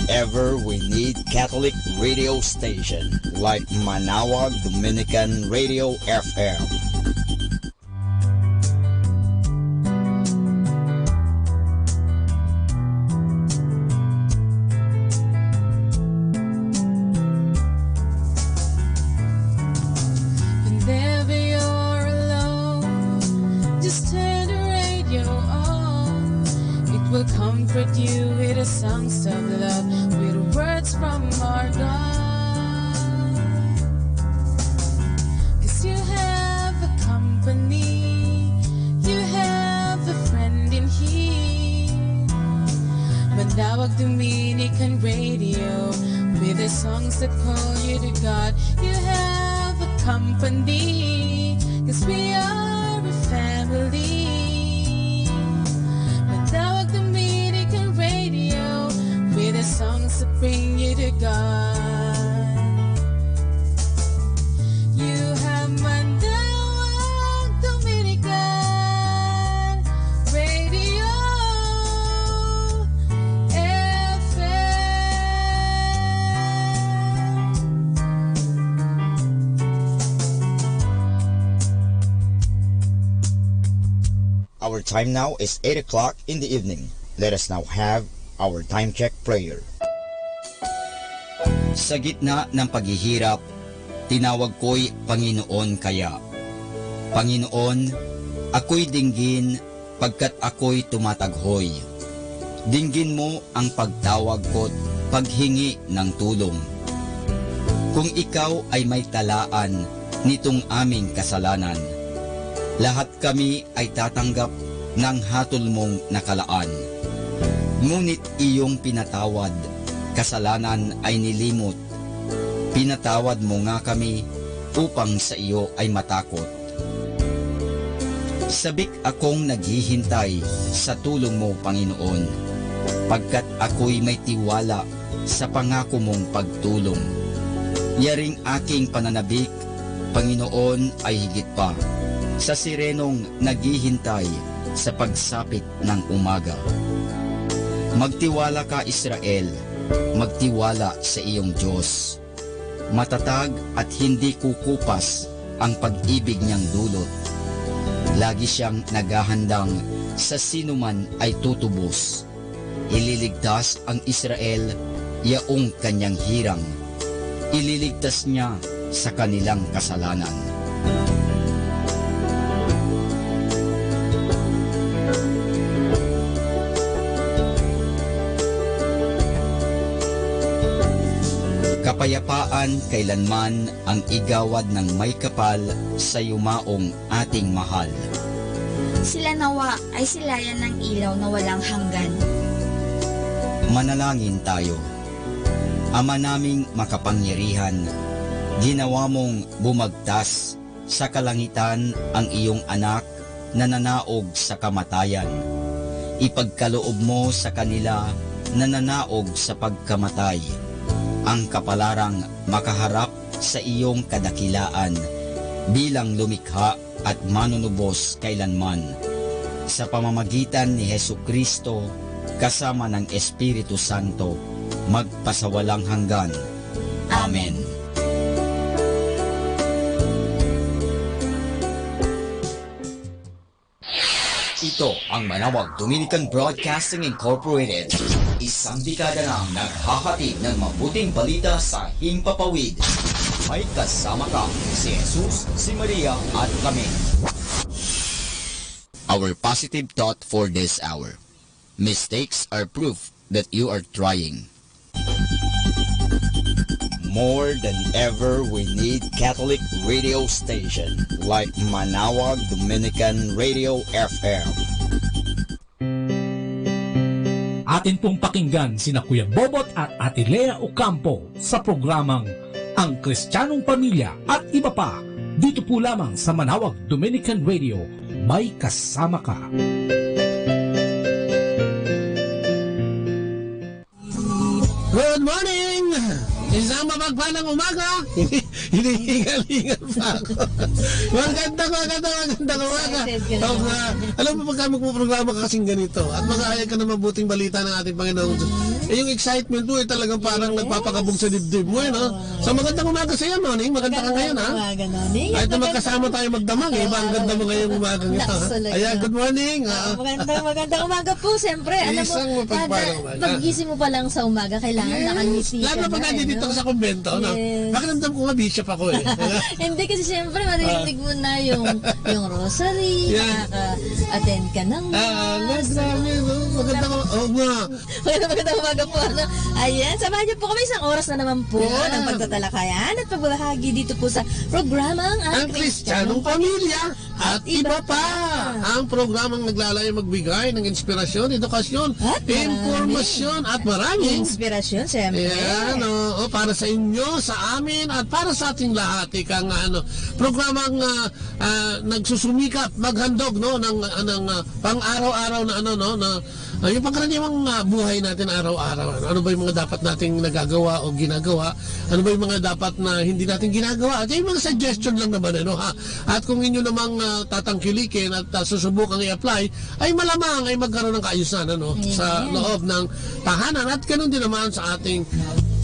Ever we need Catholic radio station like Manawag Dominican Radio F M. Whenever you're alone, just turn the radio on. It will comfort you with the songs of love, with words from our God. 'Cause you have a company, you have a friend in here. Manawag Dominican Radio, with the songs that call you to God. You have a company, 'cause we are a family. Manawag Dominican Radio, with the songs that bring you to God. You have Manawag Dominican Radio F M. Our time now is eight o'clock in the evening. Let us now have our time check prayer. Sa gitna ng paghihirap, tinawag ko'y Panginoon kaya. Panginoon, ako'y dinggin pagkat ako'y tumataghoy. Dinggin mo ang pagtawag ko't paghingi ng tulong. Kung ikaw ay may talaan nitong aming kasalanan, lahat kami ay tatanggap ng hatol mong nakalaan. Ngunit iyong pinatawad, kasalanan ay nilimot. Pinatawad mo nga kami upang sa iyo ay matakot. Sabik akong naghihintay sa tulong mo, Panginoon, pagkat ako'y may tiwala sa pangako mong pagtulong. Yaring aking pananabik, Panginoon, ay higit pa sa sirenong naghihintay sa pagsapit ng umaga. Magtiwala ka, Israel, magtiwala sa iyong Dios. Matatag at hindi kukupas ang pag-ibig niyang dulot. Lagi siyang naghahandang sa sinoman ay tutubos. Ililigtas ang Israel, yaong kanyang hirang. Ililigtas niya sa kanilang kasalanan. Kapayapaan kailanman ang igawad ng may kapal sa yumaong ating mahal. Sila nawa ay silayan ng ilaw na walang hanggan. Manalangin tayo. Ama naming makapangyarihan, ginawa mong bumagtas sa kalangitan ang iyong Anak na nanaog sa kamatayan. Ipagkaloob mo sa kanila na nanaog sa pagkamatay ang kapalarang makaharap sa iyong kadakilaan bilang lumikha at manunubos kailanman. Sa pamamagitan ni Jesu-Cristo, kasama ng Espiritu Santo, magpasawalang hanggan. Amen. Ito ang Manawag Dominican Broadcasting Incorporated. Isang dekada nang naghahatid ng mabuting balita sa himpapawid. May kasama ka, si Jesus, si Maria, at kami. Our positive thought for this hour. Mistakes are proof that you are trying. More than ever, we need Catholic radio station like Manawag Dominican Radio F M. Atin pong pakinggan sina Kuya Bobot at Ate Lea Ocampo sa programang Ang Kristiyanong Pamilya at iba pa, dito po lamang sa Manawag Dominican Radio, may kasama ka. Good morning! Isang mapagpalang umaga. Hinihingal-hingal pa ako. Magandang, magandang, magandang umaga. Excited ka na Oo naman. nga. Alam mo, pagka magpuprograma ka kasing ganito, at mag-aayag ka ng mabuting balita ng ating Panginoong Diyos, eh, yung excitement mo, eh, talagang parang Yes. nagpapakabog sa dibdib mo, eh, no? Oo. So, magandang umaga sa'yo, Noning. Maganda ka Magandang ngayon, ha? umaga, Noning. Kahit na Magandang magkasama tayo magdamag, eh, iba ang ganda mo ngayong umagang ito, ha? Naks talaga. Ayan, good morning, ah. Ah, magandang, magandang umaga po, siyempre. Alam mo, Isang mapagpalang kada umaga. paggising mo pa lang sa umaga, kailangan Yes. nakangiti Lalo ka na pag na, eh, nandito no? ka sa kumbento, no? Yes. Pakiramdam ko nga bishop ako, eh. Hindi, kasi siyempre, maririnig Ah. mo na yung, yung rosary, Yeah. nakaka-attend ka ng Ah, mass, grabe, ano? no? Maganda ko. Oo nga. Magandang, magandang umaga po, ano? Ayan, samahan niyo po kami isang oras na naman po Yeah. ng pagtatalakayan at pagbabahagi dito po sa programang Ang Ang Kristyanong Kristyanong Pamilya. At iba pa, ang programang naglalayong magbigay ng inspirasyon, edukasyon, At marami. impormasyon, at maraming Inspirasyon, siyempre. Ayan, oo, para sa inyo, sa amin, at para sa ating lahat. Ika nga, ano, programang, ah, ah, nagsusumikap, maghandog, no, ng, ng, ah, pang-araw-araw na, ano, no, na, ah, yung pangkaraniwang, ah, buhay natin araw-araw. Ano, ano ba yung mga dapat nating nagagawa o ginagawa? Ano ba yung mga dapat na hindi natin ginagawa? At yung mga suggestion lang naman, ano, ha? At kung inyo namang, ah, tatangkilikin at, ah, susubukang i-apply, ay malamang ay magkaroon ng kaayusan, ano, Amen. sa loob ng tahanan at ganun din naman sa ating,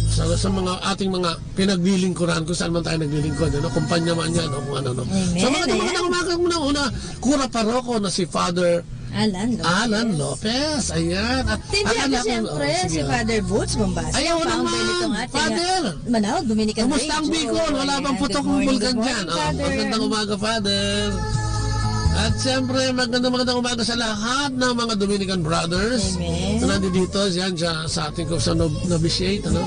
sa, sa mga, ating mga pinaglilingkuran kung saan man tayo naglilingkod, ano, kumpanya man yan, o kung ano, no. Amen. So, magandang, Ayan. magandang umaga muna, una, Kura Paroko na si Father Alan Lopez. Alan Lopez, ayan. At Thank you, ang anak ng, siyempre, oh, sige, si oh. Father Boots Bombasio, Ayaw founder naman, nitong ating, ah, Father. Manawag Dominican Kumusta ang Radio. Bicol? Wala Ayan, bang putok good ng morning, bulkan good morning, dyan? Oh, Father. magandang umaga, Father. At siyempre, magandang, magandang umaga sa lahat ng mga Dominican brothers Amen. na nandito dyan sa, sa ating kung saan na-, na-vitiate, ano?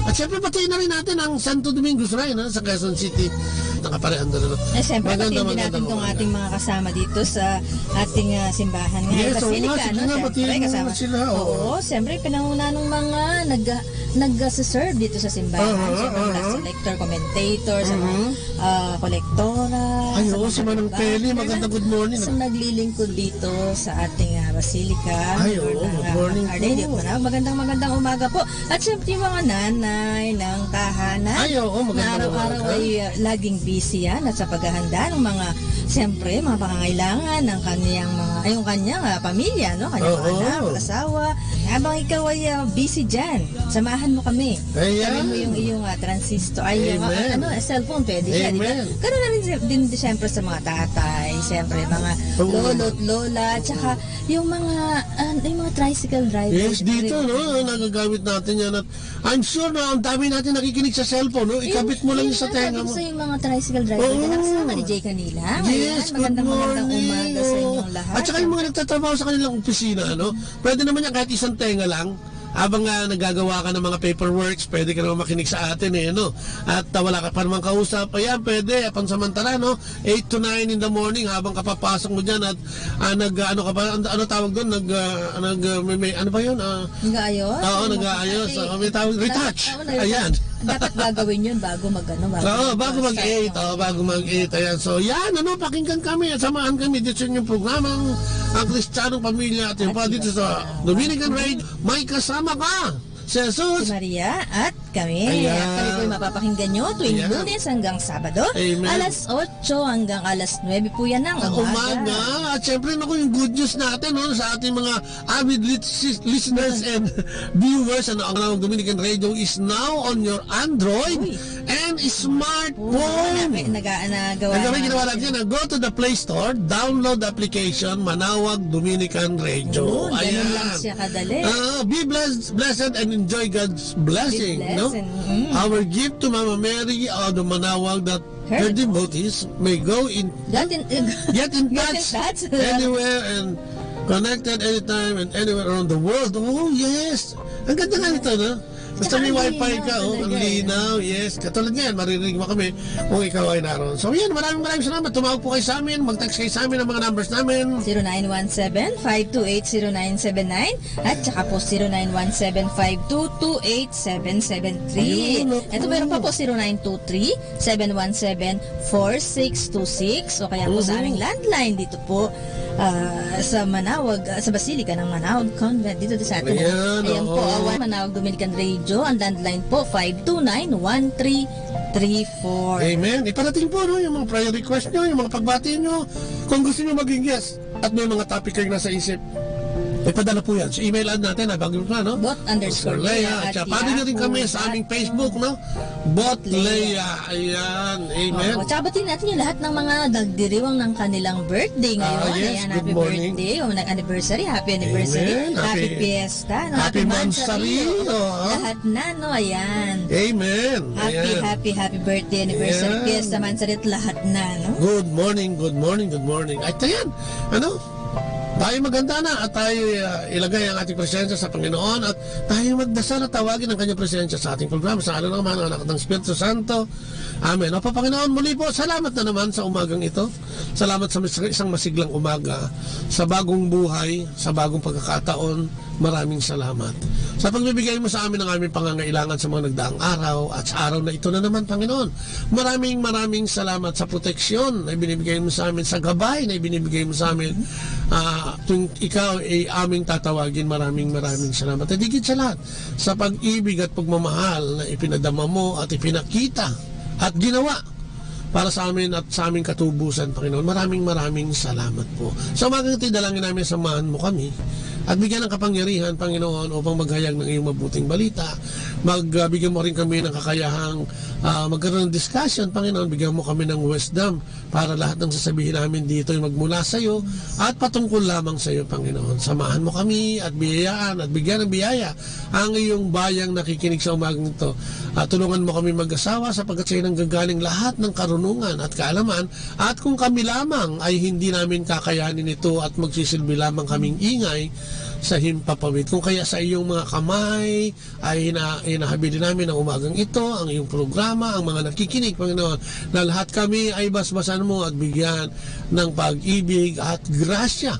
At siyempre, batiin na rin natin ang Santo Domingo Shrine, ha, sa Quezon City. Nakaparehan doon, ano? Eh, siyempre, Maganda, batiin din maganda, natin tong maganda. ating mga kasama dito sa ating, ah, simbahan ngayon, Yes, oo nga, Basilica, sige no? nga, Siyempre, batiin mo kasama. sila, oo. Oo, siyempre, pinangunahan ng mga nag-, nag-, ah, serve dito sa simbahan. Aha, Siyempre, mga aha. selector, commentators, ano, Mhm. ah, kolektora, Ay, sa oo, mga si Manang nagba-, Peli, na magandang nag-, good morning. sa naglilingkod dito sa ating, ah, Basilica. Ay, oo, Mga good morning Our Lady po. of Manawag. Magandang, magandang umaga po. At siyempre, yung mga nanay ng tahanan Ay, oo, na magandang araw-araw umaga. ay, ah, laging busy yan at sa paghahanda ng mga, siyempre, mga pangangailangan ng kaniyang mga, ay, yung kanyang, ah, pamilya, no? Kanyang mga Oo. anak, asawa. Habang ikaw ay, ah, busy dyan, samahan mo kami. Ayan. Sabi mo yung iyong, ah, transistor, ay, yung, ah, Amen. ano, cellphone, pwede siya, di ba? Amen. Ganun na rin si-, din, siyempre, sa mga tatay, siyempre, mga Oo. lolo at lola, tsaka yung mga, ah, yung mga tricycle driver, Yes, dito, no? Nagagamit natin yan at I'm sure na ang dami natin nakikinig sa cellphone, no? Ikabit mo lang Yung, yung sa yung tenga sabi mo. ko sa'yo, yung mga tricycle driver, Oo. anak, sama ni Jay kanila. Yes, Ayan, good magandang, magandang morning. umaga sa Oo. inyong lahat. At saka yung mga nagtatrabaho sa kanilang opisina, no? Pwede naman yan kahit isang tenga lang. Habang, ah, nagagawa ka ng mga paperworks, pwede ka naman makinig sa atin, eh, no? At, ah, wala ka pa namang kausap, ayan, pwede, ah, pansamantala, no? Eight to nine in the morning, habang kapapasok mo dyan at, ah, nag, ah, ano ka pa, ano, ano tawag doon? Nag, ah, nag, ah, may, may, ano ba yun? Ah, Nag-aayos? Oo, Yung nag-aayos. ay, Oo, may tawag, nag-, retouch. oo, nag-, Ayan. dapat gagawin yun bago mag, ano, bago Oo, mag, bago mag-eight. Oo, bago mag-eight. Ayan. So, yan, ano, pakinggan kami at samahan kami dito sa inyong programang Ang Kristiyanong Pamilya at yung At pa dito iba sa pa. Dominican Radio. May kasama ka, si Jesus. Si Maria at kami. Ayan. Kami po'y mapapakinggan nyo tuwing Ayan. Lunes hanggang Sabado, Amen. alas otso hanggang alas nuebe po yan ng Ang umaga. umaga. At syempre, naku, yung good news natin, no, sa ating mga avid lit-, sis-, listeners and viewers, ano, ang Dominican Radio is now on your Android Uy. and smartphone. Uy, nag-, nag-, nagawa Ang gawin, na ginawa natin. natin, ah, go to the Play Store, download the application, Manawag Dominican Radio. Yun, ganun Ayan. lang siya kadali. Ah, be blessed, blessed and enjoy God's blessing, Be no? blessed, mm. Our gift to Mama Mary, uh, the Manawag that Her her devotees may go in, Get in, get in get in touch touch. anywhere and connected anytime and anywhere around the world. Oh, yes. Ang ganda nga nito, no? Basta Tsaka may ang wifi linaw ka, oh, ang talaga. linaw, yes. Katulad ngayon, maririnig mo kami kung ikaw ay naroon. So, yan, maraming, maraming salamat. Tumawag po kayo sa amin, mag-text kayo sa amin ang mga numbers namin. Zero nine one seven, five two eight, zero nine seven nine at saka po zero nine one seven, five two two, eight seven seven three. Ayun, naku. Ito, meron pa po, zero nine two three, seven one seven, four six two six, o kaya po sa Mhm. aming landline dito po, ah, sa Manawag, ah, sa Basilica ng Manawag Convent, dito sa atin. Ayan, Ayan po, oo. ah, Manawag Dominican Radio. Radyo, ang landline po, five two nine, one three three four. Amen. Iparating po, no, yung mga prayer request nyo, yung mga pagbati nyo. Kung gusto nyo maging guest at may mga topic kayo nasa isip, ipadala po yan. So, email ad natin, ha, bago pa, no? Bot underscore Leah Leah. At pwede nyo rin kami sa aming Facebook, no? Bot Leah. Ayan. Amen. Opo, tsaka batiin natin yung lahat ng mga nagdiriwang ng kanilang birthday ngayon. Ah, yes. Ayan, good morning. Happy birthday o nag-anniversary. Happy anniversary. Amen. Happy fiesta, no? Happy monthsary. Happy monthsary. Oo. Lahat na, no? Ayan. Amen. Happy, ayan, happy, happy birthday, anniversary, ayan, fiesta, monthsary, at lahat na, no? Good morning, good morning, good morning. Ay, ayan. Ano? Tayo maghanda na at tayo, ah, ilagay ang ating presensya sa Panginoon at tayo magdasal at tawagin ang kanyang presensya sa ating programa. Sa ngalan ng Ama, ng Anak, at ng Espiritu Santo. Amen. Opo, Panginoon, muli po, salamat na naman sa umagang ito. Salamat sa mis-, isang masiglang umaga, sa bagong buhay, sa bagong pagkakataon. Maraming salamat sa pagbibigay mo sa amin ng aming pangangailangan sa mga nagdaang araw at sa araw na ito na naman, Panginoon. Maraming, maraming salamat sa proteksyon na ibinibigay mo sa amin, sa gabay na ibinibigay mo sa amin, ah, tuwing ikaw ay aming tatawagin. Maraming, maraming salamat. At higit sa lahat, sa pag-ibig at pagmamahal na ipinadama mo at ipinakita at ginawa para sa amin at sa aming katubusan, Panginoon. Maraming, maraming salamat po. Sa umagang ito, dalangin namin, samahan mo kami at bigyan ng kapangyarihan, Panginoon, upang maghayag ng iyong mabuting balita. Mag, ah, bigyan mo rin kami ng kakayahang, ah, magkaroon ng discussion, Panginoon. Bigyan mo kami ng wisdom para lahat ng sasabihin namin dito ay magmula sa iyo at patungkol lamang sa iyo, Panginoon. Samahan mo kami at biyayaan at bigyan ng biyaya ang iyong bayang nakikinig sa umagang ito. At tulungan mo kami mag-asawa sapagkat sa iyo nanggagaling lahat ng karunungan at kaalaman. At kung kami lamang ay hindi namin kakayanin ito at magsisilbi lamang kaming ingay sa himpapawid, kung kaya sa iyong mga kamay ay ina-, inahabilin namin ang umagang ito, ang iyong programa, ang mga nakikinig, Panginoon, na lahat kami ay basbasan mo at bigyan ng pag-ibig at grasya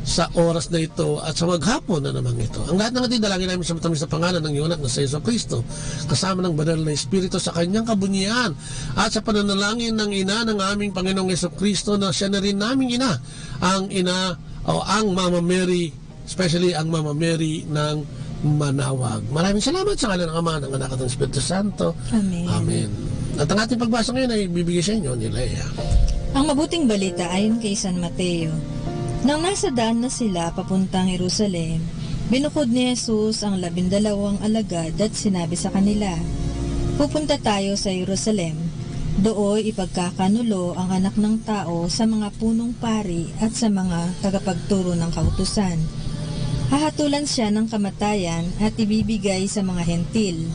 sa oras na ito at sa maghapon na naman ito. Ang lahat ng ito, dalangin namin sa matamis na pangalan ng iyong anak na si Jesu Cristo, kasama ng banal na Espiritu sa kanyang kabunyian at sa pananalangin ng ina ng aming Panginoong Jesu Cristo na siya na rin naming ina, ang ina o ang Mama Mary, especially ang Mama Mary ng Manawag. Maraming salamat sa ngalan ng Ama, ng Anak, at ng Espiritu Santo. Amen. Amen. At ang ating pagbasa ngayon ay bibigay sa inyo ni Lea. Ang mabuting balita ayon kay San Mateo. Nang nasa daan na sila papuntang Jerusalem, binukod ni Jesus ang labindalawang alagad at sinabi sa kanila, "Pupunta tayo sa Jerusalem. Dooy ipagkakanulo ang Anak ng Tao sa mga punong pari at sa mga tagapagturo ng kautusan. Hahatulan siya ng kamatayan at ibibigay sa mga Hentil.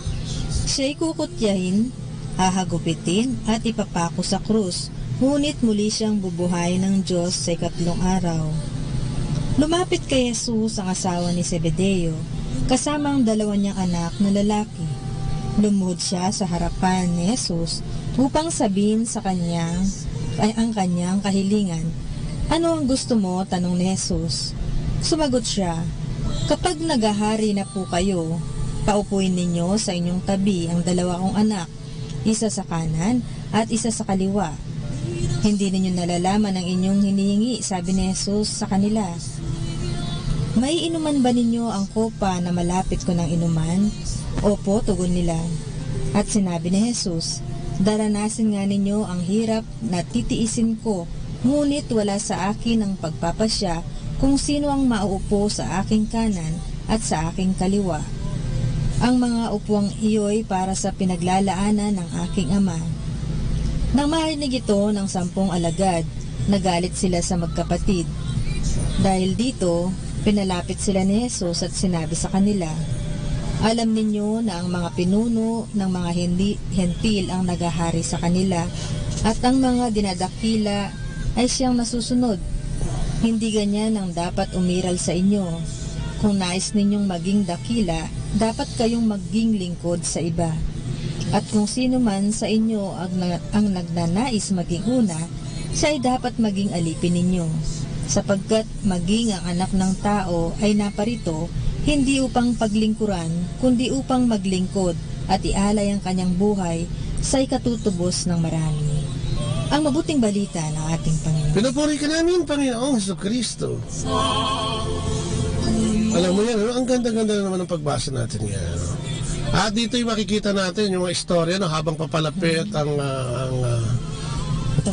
Siyay kukutyain, hahagupitin, at ipapako sa krus, ngunit muli siyang bubuhayin ng Diyos sa ikatlong araw." Lumapit kay Jesus ang asawa ni Zebedeo, kasama ang dalawa niyang anak na lalaki. Lumuhod siya sa harapan ni Jesus upang sabihin sa kanya ay ang kanyang kahilingan. "Ano ang gusto mo?" tanong ni Jesus. Sumagot siya, "Kapag nagahari na po kayo, paupuin ninyo sa inyong tabi ang dalawa kong anak, isa sa kanan at isa sa kaliwa." "Hindi ninyo nalalaman ang inyong hinihingi," sabi ni Jesus sa kanila. "Maiinuman ba ninyo ang kopa na malapit ko nang inuman?" "Opo," tugon nila. At sinabi ni Jesus, "Daranasin nga ninyo ang hirap na titiisin ko, ngunit wala sa akin ang pagpapasya kung sino ang mauupo sa aking kanan at sa aking kaliwa. Ang mga upuan iyoy para sa pinaglalaanan ng aking Ama." Nang marinig ito ng sampung alagad, nagalit sila sa magkapatid. Dahil dito, pinalapit sila ni Jesus at sinabi sa kanila, "Alam ninyo na ang mga pinuno ng mga Hendi-, Hentil ang nagahari sa kanila, at ang mga dinadakila ay siyang nasusunod. Hindi ganyan ang dapat umiral sa inyo. Kung nais ninyong maging dakila, dapat kayong maging lingkod sa iba. At kung sino man sa inyo ang na-, ang nagnanais maging una, siya ay dapat maging alipin ninyo. Sapagkat maging ang Anak ng Tao ay naparito, hindi upang paglingkuran, kundi upang maglingkod at ialay ang kanyang buhay sa ikatutubos ng marami." Ang mabuting balita ng ating Panginoon. Pinupuri ka namin, Panginoong Jesucristo. Alam mo yan, ano? Ang ganda-ganda na naman ng pagbasa natin ngayon, ano? At dito'y makikita natin yung mga istorya, no, habang papalapit ang, ah, ang, ah,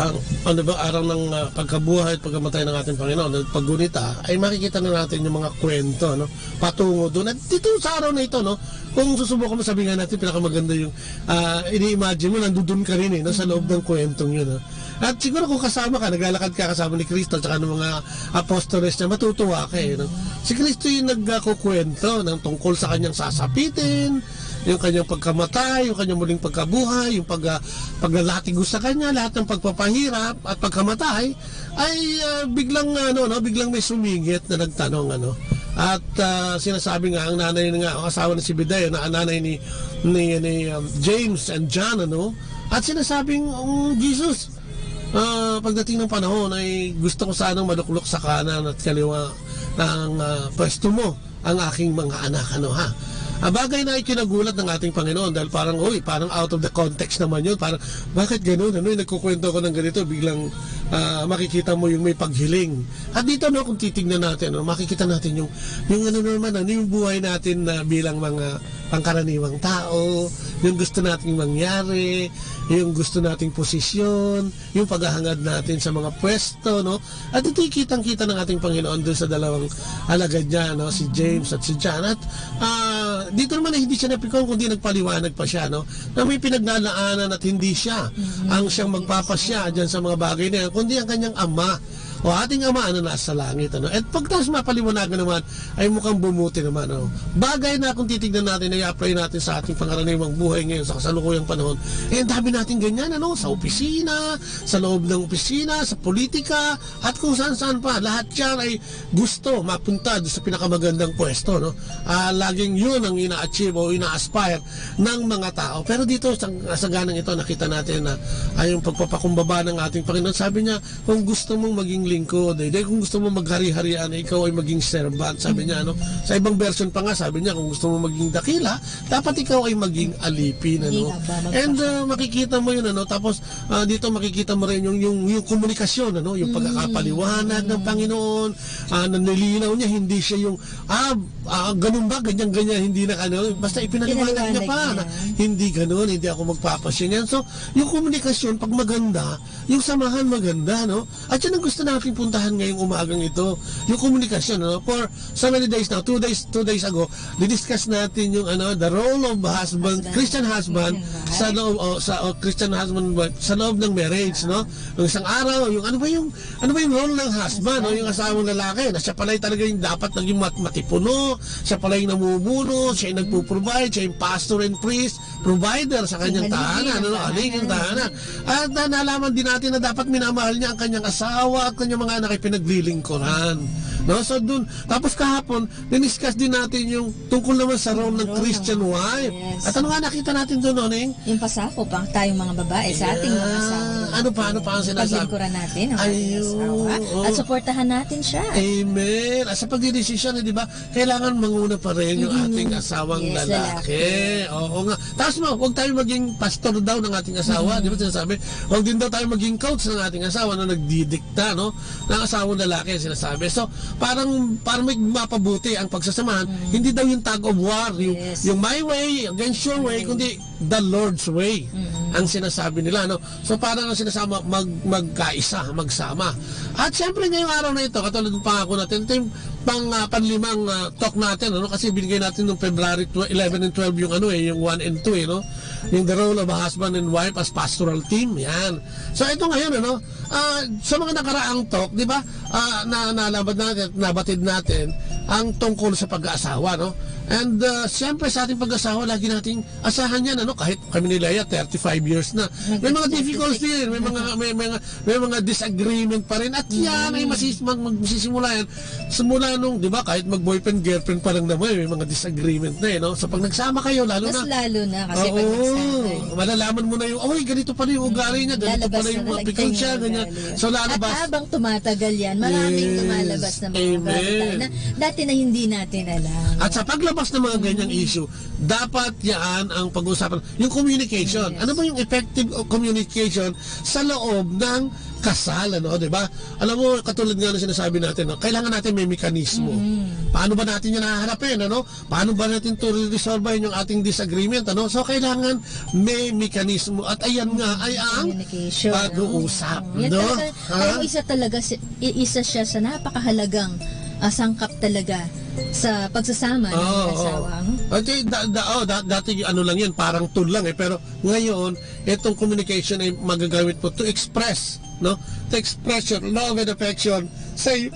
ang, ano ba, araw ng, ah, pagkabuhay at pagkamatay ng ating Panginoon. At paggunita, ay makikita na natin yung mga kwento, no, patungo doon. At dito sa araw na ito, no, kung susubukan mo, sabi nga natin, pinakamaganda yung, ah, ini-imagine mo, nandudun ka rin, eh, no, sa loob ng kwentong yun, no. At siguro kung kasama ka, naglalakad ka kasama ni Kristo at saka ng mga apostoles niya, matutuwa ka, eh, no? Si Kristo yung nagkukwento ng tungkol sa kanyang sasapitin, yung kanyang pagkamatay, yung kanyang muling pagkabuhay, yung pag-, ah, paglalatigo sa kanya, lahat ng pagpapahirap at pagkamatay, ay, ah, biglang, ano, no, biglang may sumingit na nagtanong, ano. At, ah, sinasabi nga, ang nanay nga, ang asawa ni Zebedeo, na nanay ni, ni, ni, um, James and John, ano, at sinasabing, um, "Jesus, ah, pagdating ng panahon ay gusto ko sanang maluklok sa kanan at kaliwa ng, ah, pwesto mo ang aking mga anak," ano, ha. Ah, bagay na ikinagulat ng ating Panginoon dahil parang, uy, parang out of the context naman yun. Parang, bakit ganun? Ano yung nagkukwento ko ng ganito? Biglang, ah, makikita mo yung may paghiling. At dito, no, kung titignan natin, no, makikita natin yung, yung ano naman, ano yung buhay natin na bilang mga pangkaraniwang tao, yung gusto nating mangyari, yung gusto nating posisyon, yung paghahangad natin sa mga pwesto, no? At ito'y kitang-kita ng ating Panginoon dun sa dalawang alagad niya, no? Si James at si John. At, ah, dito naman ay hindi siya napikon, kundi nagpaliwanag pa siya, no? Na may pinaglalaanan at hindi siya ang siyang magpapasya dyan sa mga bagay na yan, kundi ang kanyang ama o ating Ama na nasa langit, ano? At pagtas mapaliwanagan naman, ay mukhang bumuti naman, ano? Bagay na kung titignan natin, ay apply natin sa ating pangaraniwang buhay ngayon sa kasalukuyang panahon. Eh, ang dami natin ganyan, ano? Sa opisina, sa loob ng opisina, sa politika, at kung saan-saan pa. Lahat yan ay gusto mapunta doon sa pinakamagandang pwesto, no? Ah, laging yun ang ina-achieve o ina-aspire ng mga tao. Pero dito, sa, sa ganang ito, nakita natin na ay yung pagpapakumbaba ng ating Panginoon. Sabi niya, kung gusto mong maging lingkod, eh, di kung gusto mong maghari-harian, eh, ikaw ay maging servant, sabi niya, ano? Sa ibang version pa nga, sabi niya, kung gusto mong maging dakila, dapat ikaw ay maging alipin, ano? Maging aba, magpasya. And, uh, makikita mo yun, ano? Tapos, ah, dito makikita mo rin yung, yung, yung komunikasyon, ano? Yung pagkakapaliwanag ng Panginoon, ah, na nilinaw niya, hindi siya yung, ah, ah, ganun ba, ganyan-ganyan, hindi na, ano? Basta ipinaliwanag niya pa na, "Hindi ganun, hindi ako magpapasya niyan." So, yung komunikasyon, pag maganda, yung samahan maganda, no? At yan ang gusto nating puntahan ngayong umagang ito. Yung komunikasyon, no? For so many days now, two days, two days ago, didiscuss natin yung, ano, the role of husband, Christian husband, sa loob, o, sa, o, Christian husband, wife, sa loob ng marriage, no? Yung isang araw, yung ano ba yung, ano ba yung role ng husband, no? Yung asawang lalaki, na siya pala yung talaga yung dapat naging mat-, matipuno, siya pala yung namumuno, siya yung nagpo-provide, siya yung pastor and priest, provider sa kanyang tahanan, ano, aling ng tahanan. At, ah, nalaman din natin na dapat minamahal niya ang kanyang asawa at kanyang mga anak ay pinaglilingkuran. No? So, dun, tapos kahapon, diniscuss din natin yung tungkol naman sa role ng Christian wife. At ano nga nakita natin doon, Noning? Yung pasakop ang tayong mga babae sa ating mga asawa. Ano pa, ano pa ang sinasabi? Paglingkuran natin ang ating asawa. At suportahan natin siya. Amen. At sa pagdidesisyon, di ba? Kailangan manguna pa rin yung ating asawang lalaki. Oo nga. Tapos mo, huwag tayo maging pastor daw ng ating asawa. Di ba sinasabi? Huwag din daw tayo maging coach ng ating asawa na nagdidikta, no? Ng asawang lalaki, sinasabi. So, parang, parang may mapabuti ang pagsasamahan. Hindi daw yung tug of war, yung, yung my way against your way, kundi the Lord's way ang sinasabi nila, no? So, parang ang sinasama, mag-, magkaisa, magsama. At syempre, ngayong araw na ito, katulad ng pangako natin, ito yung pang, ah, panlimang, ah, talk natin, ano? Kasi binigay natin noong February twelve, eleven and twelve yung ano eh, yung one and two eh, no? Yung the role of a husband and wife as pastoral team, yan. So, ito ngayon, ano? Ah, sa mga nakaraang talk, di ba? Ah, na, nalabad natin, nabatid natin ang tungkol sa pag-aasawa, no? And, ah, siyempre, sa ating pag-aasawa, lagi nating asahan yan, ano, kahit kami ni Lea, thirty-five years na. May mga difficulties din, may mga, may mga, may mga disagreement pa rin. At yan ay masis-, mag-, magsisimula yan. Simula nung, di ba, kahit mag-boyfriend, girlfriend pa lang naman, may mga disagreement na eh, no? So, pag nagsama kayo, lalo na. Mas lalo na, kasi pag nagsama eh. Malalaman mo na yung, "Oy, ganito pala yung ugali niya, ganito pala yung mga pikon siya," ganyan. So, lalabas. At habang tumatagal yan, maraming lumalabas na mga ugali tayo na dati na hindi natin alam. At sa paglabas ng mga ganyang issue, dapat yan ang pag-usapan. Yung communication. Ano ba yung effective communication sa loob ng kasal, ano, di ba? Alam mo, katulad nga ng sinasabi natin, no, kailangan natin may mekanismo. Mm. Paano ba natin yan haharapin, ano? Paano ba natin to resolve yung ating disagreement, ano? So, kailangan may mekanismo. At ayan nga ay ang Communication, pag-uusap, ano? Mm. Yan no? Talaga, Ha? alam mo, isa talaga si, i-, isa siya sa napakahalagang, ah, sangkap talaga sa pagsasama ng Oo, oo. asawa, ano? At, eh, da-, da-, oh, da-, dati ano lang yan, parang tool lang eh. Pero ngayon, itong communication ay magagamit mo to express, no? To express your love and affection sa iyong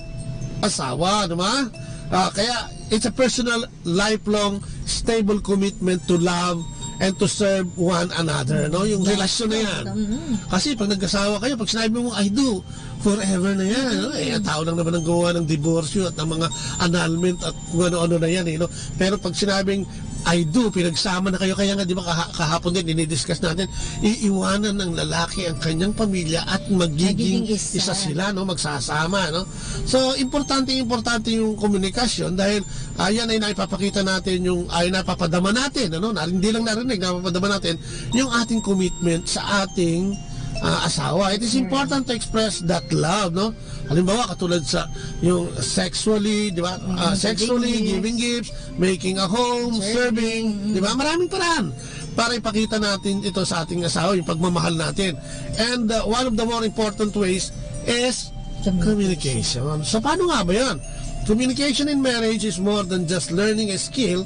asawa, di ba? Ah, kaya it's a personal, lifelong, stable commitment to love and to serve one another, no? Yung Yes. relasyon na yan. Mm. Kasi pag nag-asawa kayo, pag sinabi mo, "I do," forever na yan, no? Eh, ang tao lang naman ang gumawa ng diborsyo at ng mga annulment at kung ano-ano na yan, eh, no? Pero pag sinabing, "I do," pinagsama na kayo. Kaya nga, di ba, kaha-, kahapon din, dinidiscuss natin, iiwanan ng lalaki ang kanyang pamilya at magiging Magiging isa. isa sila, no? Magsasama, no? So, importante, importante yung komunikasyon dahil, ah, yan ay naipapakita natin yung, ay napapadama natin, ano? Na, hindi lang narinig, napapadama natin yung ating commitment sa ating, ah, asawa. It is Correct. important to express that love, no? Halimbawa, katulad sa yung sexually, di ba? Mm, Ah, sexually, giving giving gifts. gifts, making a home, Serving. serving, Mm. di ba? Maraming paraan para ipakita natin ito sa ating asawa, yung pagmamahal natin. And, uh, one of the more important ways is Communication. communication. So, paano nga ba yan? Communication in marriage is more than just learning a skill.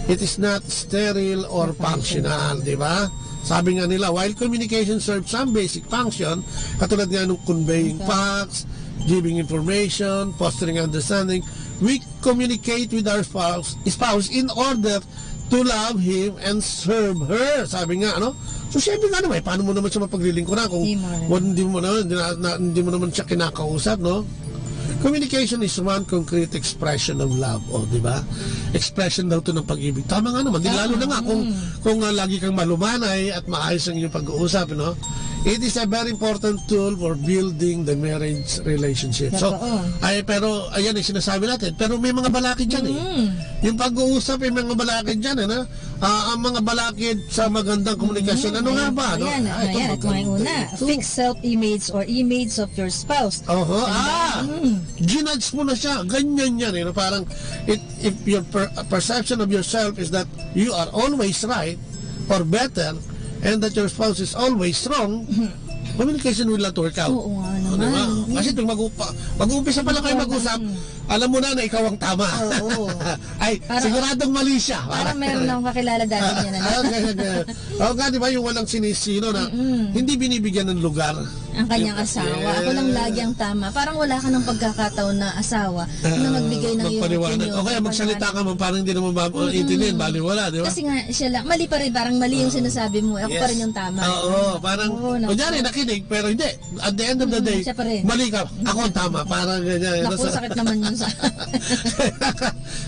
It is not sterile or Or functional. functional, di ba? Sabi nga nila, while communication serves some basic function, katulad nga nung conveying Okay. facts, giving information, fostering understanding, we communicate with our spouse, spouse in order to love him and serve her. Sabi nga, ano? So, siyempre nga naman, eh, paano mo naman siya mapaglilingkuran kung Di mo naman. wal-, hindi mo naman, hindi na, na, hindi mo naman siya kinakausap, no? Communication is one concrete expression of love, o, di ba? Expression daw to ng pag-ibig. Tama nga naman. Di, lalo na nga kung, Mm. kung, ah, lagi kang malumanay at maayos ang iyong pag-uusap, no? It is a very important tool for building the marriage relationship. So, Totoo. ay, pero, ayan, eh, sinasabi natin. Pero may mga balakid dyan, eh. Mm. Yung pag-uusap, eh, may mga balakid dyan, eh, no? Ah, ang mga balakid sa magandang komunikasyon, Mm, ano nga ayan, ba, no? ayan, Ah, ito ayan, ito yung maganda una. ito. Fix self-image or image of your spouse. Oho, And ah! then, mm. Ginudge mo na siya. Ganyan yan, eh, no? Parang, it, if your per-, perception of yourself is that you are always right or better, and that your spouse is always wrong, communication will not work out. Oo nga O, di ba? naman. Kasi pag mag-upa-, mag-uumpisa pa lang kayo Important. mag-usap, Mm. alam mo na na ikaw ang tama. Oo. Ay, Parang, siguradong mali siya. parang meron akong kakilala dati Ah, niya na ah, okay, okay. Oo nga, di ba, yung walang sinisino na Mm-mm. hindi binibigyan ng lugar. Ang kanyang Yung asawa. Ako lang yes. lagi ang tama. Parang wala ka ng pagkakataon na asawa na Ah, magbigay ng iyong magpaliwanag. opinion, O kaya magsalita magpaliwanag. ka man, parang hindi naman ba-, Mm-mm. intindihan, baliwala, di ba? Kasi nga, siya lang, mali pa rin, parang mali yung Ah. sinasabi mo, ako pa Yes. rin yung tama. Oo, parang, Oo, naku. kunyari, nakinig, pero hindi. At the end of the Mm-mm, day, siya pa rin. mali ka, ako ang tama. Parang ganyan. Naku, Nasa sakit naman yun sa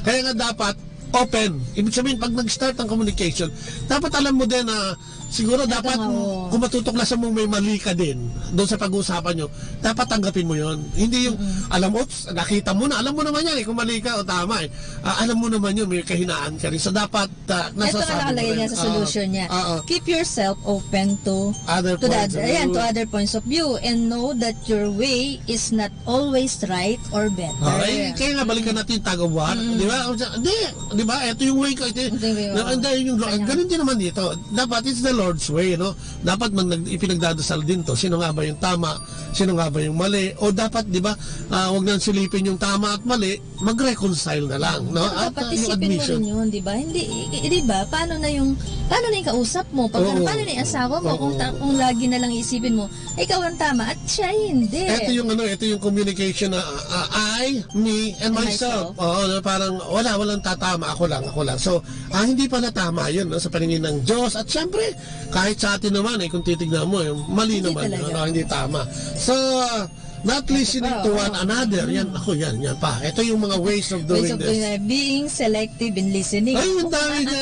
Kaya nga dapat, open. Ibig sabihin, pag nag-start ang communication, dapat alam mo din na siguro Ito dapat nga, oo. kung matutuklasan mo may mali ka din doon sa pag-uusapan nyo, dapat tanggapin mo yon. Hindi yung, Mm-mm. alam, oops, nakita mo na, alam mo naman yan eh, kung mali ka o tama eh. Ah, alam mo naman yun, may kahinaan ka rin. So dapat, ah, Ito nga nasasabi mo nakalagay rin. niya sa Oo. solution niya. Oo. Keep yourself open to, Other to the points other, of ayan, view. to other points of view and know that your way is not always right or better. Ah, eh, kaya nga, balikan Mm. natin yung tug of war, Mm. di ba? O siya, hindi, di ba? Ito yung way ko, ito yung, Ito yung way na, ko. hindi, yung, Kanya. ganun din naman dito. Dapat it's the Lord's way, no? Dapat man nag-, ipinagdadasal din to. Sino nga ba yung tama? Sino nga ba yung mali? O dapat, di ba, ah, wag nang silipin yung tama at mali, mag-reconcile na lang, no? Pero At, dapat ah, yung isipin mo admission. rin yun, di ba? Hindi, i-, i-, di ba? Paano na yung, paano na yung kausap mo? Pag, Oo. paano na yung asawa mo? Kung Oo. ta-, kung lagi na lang isipin mo, ikaw ang tama at siya hindi. Ito yung ano, ito yung communication na, ah, I, me, and And myself. myself. Oo, na parang wala, walang tatama, ako lang, ako lang. So, ah, hindi pala tama yun, no, sa paningin ng Diyos. At syempre, kahit sa atin naman, eh, kung titignan mo, eh, mali Hindi naman talaga. yun, no? Hindi tama. So, ah, not listening to Oo. one another. Yan, Mm. ako, yan, yan pa. Ito yung mga ways of doing Ways of this. doing, uh, being selective in listening. Ay, ang dami na.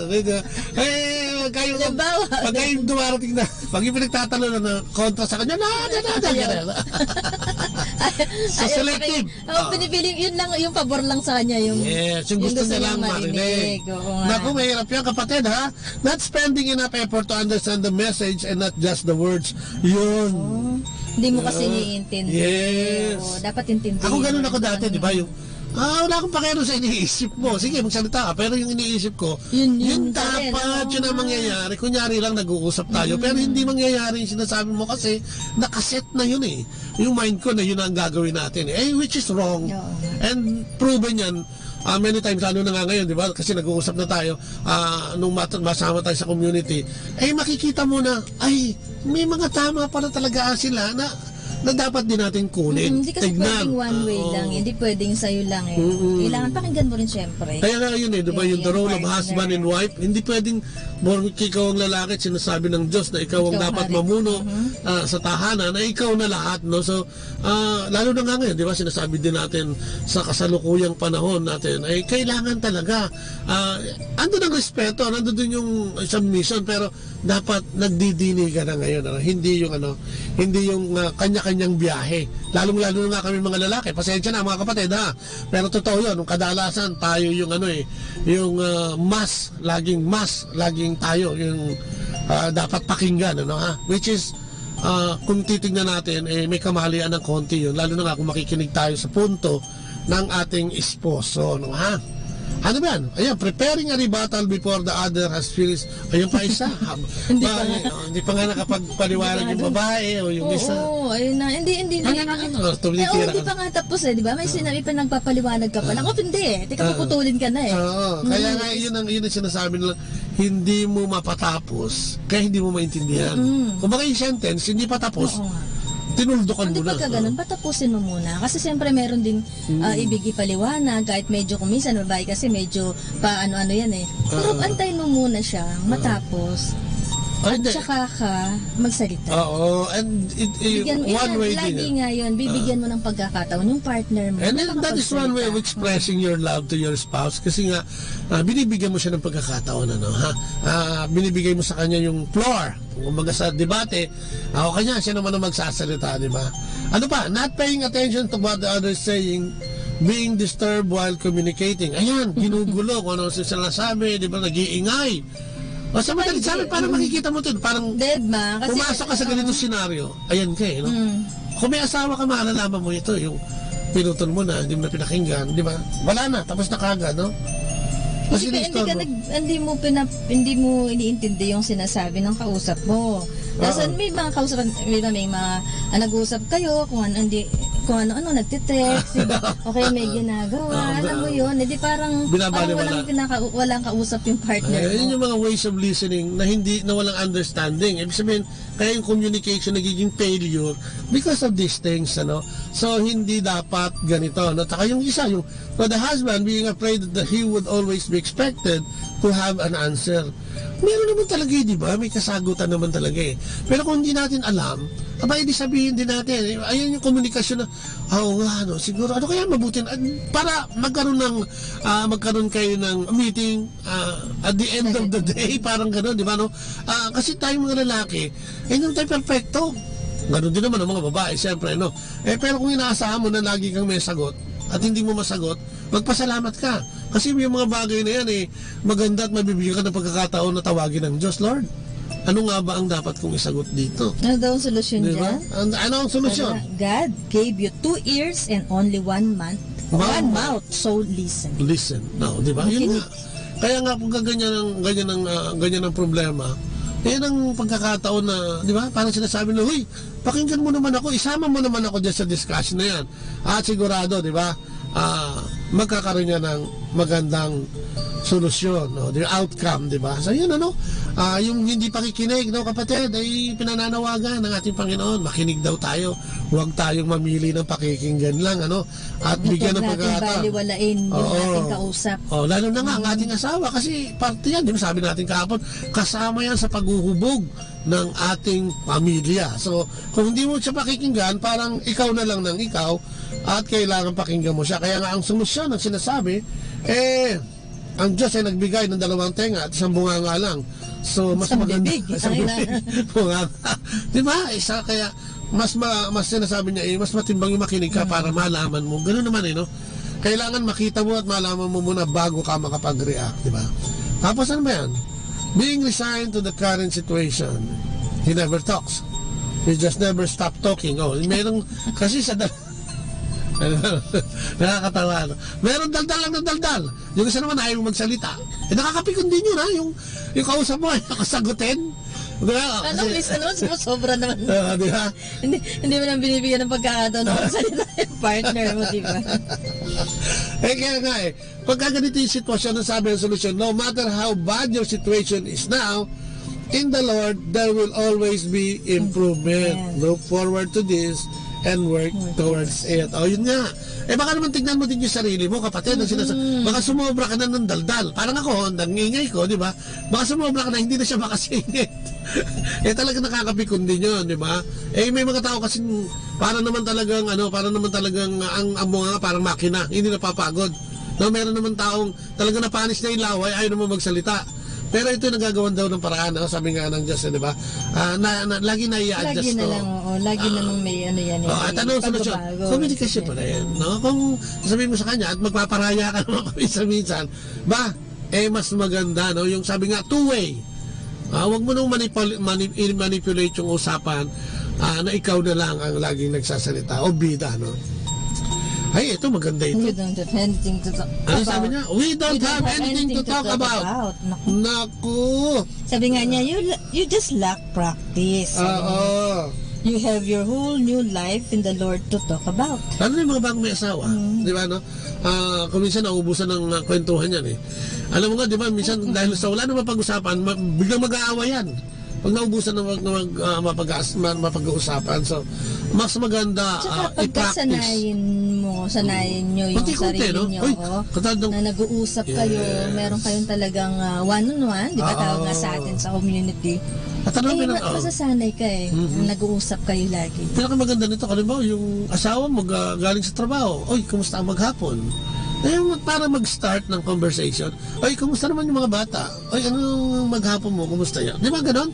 Medyo, eh, kayo, Halimbawa, pag kayo dumarating na, pag yung pinagtatalo na, na kontra sa kanya, na, na, na, na, Ayaw. na. So, Ayaw, selective. Oh, Ah. pinipili, yun lang, yung pabor lang sa kanya, yung, Yes, yung yung gusto gusto niya niyang lang marinig. marinig. Oo nga. Naku, mahirap yan, kapatid, ha? Not spending enough effort to understand the message and not just the words. Yun. Oh. Hindi mo kasi Ah, iniintindi. yes. Oo, dapat intindihin Ako ganun mo ako yung dati, ano. di ba? Yung, ah, wala akong pakialam sa iniisip mo. Sige, magsalita ka. Pero yung iniisip ko, Yun, yun yun pa rin, dapat yun ang oo. mangyayari. Kunyari lang, nag-uusap tayo. Pero Mm. hindi mangyayari yung sinasabi mo kasi nakaset na yun eh. Yung mind ko na yun ang gagawin natin eh. Eh, which is wrong. Oo. And proven yan, ah, many times, lalo na nga ngayon, di ba? Kasi nag-uusap na tayo, ah, nung mat-, masama tayo sa community, eh, makikita mo na, ay, may mga tama pala talaga sila na, na dapat din natin kunin. Mm, hindi kasi Tignan. pwedeng one way Oo. lang, hindi pwedeng sa'yo lang eh. Mm-mm. Kailangan pakinggan mo rin siyempre. Kaya nga yun eh, di ba, Yung, yung yung the role of partner. husband and wife, hindi pwedeng, porke ikaw ang lalaki at sinasabi ng Diyos na ikaw ang Ikaw dapat hari. mamuno, Mhm. ah, sa tahanan, na ikaw na lahat, no? So, ah, lalo na nga ngayon, di ba, sinasabi din natin sa kasalukuyang panahon natin, ay kailangan talaga, ah, andun ang respeto, nandun din yung submission, pero dapat nagdidinigan na ngayon, ano? Hindi yung, ano, hindi yung, ah, kanya-kanyang biyahe. Lalong-lalo na nga kami mga lalaki. Pasensya na, mga kapatid, ha? Pero totoo yun, kadalasan tayo yung, ano, eh, yung, ah, mas, laging mas, laging tayo yung, ah, dapat pakinggan, ano, ha? Which is, ah, kung titignan natin, eh, may kamalian ng konti yun. Lalo na nga kung makikinig tayo sa punto ng ating esposo, no, ha? Ano ba yan? Ayan, preparing a rebuttal before the other has finished. Ayun pa isa. Hab-, Hindi pa ba, nga. eh, oh, hindi pa nga nakapagpaliwanag Hindi pa yung nga. babae o yung Oo, isa. ayun na. Hindi, hindi, Ano, hindi. ano, ano, Eh, tumitira oh, hindi ka. pa nga tapos eh, di ba? May Ah. sinabi pa, nagpapaliwanag ka pa. Ah. Naku, hindi eh. Teka, Ah. puputulin ka na eh. Oo, kaya Mm. nga, yun ang, yun ang sinasabi nila, hindi mo mapatapos, kaya hindi mo maintindihan. Mm. Kumbaga, yung sentence, hindi pa tapos, Oo nga. tinuldukan Hindi mo na. pagka ganun, Oo. patapusin mo muna. Kasi siyempre, meron din, Mm. ah, ibig ipaliwanag, kahit medyo kuminsan, babae kasi medyo pa ano-ano yan eh. Pero Oo. antayin mo muna siya, Oo. matapos. Ay, At hindi. saka ka magsalita. Oo, and it, it, Bigyan mo, one yun, way lagi din. nga yun, bibigyan Oo. mo ng pagkakataon yung partner mo And na then, that is one way of makapagsalita. expressing your love to your spouse. Kasi nga, ah, binibigyan mo siya ng pagkakataon, ano, ha? Ah, binibigay mo sa kanya yung floor. Kumbaga sa debate, ako kanya, siya naman ang magsasalita, di ba? Ano pa? Not paying attention to what the other is saying, being disturbed while communicating. Ayan, ginugulo kung ano sila sabi, di ba? Nag-iingay. O sa madalit sabi, Hindi. parang Mm. makikita mo to, parang Dead ma, kasi pumasok ka sa ganito ano, senaryo, ayan ka eh, no? Mm. Kung may asawa ka, malalaman mo ito, yung pinutol mo na, hindi mo na pinakinggan, di ba? Wala na, tapos na kagad, no? Kasi Hindi ka, hindi ka naistorbo. nag-, hindi mo pinap-, hindi mo iniintindi yung sinasabi ng kausap mo. Tapos Oo. may mga kausap, may, may mga, ah, nag-uusap kayo, kung ano, hindi, kung ano-ano, nagte-text, o kaya may ginagawa, Oo, alam mo oo. yun, hindi parang, Binabaliwala. parang walang pinaka-, walang kausap yung partner Ay, mo. yun yung mga ways of listening na hindi, na walang understanding. Ibig sabihin, kaya yung communication nagiging failure because of these things, ano? So, hindi dapat ganito, no? Tsaka yung isa, yung, for the husband being afraid that he would always be expected to have an answer. Meron naman talaga eh, di ba? May kasagutan naman talaga eh. Pero kung hindi natin alam, aba, edi sabihin din natin, eh, ayan yung komunikasyon na, "Ah, oo nga, ano, siguro, ano kaya mabuti na," para magkaroon ng, ah, magkaroon kayo ng meeting, ah, at the end of the day, parang gano'n, di ba, no? Ah, kasi tayong mga lalaki, eh, hindi tayo perfecto. Ganun din naman ang mga babae, siyempre, no? Eh, pero kung inaasahan mo na lagi kang may sagot at hindi mo masagot, magpasalamat ka. Kasi may mga bagay na yan, eh, maganda at mabibigyan ka ng pagkakataon na tawagin ng Diyos, "Lord, ano nga ba ang dapat kong isagot dito?" Ano daw ang solusyon Di ba? dyan? An-, ano ang solusyon? Sabi nga, "God gave you two ears and only one month, One one mouth." mouth, so listen." Listen. No, di ba? Yun Makinig. nga. Kaya nga kung ganyan ang, ganyan ang, ah, ganyan ang problema, yan ang pagkakataon na, di ba? Parang sinasabi na, "Hoy, pakinggan mo naman ako, isama mo naman ako dyan sa discussion na yan." At sigurado, di ba? Ah, magkakaroon yan ng magandang solusyon, no? The outcome, di ba? So, yun, ano? Ah, yung hindi pakikinig, no, kapatid, ay pinananawagan ng ating Panginoon. Makinig daw tayo. Huwag tayong mamili ng pakikinggan lang, ano? At Huwag bigyan ng nating pagkakataon. baliwalain yung Oo. ating kausap. Oh, lalo na nga ang Mm. ating asawa, kasi parte yan, di ba, sabi natin kahapon, kasama yan sa paghuhubog ng ating pamilya. So, kung hindi mo siya pakikinggan, parang ikaw na lang ng ikaw at kailangan pakinggan mo siya. Kaya nga ang solusyon, ang sinasabi, eh, ang Diyos ay nagbigay ng dalawang tenga at isang bunganga lang. So, mas Isang maganda, bibig. isang Ay, na. bibig. Bunganga. Di ba? Isa, kaya mas ma-, mas sinasabi niya, eh, mas matimbang yung makinig ka Mm. para malaman mo. Ganun naman eh, no? Kailangan makita mo at malaman mo muna bago ka makapag-react, di ba? Tapos ano ba yan? Being resigned to the current situation. He never talks. He just never stop talking. Oh, meron kasi sa dal-, nakakatawa, no? Meron daldal lang na daldal. Yung isa naman, ayaw magsalita. Eh, nakakapikon din yun, ha? Yung, yung kausap mo, ayaw ka sagutin. Di ba? Ano, kasi minsan naman, sumusobra naman. Oo, di ba? Hindi, hindi mo naman binibigyan ng pagkakataon na magsalita yung partner mo, di ba? Eh, kaya nga eh, pagka ganito yung sitwasyon, ang sabi ng solusyon, no matter how bad your situation is now, in the Lord, there will always be improvement. Amen. Look forward to this and work Work towards it. O, yun nga. Eh, baka naman tignan mo din yung sarili mo, kapatid, ang sinasa-, Mm. baka sumobra ka na ng daldal. Parang ako, ang ingay ko, di ba? Baka sumobra ka na, hindi na siya makasingit. Eh, talaga nakakapikon din yun, di ba? Eh, may mga tao kasing para naman talagang, ano, para naman talagang, ah, ang, ang mga parang makina, hindi napapagod. No, meron naman taong talaga napanis na yung laway, ayaw naman magsalita. Pero ito yung nagagawan daw ng paraan, no? Sabi nga ng Diyos, eh, di ba? Ah, na, na, lagi na i-adjust Lagi na to. lang, oo. Lagi Ah. namang may ano yan, eh, Oh, at may ano ang solusyon? pagbabago. Komunikasyon pa rin, no? Kung sabihin mo sa kanya, at magpaparaya ka naman paminsan-minsan, ba, eh, mas maganda, no? Yung sabi nga, two-way. Ah, wag mo nang manipul-, mani-, i-manipulate yung usapan, ah, na ikaw na lang ang laging nagsasalita o bida, no? Ay, ito, maganda ito. We don't have anything to talk Ano sabi about. niya? "We don't We don't have have anything anything to to talk talk about." about. Naku. Naku. Sabi nga niya, "You la-, you just lack practice." Sabi niya, Oo. "You have your whole new life in the Lord to talk about." Lalo na yung mga bagong may asawa, Mm. di ba, no? Ah, kung minsan nauubusan ng, ah, kwentuhan yan, eh. Alam mo nga, di ba, minsan Mm-mm. dahil sa wala namang pag-usapan, ma-, biglang mag-aaway yan. Pag naubusan ng mag-, mag-, ah, mapag-as-, ma-, mapag-uusapan. So, mas maganda, Tsaka ah, pagka i-practice. sanayin mo, sanayin nyo yung Unti-unti, sarili no? nyo, Uy, oo, katulad ng na nag-uusap kayo, Yes. meron kayong talagang, ah, one-on-one, di ba, tawag nga sa Oo. atin sa community. At ano Eh, naman, ma-, oh. masasanay ka eh, Mhm. nag-uusap kayo lagi. Pinakamaganda nito, halimbawa, yung asawa mo ga-, galing sa trabaho, "Oy, kumusta ang maghapon?" Eh, yung para mag-start ng conversation, "Oy, kumusta naman yung mga bata? Oy, ano yung maghapon mo? Kumusta yan?" Di ba ganon?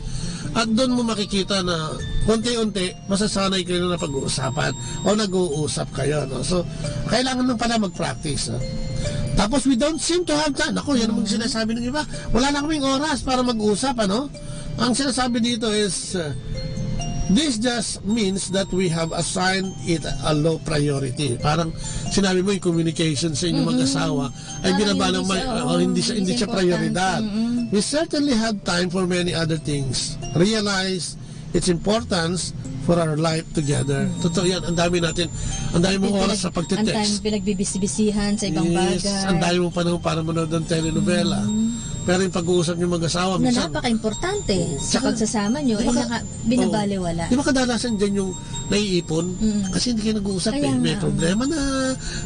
At doon mo makikita na unti-unti, masasanay kayo na pag-uusapan o nag-uusap kayo, no? So, kailangan lang pala mag-practice, no? Tapos, "We don't seem to have time." Ako, yan ang Mm. sinasabi ng iba. "Wala na kaming oras para mag-usap," ano? Ang sinasabi dito is, uh, "This just means that we have assigned it a low priority." Parang sinabi mo, yung communication sa inyong Mm-mm. mag-asawa ay Parang binabalang hindi may, siya, oh, oo, hindi siya, hindi hindi siya siya importante. prioridad. Mm-mm. We certainly have time for many other things. Realize its importance for our life together. Mm. Totoo yan. Ang dami natin, ang dami mong Pinag-, oras sa ang pagte-text. time pinagbibisi-bisihan sa ibang Yes, bagay. ang dami mong panahon para manood ng telenovela. Mm. Pero yung pag-uusap niyo mag-asawa, Na minsan napaka-importante Oo. sa Tsaka, pagsasama niyo, di ba eh, ka-, naka-, binabaliwala. oo. Di ba kadalasan dyan yung naiipon? Mm. Kasi hindi kayo nag-uusap Kaya eh. May nga. problema na,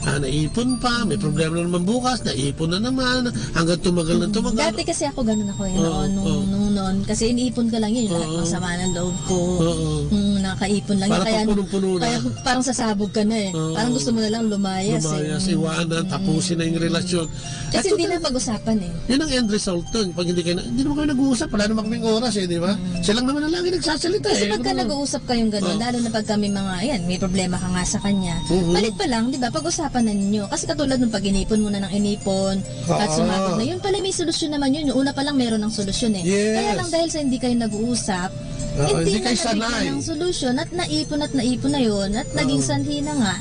ah, naipon pa, may Mm. problema na naman bukas, naipon na naman, hanggang tumagal na Mm. tumagal. Dati kasi ako ganun ako eh, Oo, noon, nung, oo. nung noon. Kasi iniipon ko lang yun, yung Oo. masama ng loob ko. Oo. Mm, nakaipon lang yun. Parang Kaya, pagpunong-puno na. kaya parang sasabog ka na eh. Oo. Parang gusto mo na lang lumayas Lumayas, eh. iwanan, Mm. tapusin na yung relasyon. Kasi At hindi total, na pag-usapan eh. Yun ang end result nun. Pag hindi kayo na, hindi naman kayo nag-uusap, wala naman kaming oras eh, di ba? Mm. Silang naman ang lagi nagsasalita Kasi eh. pagka Ano ba? nag-uusap kayong gano'n, Oo. lalo na pagka may mga, ayan, may problema ka nga sa kanya, Mhm. balik pa lang, di ba, pag-usapan na ninyo. Kasi katulad nung pag-inipon mo na ng inipon, at Oo. sumabog na, yun pala may solusyon naman yun. Yung una pa lang meron ng solusyon eh. Yes. Kaya lang dahil sa hindi kayo nag-uusap, Oo, hindi hindi kayo na nabigyan sanay. ng solusyon at naipon at naipon na yun at naging Oo. sanhi na nga.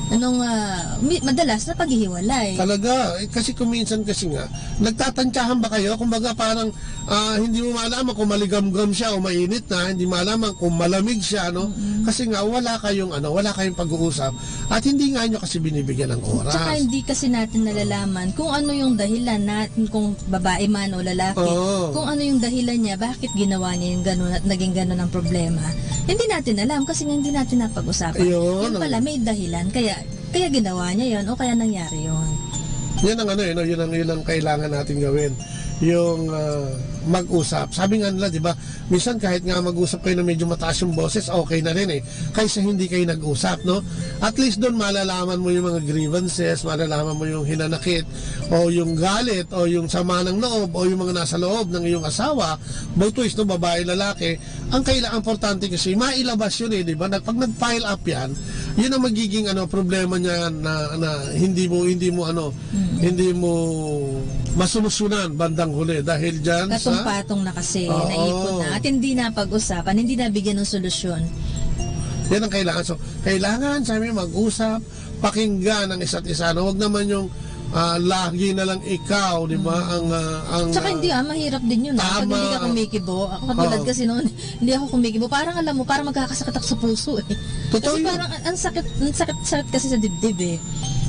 Anong, ah, mi-, madalas na paghihiwalay. Talaga, eh, kasi kung minsan kasi nga, nagtatantyahan ba kayo? Kumbaga parang, ah, hindi mo malaman kung maligamgam siya o mainit na, hindi malaman kung malamig siya, no? Mm-mm. Kasi nga, wala kayong, ano, wala kayong pag-uusap at hindi nga nyo kasi binibigyan ng oras. Tsaka hindi kasi natin nalalaman kung ano yung dahilan natin, kung babae man o lalaki, Oo. kung ano yung dahilan niya, bakit ginawa niya yung ganun at naging ganun ang problema. Hindi natin alam kasi nga hindi natin napag-usapan. Ayun. Yun pala, may dahilan. Kaya, kaya ginawa niya yun o kaya nangyari yun. Yan ang ano, eh, no? Yun ang, yun ang kailangan natin gawin. Yung, ah, mag-usap. Sabi nga nila, di ba, minsan kahit nga mag-usap kayo na medyo mataas yung boses, okay na rin eh. Kaysa hindi kayo nag-usap, no? At least doon malalaman mo yung mga grievances, malalaman mo yung hinanakit, o yung galit, o yung sama ng loob, o yung mga nasa loob ng iyong asawa, both ways, no? Babae, lalaki, ang kailangan, importante kasi, mailabas yun eh, di ba? Nag-, pag nag-pile up yan, yun ang magiging, ano, problema niya na, na hindi mo, hindi mo, ano, Mm. hindi mo masolusyonan bandang huli dahil dyan sa Patong na kasi, Oo. naipon na, at hindi napag-usapan, hindi nabigyan ng solusyon. Yan ang kailangan. So, kailangan, sabi, mag-usap, pakinggan ang isa't isa, no? Wag naman yung, ah, lagi na lang ikaw, di ba? Mm. Ang, ah, ang, Tsaka ah, hindi, ah, mahirap din yun, ah, pag hindi ka tama. kumikibo. Ako, katulad Oo. kasi noon, hindi ako kumikibo. Parang, alam mo, parang magkakasakit ako sa puso, eh. Totoo Kasi yun. parang, ang, ang sakit, ang sakit-sakit kasi sa dibdib, eh.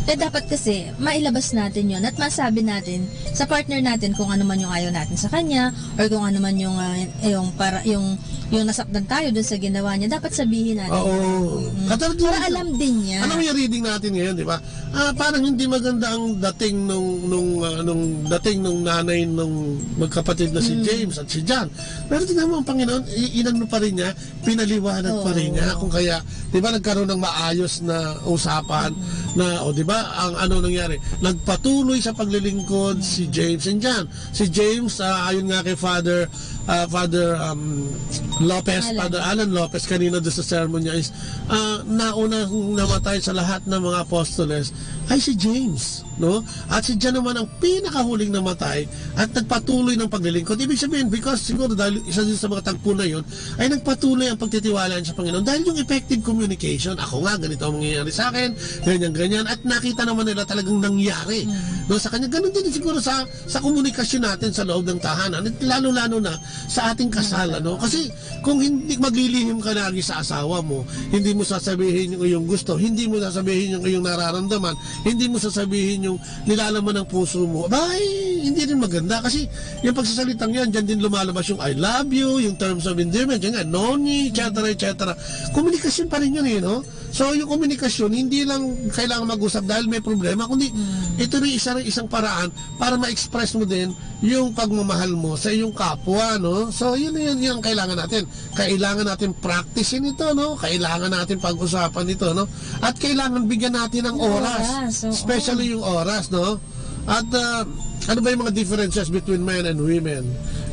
Kaya dapat kasi, mailabas natin yun at masabi natin sa partner natin kung ano man yung ayaw natin sa kanya or kung ano man yung, ah, yung para, yung, yung nasaktan tayo dun sa ginawa niya, dapat sabihin natin. Oo. Mm. Katulad Para yun, alam din niya. alam mo yung reading natin ngayon, di ba? Ah, parang hindi maganda ang dating nung, nung, ah, nung dating nung nanay nung magkapatid na si Mm. James at si John. Pero tingnan mo, ang Panginoon, i-, inano pa rin niya, pinaliwanag pa rin niya. Oo. Kung kaya, di ba, nagkaroon ng maayos na usapan Mm. na, o, di ba, ang ano nangyari, nagpatuloy sa paglilingkod Mm. si James and John. Si James, ah, ayon nga kay Father, ah, Father, um, Lopez, Alan. Father Alan Lopez, kanina doon sa sermon niya is, ah, nauna namatay sa lahat ng mga apostoles ay si James, no? At si John naman ang pinakahuling namatay at nagpatuloy ng paglilingkod. Ibig sabihin, because siguro dahil isa din sa mga tagpo na yun, ay nagpatuloy ang pagtitiwala niya sa Panginoon dahil yung effective communication. Ako nga, ganito ang mangyayari sa akin, ganyan, ganyan. At nakita naman nila talagang nangyari, Mm. no, sa kanya. Ganun din siguro sa, sa komunikasyon natin sa loob ng tahanan. At lalo-lalo na sa ating kasal, ano? Kasi kung hindi, maglilihim ka lagi sa asawa mo, hindi mo sasabihin yung iyong gusto, hindi mo sasabihin yung iyong nararamdaman, hindi mo sasabihin yung nilalaman ng puso mo, abay, hindi rin maganda. Kasi yung pagsasalitang yan, dyan din lumalabas yung "I love you", yung terms of endearment, yan nga, "Noni", et cetera, et cetera. Komunikasyon pa rin yun eh, no? So, yung komunikasyon, hindi lang kailangan mag-usap dahil may problema, kundi Mm. ito rin isa, isang paraan para ma-express mo din yung pagmamahal mo sa iyong kapwa, no? So, yun, yun, yun ang kailangan natin. Kailangan natin practice-in ito, no? Kailangan natin pag-usapan ito, no? At kailangan bigyan natin ng Ng oras, oras, oo. especially yung oras, no? At, ah, ano ba yung mga differences between men and women?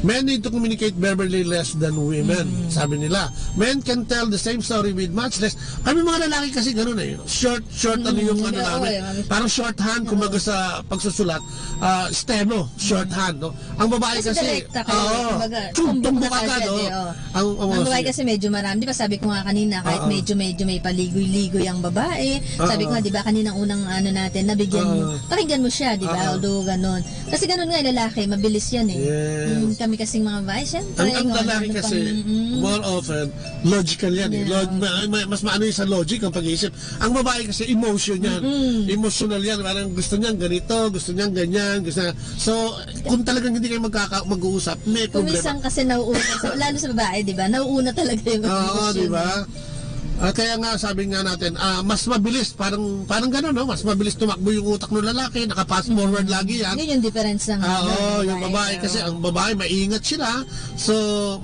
Men need to communicate verbally less than women, Mm. sabi nila. Men can tell the same story with much less. Kami mga lalaki kasi ganun eh. Short, short, ano Mm, yung ano oo, namin. eh, mami- Parang shorthand, Oo. kumbaga sa pagsusulat, ah, steno, shorthand, no? Ang babae Kasi kasi, direkta kayo, oo, kumbaga, tum-, tumbok tumbok agad, agad, oh. eh, oh. Ang, ang Ang mga babae sige. kasi medyo marami. Di ba sabi ko nga kanina, kahit Oo. medyo, medyo may paligoy-ligoy ang babae, sabi ko Oo. nga, di ba, kaninang unang ano natin, nabigyan mo, Oo. pakinggan mo siya, di ba? Oo. Although ganun. Kasi ganun nga, yung lalaki, mabilis yan eh. Yes. Mm, kami kasing mga babae, syempre, Ang, ang kung ano, lalaki ano kasi, pang, mm. more often, logical yan eh. Yeah. Log-, ma-, ma-, mas maano yung sa logic ang pag-iisip. Ang babae kasi, emotion yan. Mm-mm. Emotional yan. Parang gusto niyan ganito, gusto niyan ganyan, gusto niya. So, kung talagang hindi kayo magkaka-, mag-uusap, may Kung problema. minsan kasi nauuna, sa, lalo sa babae, di ba? Nauuna talaga yung Oo, emosyon. di ba? Ah, kaya nga, sabi nga natin, ah, mas mabilis, parang, parang gano'n, no? Mas mabilis tumakbo yung utak ng lalaki, naka-fast forward Mm. lagi yan. Yun yung diferensya nga, Ah, ano, oo, yung babae, babae kasi, oo. ang babae, maingat sila. So,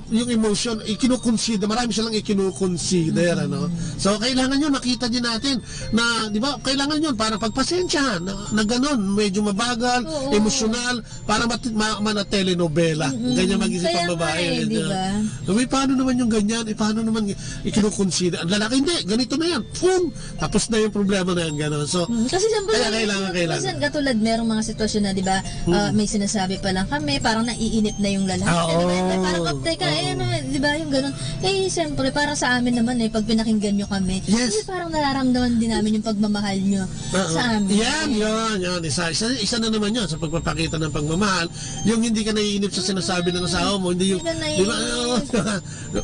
yung emotion, ikinukonsider, marami silang ikinukonsider, Mm. ano? So, kailangan yun, makita din natin na, di ba, kailangan yun, para pagpasensyahan, na, na gano'n, medyo mabagal, Oo. emosyonal, para mat-, ma-, mana telenovela. Mm-mm. Ganyan mag-isip Kaya ang babae, nga eh, di ganyan. ba? Sabi, "Paano naman yung ganyan? Eh, paano naman y-, ikinukonsider?" Ang lalaki, "Hindi, ganito na yan. Pum! Tapos na yung problema na yan," gano'n. So, Mm, kasi siyempre, kaya kailangan, kailangan. minsan katulad merong mga sitwasyon na, di ba, Mm. ah, may sinasabi pa lang kami, parang naiinip na yung lalaki, Ah, di ba? oo. Parang, "Kapte ka, eh, Oo. ano, di ba, yung gano'n." Eh, siyempre, para sa amin naman, eh, pag pinakinggan nyo kami, Yes. kasi parang nararamdaman din namin yung pagmamahal nyo Oo. sa amin. Yan, yan, yan. Isa, isa, isa na naman yun sa pagpapakita ng pagmamahal. Yung hindi ka naiinip sa sinasabi ng asawa mo, hindi yung, Hindi ka di ba, naiinip. oo,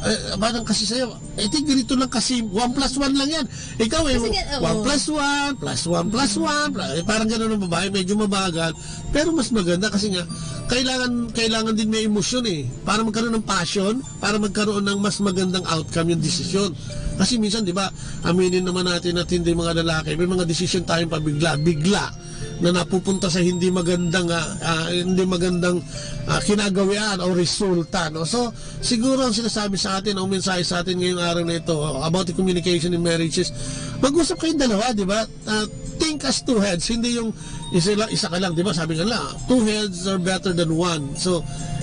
eh, parang kasi sa'yo, "Eh, di ganito lang kasi, one plus one lang yan." Ikaw, eh, Kasi nga, oo. one plus one, plus one, plus one, eh, parang ganun ang babae, medyo mabagal. Pero mas maganda kasi nga, kailangan, kailangan din may emosyon, eh. Para magkaroon ng passion, para magkaroon ng mas magandang outcome yung desisyon. Kasi minsan, di ba, aminin naman natin at hindi mga lalaki, may mga desisyon tayong pabigla-bigla na napupunta sa hindi magandang, ah, ah, hindi magandang, ah, kinagawian o resulta, no? So, siguro ang sinasabi sa atin, ang mensahe sa atin ngayong araw na ito, about the communication in marriages, mag-usap kayong dalawa, di ba? Ah, think as two heads, hindi yung isa la-, isa ka lang, di ba? Sabi nga nila, "Two heads are better than one." So,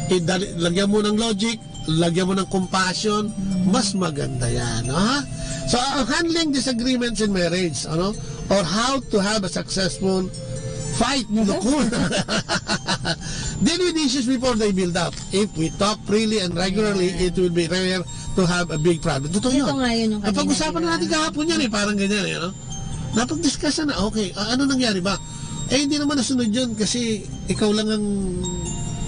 idali-, lagyan mo ng logic, lagyan mo ng compassion, Mm. mas maganda yan, ha? So, ang handling disagreements in marriage, ano? Or how to have a successful fight. Naku. Naku. Deal with issues before they build up. If we talk freely and regularly, it will be rare to have a big problem. Totoo yun. Ito nga yun yung kanina, Napag-usapan di na ba? natin kahapon yan eh, parang ganyan eh, no? Napag-discuss na, okay, ah, ano nangyari ba? Eh, hindi naman nasunod yun kasi ikaw lang ang,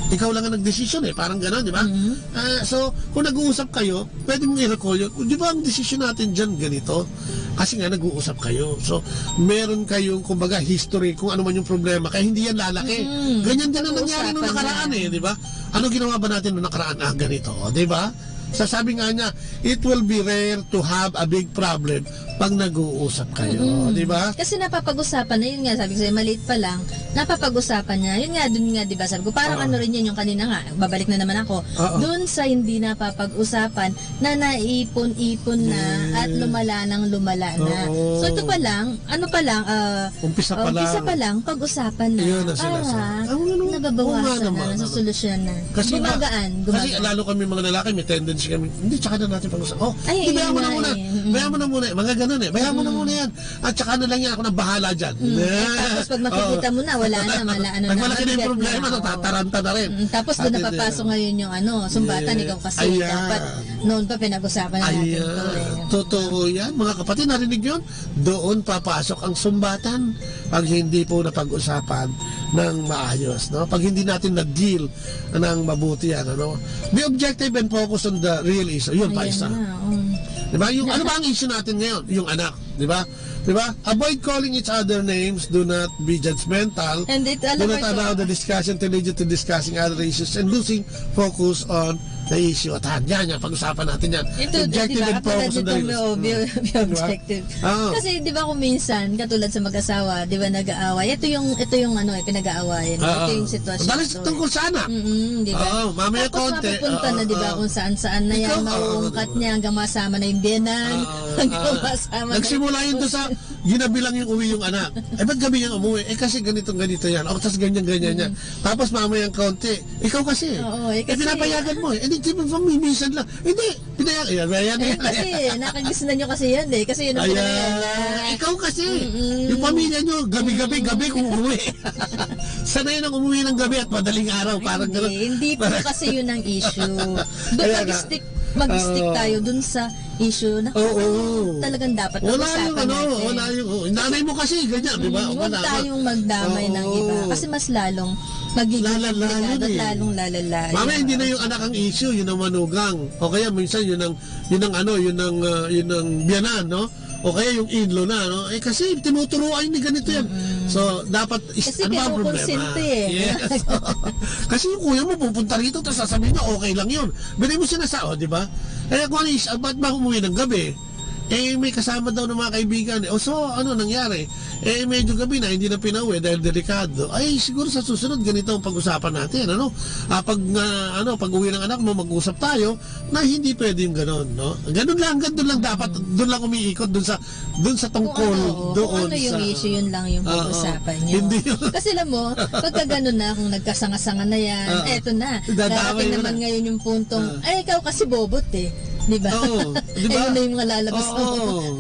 ikaw lang ang nagdesisyon eh, parang gano'n, di ba? Mhm. Ah, so, kung nag-uusap kayo, pwede mong i-recall yun. Di ba ang desisyon natin dyan ganito? Kasi nga nag-uusap kayo. So, meron kayong, kumbaga, history kung ano man yung problema. Kaya hindi yan lalaki. Mm. Ganyan din ang nangyari nung Pag-uusapan nakaraan na. eh, di ba? Ano ginawa ba natin nung nakaraan? Ah, ganito, di ba? Sasabi nga niya, it will be rare to have a big problem pag nag-uusap kayo, Mm-mm. di ba? Kasi napapag-usapan na, yun nga, sabi ko sa'yo, maliit pa lang, napapag-usapan niya. Yun nga, dun nga, di ba, sabi ko, parang Oo. ano rin yun, yung kanina nga, babalik na naman ako, Oo. dun sa hindi napapag-usapan, na naipon-ipon na Yes. at lumala nang lumala na. Oo. So, ito pa lang, ano pa lang, ah, Umpisa pa umpisa lang. pa lang, pag-usapan na. Yun ang Para sinasabi. Ang ano, nababawasan oo nga na, naman, ano. nasosolusyonan. Kasi ma-, Gumagaan, kasi gumagaan. lalo kami mga lalaki, may tendency kami, "Hindi, tsaka na natin pag-usapan." Oh, Ay, di, bayaan mo na ayun muna. nga eh. Mm. Bayaan mo na muna eh. Mga ganun eh. Bayaan mo na Mm. muna yan. At tsaka na lang yan, ako na bahala dyan. Mm. Eh, tapos pag makikita Oo. mo na, wala na, mala-, ano Pag na, malaki na yung mabigat problema, na. no, Oo. tataranta na rin. Mm, tapos doon At hindi napapasok na. ngayon yung ano, sumbatan, Yes. ikaw kasi Ayan. dapat noon pa pinag-usapan na natin Ayan. to eh. Totoo yan, mga kapatid, narinig yun? Doon papasok ang sumbatan pag hindi po napag-usapan ng maayos, no? Pag hindi natin na-deal ng mabuti yan, ano? Be objective and focus on the real issue. Yun pa Ayan isa. na, um. Di ba? Yung, ano ba ang issue natin ngayon? Yung anak, di ba? Di ba? Avoid calling each other names. Do not be judgmental. And it, Do alam mo not ito, allow the discussion to lead you to discussing other issues and losing focus on the issue at hand. Yan, yan. Pag-usapan natin yan. Ito, Objective di ba? and Katulad focus on the nitong issues. may ob-, may Di ba? objective. Oo. Kasi, di ba, kung minsan, katulad sa mag-asawa, di ba, nag-aaway? Ito yung, ito yung, ano, eh, pinag-aawayan. Ito Oo. yung sitwasyon Dahil to, eh. tungkol sa anak. Mm-mm, di ba? Oo, mamaya Tapos konti. mapupunta Oo, na, di ba, oo. kung saan-saan na yan, Ikaw, oo, mauungkat di ba? niya hanggang masama na yung biyenan, Oo, hanggang oo. masama na Nagsimula yung yun doon sa ginabi lang yung uwi yung anak. Eh, ba't gabi yan umuwi? Eh, kasi ganitong ganito yan. O, tas ganyan-ganyan yan. Mm. Tapos mamayang kaunti, ikaw kasi. Oo, eh, Eh, kasi pinapayagan mo eh. Eh, di, di ba, minsan lang. Hindi, pinayagan. Ayan, ayan, Eh, ayan. kasi, nakagisnan nyo kasi yan eh. Kasi yun ang Ayan. pinangalan. Ikaw kasi, Mm-mm. yung pamilya nyo, gabi-gabi, Mm. gabi kung umuwi. Sanay nang umuwi ng gabi at madaling araw, parang Hindi, gano'n. hindi po Parang kasi yun ang issue. Doon Kaya nga. mag-stick, mag-stick Oo. tayo dun sa issue na kung Oo. ano talagang dapat Wala yung pag-usapan ano, natin. wala yung, oh, nanay mo kasi, ganyan, di ba? Mm, huwag Wala ka. tayong magdamay ng Oo. iba. Kasi mas lalong magiging Lalala komplikado yun at eh. lalong lalala Mamaya yun. hindi na yung anak ang issue, yun ang manugang. O kaya minsan yun ang, yun ang ano, yun ang, ah, yun ang biyanan, no? O kaya yung in-law na, no? Eh, kasi tinuturuan ni ganito yan. Mm-mm. So, dapat is-, Kasi ano ba ang problema? kinukonsente eh. Yes. Kasi yung kuya mo pupunta rito, tapos sasabihin niya, "Okay lang yun." Bigay mo sinasa-, oh, di ba? Kaya kung ano is-, ah, ba't ba umuwi ng gabi? Eh, may kasama daw ng mga kaibigan. Eh, oh, so, ano nangyari? Eh, medyo gabi na, hindi na pinauwi dahil delikado. Ay, siguro sa susunod, ganito ang pag-usapan natin, ano? Ah, pag, ah, ano, pag uwi ng anak mo, mag-usap tayo na hindi pwede yung ganun, no? Ganun lang, ganun lang dapat, doon lang umiikot, doon sa, doon sa Kung tungkol, ano, oo, doon kung ano yung sa issue, yun lang yung Oo. pag-usapan niyo. Hindi yun. Kasi alam mo, pagka ganun na, kung nagkasanga-sanga na yan, Oo. eto na. Dadamay Darating mo naman na. ngayon yung puntong, Ah. "Ay, ikaw kasi bobot eh." Di ba? Oo, di ba? Ayun na yung mga lalabas Oo. ng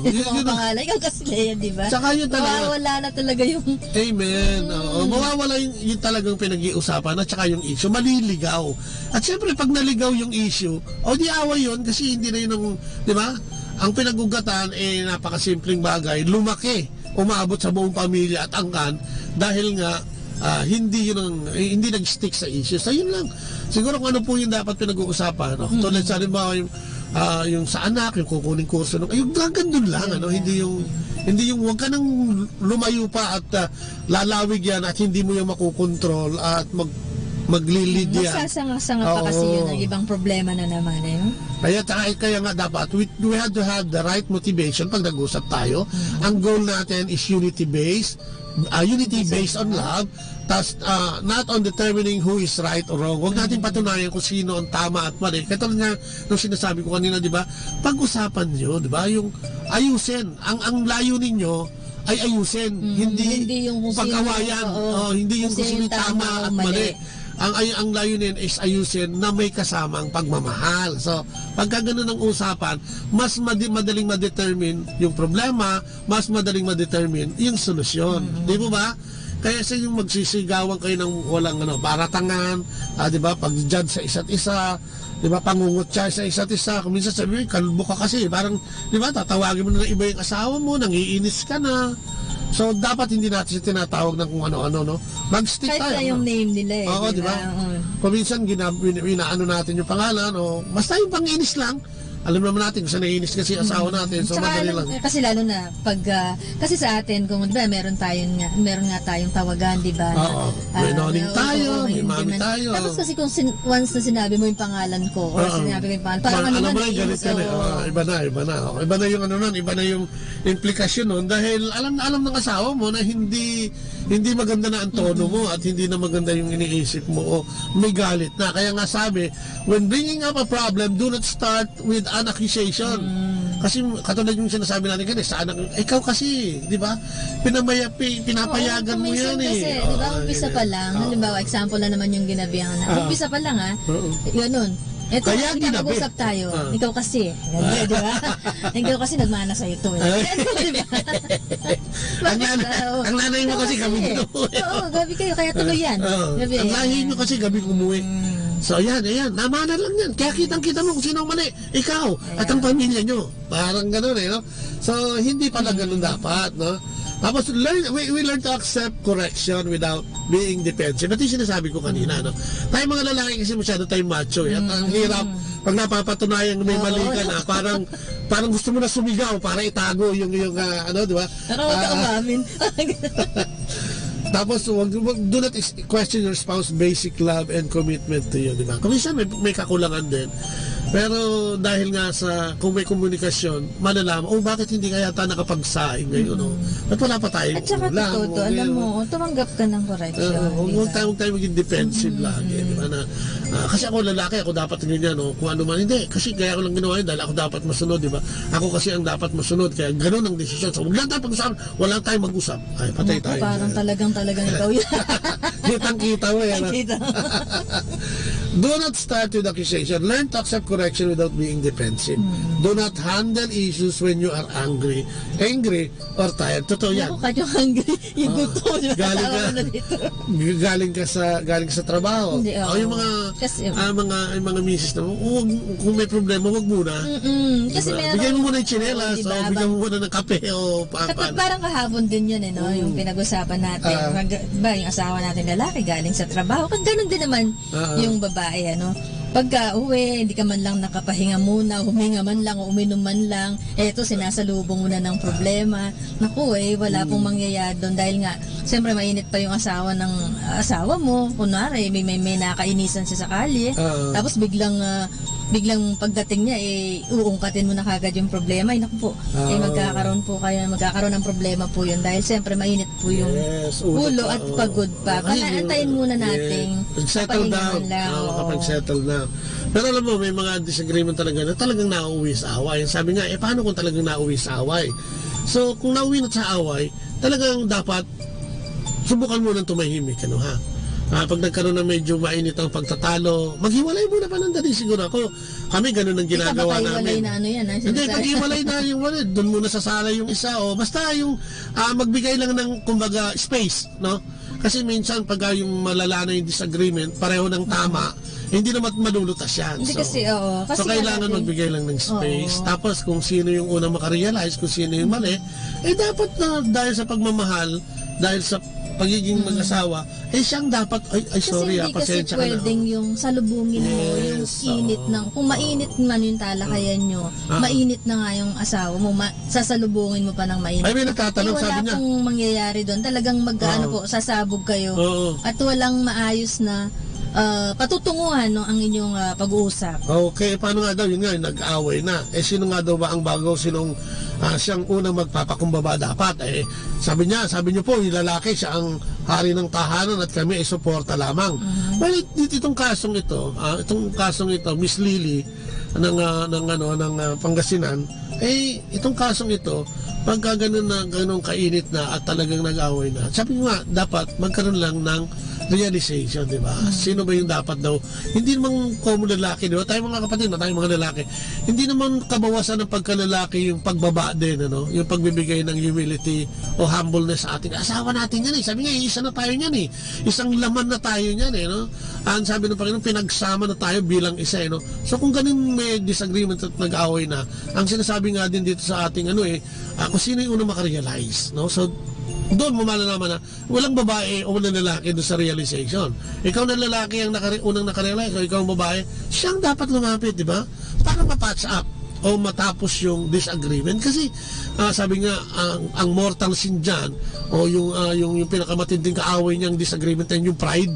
Yun, mga yun ang pangalan. Ikaw kasi, Lea, di ba? Tsaka yun talaga. Mawawala na talaga yung Amen. Oo. Mm. Mawawala yung, yung talagang pinag-iusapan at saka yung issue. Maliligaw. At syempre, pag naligaw yung issue, o di away yun kasi hindi na yun ang, di ba? Ang pinag-ugatan, eh, napakasimpleng bagay. Lumaki. Umaabot sa buong pamilya at angkan dahil nga, ah, hindi yun ang, eh, hindi nag-stick sa issue. So, yun lang. Siguro kung ano po yung dapat pinag-uusapan, no? Mm. Tulad sa halimbawa yung, ah, yung sa anak, yung kukuning kurso, no? Yung hanggang dun lang, Yun ano? lang. Hindi yung, hindi yung wag ka nang lumayo pa at, ah, lalawig yan at hindi mo yan makokontrol at mag-, maglilid yan. Magsasanga-sanga pa kasi Oo. yun ang ibang problema na naman, eh. Kaya, kaya nga dapat we, we have to have the right motivation pag nag-usap tayo. Mm. Ang goal natin is unity-based, ah, unity based on love, tas, ah, not on determining who is right or wrong. Huwag natin Mm. patunayan kung sino ang tama at mali. Katulad nga nung sinasabi ko kanina, di ba? Pag-usapan nyo, di ba? Yung ayusin. Ang, ang layunin nyo ay ayusin, Mm, hindi hindi yung kung sino, pag-awayan. oo. Oh, hindi yung Kung kung sino sino yung yung tama tama o at mali. mali. Ang, ay, ang layunin is ayusin na may kasamang pagmamahal. So, pagka ganun ang usapan, mas madi-, madaling ma-determine yung problema, mas madaling ma-determine yung solusyon. Mm. Di po ba? Kaya sa yung magsisigawan kayo ng walang, ano, paratangan, ah, di ba? Pag-judge sa isa't isa, di ba? Pangungutya sa isa't isa. Kung minsan sabi mo, "Kalbo ka kasi." Parang, di ba? Tatawagin mo na ng iba yung asawa mo, nangiinis ka na. So, dapat hindi natin siya tinatawag ng kung ano-ano, no? Mag-stick Kahit tayo, na yung no? name nila eh, Oo, di di ba? ba? Oo. Kung minsan, gina-, win-, inaano natin yung pangalan, o basta yung panginis lang, alam naman natin kung saan naiinis kasi yung asawa Mm. natin, so Tsaka madali alam, lang. eh, kasi lalo na pag, ah, kasi sa atin, kung di ba, meron tayong nga, meron nga tayong tawagan, di ba? Oo. Ah, May noning oo, tayo, oo, may may mami din. tayo. Tapos kasi kung sin-, once na sinabi mo yung pangalan ko, or Oo. sinabi ko yung pangalan, parang Parang ano alam na, mo na, galit nainis, ka na. oo. Oo, iba na, iba na. Oo, iba na yung ano nun, iba na yung implikasyon nun. Dahil alam na alam ng asawa mo na hindi, hindi maganda na ang tono Mm. mo at hindi na maganda yung iniisip mo. O may galit na. Kaya nga sabi, when bringing up a problem, do not start with an accusation. Mm. Kasi katulad yung sinasabi natin kanina, sa anak, "Ikaw kasi, di ba? Pinamaya-, pi-, pinapayagan Oo, mo yan minsan eh." kasi, di ba, Oo, umpisa yun pa eh. lang, Oo. halimbawa, example na naman yung ginabihan na, Ah. umpisa pa lang, ah, Oo. ganun. Eto, Kaya hindi ginabi. nag-usap tayo. Ah. Ikaw kasi, ganun, di ba? Ikaw kasi nagmana sa'yo to eh. Ah. Di ba? Ang Bakit nana-, daw? ang nanay mo Ikaw kasi kasi. gabi din umuwi. Oo, gabi kayo, kaya tuloy yan. Oo. Gabi. Ang lahi nyo kasi gabi umuwi. Mm. So, ayan, ayan. Namana lang yan. Kaya kitang-kita mo kung sino ang mali. Ikaw at ang Ayan. pamilya nyo. Parang ganun eh, no? So, hindi pala Mm. ganun dapat, no? Tapos, learn, we, we learn to accept correction without being defensive. Ito yung sinasabi ko kanina, no? Tayo mga lalaki kasi masyado tayong macho eh. At ang Mm. hirap, pag napapatunayan may mali Oo, ka no? na, parang, parang gusto mo na sumigaw para itago yung, yung, ah, ano, di ba? Nakakatawa Ah, amin. Tapos, wag, wag, do not ex-, question your spouse basic love and commitment to you, di ba? Kung minsan may, may kakulangan din. Pero dahil nga sa, kung may komunikasyon, malalaman, "Oh, bakit hindi kaya ta nakapagsaing ngayon, oh? Mm. Ba't wala pa tayong At saka, ulam?" Toto, Oh, alam ngayon. mo, tumanggap ka ng correction, Oo, huwag, di huwag ba? tayo, huwag tayo maging defensive Mm, lagi, mm. di ba? Na, ah, "Kasi ako lalaki, ako dapat ganyan, oh. Kung ano man, hindi. Kasi kaya ko lang ginawa yun dahil ako dapat masunod, di ba? Ako kasi ang dapat masunod, kaya ganun ang desisyon." So, huwag lang tayo pag-usapan. Wala tayong mag-usap. Ay, patay Naku, tayo parang dyan. talagang, talagang ikaw yan. Kitang-kita mo yan, ah. Kitang-kita. Do not start with accusation. Learn to accept correction without being defensive. Hmm. Do not handle issues when you are angry, angry or tired. Totoo yan. Naku, kahit yung hungry, yung Oo. gutom, yung Galing katawa ka, mo na dito. galing ka sa, galing sa trabaho. Hindi, O, yung oo. mga, Kasi ah, mga, yung mga misis na, "Huwag, kung may problema, wag muna." Mm-mm. Kasi Diba? meron Bigyan mo muna yung tsinelas, Oo, di o ba? bigyan mo muna ng kape, o pa-, Katulad paano. parang kahapon din yun, eh, no? Mm. Yung pinag-usapan natin. Ah. Mag-, ba, yung asawa natin lalaki, galing sa trabaho. Kag ganun din naman Ah. yung babae, ano? Pagka uwi, hindi ka man lang nakapahinga muna, huminga man lang, o uminom man lang, eto, sinasalubong mo na ng problema. Naku, eh, wala pong Mm. mangyayari doon dahil nga, siyempre, mainit pa yung asawa ng, asawa mo. Kunwari, may, may, may nakainisan siya sa kalye. Ah. Tapos biglang, ah, biglang pagdating niya, eh, uungkatin mo na kagad yung problema. Ay, naku po. Ah. Eh, magkakaroon po kayo, magkakaroon ng problema po yun dahil siyempre mainit po yung Yes, ulo ulo pa, at oo. pagod pa. Ay, Pala, antayin muna yes. nating Pag-settle kapahinga down. man lang, Oo, oo. kapag-settle down. Pero alam mo, may mga disagreement talaga na talagang nauwi sa away. Sabi nga, eh, paano kung talagang nauwi sa away? So, kung nauwi na sa away, talagang dapat subukan mo nang tumahimik, ano, ha? Ah, pag nagkaroon ng medyo mainit ang pagtatalo, maghiwalay muna panandali siguro. Ako, kami, ganun ang ginagawa Ikapaghiwalay namin. na ano yan, ah, Hindi, sinasabi. paghiwalay na yung wala, doon muna sa sala yung isa, o basta yung, ah, magbigay lang ng, kumbaga, space, no? Kasi minsan, pag, ah, yung malala na yung disagreement, pareho ng tama, hindi naman malulutas yan. Hindi So, kasi, oo. so, Kasi nga kailangan natin magbigay lang ng space. Oo. Tapos, kung sino yung unang makarealize kung sino yung mali, eh, dapat na dahil sa pagmamahal, dahil sa pagiging Mm. mag-asawa, eh, siyang dapat, "Ay, ay, Kasi sorry, hindi ah, kasi pasensya ka na." pwedeng yung salubungin mo, yung Yes, init oo. ng, kung Oo. mainit man yung talakayan Mm. nyo, Ah. mainit na nga yung asawa mo, ma-, sasalubungin mo pa ng mainit. Ay, may nagtatanong, Eh, wala sabi niya. pong mangyayari doon. Talagang mag-, ano Oo. po, sasabog kayo. Oo. At walang maayos na, ah, patutunguhan, no, ang inyong, ah, pag-uusap. Okay, paano nga daw? Yun nga, nag-away na. Eh, sino nga daw ba ang bago? Sinong, ah, siyang unang magpapakumbaba dapat? Eh, sabi niya, sabi niyo po, yung lalaki, siya ang hari ng tahanan at kami ay suporta lamang. Mhm. Well, it-, it-, itong kasong ito, ah, itong kasong ito, Miss Lily, ng, ah, ng, ano, ng, ah, Pangasinan, eh, itong kasong ito, pagka ganun na, ganun kainit na at talagang nag-away na, sabi ko nga, dapat magkaroon lang ng, realization, di ba? Mm. Sino ba yung dapat daw? Hindi naman common lalaki, di ba? Tayo mga kapatid, na tayo mga lalaki. Hindi naman kabawasan ng pagkalalaki yung pagbaba din, ano? Yung pagbibigay ng humility o humbleness sa ating asawa natin yan, eh. Sabi nga, eh, isa na tayo niyan, eh. Isang laman na tayo niyan, eh, no? Ang sabi ng Panginoon, pinagsama na tayo bilang isa, eh, no? So, kung ganun may disagreement at nag-away na, ang sinasabi nga din dito sa ating, ano, eh, ah, kung sino yung unang makarealize, no? So, doon mo malalaman na walang babae o walang lalaki doon sa realization. Ikaw na lalaki ang nakare-, unang nakarealize, o ikaw ang babae, siyang dapat lumapit, di ba? Para ma-patch up o matapos yung disagreement. Kasi, ah, sabi nga, ang, ang mortal sin dyan, o yung, ah, yung, yung pinakamatinding kaaway niyang disagreement, ay yung pride.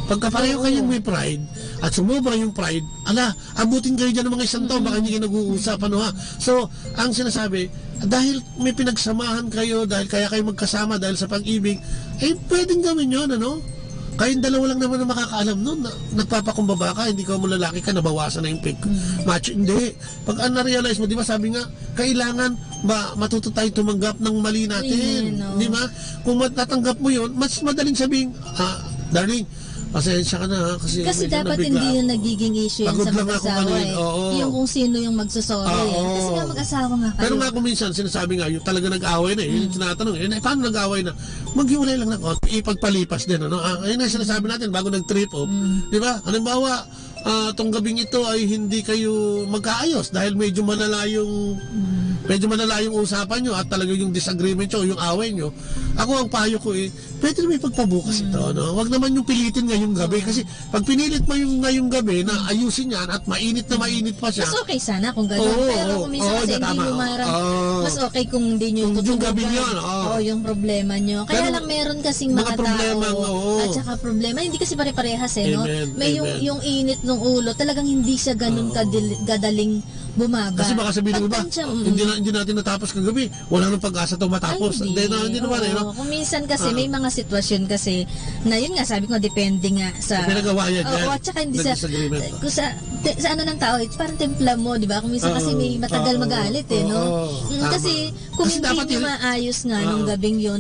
Pagka pareho Oo. kayong may pride, at sumobra yung pride, ala, abutin kayo dyan ng mga isang taon, baka Mm. hindi kayo nag-uusap, ano ha? So, ang sinasabi, dahil may pinagsamahan kayo, dahil kaya kayo magkasama, dahil sa pag-ibig, eh, pwedeng gawin yun, ano? Kayong dalawa lang naman ang makakaalam nun, na, nagpapakumbaba ka, hindi ka mo lalaki ka, nabawasan na yung pag-, Mm. macho, hindi. Pag, ah, na-realize mo, di ba, sabi nga, kailangan ma-, matuto tayo tumanggap ng mali natin. Amen, oo. Di ba? Kung matatanggap mo yun, mas madaling sabihin, "Ah, darling, pasensya ka na, ha, kasi Kasi medyo dapat nabigla hindi yun ako. nagiging issue yun Pagod sa lang ako mag-asawa, kanina, eh. oo. Yung kung sino yung magsusorry, eh. Oo. Kasi nga mag-asawa nga Pero kayo. nga kung minsan, sinasabi nga, yung talaga nag-away na, eh, yung Hmm. tinatanong, eh, na, paano nag-away na? Maghiwalay lang na konti, ipagpalipas din, ano? Ah, ayun nga sinasabi natin, bago nag-trip off, Hmm. di ba? Halimbawa, ah, tong gabing ito ay hindi kayo magkaayos dahil medyo malala yung, Hmm. medyo malala yung usapan nyo at talaga yung disagreement nyo, yung away nyo. Ako, ang payo ko, eh, pwede naman ipagpabukas Hmm. ito, no? Wag naman yung pilitin ngayong gabi. Hmm. Kasi pag pinilit mo yung ngayong gabi na Hmm. ayusin yan at mainit na Hmm. mainit pa siya. Mas okay sana kung ganun. Oo, Pero oo, kung minsan oo, kasi hindi tama. nyo marang-, Oo. mas okay kung hindi nyo Kung yung gabi tutubukan. yun, oo. Oo, yung problema nyo. Kaya Pero lang meron kasing mga mga tao problemang, oo. at saka problema. Hindi kasi pare-parehas eh, no? Amen, May yung, amen. yung init ng ulo, talagang hindi siya ganun Oo. kadil-, kadaling bumaba. Kasi baka sabihin ng iba, Pagtansya, "Oh, mm. hindi na, hindi natin natapos kagabi. Wala nang pag-asa to matapos." Ay, hindi. Hindi na, hindi naman eh, no? Oo. Kung minsan kasi, Ah. may mga sitwasyon kasi na yun nga, sabi ko, depende nga sa Sa pinagawa yan, Oo, yan. at saka hindi sa, Nag-disagreement. kung sa, te-, sa ano ng tao, eh, parang timpla mo, di ba? Kung minsan kasi Oo. may matagal Oo. magalit eh, no? Oo. Mm, Tama. kasi kung Kasi hindi dapat nyo yun maayos nga nung Oo. gabing yun,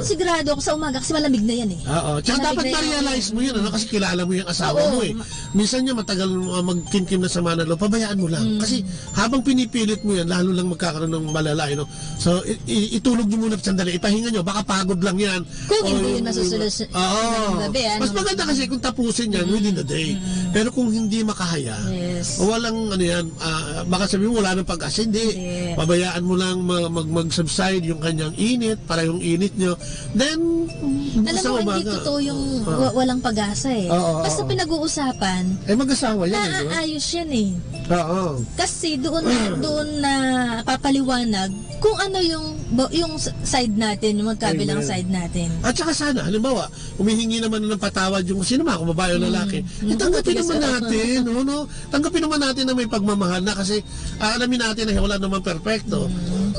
sigurado ako sa umaga kasi malamig na yan eh. Oo. Tsaka Malamig dapat na yan eh. ma-realize mo yun, ano? Kasi kilala mo yung asawa Oo. mo eh. Minsan niya matagal, uh, magkimkim na sama ng loob, pabayaan mo lang. Mm. Kasi habang pinipilit mo yan, lalo lang magkakaroon ng malala, eh, no? So, i-, i-, itulog nyo muna sandali, ipahinga nyo, baka pagod lang yan. Kung O hindi yung yun masusolusyon Oo. ng gabi, ano? Mas maganda kasi kung tapusin yan Mm. within the day. Mm. Pero kung hindi makahaya, Yes. walang ano yan, ah, baka sabihin mo, "Wala nang pag-asa." Hindi. Hindi. Pabayaan mo lang ma-, mag-, mag-subside yung kanyang init, parehong init nyo. Then, Alam sa mo, hindi umaga. totoo yung Oo. wa-, walang pag-asa eh. Oo, Basta oo. pinag-uusapan, Eh, mag-asawa yan eh, di ba? naaayos yan eh. Oo. Kasi doon, doon na papaliwanag kung ano yung, bo-, yung s-, side natin, yung magkabilang Amen. side natin. At saka sana, halimbawa, humihingi naman ng patawad yung sino man, kung babae o Mm. lalaki, Mm. eh, tanggapin Yes, naman oo. natin, no, no? Tanggapin naman natin na may pagmamahal na kasi, ah, alamin natin na wala namang perpekto. Mm.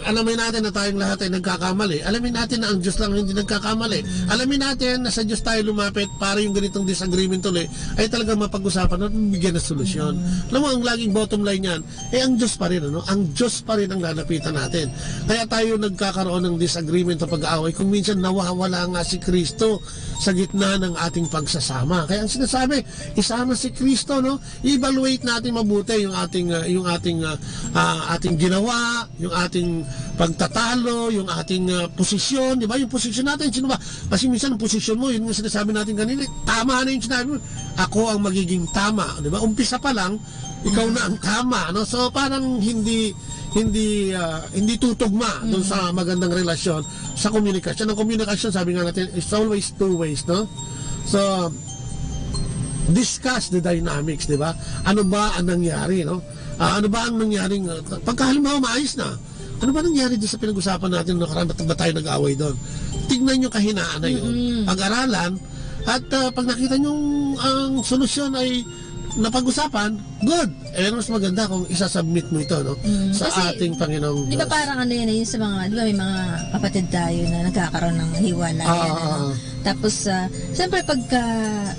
Alamin natin na tayong lahat ay nagkakamali. Alamin natin na ang Diyos lang hindi nagkakamali. Mm. Alamin natin na sa Diyos tayo lumapit para yung ganitong disagreement ulit ay talagang mapag-usapan at mabigyan ng solusyon. Mm. Alam mo, ang laging bottom line niyan, eh, ang Diyos pa rin, ano? Ang Diyos pa rin ang lalapitan natin. Kaya tayo nagkakaroon ng disagreement o pag-aaway kung minsan nawawala nga si Kristo sa gitna ng ating pagsasama. Kaya ang sinasabi, isama si Kristo, no? I-evaluate natin mabuti yung ating, ah, yung ating, ah, ah, ating ginawa, yung ating pagtatalo, yung ating, ah, posisyon, di ba? Yung posisyon natin, sino ba? Kasi minsan ang posisyon mo, yun nga sinasabi natin kanina, tama na yung sinabi mo. Ako ang magiging tama, di ba? Umpisa pa lang, ikaw na ang tama, no? So, parang hindi, hindi, ah, hindi tutugma dun Mm. sa magandang relasyon, sa komunikasyon. Ang komunikasyon, sabi nga natin, it's always two ways, no? So, discuss the dynamics, di ba? Ano ba ang nangyari, no? Ah, ano ba ang nangyaring, ah, pagka halimbawa maayos na, ano ba nangyari doon sa pinag-usapan natin nung nakaraan? Ba't ba tayo nag-away doon? Tignan yung kahinaan na yun. Mm-mm. Pag-aralan, at, ah, pag nakita nyo ang solusyon ay napag-usapan, good. Eh, mas maganda kung isasubmit mo ito, no? Mm, Sa kasi, ating Panginoong di ba Diyos. parang ano yan, eh, yung sa mga, di ba may mga kapatid tayo na nagkakaroon ng hiwalay, Ah, yan, ah, ano? ah. Tapos, ah, siyempre pagka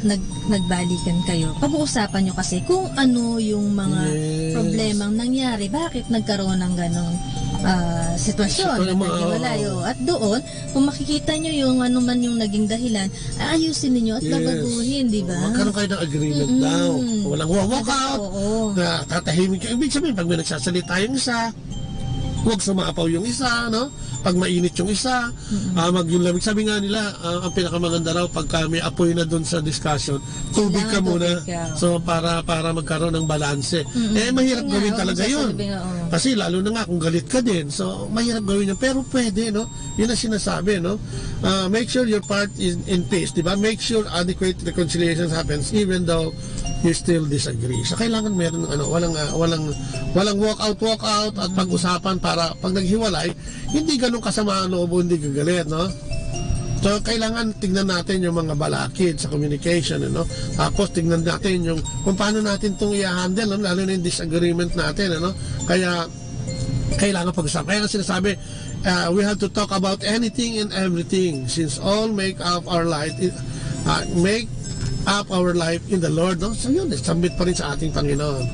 nag-, nagbalikan kayo, pag-uusapan nyo kasi kung ano yung mga Yes. problemang nangyari, bakit nagkaroon ng ganon. ah, sitwasyon Sitwasyon, na mga, naghiwalay, oo. Oh. At doon, kung makikita nyo yung ano man yung naging dahilan, aayusin ninyo at Yes. babaguhin, di ba? Magkaroon kayo ng agreement Mm-mm. daw. Walang wa-, walk Maganda, out. oo. Na tatahimik yung, ibig sabihin, pag may nagsasalita yung isa, huwag sumapaw yung isa, no? Pag mainit yung isa, Mm-mm. ah, maging lamig. Sabi nga nila, ah, ang pinakamaganda raw, pagka may apoy na dun sa discussion, tubig Kailangan ka muna. tubig ka. So, para, para magkaroon ng balanse. Mm-mm. Eh, mahirap Yun nga, gawin oo, talaga yun. sasabihin, oo. Kasi lalo na nga kung galit ka din. So, mahirap gawin yun. Pero pwede, no? Yun ang sinasabi, no? Ah, make sure your part is in peace, di ba? Make sure adequate reconciliation happens even though you still disagree. So, kailangan meron, ano, walang, ah, walang, walang walk out, walk out at pag-usapan para pag naghiwalay, hindi ganun kasama ang loob o hindi gagalit, no? So, kailangan tignan natin yung mga balakid sa communication, ano? Tapos, tignan natin yung kung paano natin itong i-handle, no? Lalo na yung disagreement natin, ano? Kaya, kailangan pag-usapan. Kaya nga sinasabi, ah, we have to talk about anything and everything since all make up our life, i-, ah, make up our life in the Lord, no? So, yun, submit pa rin sa ating Panginoon.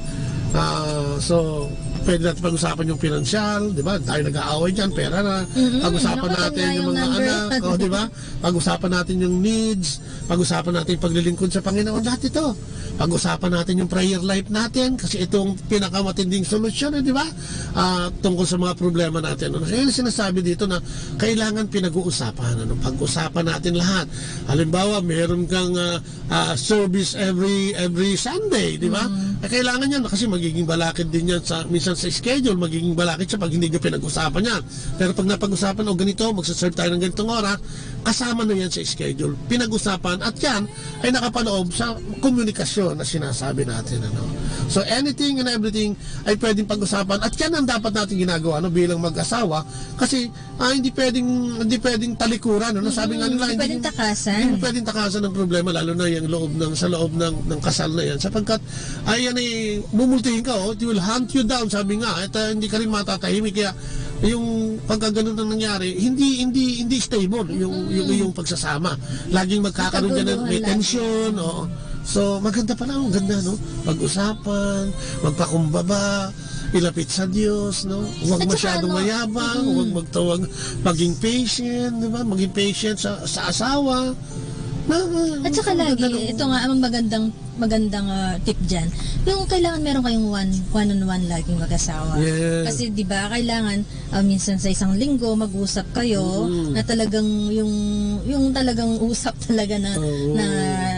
Ah, so, pwede natin pag-usapan yung pinansyal, di ba? Tayo nag-aaway dyan, pera na. Mm-mm. Pag-usapan Ano ka natin yung yung mga number? anak, oh, di ba? Pag-usapan natin yung needs, pag-usapan natin yung paglilingkod sa Panginoon, lahat ito. Pag-usapan natin yung prayer life natin, kasi itong pinakamatinding solusyon, eh, di ba? Ah, tungkol sa mga problema natin. Ano? Kaya yung sinasabi dito na kailangan pinag-uusapan. Ano? Pag-usapan natin lahat. Halimbawa, meron kang, ah, ah, service every every Sunday, di ba? Mm. Eh, kailangan yan kasi magiging balakid din yan sa, minsan sa schedule, magiging balakid siya pag hindi niyo pinag-usapan yan. Pero pag napag-usapan, "O, ganito, magsaserve tayo ng ganitong oras," kasama na yan sa schedule. Pinag-usapan at yan ay nakapaloob sa komunikasyon na sinasabi natin, ano? So, anything and everything ay pwedeng pag-usapan at yan ang dapat natin ginagawa, no, bilang mag-asawa kasi ah, hindi pwedeng, hindi pwedeng talikuran, ano? Sabi nga Mm, nila, hindi hindi pwedeng takasan. hindi pwedeng takasan ng problema, lalo na yung loob ng, sa loob ng, ng kasal na yan. Sapagkat, ay, yan ay, mumultihin ka, oh, it will hunt you down, sabi nga, at, ah, hindi ka rin matatahimik. Kaya, yung pagkaganon na nangyari, hindi, hindi, hindi stable yung, Mm. yung, yung pagsasama. Laging magkakaroon dyan ng, Kaguluhan may lang. tension, oo. So, maganda pala, ang ganda, no? Pag-usapan, magpakumbaba, ilapit sa Diyos, no? Huwag At saka masyadong ano, mayabang, mm. huwag magtawag, maging patient, di ba? Maging patient sa, sa asawa. Na, na, At saka ang lagi, ganda ng ito nga ang magandang, magandang, ah, tip dyan. Yung kailangan meron kayong one, one-on-one laging mag-asawa. Yes. Kasi, di ba, kailangan, ah, minsan sa isang linggo, mag-usap kayo Mm. na talagang yung, yung talagang usap talaga na, Oo. na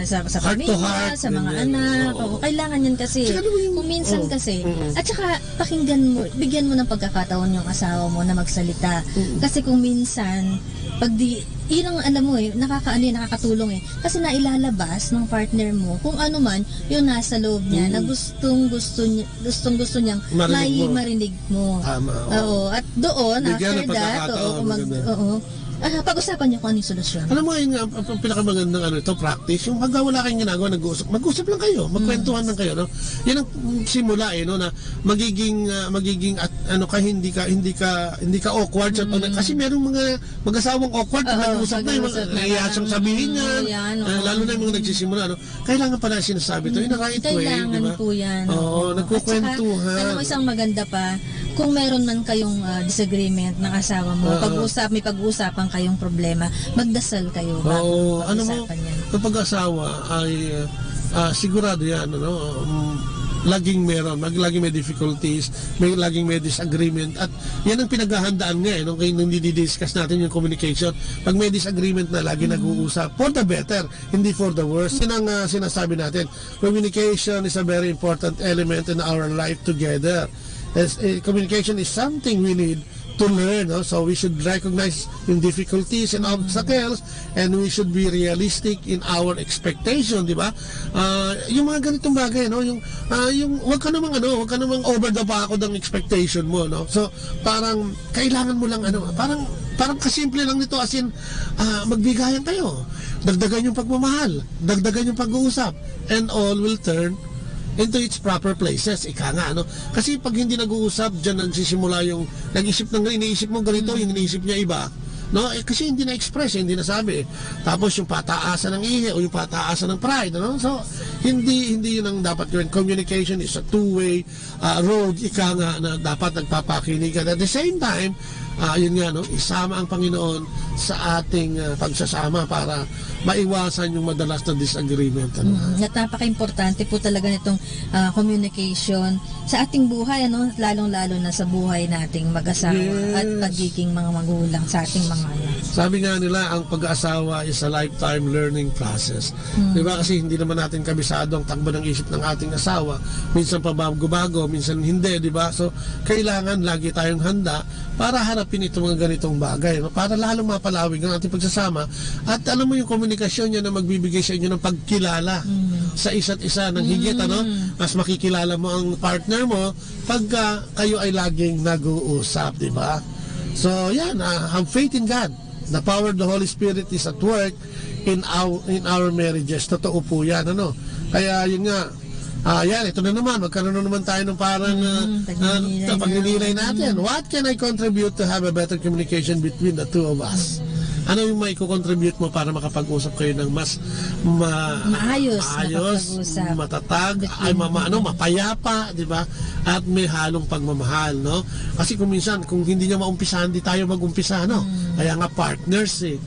sa, sa Heart to pamilya, heart, sa mga ganyan. anak. Oo. Oo, kailangan yan kasi. Tsaka alam mo yung Kung minsan oo. kasi, Mm-mm. at saka pakinggan mo, bigyan mo ng pagkakataon yung asawa mo na magsalita. Mm. Kasi kung minsan, pag di, yun ang alam mo eh, nakakaano yun, nakakatulong eh. Kasi nailalabas ng partner mo kung ano man yung nasa loob niya na Mm. gustong gusto niya, gustong gusto niyang Marinig may mo. marinig mo. Tama, oo. Oo, at doon, Bigyan after ng that, pagkakataon, oo, mag-, maganda. oo. Ah, pag-usapan niyo kung ano yung solusyon. Alam mo, yun nga, ang, ang pinakamagandang ano ito, practice, yung pag wala kayong ginagawa, nag-uusap, mag-usap lang kayo, magkwentuhan Mm. lang kayo, no? Yan ang simula eh, no, na magiging, ah, magiging at, ano ka, hindi ka, hindi ka, hindi ka awkward sa pag-, Mm. kasi merong mga mag-asawang awkward pag Oo, nag-uusap na, yung pag-uusap mga na nahiya parang, siyang sabihin mm, yan, yan, ah, oo. lalo na yung mga nagsisimula, no? Kailangan pala sinasabi to in a Mm, right way, kailangan di ba? po yan, Oo, oo. nagkukwentuhan. At saka, alam mo, isang maganda pa, kung meron man kayong, ah, disagreement ng asawa mo, Oo. pag-usap, may pag-uusapan kayong problema, magdasal kayo bago Oo, alam mo, pag-usapan yan. kapag asawa ay, ah, sigurado yan, ano, um, laging meron, mag-, laging may difficulties, may, laging may disagreement, at yan ang pinaghahandaan nga, eh, nung, nung didi-discuss natin yung communication. Pag may disagreement na, lagi Mm. nag-uusap, for the better, hindi for the worse. Yan ang, ah, sinasabi natin. Communication is a very important element in our life together. As, eh, communication is something we need to learn, no? So we should recognize yung difficulties and Mm. obstacles, and we should be realistic in our expectation, di ba? Ah, yung mga ganitong bagay, no? Yung, ah, yung, wag ka namang, ano, wag ka namang over the back ang expectation mo, no? So, parang, kailangan mo lang, ano, parang, parang kasimple lang nito, as in, ah, magbigayan kayo. Dagdagan yung pagmamahal, dagdagan yung pag-uusap, and all will turn into its proper places, ika nga, ano? Kasi pag hindi nag-uusap, dyan nagsisimula yung, nag-isip ng, iniisip mo ganito, Mm. yung iniisip niya iba. No? Eh, kasi hindi na-express, eh, hindi nasabi, eh. Tapos yung pataasan ng ihi o yung pataasan ng pride, ano? So, hindi, hindi yun ang dapat gawin. Communication is a two-way, ah, road, ika nga, na dapat nagpapakinig ka. At the same time, ah, yun nga, no? Isama ang Panginoon sa ating, ah, pagsasama para maiwasan yung madalas na disagreement, ano? Mm, at napaka-importante po talaga nitong, ah, communication sa ating buhay, ano, lalong-lalo na sa buhay nating mag-asawa Yes. at pagiging mga magulang sa ating mga anak. Sabi nga nila, ang pag-aasawa is a lifetime learning process. Hmm. Di ba? Kasi hindi naman natin kabisado ang takbo ng isip ng ating asawa. Minsan pabago-bago, minsan hindi, di ba? So, kailangan lagi tayong handa para harapin itong mga ganitong bagay, no? Para lalong mapalawig ang ating pagsasama. At alam mo yung komunikasyon niya na magbibigay sa inyo ng pagkilala Hmm. sa isa't isa ng higit, ano? Hmm. Mas makikilala mo ang partner mo pagka kayo ay laging nag-uusap, di ba? So, yan, ah, have faith in God. The power of the Holy Spirit is at work in our, in our marriages. Totoo po yan, ano? Kaya, yun nga, ah, yan, ito na naman, magkaroon na naman tayo ng parang, Mm, ah, pagninilay ah, na. pagninilay natin. Mm. What can I contribute to have a better communication between the two of us? Mm. Ano yung maiko-contribute mo para makapag-usap kayo ng mas ma-, Maayos, maayos, makapag-usap. matatag, Between ay mama-, ano, mapayapa, di ba? At may halong pagmamahal, no? Kasi kung minsan, kung hindi niya maumpisahan, di tayo mag-umpisa, no? Mm. Kaya nga, partners, eh.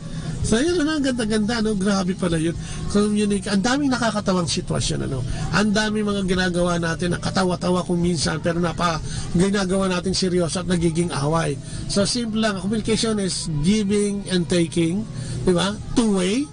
So, yun, ano, ang ganda-ganda, no? Grabe pala yun. Communica-, ang daming nakakatawang sitwasyon, ano? Ang daming mga ginagawa natin na katawa-tawa kung minsan, pero napa-, ginagawa natin seryoso at nagiging away. So, simple lang. Communication is giving and taking, di ba? Two-way.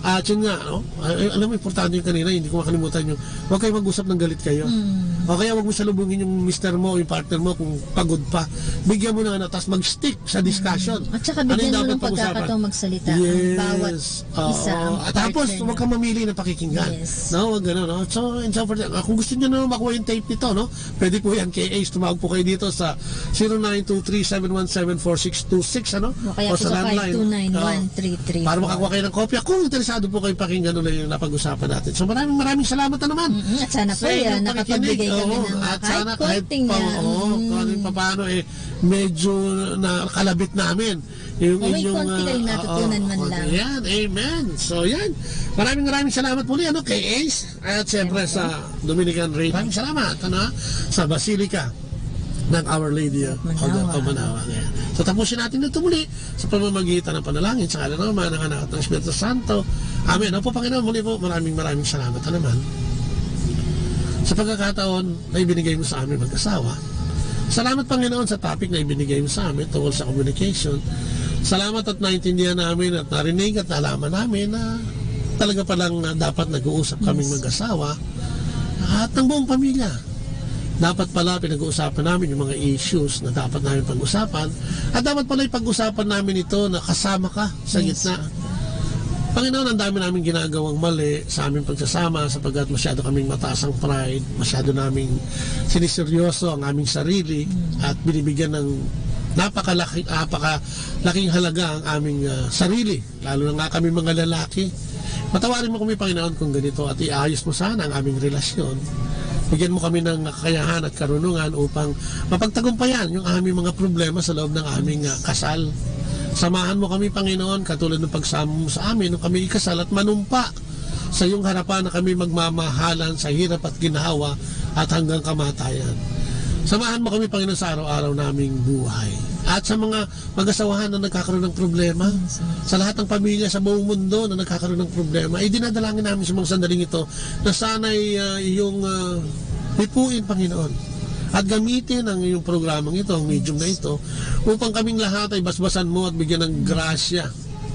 At yun nga, no? Ay, alam mo, importante yung kanina, hindi ko makalimutan yung, huwag kayo mag-usap ng galit kayo. Mm. O kaya huwag mo salubungin yung mister mo o yung partner mo kung pagod pa. Bigyan mo ng ano, tas mag-stick sa discussion. Mm. At saka Ano yung bigyan mo dapat ng pag-usapan? pagkakataon magsalita ang Yes. bawat Oo. isa, ang At tapos, partner huwag niya. kang mamili ng pakikinggan. Yes. No? Huwag gano'n, no? So, and so forth. Ah, kung gusto nyo na makuha yung tape nito, no? Pwede po yan kay Ace. Tumawag po kayo dito sa zero nine two three seven one seven four six two six, ano? O kaya O po sa sa landline. five two nine one three three four. Oo. Para makakuha kayo ng kopya kung interesado po kayo pakinggan ulit yung napag-usapan natin. So, maraming, maraming salamat na naman Mm-mm. At sana po, sa inyong ah, nakapagbigay pakikinig. kami Oo. ng, ah, At kahit sana kahit konting, pa, ah, oo, mm. kung ano yung papaano, eh, medyo nakalabit namin yung O may inyong, konti ah, kayong natutunan oo, man konti. lang. Yan, amen. So, yan. Maraming, maraming salamat muli, ano, kay Ace. At siyempre sa Dominican Radio. Maraming salamat, ano, sa Basilica ng Our Lady of Manawag. Guadalupe, Manawag. Ayan. So, tapusin natin ito muli sa pamamagitan ng panalangin sa ngalan ng Ama, ng Anak, at ng Espiritu Santo. Amen. Opo, Panginoon, muli po, maraming, maraming salamat na naman sa pagkakataon na ibinigay mo sa amin mag-asawa. Salamat, Panginoon, sa topic na ibinigay mo sa amin tungkol sa communication. Salamat at naintindihan namin at narinig at nalaman namin na talaga palang, ah, dapat nag-uusap kaming Yes. mag-asawa at ng buong pamilya. Dapat pala pinag-uusapan namin yung mga issues na dapat namin pag-usapan at dapat pala ipag-usapan namin ito na kasama ka sa Yes. gitna. Panginoon, ang dami namin ginagawang mali sa aming pagsasama sapagkat masyado kaming mataas ang pride, masyado naming siniseryoso ang aming sarili Mm. at binibigyan ng napakalaki, napakalaking halaga ang aming, ah, sarili, lalo na nga kami mga lalaki. Patawarin mo kami, Panginoon, kung ganito at iayos mo sana ang aming relasyon. Bigyan mo kami ng kakayahan at karunungan upang mapagtagumpayan yung aming mga problema sa loob ng aming, ah, kasal. Samahan mo kami, Panginoon, katulad ng pagsama mo sa amin nung kami ikasal at manumpa sa iyong harapan na kami magmamahalan sa hirap at ginhawa at hanggang kamatayan. Samahan mo kami, Panginoon, sa araw-araw naming buhay. At sa mga mag-asawahan na nagkakaroon ng problema, Yes, Lord. sa lahat ng pamilya sa buong mundo na nagkakaroon ng problema, idinadalangin namin sa mga sandaling ito na sana'y, ah, iyong, ah, lipuin, Panginoon. At gamitin ang iyong programang ito, ang medium na ito, upang kaming lahat ay basbasan mo at bigyan ng grasya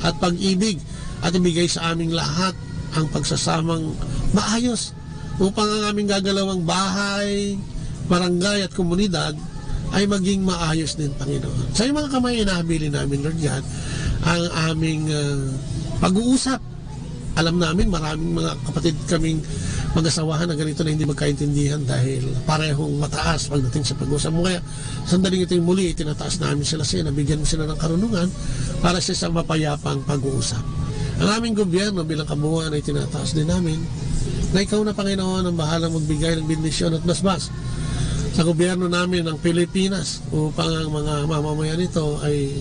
at pag-ibig at ibigay sa aming lahat ang pagsasamang maayos upang ang aming gagalawang bahay, barangay at komunidad ay maging maayos din, Panginoon. Sa iyong mga kamay, inahabilin namin, Lord God, ang aming, ah, pag-uusap. Alam namin, maraming mga kapatid kaming mag-asawahan na ganito na hindi magkaintindihan dahil parehong mataas pagdating sa pag-uusap mo. Kaya, sandaling ito'y muli, itinataas namin sila sa iyo, nabigyan mo sila ng karunungan para sa isang mapayapang pag-uusap. Ang aming gobyerno bilang kabuuan ay tinataas din namin na ikaw na, Panginoon, ang bahalang magbigay ng bendisyon at basbas sa gobyerno namin ng Pilipinas upang ang mga mamamayan nito ay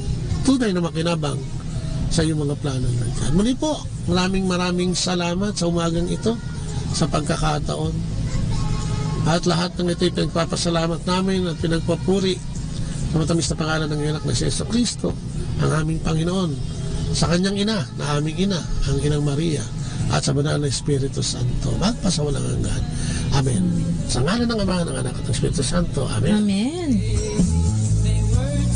tunay na makinabang sa iyong mga plano, Lord God. Muli po, maraming, maraming salamat sa umagang ito, sa pagkakataon. At lahat ng ito'y pinagpapasalamat namin at pinagpapuri sa matamis na pangalan ng iyong anak na si Jesu Cristo, ang aming Panginoon, sa kanyang ina, na aming ina, ang Inang Maria, at sa Banal na Espiritu Santo, magpasawalang hanggan. Amen. Sa ngalan ng Ama, ng Anak, at ng Espiritu Santo. Amen. Amen.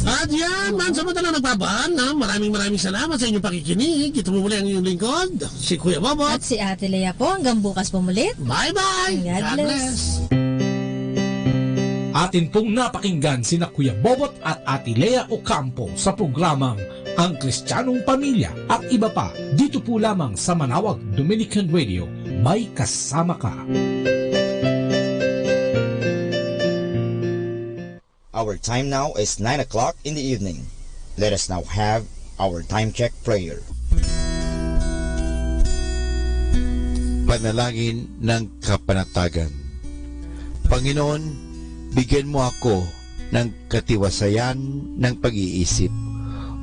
At yan, man sa mata na nagpapaan, ha? Maraming, maraming salamat sa inyong pakikinig. Ito po muli ang inyong lingkod, si Kuya Bobo. At si Ate Lea po. Hanggang bukas po muli. Bye-bye. God God bless. Bless. Atin pong napakinggan sina Kuya Bobot at Ate Lea Ocampo sa programang Ang Kristiyanong Pamilya at iba pa dito po lamang sa Manawag Dominican Radio. May kasama ka. Our time now is nine o'clock in the evening. Let us now have our time check prayer. Panalangin ng kapanatagan. Panginoon, bigyan mo ako ng katiwasayan ng pag-iisip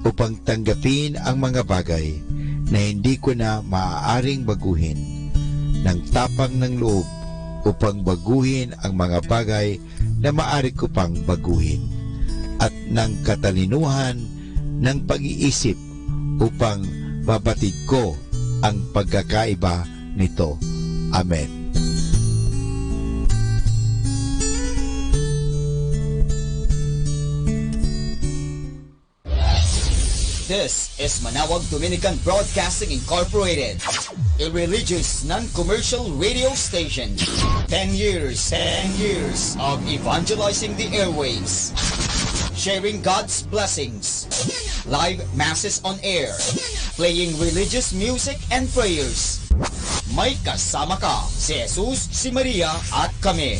upang tanggapin ang mga bagay na hindi ko na maaaring baguhin, ng tapang ng loob upang baguhin ang mga bagay na maari ko pang baguhin, at ng katalinuhan ng pag-iisip upang mabatid ko ang pagkakaiba nito. Amen. This is Manawag Dominican Broadcasting Incorporated, a religious, non-commercial radio station. Ten years, ten years of evangelizing the airwaves, sharing God's blessings, live masses on air, playing religious music and prayers. May kasama ka, si Jesus, si Maria, at kami.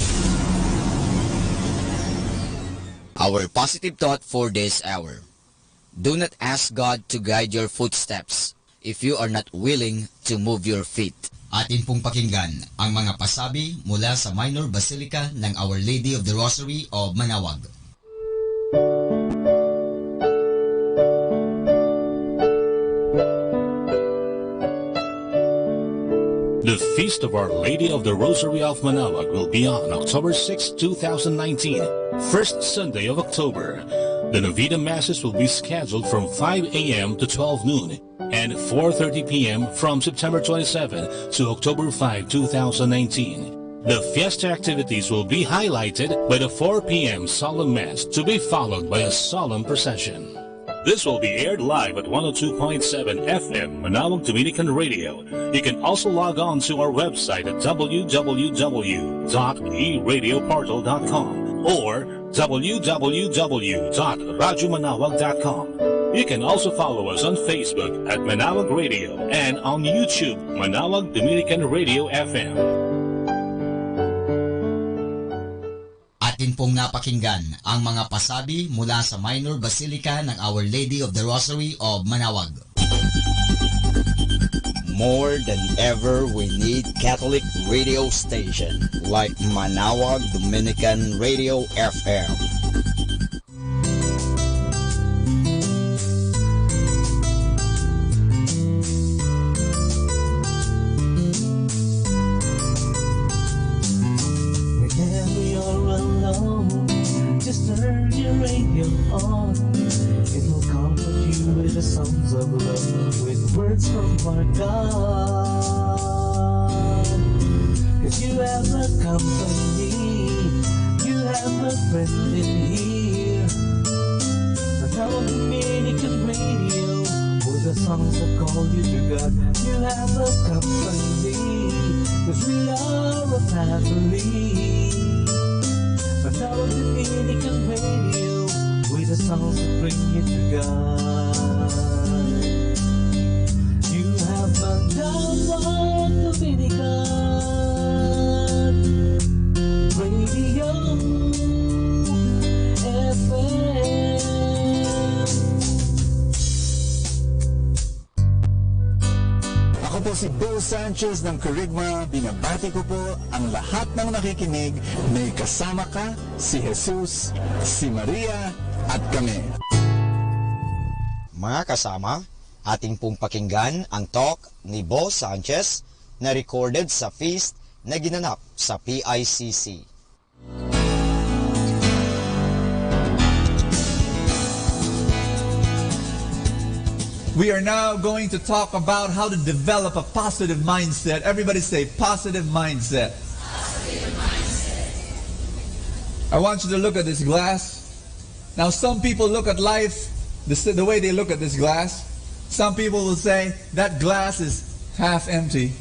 Our positive thought for this hour. Do not ask God to guide your footsteps if you are not willing to move your feet. Atin pong pakinggan ang mga pasabi mula sa Minor Basilica ng Our Lady of the Rosary of Manawag. The Feast of Our Lady of the Rosary of Manawag will be on October sixth, two thousand nineteen, first Sunday of October. The Novena Masses will be scheduled from five a m to twelve noon and four thirty p m from September twenty-seven to October five, two thousand nineteen. The fiesta activities will be highlighted by the four p m solemn mass, to be followed by a solemn procession. This will be aired live at one oh two point seven F M Manawag Dominican Radio. You can also log on to our website at w w w dot e radio portal dot com or w w w dot radyo manawag dot com. You can also follow us on Facebook at Manawag Radio and on YouTube, Manawag Dominican Radio F M. Atin pong napakinggan ang mga pasabi mula sa Minor Basilica ng Our Lady of the Rosary of Manawag. More than ever, we need Catholic radio station like Manawag Dominican Radio F M. Whenever you're alone, just turn your radio on. It will comfort you with the songs of love, with words from our God. 'Cause you have a company, you have a friend in here. Manawag Dominican Radio, with the songs that call you to God. You have a company, 'cause we are a family. Manawag Dominican Radio, with the songs that bring you to God. You have Manawag Dominican Radio F M. Ako po si Bo Sanchez ng Kerygma. Binabati ko po ang lahat ng nakikinig. May kasama ka, si Jesus, si Maria, at kami. Mga kasama, Atin pong pakinggan ang talk ni Bo Sanchez na recorded sa feast na ginanap sa P I C C. We are now going to talk about how to develop a positive mindset. Everybody say, "Positive mindset." I want you to look at this glass. Now, some people look at life the, s- the way they look at this glass. Some people will say, "That glass is half empty."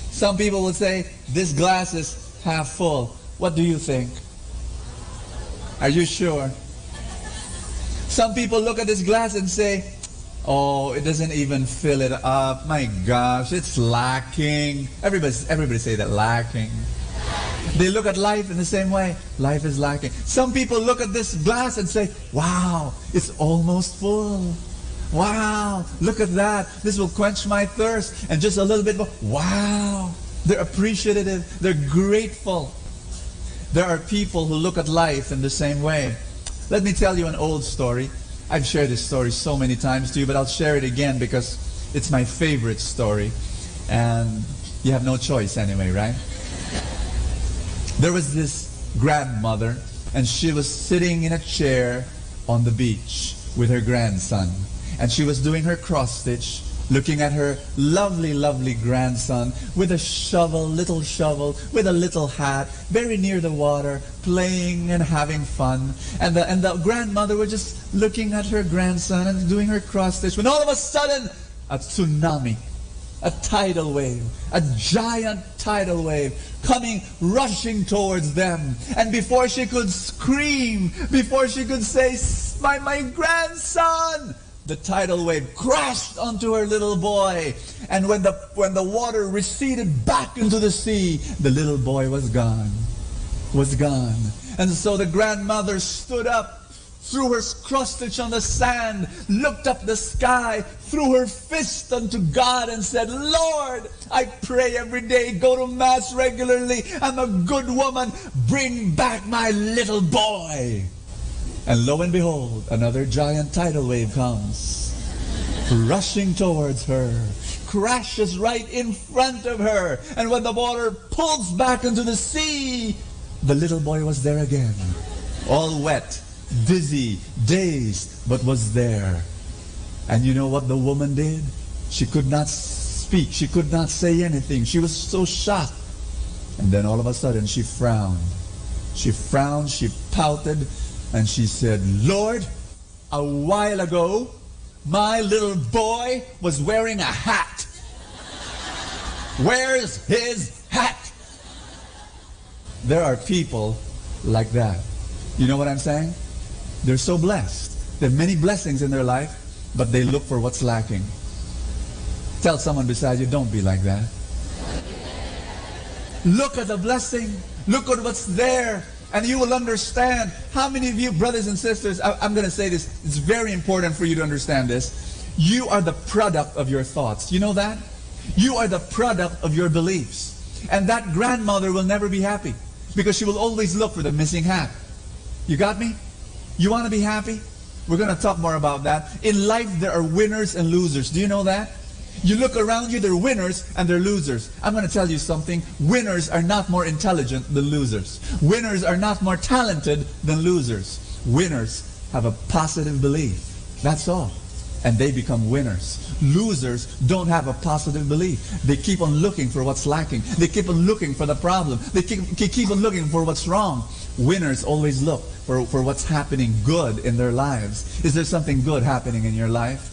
Some people will say, "This glass is half full." What do you think? Are you sure? Some people look at this glass and say, "Oh, it doesn't even fill it up. My gosh, it's lacking." Everybody, everybody say that, "Lacking." They look at life in the same way. Life is lacking. Some people look at this glass and say, "Wow, it's almost full. Wow, look at that. This will quench my thirst." And just a little bit more. Wow. They're appreciative. They're grateful. There are people who look at life in the same way. Let me tell you an old story. I've shared this story so many times to you, but I'll share it again because it's my favorite story. And you have no choice anyway, right? There was this grandmother, and she was sitting in a chair on the beach with her grandson. And she was doing her cross stitch, looking at her lovely, lovely grandson with a shovel, little shovel, with a little hat, very near the water, playing and having fun. And the, and the grandmother was just looking at her grandson and doing her cross stitch, when all of a sudden, a tsunami, a tidal wave, a giant tidal wave coming rushing towards them. And before she could scream, before she could say, "S-, my, my grandson," the tidal wave crashed onto her little boy. And when the, when the water receded back into the sea, the little boy was gone. Was gone. And so the grandmother stood up, threw her cross stitch on the sand, looked up the sky, threw her fist unto God and said, "Lord, I pray every day, go to mass regularly. I'm a good woman. Bring back my little boy." And lo and behold, another giant tidal wave comes, rushing towards her, crashes right in front of her. And when the water pulls back into the sea, the little boy was there again, all wet, dizzy, dazed, but was there. And you know what the woman did? She could not speak. She could not say anything. She was so shocked. And then all of a sudden, she frowned. She frowned, she pouted, and she said, "Lord, a while ago, my little boy was wearing a hat. Where's his hat?" There are people like that. You know what I'm saying? They're so blessed. There are many blessings in their life, but they look for what's lacking. Tell someone beside you, "Don't be like that." Look at the blessing. Look at what's there. And you will understand. How many of you, brothers and sisters, I, I'm going to say this. It's very important for you to understand this. You are the product of your thoughts. You know that? You are the product of your beliefs. And that grandmother will never be happy because she will always look for the missing hat. You got me? You want to be happy? We're going to talk more about that. In life, there are winners and losers. Do you know that? You look around you, there are winners and there are losers. I'm going to tell you something. Winners are not more intelligent than losers. Winners are not more talented than losers. Winners have a positive belief. That's all. And they become winners. Losers don't have a positive belief. They keep on looking for what's lacking. They keep on looking for the problem. They keep, keep, keep on looking for what's wrong. Winners always look for, for what's happening good in their lives. Is there something good happening in your life?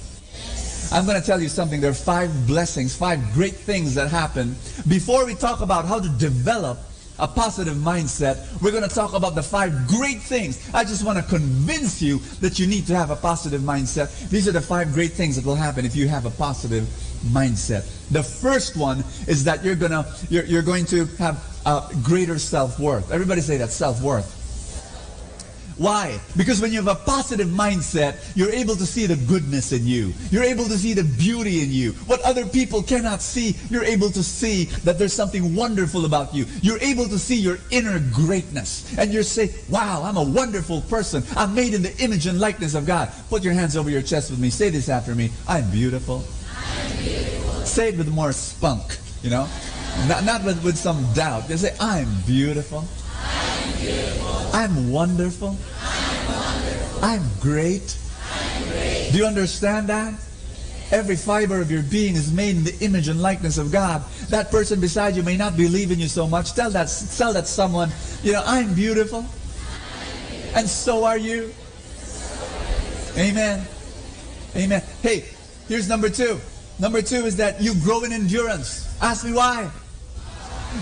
I'm going to tell you something. There are five blessings, five great things that happen. Before we talk about how to develop a positive mindset, we're going to talk about the five great things. I just want to convince you that you need to have a positive mindset. These are the five great things that will happen if you have a positive mindset. The first one is that you're gonna you're, you're going to have a greater self-worth. Everybody say that, self-worth. Why? Because when you have a positive mindset, you're able to see the goodness in you. You're able to see the beauty in you. What other people cannot see, you're able to see that there's something wonderful about you. You're able to see your inner greatness. And you say, "Wow, I'm a wonderful person. I'm made in the image and likeness of God." Put your hands over your chest with me. Say this after me. "I'm beautiful." Say it with more spunk, you know? Not, not with, with some doubt. Just say, "I'm beautiful. I'm wonderful. I'm great." Do you understand that? Every fiber of your being is made in the image and likeness of God. That person beside you may not believe in you so much. Tell that, tell that someone, you know, "I'm beautiful. And so are you." Amen. Amen. Hey, here's number two. Number two is that you grow in endurance. Ask me why.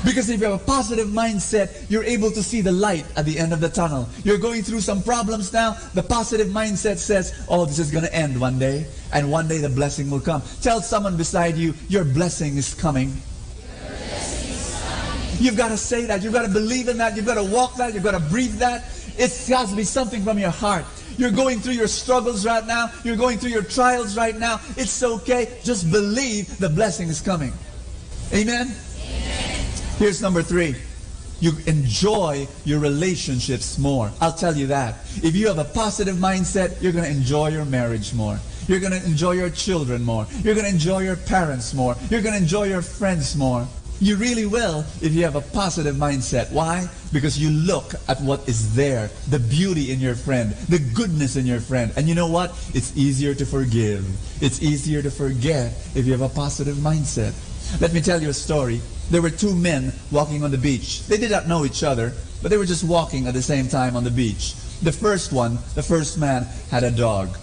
Because if you have a positive mindset, you're able to see the light at the end of the tunnel. You're going through some problems now. The positive mindset says, "Oh, this is going to end one day. And one day the blessing will come." Tell someone beside you, "Your blessing is coming." You've got to say that. You've got to believe in that. You've got to walk that. You've got to breathe that. It has to be something from your heart. You're going through your struggles right now. You're going through your trials right now. It's okay. Just believe the blessing is coming. Amen? Here's number three. You enjoy your relationships more. I'll tell you that. If you have a positive mindset, you're going to enjoy your marriage more. You're going to enjoy your children more. You're going to enjoy your parents more. You're going to enjoy your friends more. You really will if you have a positive mindset. Why? Because you look at what is there, the beauty in your friend, the goodness in your friend. And you know what? It's easier to forgive. It's easier to forget if you have a positive mindset. Let me tell you a story. There were two men walking on the beach. They did not know each other, but they were just walking at the same time on the beach. The first one, the first man, had a dog.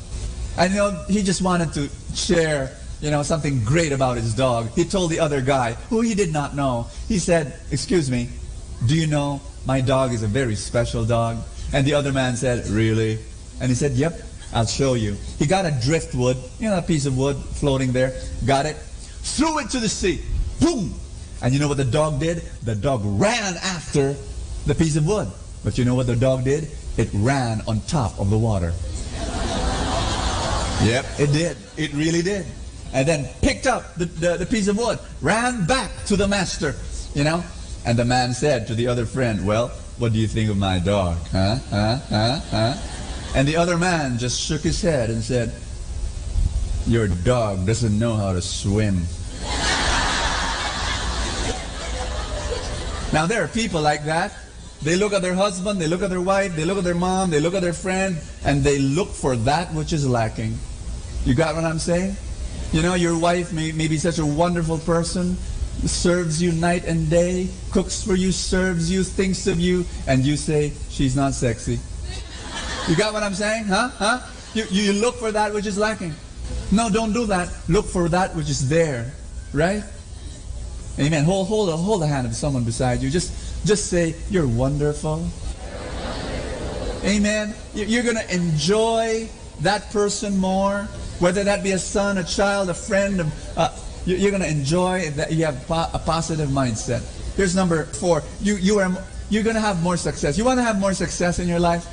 And, you know, he just wanted to share, you know, something great about his dog. He told the other guy, who he did not know, he said, "Excuse me, do you know my dog is a very special dog?" And the other man said, "Really?" And he said, "Yep, I'll show you." He got a driftwood, you know, a piece of wood floating there. Got it, threw it to the sea. Boom! And you know what the dog did? The dog ran after the piece of wood. But you know what the dog did? It ran on top of the water. Yep, it did. It really did. And then picked up the, the, the piece of wood, ran back to the master, you know? And the man said to the other friend, "Well, what do you think of my dog? Huh? Huh? Huh? Huh?" And the other man just shook his head and said, "Your dog doesn't know how to swim." Now, there are people like that. They look at their husband, they look at their wife, they look at their mom, they look at their friend, and they look for that which is lacking. You got what I'm saying? You know, your wife may, may be such a wonderful person, serves you night and day, cooks for you, serves you, thinks of you, and you say, "She's not sexy." You got what I'm saying? Huh? Huh? You, you look for that which is lacking. No, don't do that. Look for that which is there, right? Amen. Hold, hold, hold the hand of someone beside you. Just, just say, "You're wonderful." Amen. You- You're going to enjoy that person more, whether that be a son, a child, a friend. Uh, you- you're going to enjoy that you have po- a positive mindset. Here's number four. You, you are, you're going to have more success. You want to have more success in your life?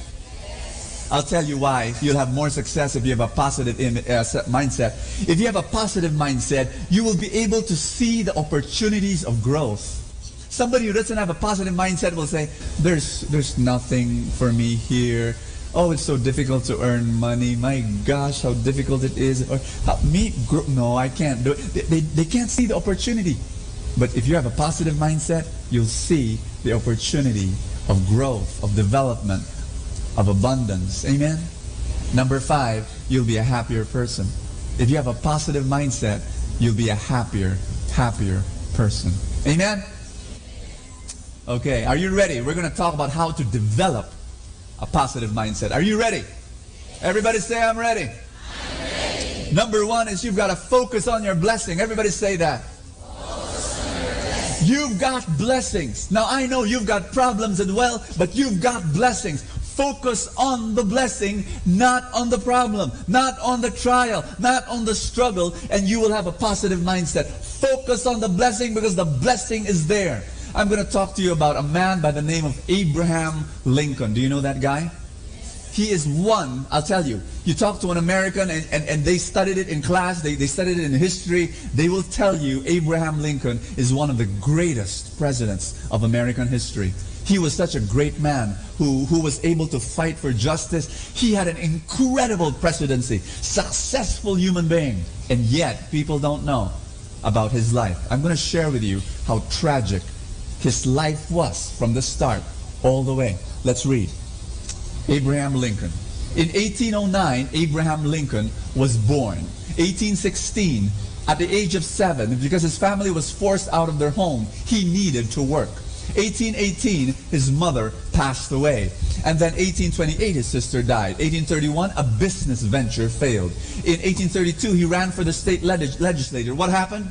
I'll tell you why. You'll have more success if you have a positive im- uh, se- mindset. If you have a positive mindset, you will be able to see the opportunities of growth. Somebody who doesn't have a positive mindset will say, "There's, there's nothing for me here. Oh, it's so difficult to earn money. My gosh, how difficult it is." Or, "How, me, gr- no, I can't do it." They, they, they can't see the opportunity. But if you have a positive mindset, you'll see the opportunity of growth, of development, of abundance. Amen? Number five, you'll be a happier person. If you have a positive mindset, you'll be a happier, happier person. Amen? Okay, are you ready? We're going to talk about how to develop a positive mindset. Are you ready? Everybody say, "I'm ready." Number one is you've got to focus on your blessing. Everybody say that. You've got blessings. Now, I know you've got problems as well, but you've got blessings. Focus on the blessing, not on the problem, not on the trial, not on the struggle, and you will have a positive mindset. Focus on the blessing because the blessing is there. I'm going to talk to you about a man by the name of Abraham Lincoln. Do you know that guy? He is one, I'll tell you. You talk to an American and, and, and they studied it in class, they, they studied it in history, they will tell you Abraham Lincoln is one of the greatest presidents of American history. He was such a great man who, who was able to fight for justice. He had an incredible presidency, successful human being, and yet people don't know about his life. I'm going to share with you how tragic his life was from the start all the way. Let's read. Abraham Lincoln. In eighteen oh nine, Abraham Lincoln was born. eighteen sixteen, at the age of seven, because his family was forced out of their home, he needed to work. eighteen eighteen, his mother passed away. And then eighteen twenty-eight, his sister died. eighteen thirty-one, a business venture failed. In eighteen thirty-two, he ran for the state legis- legislature. What happened?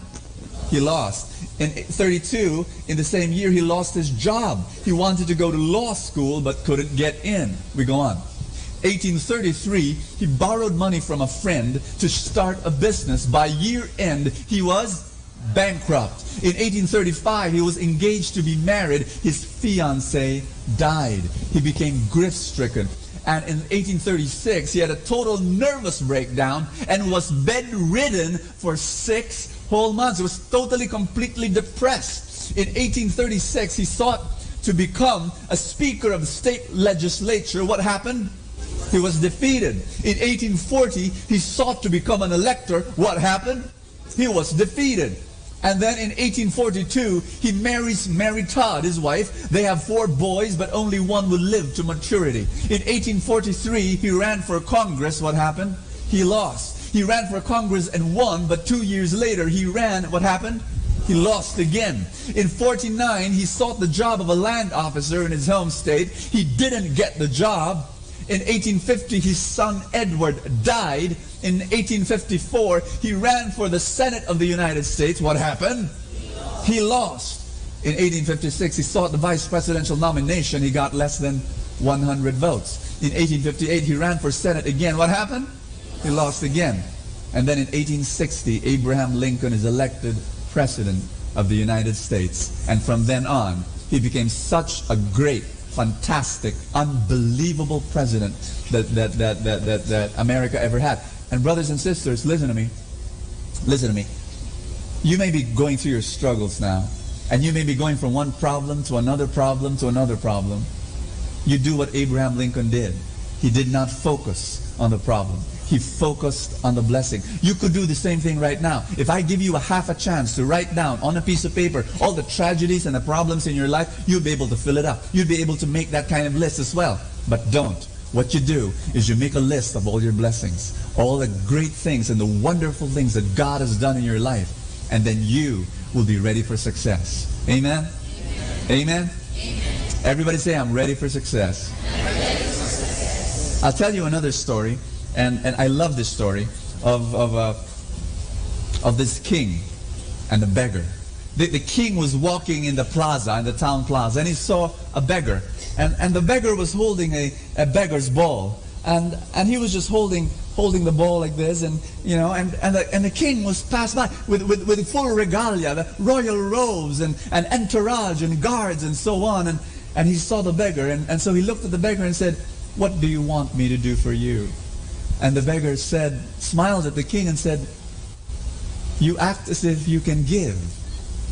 He lost. In thirty-two, in the same year, he lost his job. He wanted to go to law school but couldn't get in. We go on. eighteen thirty-three, he borrowed money from a friend to start a business. By year end, he was bankrupt. In eighteen thirty-five, he was engaged to be married. His fiancée died. He became grief stricken. And in eighteen thirty-six, he had a total nervous breakdown and was bedridden for six whole months. He was totally, completely depressed. In eighteen thirty-six, he sought to become a speaker of the state legislature. What happened? He was defeated. In eighteen forty, he sought to become an elector. What happened? He was defeated. And then in eighteen forty-two, he marries Mary Todd, his wife. They have four boys, but only one will live to maturity. In eighteen forty-three, he ran for Congress. What happened? He lost. He ran for Congress and won, but two years later, he ran. What happened? He lost again. In forty-nine, he sought the job of a land officer in his home state. He didn't get the job. In eighteen fifty, his son Edward died. In eighteen fifty-four, he ran for the Senate of the United States. What happened? He lost. In eighteen fifty-six, he sought the vice presidential nomination. He got less than one hundred votes. In eighteen fifty-eight, he ran for Senate again. What happened? He lost again. And then in eighteen sixty, Abraham Lincoln is elected president of the United States. And from then on, he became such a great, fantastic, unbelievable president that, that, that, that, that, that America ever had. And brothers and sisters, listen to me. Listen to me. You may be going through your struggles now, and you may be going from one problem to another problem to another problem. You do what Abraham Lincoln did. He did not focus on the problem. He focused on the blessing. You could do the same thing right now. If I give you a half a chance to write down on a piece of paper all the tragedies and the problems in your life, you'll be able to fill it up. You'll be able to make that kind of list as well. But don't. What you do is you make a list of all your blessings, all the great things and the wonderful things that God has done in your life, and then you will be ready for success. Amen? Amen? Everybody say, "I'm ready for success." I'll tell you another story, and, and I love this story of, of, uh, of this king and a beggar. The, the king was walking in the plaza, in the town plaza, and he saw a beggar. And, and the beggar was holding a, a beggar's ball. And, and he was just holding, holding the ball like this, and, you know, and, and the, and the king was passed by with, with, with full regalia, the royal robes and, and entourage and guards and so on. And, and he saw the beggar, and, and so he looked at the beggar and said, "What do you want me to do for you?" And the beggar said, smiled at the king and said, "You act as if you can give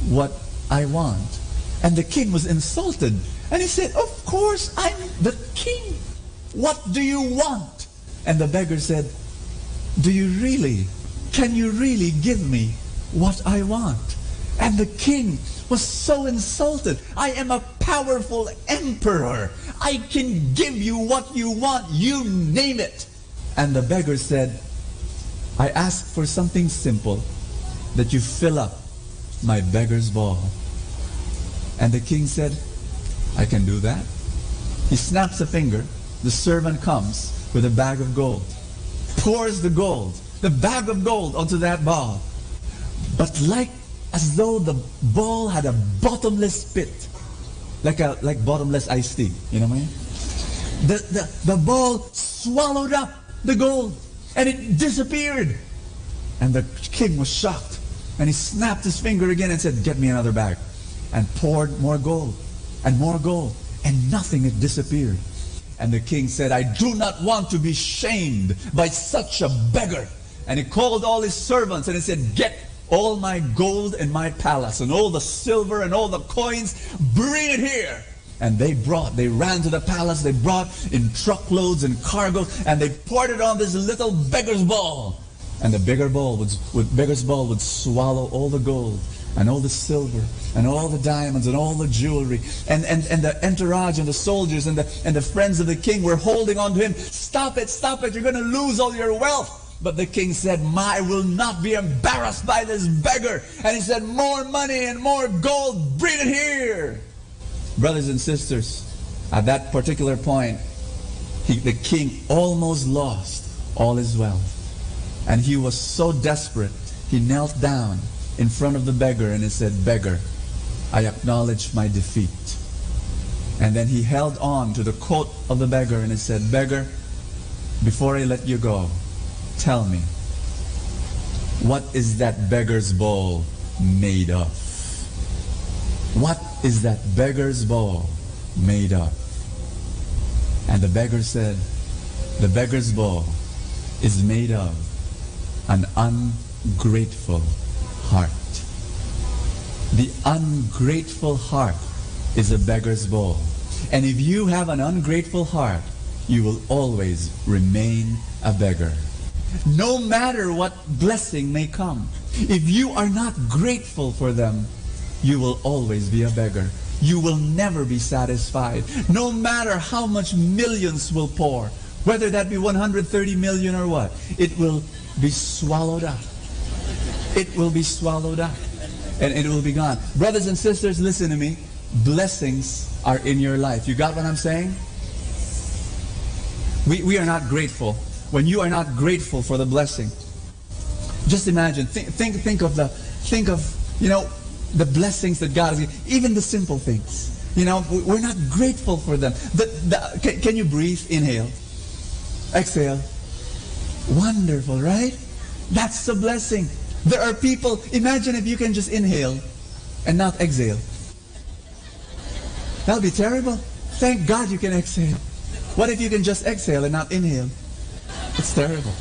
what I want." And the king was insulted. And he said, "Of course, I'm the king. What do you want?" And the beggar said, "Do you really, can you really give me what I want?" And the king was so insulted. "I am a powerful emperor. I can give you what you want, you name it." And the beggar said, "I ask for something simple, that you fill up my beggar's ball." And the king said, "I can do that." He snaps a finger. The servant comes with a bag of gold, pours the gold, the bag of gold, onto that ball. But like as though the ball had a bottomless pit, like a, like bottomless iced tea, you know what I mean? The, the, the ball swallowed up the gold, and it disappeared. And the king was shocked, and he snapped his finger again and said, "Get me another bag," and poured more gold and more gold, and nothing had disappeared. And the king said, "I do not want to be shamed by such a beggar." And he called all his servants and he said, "Get all my gold in my palace and all the silver and all the coins, bring it here." And they brought, they ran to the palace, they brought in truckloads and cargoes, and they poured it on this little beggar's ball. And the bigger ball would, would, beggar's ball would swallow all the gold and all the silver and all the diamonds and all the jewelry. And, and, and the entourage and the soldiers and the, and the friends of the king were holding on to him. "Stop it, stop it, you're gonna lose all your wealth." But the king said, "I will not be embarrassed by this beggar." And he said, "More money and more gold, bring it here." Brothers and sisters, at that particular point, he, the king almost lost all his wealth. And he was so desperate, he knelt down in front of the beggar and he said, "Beggar, I acknowledge my defeat." And then he held on to the coat of the beggar and he said, "Beggar, before I let you go, tell me, what is that beggar's ball made of? What is that beggar's ball made of?" And the beggar said, "The beggar's ball is made of an ungrateful heart." The ungrateful heart is a beggar's ball. And if you have an ungrateful heart, you will always remain a beggar. No matter what blessing may come, if you are not grateful for them, you will always be a beggar. You will never be satisfied. No matter how much millions will pour, whether that be one hundred thirty million or what, it will be swallowed up. It will be swallowed up. And it will be gone. Brothers and sisters, listen to me. Blessings are in your life. You got what I'm saying? We, we are not grateful. When you are not grateful for the blessing, just imagine, think, think, think of the, think of, you know, the blessings that God has given, even the simple things. You know, we- we're not grateful for them. The, the, can, can you breathe? Inhale. Exhale. Wonderful, right? That's a blessing. There are people, imagine if you can just inhale and not exhale. That'll be terrible. Thank God you can exhale. What if you can just exhale and not inhale? It's terrible.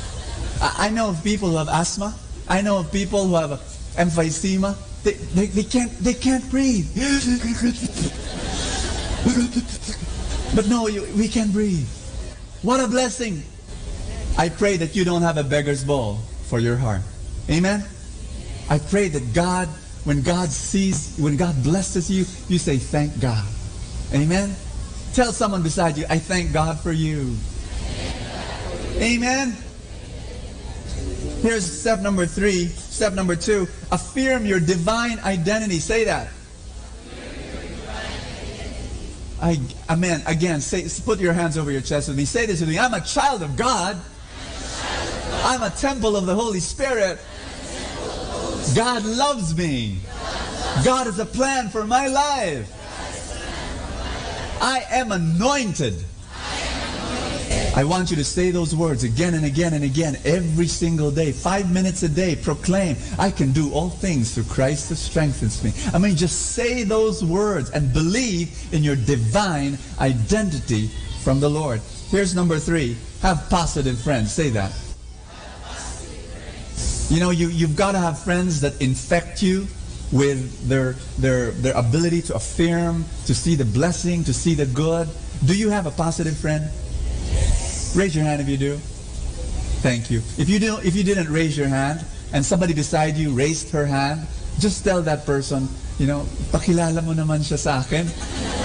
I, I know of people who have asthma. I know of people who have emphysema. They, they, they can't, they can't breathe. But no, you, we can breathe. What a blessing. I pray that you don't have a beggar's ball for your heart. Amen? I pray that God, when God sees, when God blesses you, you say, "Thank God." Amen? Tell someone beside you, "I thank God for you." Amen? Here's step number three. Step number two, affirm your divine identity. Say that. I, amen. Again, say, put your hands over your chest with me. Say this with me. "I'm a child of God. I'm a temple of the Holy Spirit. God loves me. God has a plan for my life. I am anointed." I want you to say those words again and again and again every single day, five minutes a day. Proclaim, "I can do all things through Christ who strengthens me." I mean, just say those words and believe in your divine identity from the Lord. Here's number three. Have positive friends. Say that. You know, you, you've got to have friends that infect you with their, their, their ability to affirm, to see the blessing, to see the good. Do you have a positive friend? Raise your hand if you do. Thank you. If you don't, if you didn't raise your hand and somebody beside you raised her hand, just tell that person, you know, "Pakilala mo naman siya sa akin.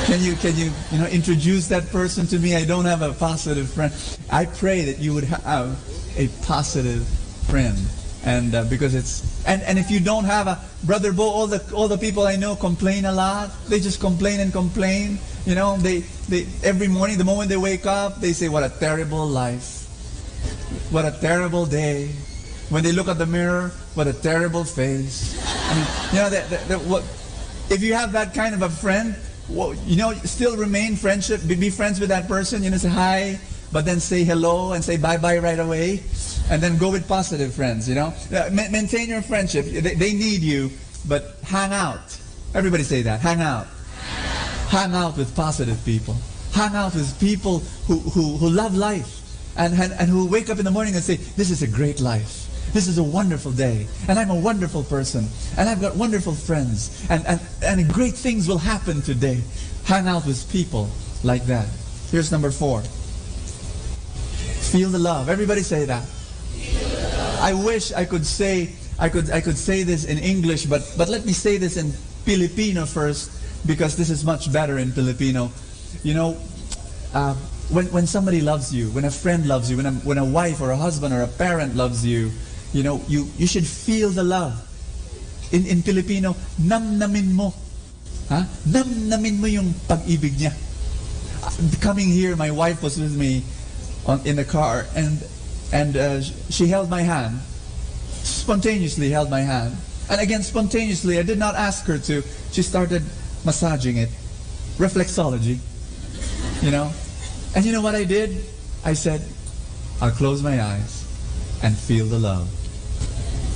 Can you, can you, you know, introduce that person to me? I don't have a positive friend." I pray that you would have a positive friend. And uh, because it's and, and if you don't have a, Brother Bo, all the all the people I know complain a lot. They just complain and complain. You know, they they every morning, the moment they wake up, they say, "What a terrible life. What a terrible day." When they look at the mirror, "What a terrible face." I mean, you know, that, that, that, what, if you have that kind of a friend, well, you know, still remain friendship, be, be friends with that person, you know, say hi, but then say hello and say bye-bye right away, and then go with positive friends, you know. Uh, ma-, maintain your friendship. They, they need you, but hang out. Everybody say that, "Hang out." Hang out with positive people. Hang out with people who, who, who love life and, and, and who wake up in the morning and say, "This is a great life. This is a wonderful day. And I'm a wonderful person. And I've got wonderful friends. And, and, and great things will happen today." Hang out with people like that. Here's number four. Feel the love. Everybody say that. I wish I could say, I could, I could say this in English, but, but let me say this in Filipino first, because this is much better in Filipino. You know, uh, when, when somebody loves you, when a friend loves you, when a, when a wife or a husband or a parent loves you, you know, you, you should feel the love. In, in Filipino, namnamin mo. Ha? Namnamin mo yung pag-ibig niya. Uh, coming here, my wife was with me on, in the car, and, and, uh, sh-, she held my hand, spontaneously held my hand. And again, spontaneously, I did not ask her to. She started massaging it. Reflexology. You know? And you know what I did? I said, "I'll close my eyes and feel the love."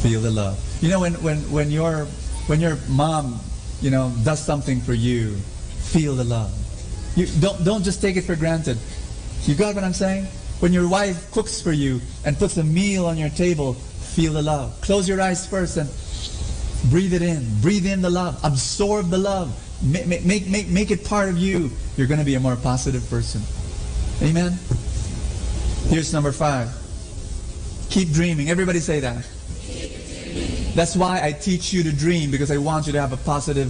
Feel the love. You know, when, when, when your, when your mom, you know, does something for you, feel the love. You don't, don't just take it for granted. You got what I'm saying? When your wife cooks for you and puts a meal on your table, feel the love. Close your eyes first and breathe it in. Breathe in the love. Absorb the love. Ma-, ma-, make, make, make it part of you. You're gonna be a more positive person. Amen? Here's number five. Keep dreaming. Everybody say that. That's why I teach you to dream, because I want you to have a positive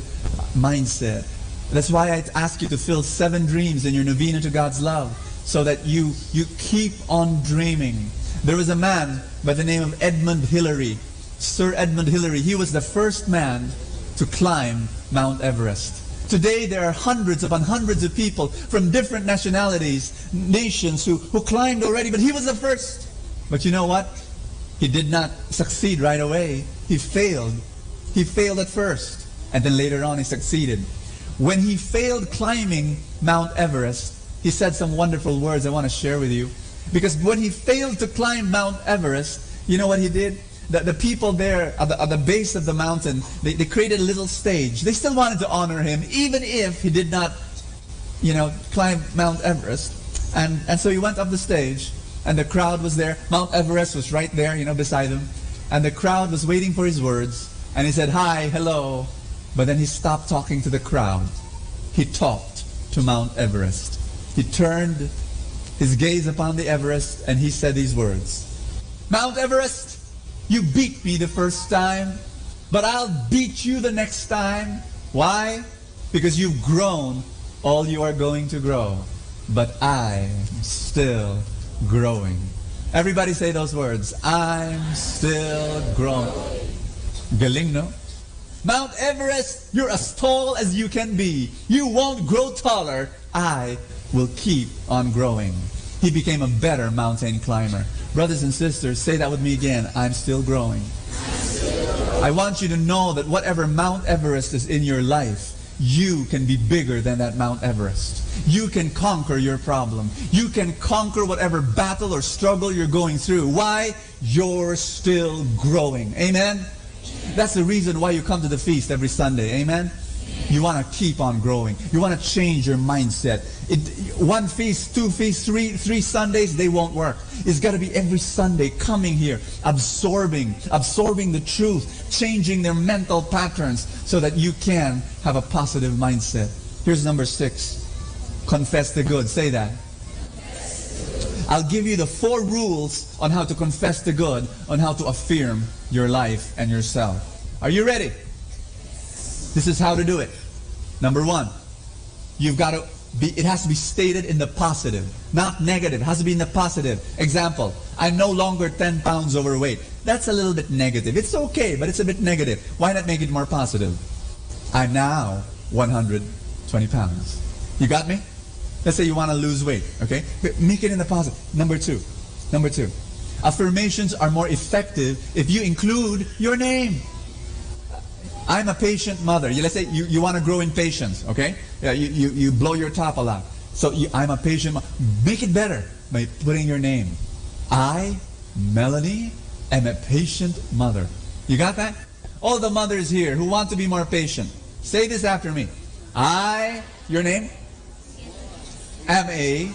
mindset. That's why I ask you to fill seven dreams in your novena to God's love, so that you, you keep on dreaming. There was a man by the name of Edmund Hillary. Sir Edmund Hillary, he was the first man to climb Mount Everest. Today, there are hundreds upon hundreds of people from different nationalities, nations who, who climbed already, but he was the first. But you know what? He did not succeed right away. He failed. He failed at first, and then later on he succeeded. When he failed climbing Mount Everest, he said some wonderful words I want to share with you. Because when he failed to climb Mount Everest, you know what he did? The, the people there at the, at the base of the mountain, they, they created a little stage. They still wanted to honor him, even if he did not, you know, climb Mount Everest. And, and so he went up the stage, and the crowd was there. Mount Everest was right there, you know, beside him. And the crowd was waiting for his words. And he said, "Hi, hello." But then he stopped talking to the crowd. He talked to Mount Everest. He turned his gaze upon the Everest and he said these words, "Mount Everest, you beat me the first time, but I'll beat you the next time." Why? Because you've grown all you are going to grow. But I'm still growing. Everybody say those words. "I'm still growing." Galing, no? "Mount Everest, you're as tall as you can be. You won't grow taller. I will keep on growing." He became a better mountain climber. Brothers and sisters, say that with me again. "I'm still growing." I want you to know that whatever Mount Everest is in your life, you can be bigger than that Mount Everest. You can conquer your problem. You can conquer whatever battle or struggle you're going through. Why? You're still growing. Amen? That's the reason why you come to the feast every Sunday. Amen? You want to keep on growing. You want to change your mindset. It, one feast, two feasts, three, three Sundays, they won't work. It's got to be every Sunday coming here, absorbing, absorbing the truth, changing their mental patterns so that you can have a positive mindset. Here's number six. Confess the good. Say that. I'll give you the four rules on how to confess the good, on how to affirm your life and yourself. Are you ready? This is how to do it. Number one, you've got to be, it has to be stated in the positive, not negative. It has to be in the positive. Example, "I'm no longer ten pounds overweight." That's a little bit negative. It's okay, but it's a bit negative. Why not make it more positive? "I'm now one hundred twenty pounds." You got me? Let's say you want to lose weight, okay? But make it in the positive. Number two. Number two. Affirmations are more effective if you include your name. "I'm a patient mother." You, let's say you, you want to grow in patience, okay? Yeah, you, you, you blow your top a lot. So you, "I'm a patient mother." Make it better by putting your name. "I, Melanie, am a patient mother." You got that? All the mothers here who want to be more patient, say this after me. "I," your name? am a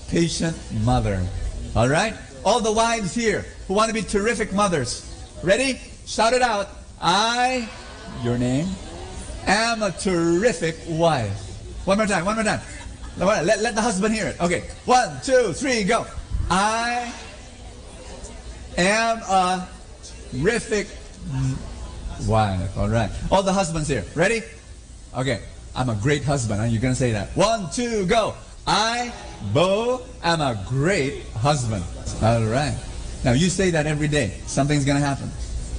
patient mother. All right? All the wives here who want to be terrific mothers. Ready? Shout it out. I, your name, am a terrific wife. One more time, one more time. Let, let the husband hear it. Okay. One, two, three, go. I am a terrific wife. All right. All the husbands here. Ready? Okay. I'm a great husband. Huh? You're going to say that. One, two, go. I, Bo, am a great husband. All right. Now you say that every day. Something's going to happen.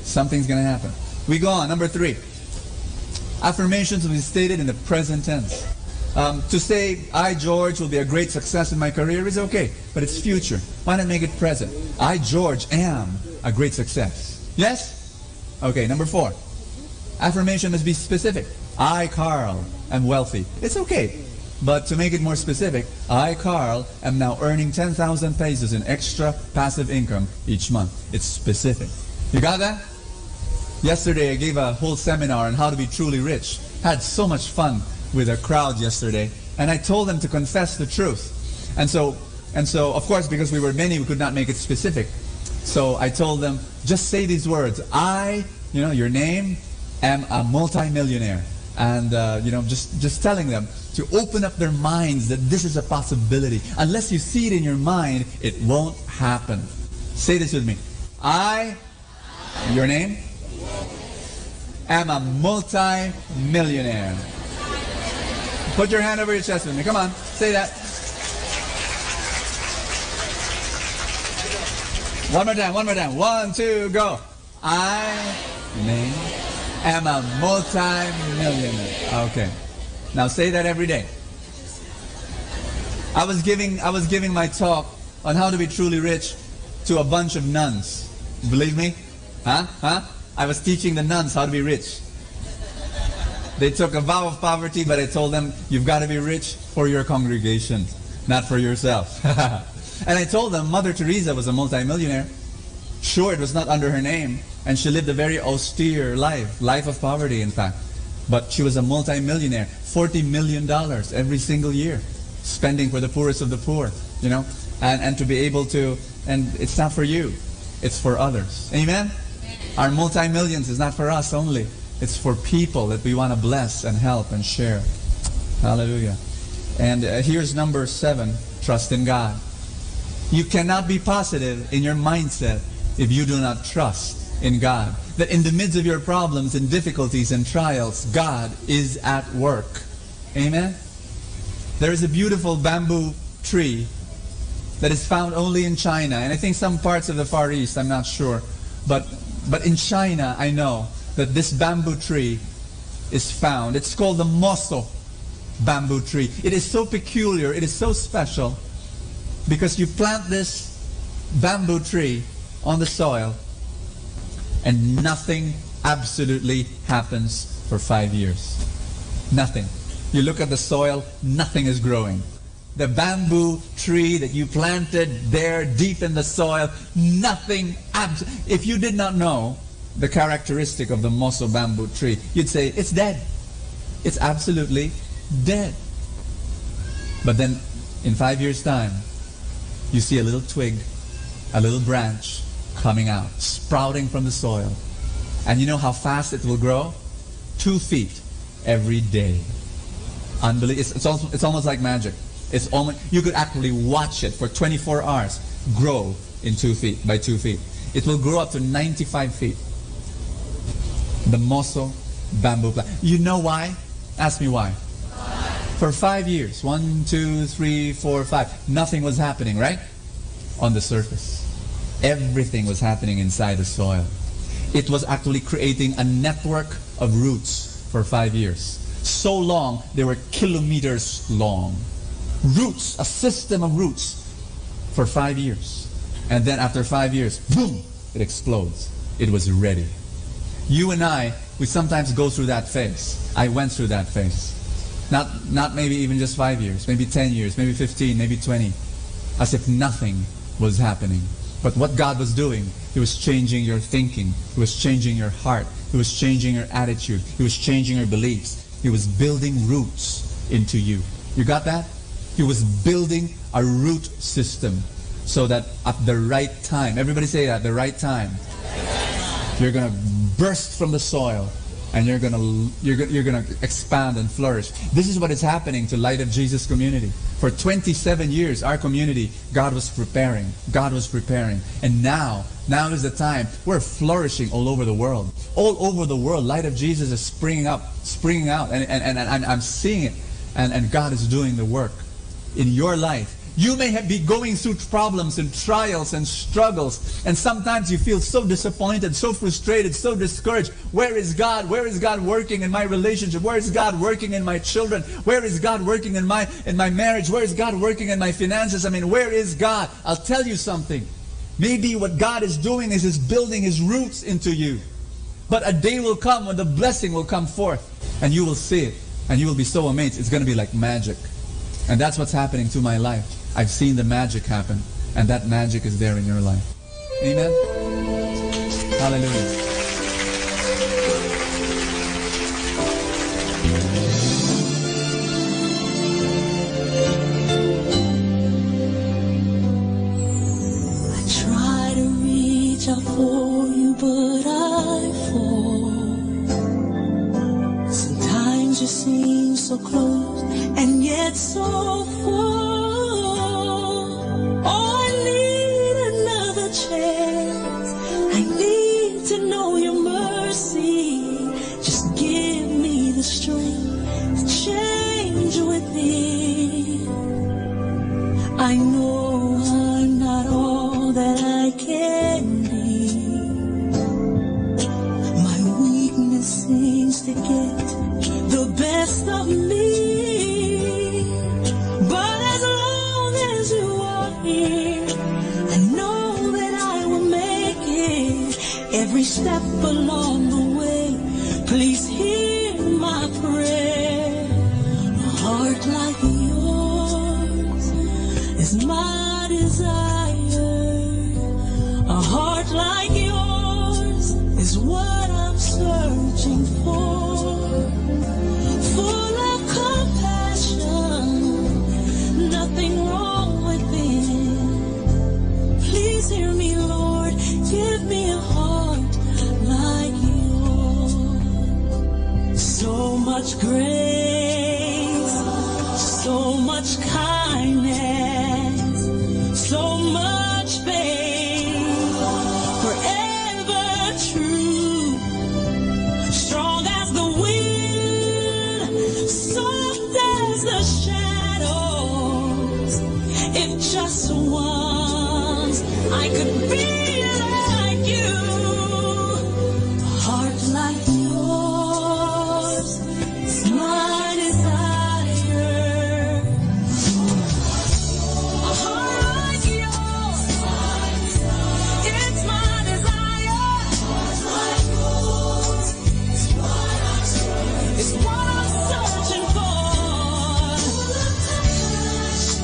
Something's going to happen. We go on. Number three. Affirmations will be stated in the present tense. Um, to say, I, George, will be a great success in my career is okay, but it's future. Why not make it present? I, George, am a great success. Yes? Okay, number four. Affirmation must be specific. I, Carl, am wealthy. It's okay. But to make it more specific, I, Carl, am now earning ten thousand pesos in extra passive income each month. It's specific. You got that? Yesterday, I gave a whole seminar on how to be truly rich. Had so much fun with a crowd yesterday, and I told them to confess the truth. And so, and so, of course, because we were many, we could not make it specific. So I told them, just say these words. I, you know, your name, am a multimillionaire. And, uh, you know, just, just telling them to open up their minds that this is a possibility. Unless you see it in your mind, it won't happen. Say this with me. I, your name, am a multi-millionaire. Put your hand over your chest with me. Come on, say that. One more time, one more time. One, two, go. I, name, am a multi-millionaire. Okay. Now say that every day. I was giving, I was giving my talk on how to be truly rich to a bunch of nuns. Believe me? Huh? Huh? I was teaching the nuns how to be rich. They took a vow of poverty, but I told them, you've got to be rich for your congregation, not for yourself. And I told them Mother Teresa was a multimillionaire. Sure, it was not under her name, and she lived a very austere life, life of poverty, in fact. But she was a multimillionaire, forty million dollars every single year, spending for the poorest of the poor, you know, and, and to be able to, and it's not for you, it's for others. Amen? Our multi-millions is not for us only. It's for people that we want to bless and help and share. Hallelujah. And, uh, here's number seven, trust in God. You cannot be positive in your mindset if you do not trust in God. That in the midst of your problems and difficulties and trials, God is at work. Amen? There is a beautiful bamboo tree that is found only in China, and I think some parts of the Far East, I'm not sure. But, but in China, I know that this bamboo tree is found. It's called the moso bamboo tree. It is so peculiar, it is so special, because you plant this bamboo tree on the soil, and nothing absolutely happens for five years. Nothing. You look at the soil, nothing is growing. The bamboo tree that you planted there deep in the soil, nothing abs-, if you did not know the characteristic of the moso bamboo tree, you'd say, "It's dead. It's absolutely dead." But then, in five years' time, you see a little twig, a little branch coming out, sprouting from the soil. And you know how fast it will grow? Two feet every day. Unbelievable. It's, it's, al-, it's almost like magic. It's almost, you could actually watch it for twenty-four hours grow in two feet by two feet. It will grow up to ninety-five feet. The moso bamboo plant. You know why? Ask me why. For five years, one, two, three, four, five, nothing was happening, right? On the surface. Everything was happening inside the soil. It was actually creating a network of roots for five years. So long, they were kilometers long. Roots, a system of roots for five years. And then after five years, boom, it explodes. It was ready. You and I, we sometimes go through that phase. I went through that phase. Not, not maybe even just five years, maybe ten years, maybe fifteen, maybe twenty, as if nothing was happening. But what God was doing, He was changing your thinking. He was changing your heart. He was changing your attitude. He was changing your beliefs. He was building roots into you. You got that? He was building a root system so that at the right time, everybody say that, the right time, you're gonna burst from the soil and you're gonna, you're gonna, you're gonna expand and flourish. This is what is happening to Light of Jesus community. For twenty-seven years, our community, God was preparing. God was preparing. And now, now is the time. We're flourishing all over the world. All over the world, Light of Jesus is springing up, springing out, and, and, and, and I'm, I'm seeing it. And, and God is doing the work in your life. You may have, be going through problems and trials and struggles, and sometimes you feel so disappointed, so frustrated, so discouraged. Where is God? Where is God working in my relationship? Where is God working in my children? Where is God working in my, in my marriage? Where is God working in my finances? I mean, where is God? I'll tell you something. Maybe what God is doing is He's building His roots into you. But a day will come when the blessing will come forth, and you will see it, and you will be so amazed. It's gonna be like magic. And that's what's happening to my life. I've seen the magic happen, and that magic is there in your life. Amen? Hallelujah. I try to reach out for you, but I fall. Sometimes you seem so close and yet so far. Oh, I need another chance. I need to know your mercy. Just give me the strength to change within. I know I'm not all that I can be. My weakness seems to get the best of me. But as long as you are here, I know that I will make it. Every step along the way, please hear my prayer. A heart like yours is my desire. A heart like yours is what I'm searching for. Full of compassion, nothing wrong within. Please hear me, Lord. Give me a heart like yours. So much grace, so much kindness, so much faith, forever true, strong as the wind, soft as the shadows. If just once I could be like you, a heart like yours is my desire. A heart like yours, it's my desire. It's what I'm searching for.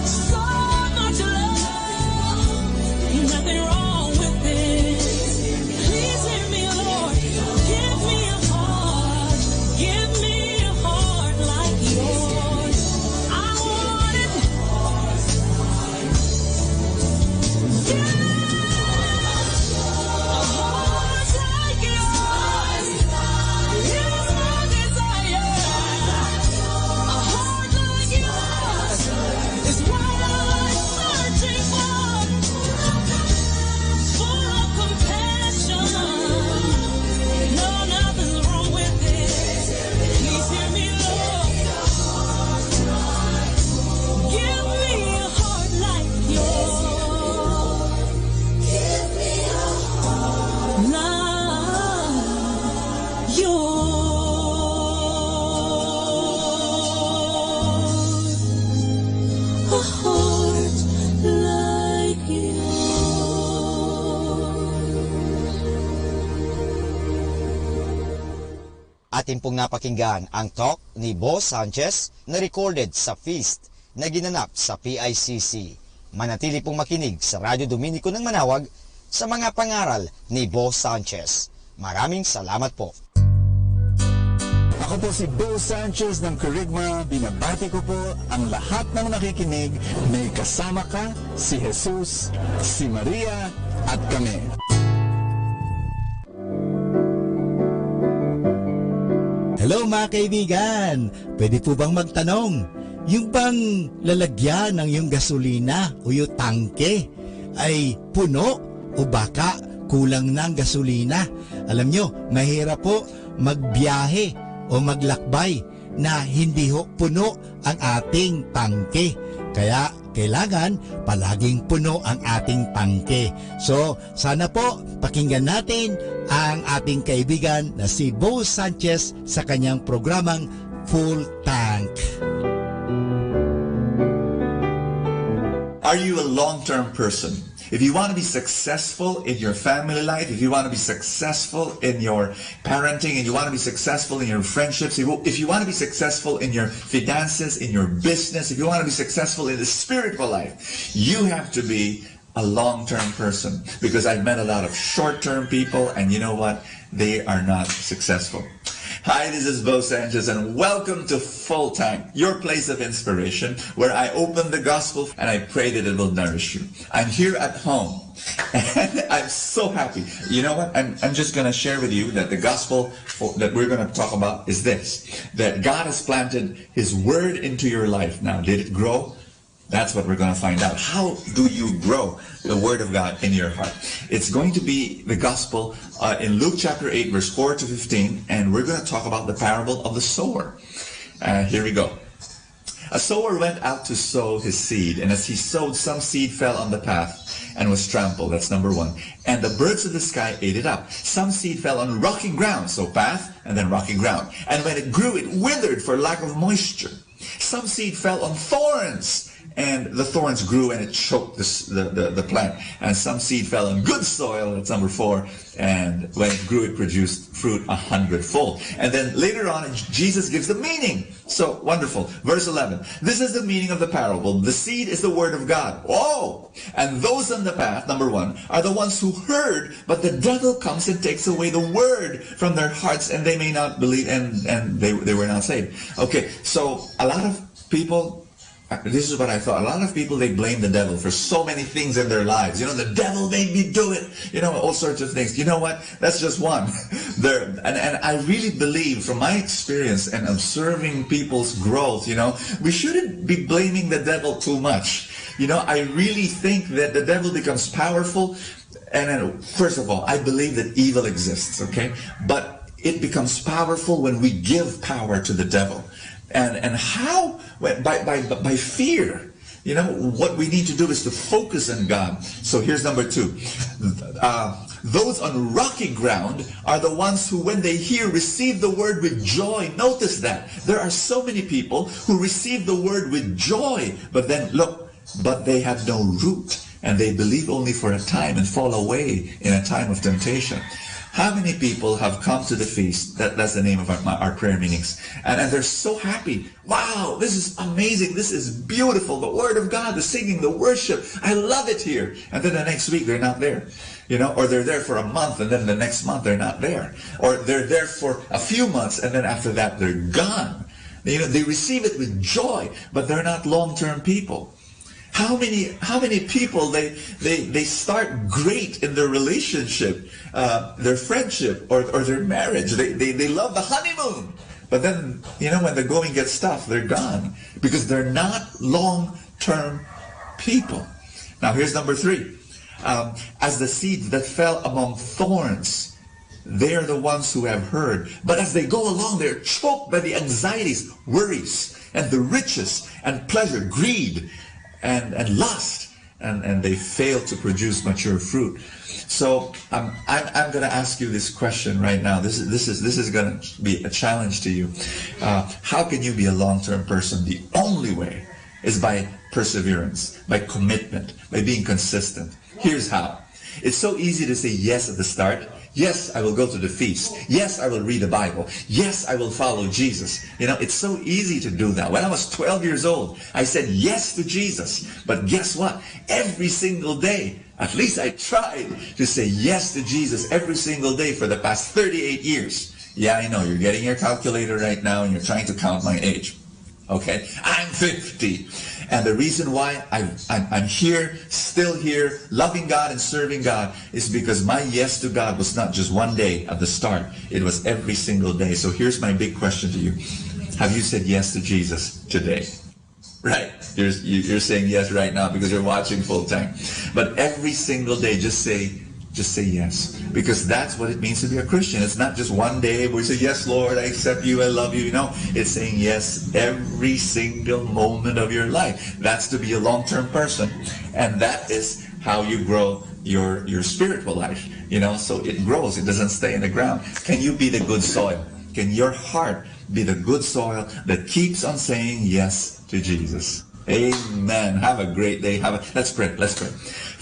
So much love, nothing wrong with it. Please hear me, Lord. Give me a heart. Give me a heart like yours. I want it. Please hear me, Lord. Give me a heart like yours. Give me a heart like yours. A heart like yours. Atin pong napakinggan ang talk ni Boss Sanchez na recorded sa feast na ginanap sa P I C C. Manatili pong makinig sa Radyo Dominico ng Manawag sa mga pangaral ni Boss Sanchez. Maraming salamat po. Ako po si Bo Sanchez ng Kerygma. Binabati ko po ang lahat ng nakikinig. May kasama ka, si Jesus, si Maria, at kami. Hello, mga kaibigan! Pwede po bang magtanong? Yung bang lalagyan ng yung gasolina o yung tangke ay puno o baka kulang na ang gasolina? Alam nyo, mahirap po magbiyahe o maglakbay na hindi ho puno ang ating tangke. Kaya kailangan palaging puno ang ating tangke. So, sana po pakinggan natin ang ating kaibigan na si Bo Sanchez sa kanyang programang Full Tank. Are you a long-term person? If you want to be successful in your family life, if you want to be successful in your parenting, and you want to be successful in your friendships, if you, if you want to be successful in your finances, in your business, if you want to be successful in the spiritual life, you have to be a long-term person, because I've met a lot of short-term people, and you know what? They are not successful. Hi, this is Bo Sanchez, and welcome to Full Tank, your place of inspiration, where I open the gospel and I pray that it will nourish you. I'm here at home, and I'm so happy. You know what? I'm, I'm just going to share with you that the gospel for, that we're going to talk about is this, that God has planted his word into your life. Now, did it grow? That's what we're going to find out. How do you grow the word of God in your heart? It's going to be the gospel uh, in Luke chapter eight, verse four to fifteen, and we're going to talk about the parable of the sower. Uh, here we go. A sower went out to sow his seed, and as he sowed, some seed fell on the path and was trampled. That's number one. And the birds of the sky ate it up. Some seed fell on rocky ground, so path and then rocky ground. And when it grew, it withered for lack of moisture. Some seed fell on thorns, and the thorns grew and it choked the, the, the, the plant. And some seed fell on good soil, that's number four, and when it grew, it produced fruit a hundredfold. And then later on, Jesus gives the meaning. So wonderful. Verse eleven. This is the meaning of the parable. The seed is the word of God. Oh! And those on the path, number one, are the ones who heard, but the devil comes and takes away the word from their hearts, and they may not believe, and, and they, they were not saved. Okay, so a lot of people, uh, this is what I thought. A lot of people, they blame the devil for so many things in their lives. You know, the devil made me do it. You know, all sorts of things. You know what? That's just one. There, and, and I really believe, from my experience and observing people's growth, you know, we shouldn't be blaming the devil too much. You know, I really think that the devil becomes powerful. And then, first of all, I believe that evil exists, okay? But it becomes powerful when we give power to the devil. And, and how? When, by, by, by fear. You know, what we need to do is to focus on God. So here's number two. Uh, those on rocky ground are the ones who, when they hear, receive the word with joy. Notice that. There are so many people who receive the word with joy, but then look, but they have no root, and they believe only for a time and fall away in a time of temptation. How many people have come to the feast? That, that's the name of our, our prayer meetings. And, and they're so happy. Wow, this is amazing. This is beautiful. The word of God, the singing, the worship. I love it here. And then the next week, they're not there. You know, or they're there for a month, and then the next month, they're not there. Or they're there for a few months, and then after that, they're gone. You know, they receive it with joy, but they're not long-term people. How many, how many people, they, they, they start great in their relationship, uh, their friendship, or, or their marriage? They, they, they love the honeymoon. But then, you know, when the going gets tough, they're gone because they're not long-term people. Now, here's number three. Um, as the seeds that fell among thorns, they are the ones who have heard. But as they go along, they're choked by the anxieties, worries, and the riches, and pleasure, greed, and, and lust, and, and they fail to produce mature fruit. So um, I'm, I'm going to ask you this question right now. This is, this is, this is going to be a challenge to you. Uh, how can you be a long-term person? The only way is by perseverance, by commitment, by being consistent. Here's how. It's so easy to say yes at the start. Yes, I will go to the feast. Yes, I will read the Bible. Yes, I will follow Jesus. You know, it's so easy to do that. When I was twelve years old, I said yes to Jesus. But guess what? Every single day, at least I tried to say yes to Jesus every single day for the past thirty-eight years. Yeah, I know. You're getting your calculator right now and you're trying to count my age. Okay? I'm fifty. And the reason why I, I'm, I'm here, still here, loving God and serving God, is because my yes to God was not just one day at the start. It was every single day. So here's my big question to you. Have you said yes to Jesus today? Right. You're, you- you're saying yes right now because you're watching full time. But every single day, just say, just say yes. Because that's what it means to be a Christian. It's not just one day where you say, "Yes, Lord, I accept you, I love you." No, it's saying yes every single moment of your life. That's to be a long-term person. And that is how you grow your, your spiritual life. You know, so it grows. It doesn't stay in the ground. Can you be the good soil? Can your heart be the good soil that keeps on saying yes to Jesus? Amen. Have a great day. Have a, let's pray. Let's pray.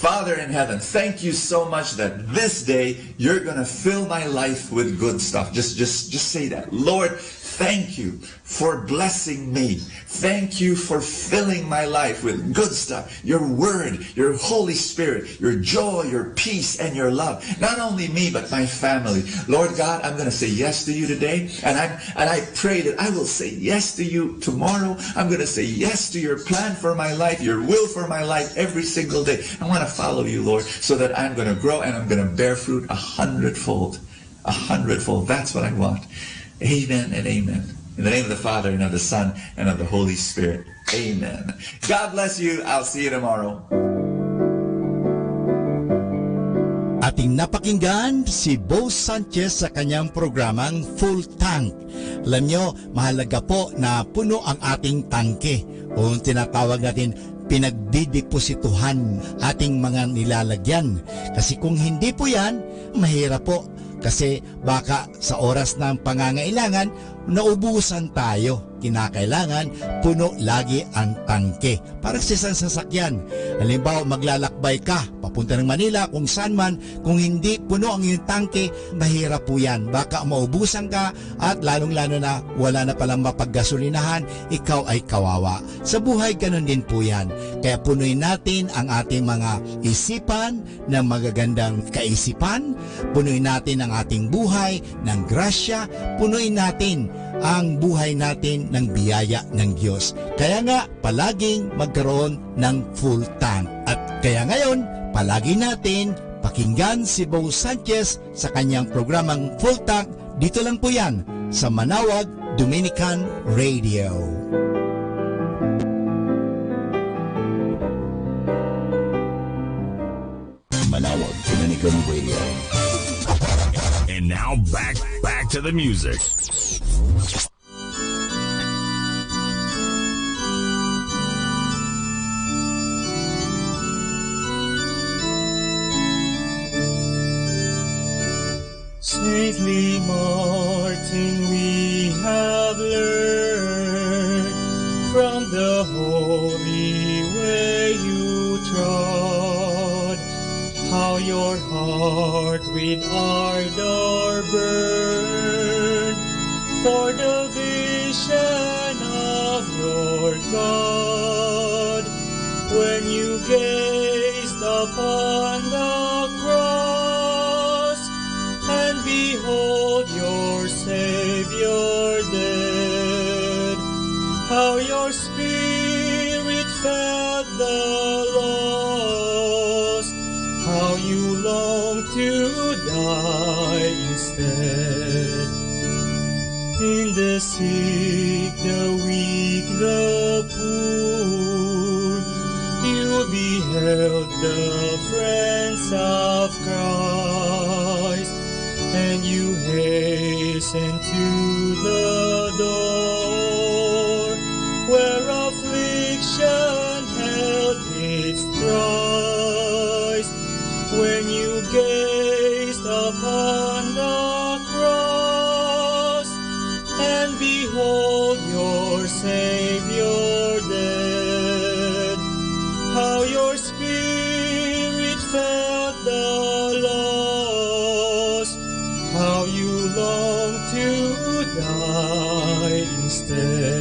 Father in heaven, thank you so much that this day you're gonna fill my life with good stuff. Just, just, just say that. Lord, thank you for blessing me. Thank you for filling my life with good stuff. Your word, your Holy Spirit, your joy, your peace, and your love. Not only me, but my family. Lord God, I'm gonna say yes to you today, and I'm and I pray that I will say yes to you tomorrow. I'm gonna say yes to your plan for my life, your will for my life every single day. I wanna follow you, Lord, so that I'm gonna grow and I'm gonna bear fruit a hundredfold. A hundredfold. That's what I want. Amen and amen. In the name of the Father, and of the Son, and of the Holy Spirit. Amen. God bless you. I'll see you tomorrow. Ating napakinggan si Bo Sanchez sa kanyang programang Full Tank. Alam nyo, mahalaga po na puno ang ating tangke o tinatawag natin pinagdideposituhan ating mga nilalagyan. Kasi kung hindi po yan, mahirap po. Kasi baka sa oras ng pangangailangan, naubusan tayo. Kinakailangan puno lagi ang tangke. Parang sa isang sasakyan. Halimbawa, maglalakbay ka papunta ng Manila, kung saan man, kung hindi puno ang iyong tangke, mahirap po yan. Baka maubusan ka at lalong-lalo na wala na palang mapaggasolinahan, ikaw ay kawawa. Sa buhay, ganun din po yan. Kaya punoy natin ang ating mga isipan, ng magagandang kaisipan, punoy natin ang ating buhay ng grasya, punoy natin ang buhay natin ng biyaya ng Diyos. Kaya nga, palaging magkaroon ng full tank. At kaya ngayon, palagi natin pakinggan si Bo Sanchez sa kanyang programang Full Tank. Dito lang po yan sa Manawag Dominican Radio. Manawag Dominican Radio. And now back, back to the music. Saintly Martin, we have learned from the holy way you trod, how your heart with ardor burned for the vision of your God. When you gazed upon the cross, and behold your Savior dead, how your spirit felt the loss, how you long to die instead. In the sick, the weak, the poor, you beheld the friends of Christ, and you hastened to the door where affliction held its tryst. When you gazed upon the cross, and behold your Savior dead, how your spirit felt the loss, how you long to die instead.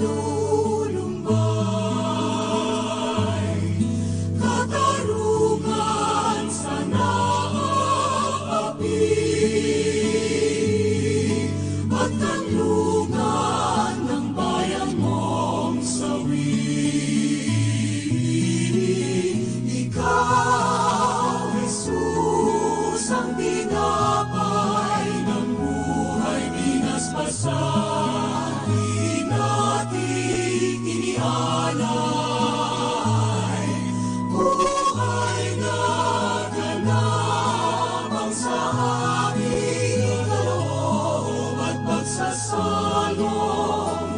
Lulumbay, katarungan sana api, at kanlungan ng bayan mong sawi. Ikaw, Jesus, ang tinapay ng buhay, pinaspasan, di natin inialay. Buhay na ganap ang sa aming kaloob at pagsasalong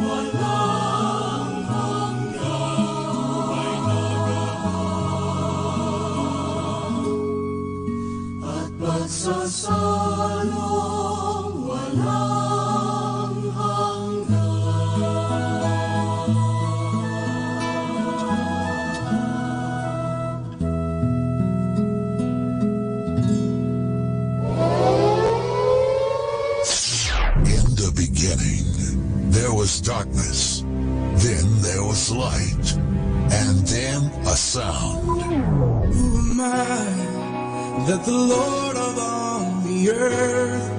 walang hanggan. At pagsasalong walang hanggan. In the beginning, there was darkness. Then there was light. And then a sound. Who am I that the Lord of all the earth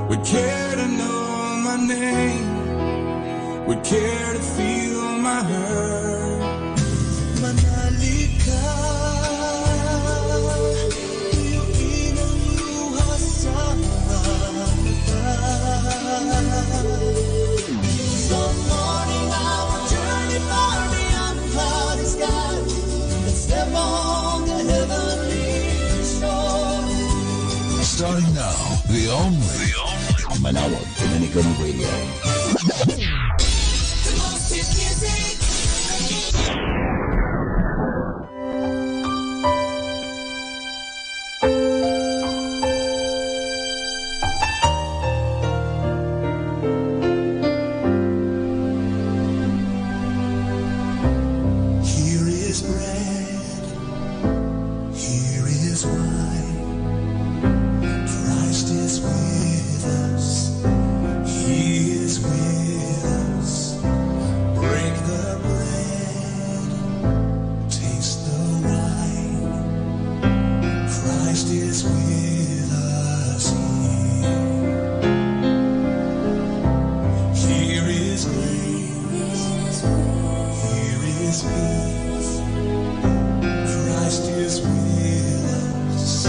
would care to know my name, would care to feel my hurt? Manali ka, iyong inang luha sa mata. Morning, I will journey far beyond the clouded sky and step on the heavenly shore. Starting now, the only, the only Manawa Dominican Radio. The most hit music. Here is bread, here is wine. Christ is with us, He is with us. Break the bread, taste the wine. Christ is with us here. Here is grace, here is peace. Christ is with us,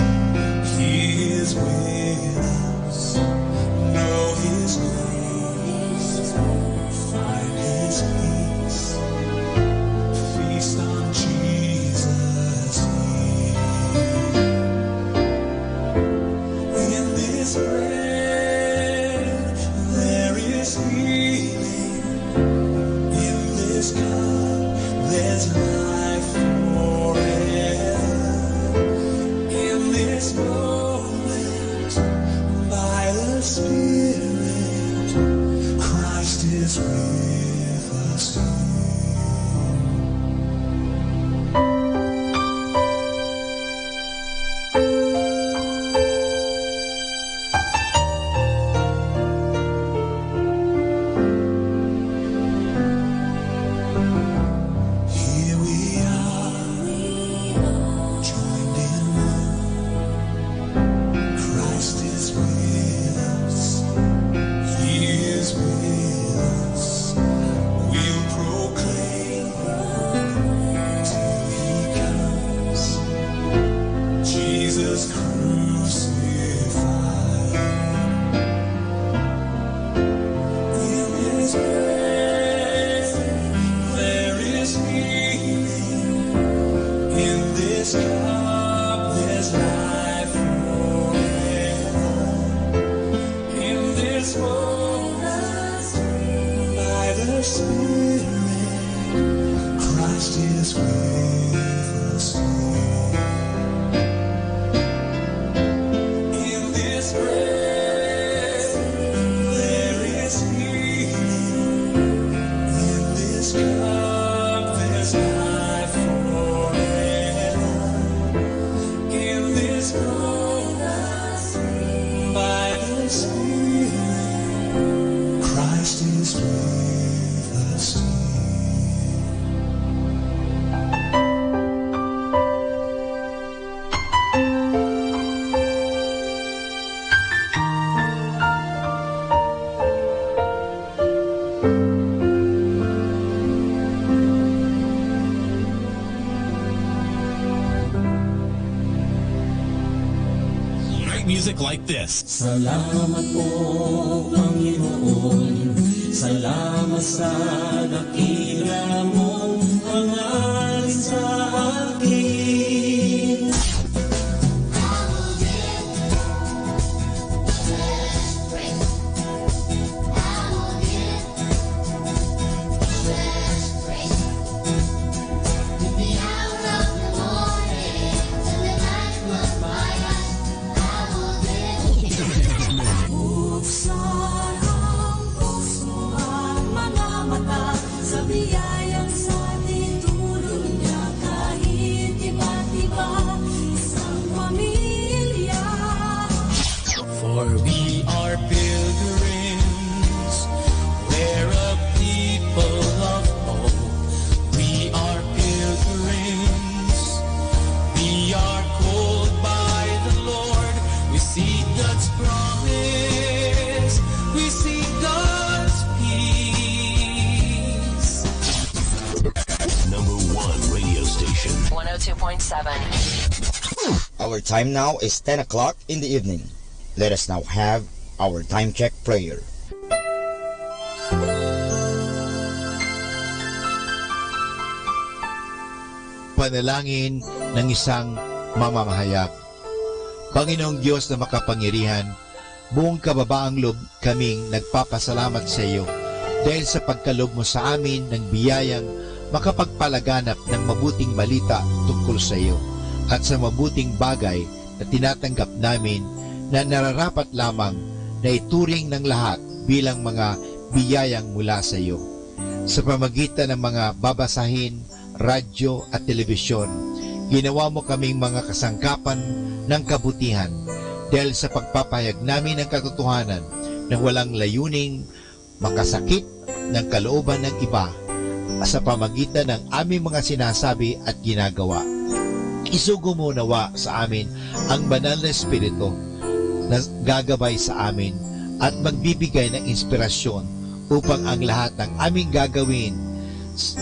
He is with us. Know His grace, find His peace. Feast on Jesus here. In this bread, there is healing. In this cup, there's life forever. In this moment, by the Spirit, Christ is with us here. Here we are, joined in one. Christ is with us. He is with us. We'll proclaim till He comes. Jesus crucified. In His grace, there is healing. In this cup, there's life forever. In this moment, by the Spirit, Christ is with us here. In this bread, there is healing. In this cup, there's life forever. In this moment, by the Spirit, Christ is with us music like this. Salamat po, Panginoon. Salamat sa dakila mong pangaral sa akin. Buksan ang puso at mga mata sa biyayang sa tinulong niya kahit iba't iba, isang pamilya. For we are pilgrims, we're a people of hope. We are pilgrims, we are called by the Lord. We seek God's promise, we seek God's peace. Number one radio station. One oh two point seven. Our time now is ten o'clock in the evening. Let us now have our time check prayer. Panalangin ng isang mamamahayag. Panginoong Diyos na makapangyarihan, buong kababaang loob kaming nagpapasalamat sa iyo dahil sa pagkaloob mo sa amin ng biyayang makapagpalaganap ng mabuting balita tungkol sa iyo at sa mabuting bagay na tinatanggap namin na nararapat lamang na ituring ng lahat bilang mga biyayang mula sa iyo. Sa pamagitan ng mga babasahin, radyo, at telebisyon, ginawa mo kaming mga kasangkapan ng kabutihan dahil sa pagpapahayag namin ng katotohanan na walang layuning makasakit ng kalooban ng iba sa pamagitan ng aming mga sinasabi at ginagawa. Isugo mo nawa sa amin ang Banal na Espiritu na gagabay sa amin at magbibigay ng inspirasyon upang ang lahat ng aming gagawin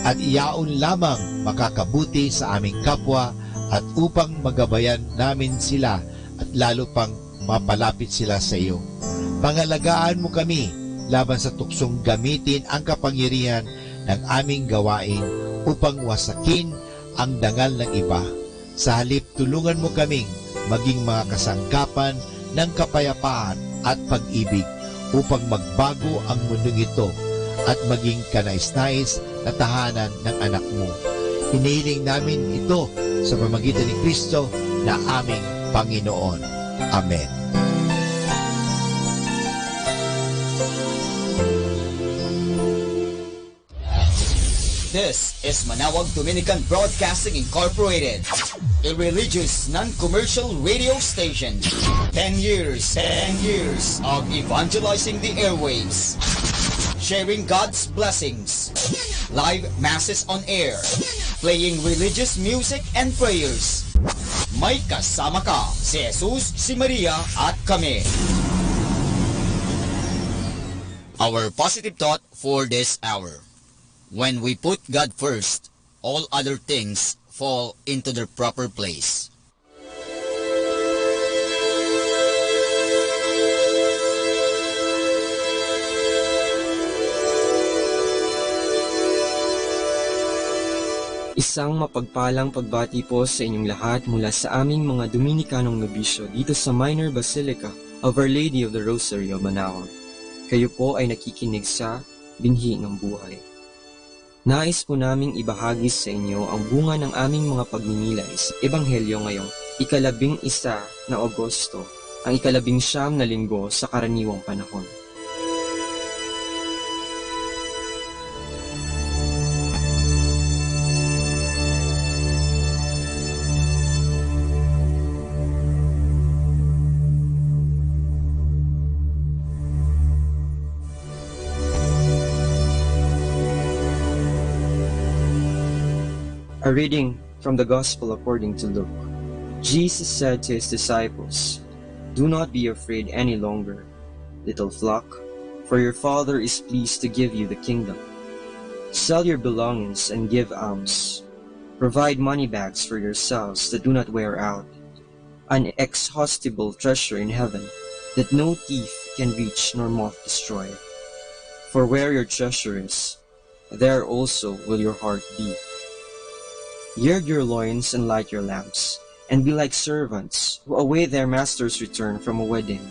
at yaon lamang makakabuti sa aming kapwa at upang magabayan namin sila at lalo pang mapalapit sila sa iyo. Pangalagaan mo kami laban sa tuksong gamitin ang kapangyarihan ng aming gawain upang wasakin ang dangal ng iba. Sa halip, tulungan mo kaming maging mga kasangkapan ng kapayapaan at pag-ibig upang magbago ang mundong ito at maging kanais-nais na tahanan ng Anak mo. Hinihiling namin ito sa pamagitan ni Kristo na aming Panginoon. Amen. This is Manawag Dominican Broadcasting Incorporated, a religious non-commercial radio station. Ten years, ten years of evangelizing the airwaves, sharing God's blessings, live masses on air, playing religious music and prayers. May kasama ka, si Jesus, si Maria, at kami. Our positive thought for this hour. When we put God first, all other things fall into their proper place. Isang mapagpalang pagbati po sa inyong lahat mula sa aming mga Dominikanong nobisyo dito sa Minor Basilica of Our Lady of the Rosary of Manaoag. Kayo po ay nakikinig sa Binhi ng Buhay. Nais po naming ibahagi sa inyo ang bunga ng aming mga pagninilay sa Ebanghelyo ngayong ikalabing isa na Agosto, ang ikalabing siyam na linggo sa karaniwang panahon. A reading from the Gospel according to Luke. Jesus said to his disciples, "Do not be afraid any longer, little flock, for your Father is pleased to give you the kingdom. Sell your belongings and give alms. Provide money bags for yourselves that do not wear out, an inexhaustible treasure in heaven that no thief can reach nor moth destroy. For where your treasure is, there also will your heart be. Gird your loins and light your lamps, and be like servants who await their master's return from a wedding,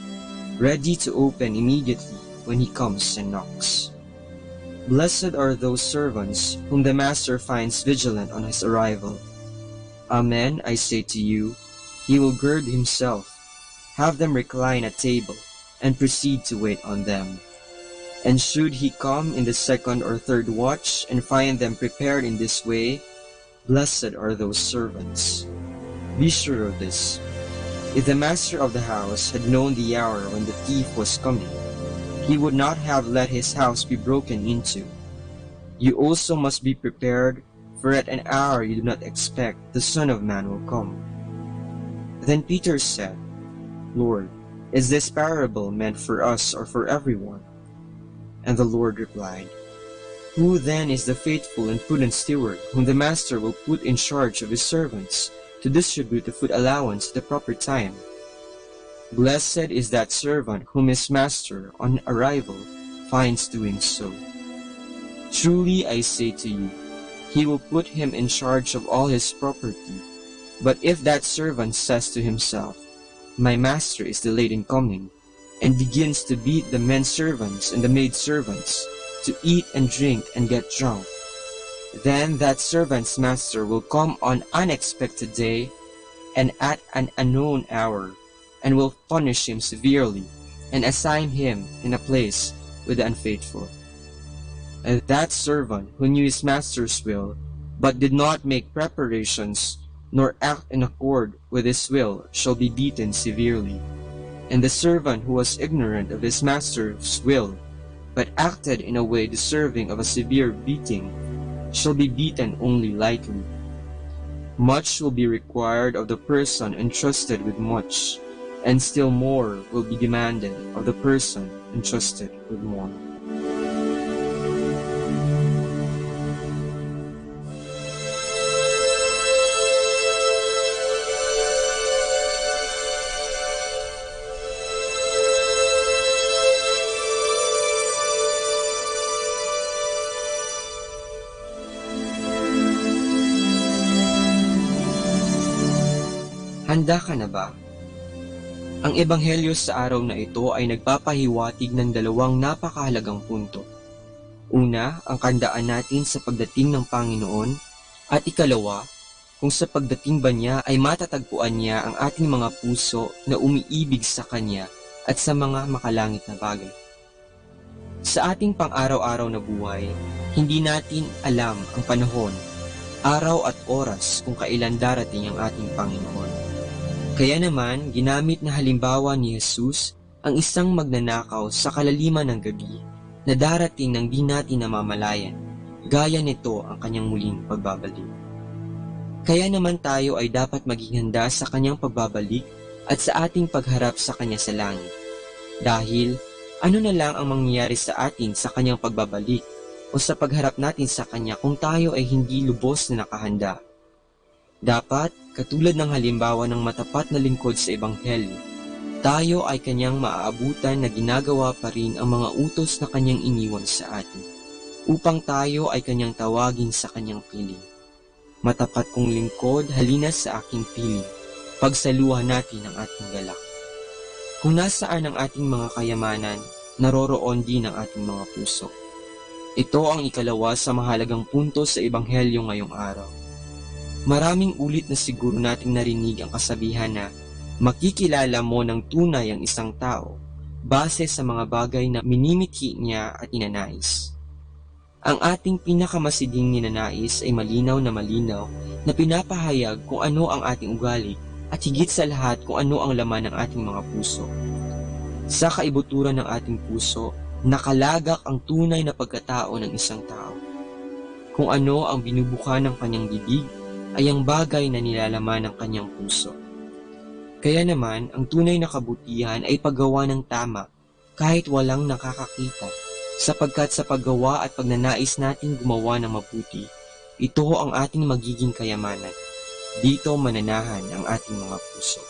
ready to open immediately when he comes and knocks. Blessed are those servants whom the master finds vigilant on his arrival. Amen, I say to you, he will gird himself, have them recline at table, and proceed to wait on them. And should he come in the second or third watch and find them prepared in this way, blessed are those servants. Be sure of this. If the master of the house had known the hour when the thief was coming, he would not have let his house be broken into. You also must be prepared, for at an hour you do not expect, the Son of Man will come. Then Peter said, Lord, is this parable meant for us or for everyone? And the Lord replied, Who then is the faithful and prudent steward whom the master will put in charge of his servants to distribute the food allowance at the proper time? Blessed is that servant whom his master, on arrival, finds doing so. Truly I say to you, he will put him in charge of all his property. But if that servant says to himself, My master is delayed in coming, and begins to beat the men servants and the maid servants, to eat and drink and get drunk, then that servant's master will come on unexpected day and at an unknown hour, and will punish him severely, and assign him in a place with the unfaithful. And that servant who knew his master's will, but did not make preparations, nor act in accord with his will, shall be beaten severely. And the servant who was ignorant of his master's will, but acted in a way deserving of a severe beating, shall be beaten only lightly. Much will be required of the person entrusted with much, and still more will be demanded of the person entrusted with more. Handa ka na ba? Ang Ebanghelyo sa araw na ito ay nagpapahiwatig ng dalawang napakahalagang punto. Una, ang kandaan natin sa pagdating ng Panginoon, at ikalawa, kung sa pagdating ba niya ay matatagpuan niya ang ating mga puso na umiibig sa Kanya at sa mga makalangit na bagay. Sa ating pang-araw-araw na buhay, hindi natin alam ang panahon, araw at oras kung kailan darating ang ating Panginoon. Kaya naman, ginamit na halimbawa ni Jesus ang isang magnanakaw sa kalaliman ng gabi na darating nang di natin namamalayan, gaya nito ang kanyang muling pagbabalik. Kaya naman tayo ay dapat maging handa sa kanyang pagbabalik at sa ating pagharap sa kanya sa langit. Dahil, ano na lang ang mangyayari sa atin sa kanyang pagbabalik o sa pagharap natin sa kanya kung tayo ay hindi lubos na nakahanda? Dapat, katulad ng halimbawa ng matapat na lingkod sa Ebanghelyo, tayo ay kanyang maaabutan na ginagawa pa rin ang mga utos na kanyang iniwan sa atin, upang tayo ay kanyang tawagin sa kanyang piling. Matapat kong lingkod, halina sa aking piling, pagsaluhan natin ang ating galak. Kung nasaan ang ating mga kayamanan, naroroon din ang ating mga puso. Ito ang ikalawa sa mahalagang punto sa Ebanghelyo ngayong araw. Maraming ulit na siguro nating narinig ang kasabihan na makikilala mo ng tunay ang isang tao base sa mga bagay na minimithi niya at ninanais. Ang ating pinakamasiding ninanais ay malinaw na malinaw na pinapahayag kung ano ang ating ugali at higit sa lahat kung ano ang laman ng ating mga puso. Sa kaibuturan ng ating puso, nakalagak ang tunay na pagkatao ng isang tao. Kung ano ang binubuka ng kanyang bibig ay ang bagay na nilalaman ng kanyang puso. Kaya naman, ang tunay na kabutihan ay paggawa ng tama kahit walang nakakakita, sapagkat sa paggawa at pagnanais natin gumawa ng mabuti, ito ang ating magiging kayamanan. Dito mananahan ang ating mga puso.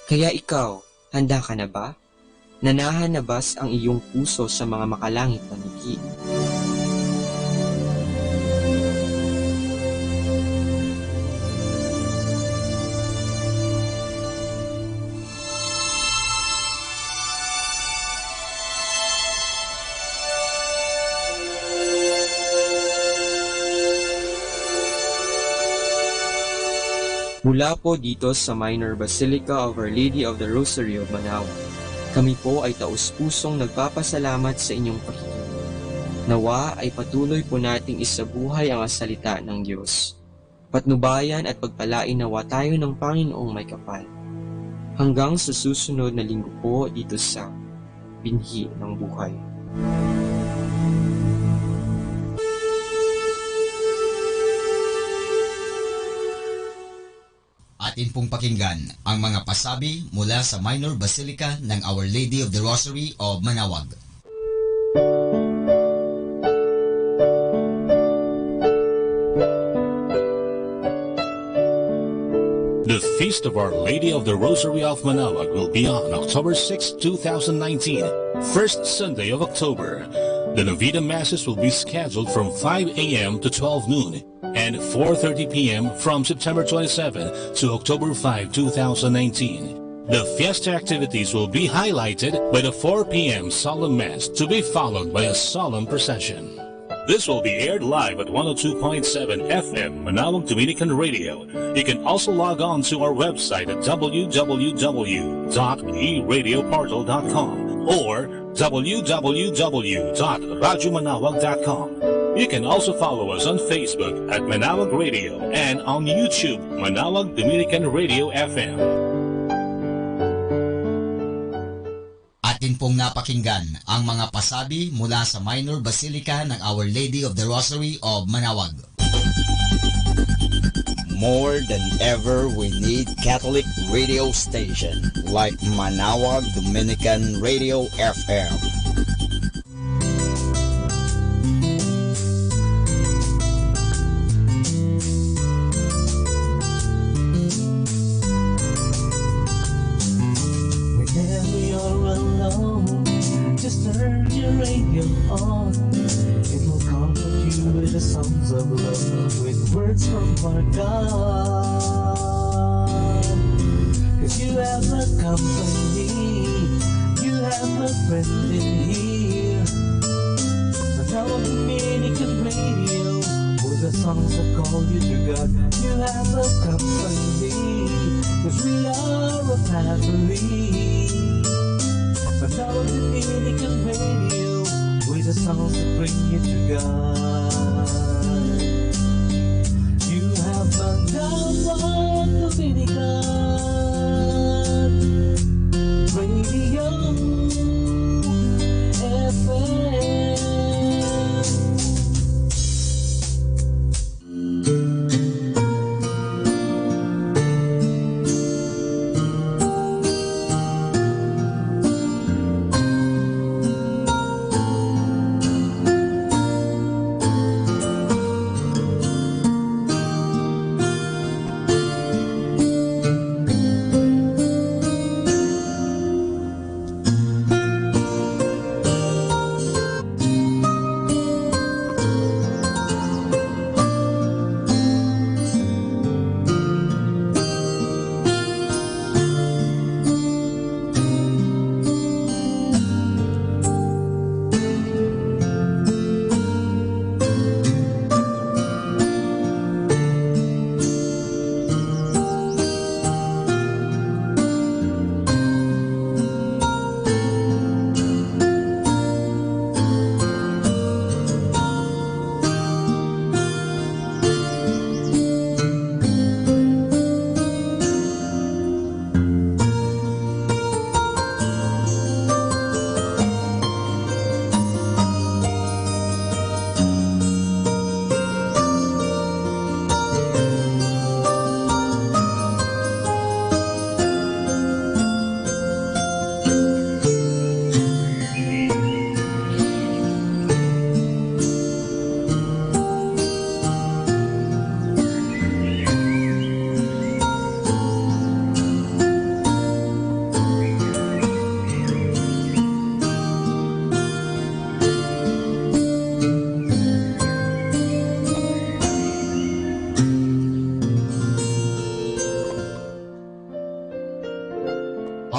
Kaya ikaw, handa ka na ba? Nanahan na bas ang iyong puso sa mga makalangit na miting? Mula po dito sa Minor Basilica of Our Lady of the Rosary of Manaoag, kami po ay taus-pusong nagpapasalamat sa inyong pakikinig. Nawa ay patuloy po nating isabuhay ang salita ng Diyos. Patnubayan at pagpalain nawa tayo ng Panginoong may kapal. Hanggang sa susunod na linggo po dito sa Binhi ng Buhay. Atin pong pakinggan ang mga pasabi mula sa Minor Basilica ng Our Lady of the Rosary of Manaoag. The Feast of Our Lady of the Rosary of Manaoag will be on October sixth, two thousand nineteen, first Sunday of October. The Novena Masses will be scheduled from five a m to twelve noon and four thirty p m from September twenty-seven to October five, two thousand nineteen. The fiesta activities will be highlighted by the four p m solemn mass, to be followed by a solemn procession. This will be aired live at one oh two point seven F M Manaoag Dominican Radio. You can also log on to our website at w w w dot e radio portal dot com or w w w dot radyo manaoag dot com. You can also follow us on Facebook at Manaoag Radio and on YouTube, Manaoag Dominican Radio F M. Atin pong napakinggan ang mga pasabi mula sa Minor Basilica ng Our Lady of the Rosary of Manaoag. More than ever, we need Catholic radio station like Manaoag Dominican Radio F M. Whenever you're alone, just turn your radio on. It will comfort you with the songs of love, with words from our God. 'Cause you have a company, you have a friend in here. Manaoag Dominican Radio, with the songs that call you to God. You have a company, 'cause we are a family. Manaoag Dominican Radio, with the songs that bring you to God. You have Manaoag Dominican Radio F M.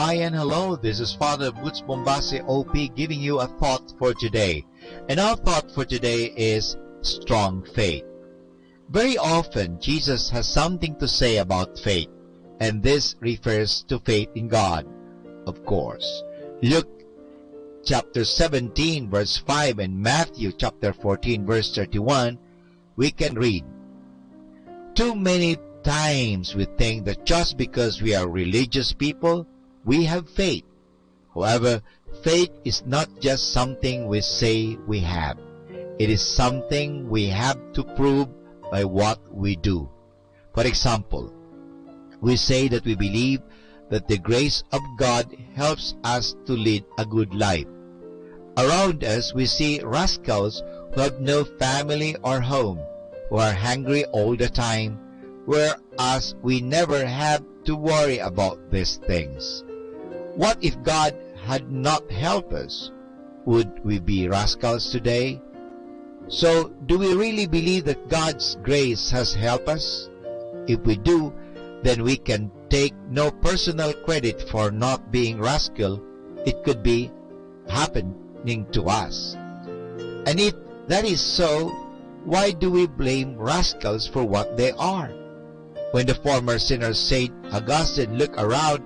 Hi and hello, this is Father Butch Bombase O P giving you a thought for today. And our thought for today is strong faith. Very often, Jesus has something to say about faith, and this refers to faith in God, of course. Luke chapter seventeen, verse five, and Matthew chapter fourteen, verse thirty-one, we can read, "Too many times we think that just because we are religious people, we have faith. However, faith is not just something we say we have. It is something we have to prove by what we do." For example, we say that we believe that the grace of God helps us to lead a good life. Around us, we see rascals who have no family or home, who are hungry all the time, whereas we never have to worry about these things. What if God had not helped us? Would we be rascals today? So, do we really believe that God's grace has helped us? If we do, then we can take no personal credit for not being rascal. It could be happening to us. And if that is so, why do we blame rascals for what they are? When the former sinner Saint Augustine looked around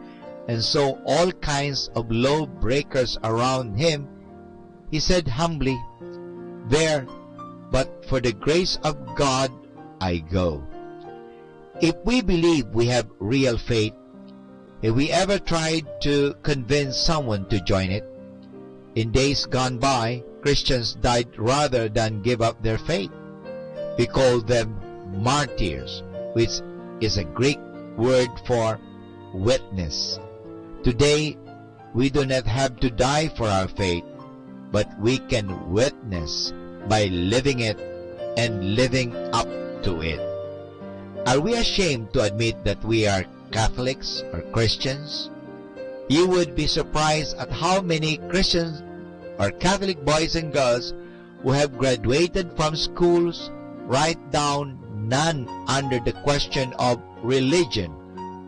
and saw all kinds of law breakers around him, he said humbly, "There, but for the grace of God, I go." If we believe we have real faith, have we ever tried to convince someone to join it? In days gone by, Christians died rather than give up their faith. We call them martyrs, which is a Greek word for witness. Today, we do not have to die for our faith, but we can witness by living it and living up to it. Are we ashamed to admit that we are Catholics or Christians? You would be surprised at how many Christians or Catholic boys and girls who have graduated from schools write down none under the question of religion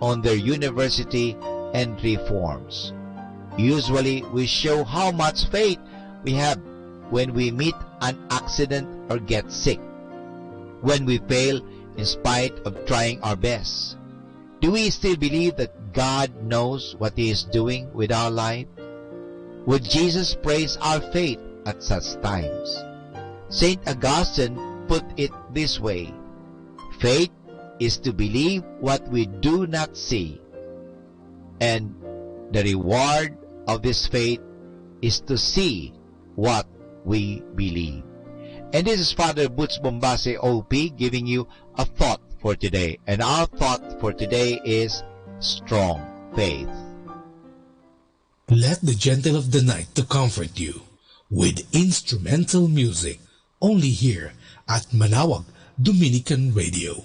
on their university entry forms. Usually, we show how much faith we have when we meet an accident or get sick, when we fail in spite of trying our best. Do we still believe that God knows what He is doing with our life? Would Jesus praise our faith at such times? Saint Augustine put it this way: "Faith is to believe what we do not see, and the reward of this faith is to see what we believe." And this is Father Butch Bombase, O P, giving you a thought for today. And our thought for today is strong faith. Let the gentle of the night to comfort you with instrumental music, only here at Manaoag Dominican Radio.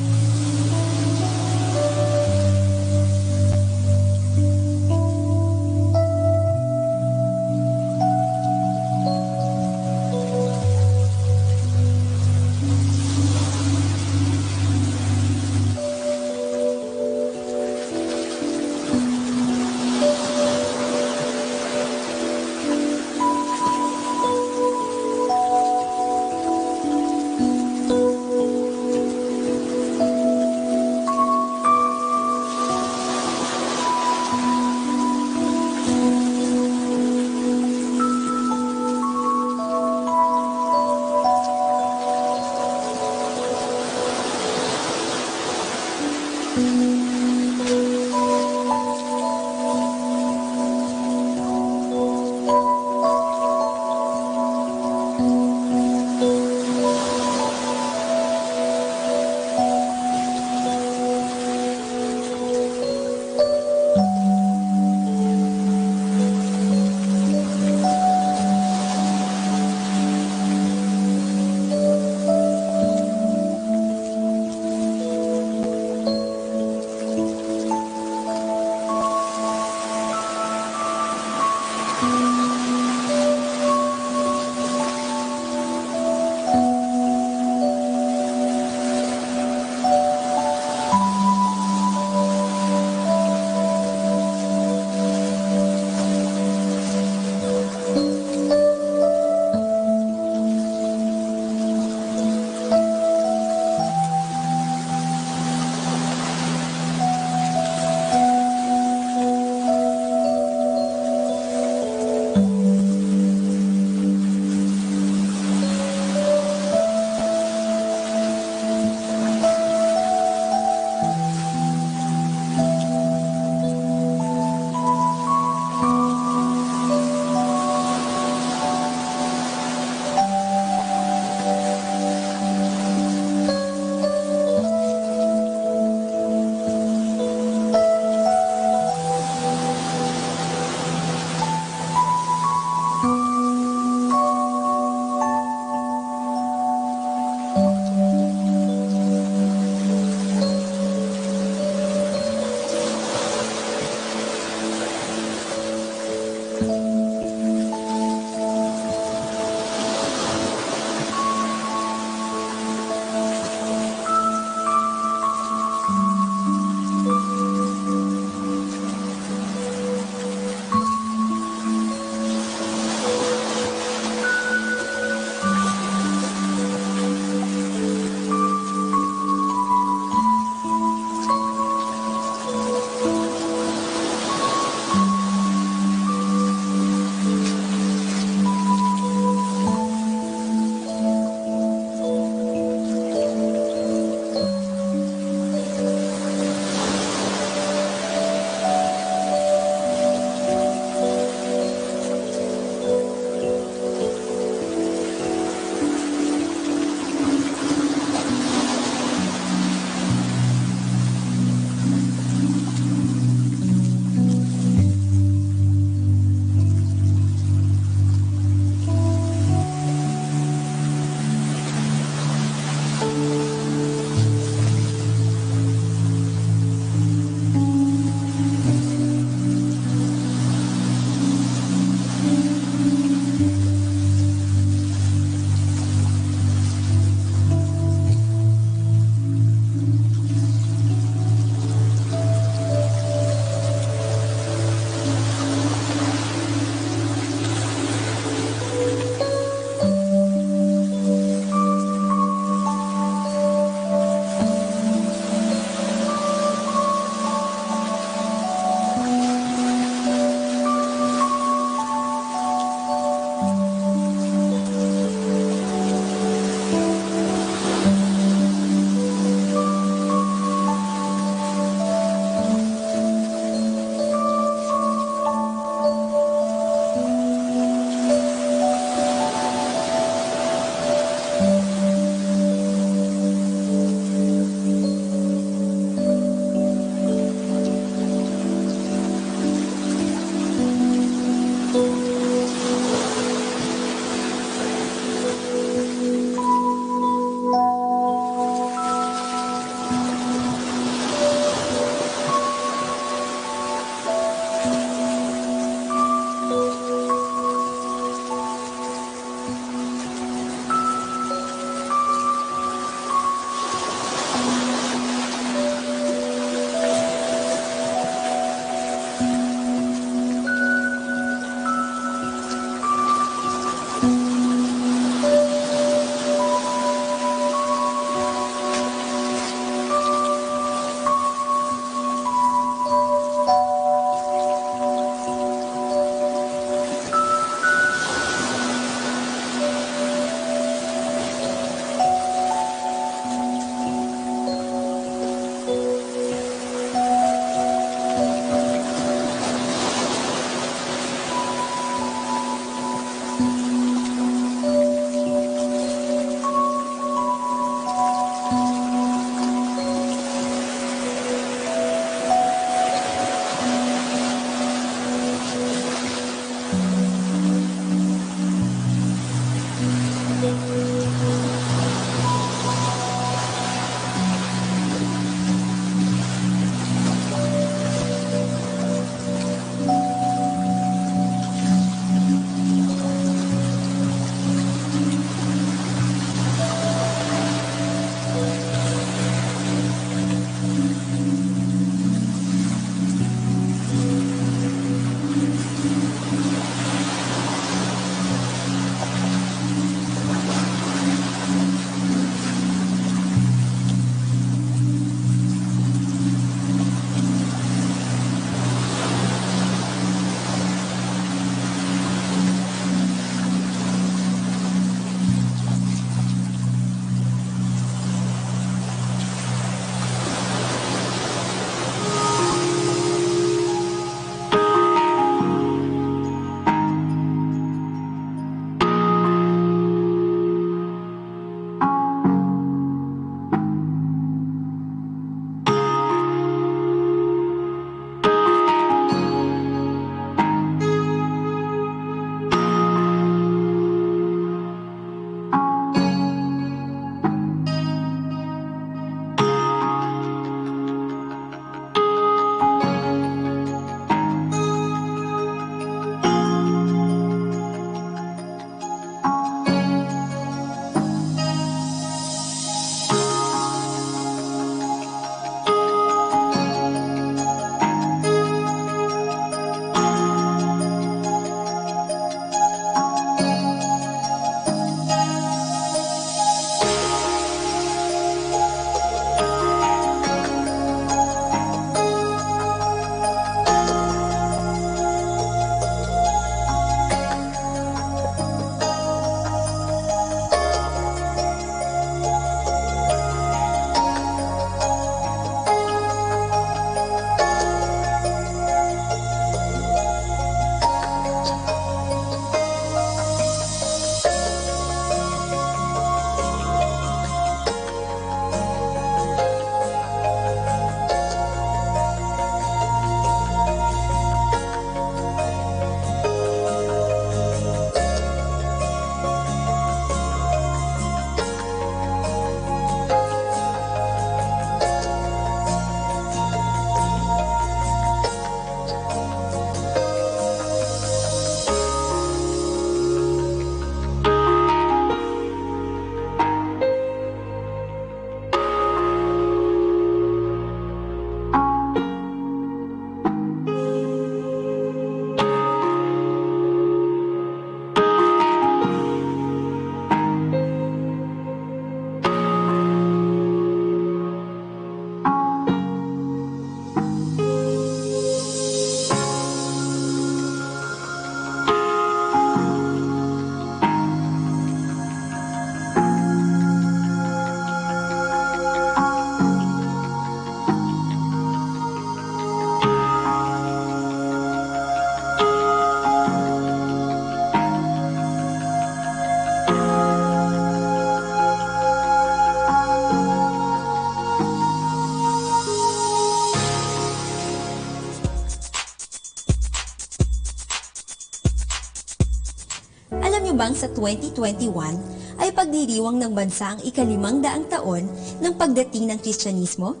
Alam niyo bang sa twenty twenty-one ay pagdiriwang ng bansa ang ikalimang daang taon ng pagdating ng Kristyanismo?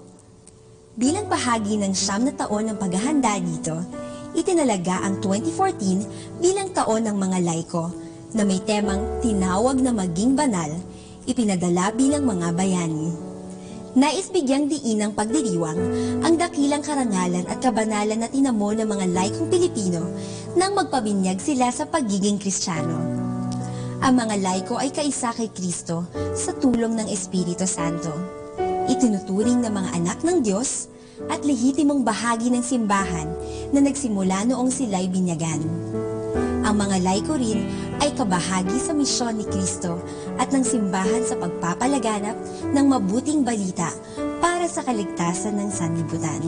Bilang bahagi ng siyam na taon ng paghahanda dito, itinalaga ang twenty fourteen bilang taon ng mga laiko na may temang tinawag na maging banal, ipinadala bilang mga bayani. Nais bigyang diin ng pagdiriwang ang dakilang karangalan at kabanalan na tinamo ng mga laikong Pilipino nang magpabinyag sila sa pagiging Kristiyano. Ang mga laiko ay kaisa kay Cristo sa tulong ng Espiritu Santo. Itinuturing na mga anak ng Diyos at lehitimong bahagi ng simbahan na nagsimula noong silay binyagan. Ang mga laiko rin ay kabahagi sa misyon ni Cristo at ng simbahan sa pagpapalaganap ng mabuting balita para sa kaligtasan ng sanlibutan.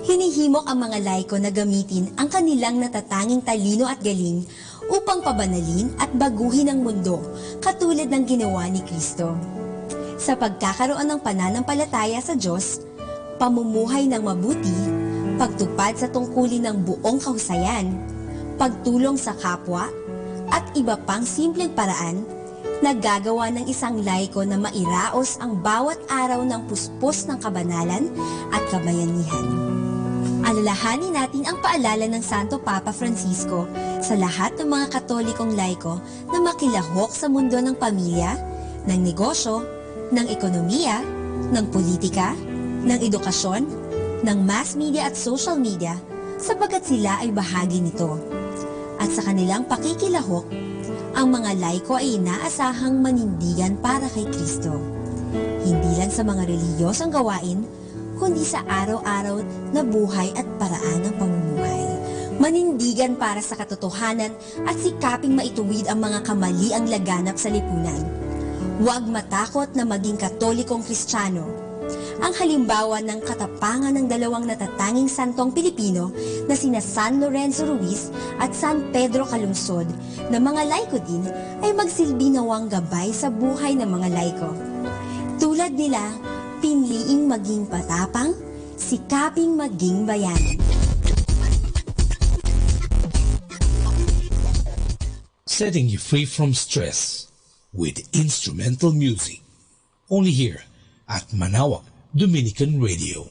Hinihimok ang mga laiko na gamitin ang kanilang natatanging talino at galing upang pabanalin at baguhin ang mundo, katulad ng ginawa ni Cristo. Sa pagkakaroon ng pananampalataya sa Diyos, pamumuhay ng mabuti, pagtupad sa tungkulin ng buong kahusayan, pagtulong sa kapwa, at iba pang simpleng paraan, nagagawa ng isang laiko na mairaos ang bawat araw ng puspos ng kabanalan at kabayanihan. Alalahanin natin ang paalala ng Santo Papa Francisco sa lahat ng mga Katolikong laiko na makilahok sa mundo ng pamilya, ng negosyo, ng ekonomiya, ng politika, ng edukasyon, ng mass media at social media, sapagkat sila ay bahagi nito. At sa kanilang pakikilahok, ang mga laiko ay inaasahang manindigan para kay Cristo. Hindi lang sa mga relihiyosong gawain, kundi sa araw-araw na buhay at paraan ng pamumuhay. Manindigan para sa katotohanan at sikaping maituwid ang mga kamaliang laganap sa lipunan. Huwag matakot na maging Katolikong Kristiyano. Ang halimbawa ng katapangan ng dalawang natatanging santong Pilipino na sina San Lorenzo Ruiz at San Pedro Calungsod na mga laiko din ay magsilbi nawang gabay sa buhay ng mga laiko. Tulad nila, pinliing maging patapang, sikaping maging bayani. Setting you free from stress with instrumental music. Only here at Manawag Dominican Radio.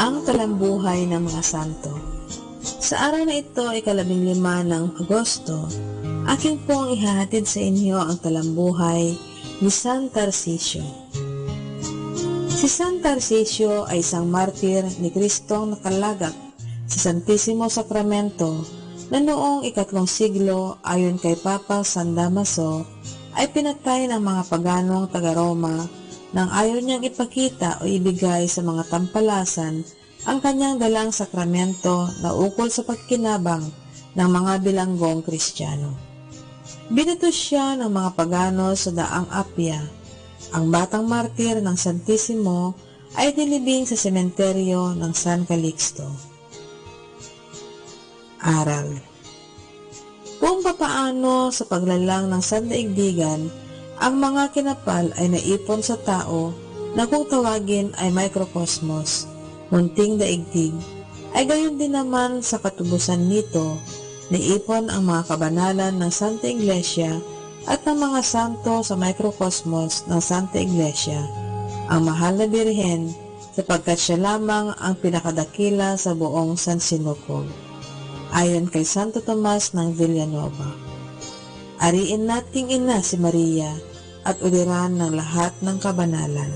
Ang Talambuhay ng mga Santo. Sa araw na ito, ikalabing lima ng Agosto, akin pong ihahatid sa inyo ang talambuhay ni San Tarcisio. Si San Tarcisio ay isang martir ni Kristong nakalagak sa Santisimo Sakramento na noong ikatlong siglo ayon kay Papa San Damaso ay pinatay ng mga paganong taga Roma nang ayon niyang ipakita o ibigay sa mga tampalasan ang kanyang dalang sakramento na ukol sa pagkinabang ng mga bilanggong Kristiano. Binato siya ng mga pagano sa daang Apia. Ang batang martir ng Santisimo ay nilibing sa sementeryo ng San Calixto. Aral. Kung papaano sa paglalang ng sandaigdigan, ang mga kinapal ay naipon sa tao na kung tawagin ay microcosmos, munting daigdig, ay gayon din naman sa katubusan nito, naipon ang mga kabanalan ng Santa Iglesia at ng mga santo sa microcosmos ng Santa Iglesia, ang Mahal na Birhen, sapagkat siya lamang ang pinakadakila sa buong sansinukob. Ayon kay Santo Tomas ng Villanova, "Ariin nating ina si Maria at uliran ng lahat ng kabanalan."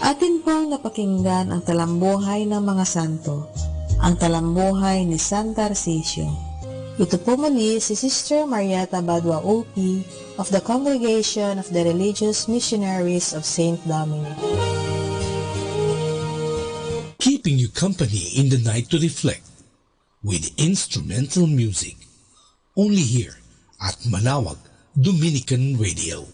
Atin pong napakinggan ang talambuhay ng mga santo, ang talambuhay ni San Tarcisio. Ito po muli si Sister Marieta Badua Upi of the Congregation of the Religious Missionaries of Saint Dominic. Keeping you company in the night to reflect with instrumental music. Only here at Manawag Dominican Radio.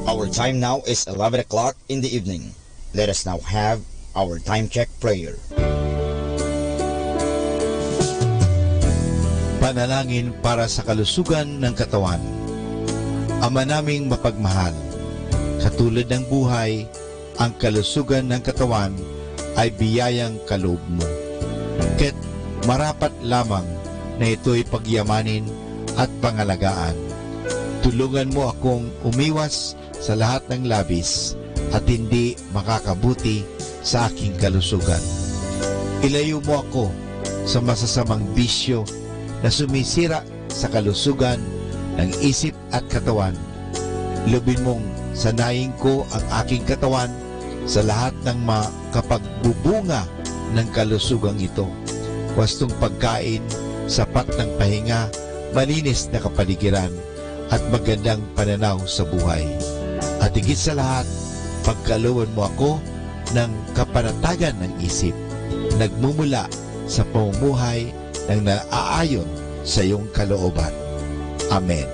Our time now is eleven o'clock in the evening. Let us now have our time check prayer. Panalangin para sa kalusugan ng katawan. Ama naming mapagmahal, katulad ng buhay, ang kalusugan ng katawan ay biyayang kaloob mo. Ket marapat lamang na ito'y pagyamanin at pangalagaan. Tulungan mo akong umiwas sa lahat ng labis at hindi makakabuti sa aking kalusugan. Ilayo mo ako sa masasamang bisyo na sumisira sa kalusugan ng isip at katawan. Lobin mong sanayin ko ang aking katawan sa lahat ng makapagbubunga ng kalusugang ito. Wastong pagkain, sapat ng pahinga, malinis na kapaligiran, at magandang pananaw sa buhay. At higit sa lahat, pagkalooban mo ako ng kapanatagan ng isip, nagmumula sa pamumuhay ng naaayon sa iyong kalooban. Amen.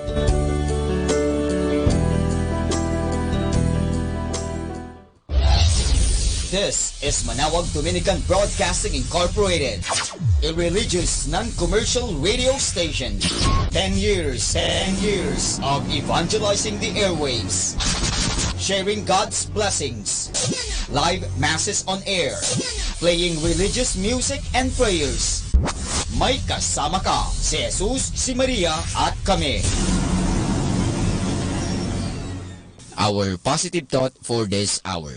This is Manawag Dominican Broadcasting Incorporated, a religious non-commercial radio station. Ten years, ten years of evangelizing the airwaves, sharing God's blessings, live masses on air, playing religious music and prayers. May kasama ka, si Jesus, si Maria, at kami. Our positive thought for this hour.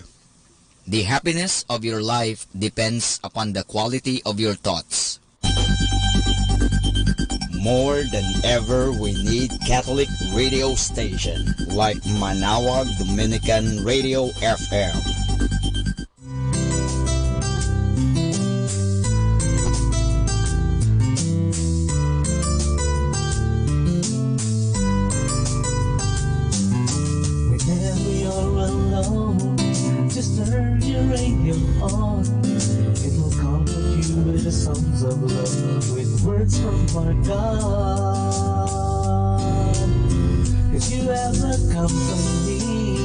The happiness of your life depends upon the quality of your thoughts. More than ever, we need Catholic radio station like Manawag Dominican Radio F M. Whenever you're alone, just turn your radio on. It will comfort you with the songs of love, with words from our God. 'Cause you have a company,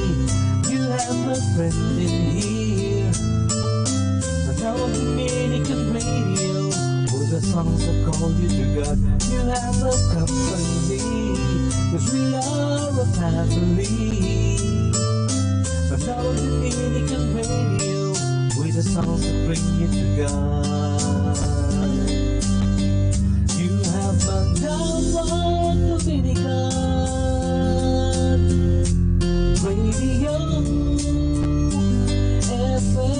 you have a friend in here. Manawag Dominican Radio, with the songs that call you to God. You have a company, 'cause we are a family. Manawag Dominican Radio, with the songs that bring you to God. You have Manawag Dominican Radio F M.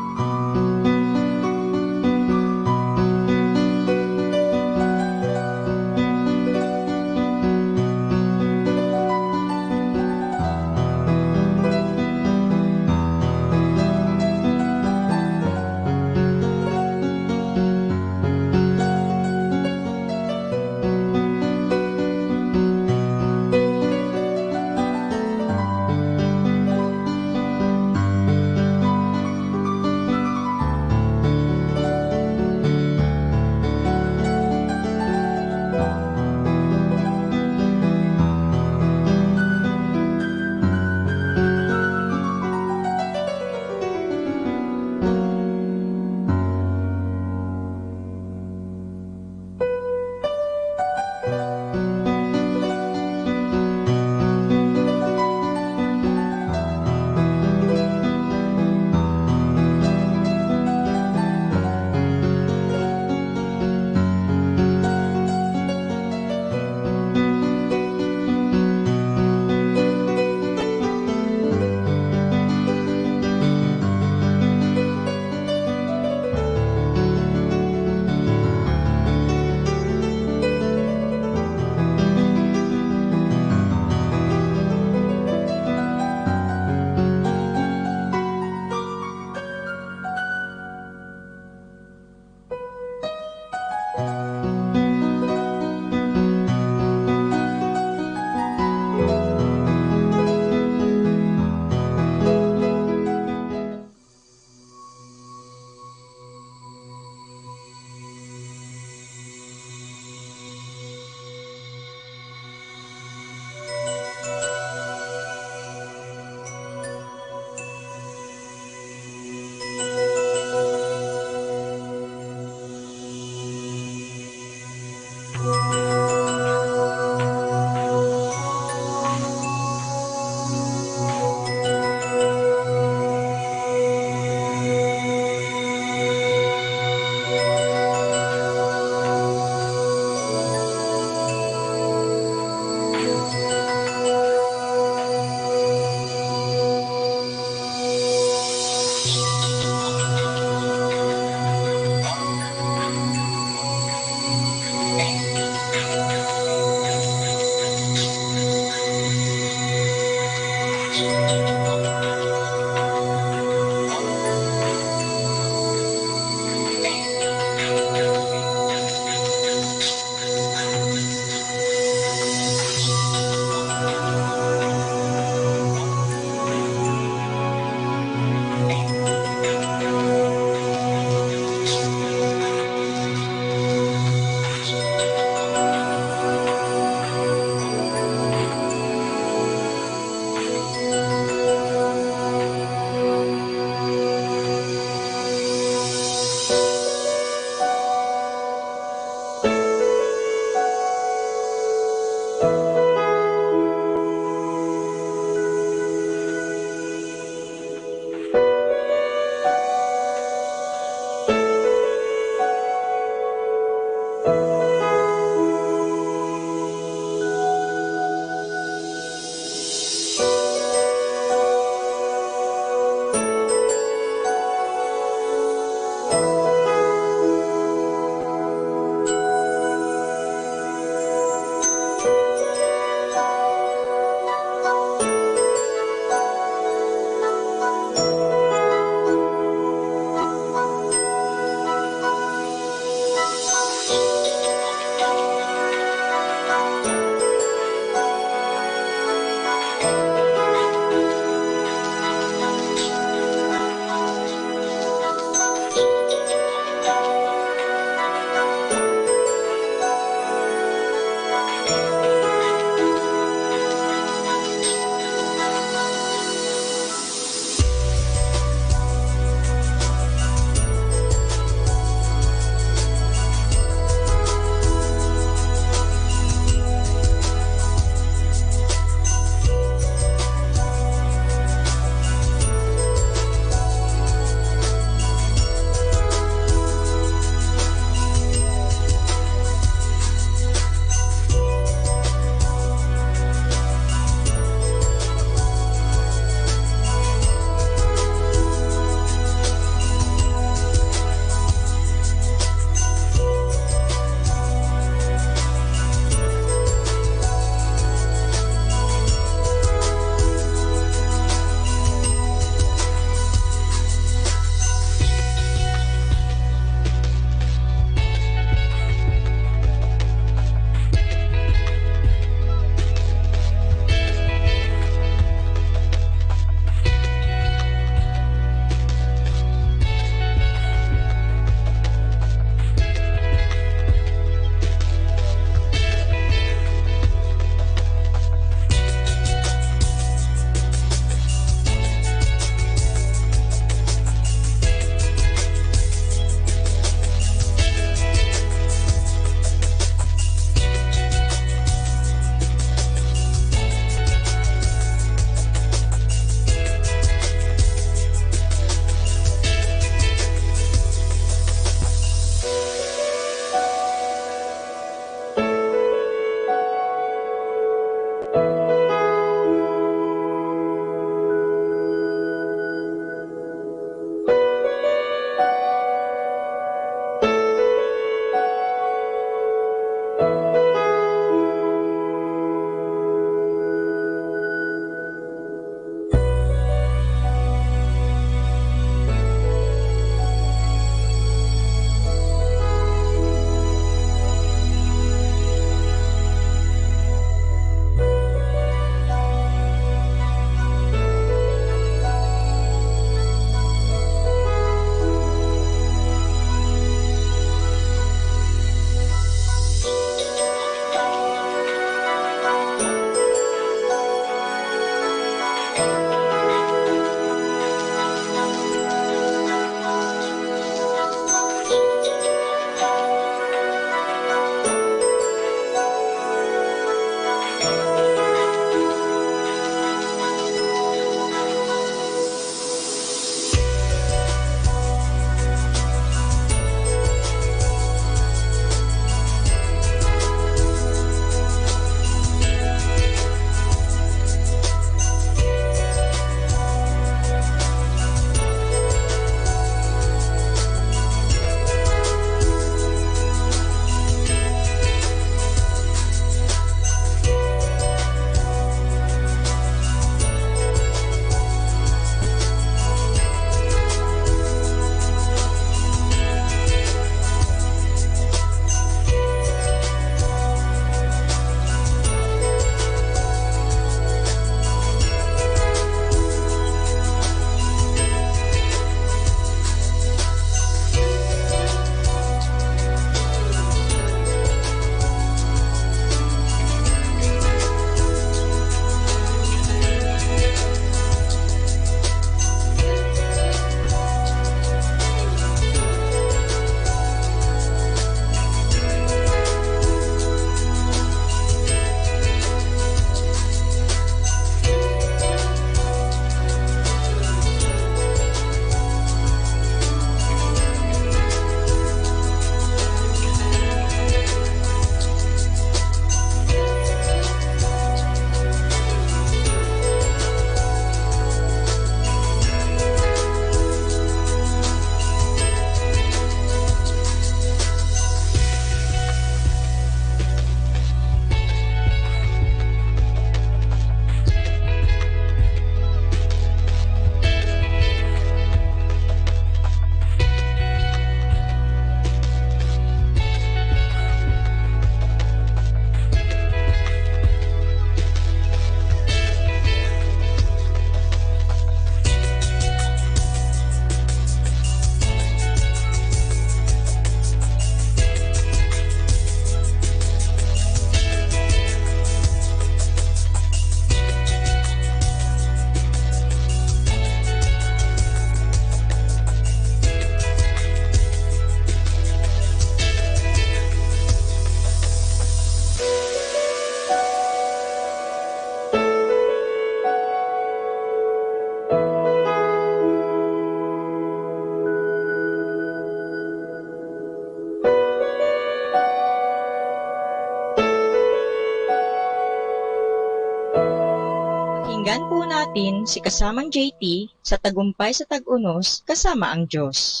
Balikan po natin si kasamang J T sa Tagumpay sa Tag-unos, kasama ang Diyos.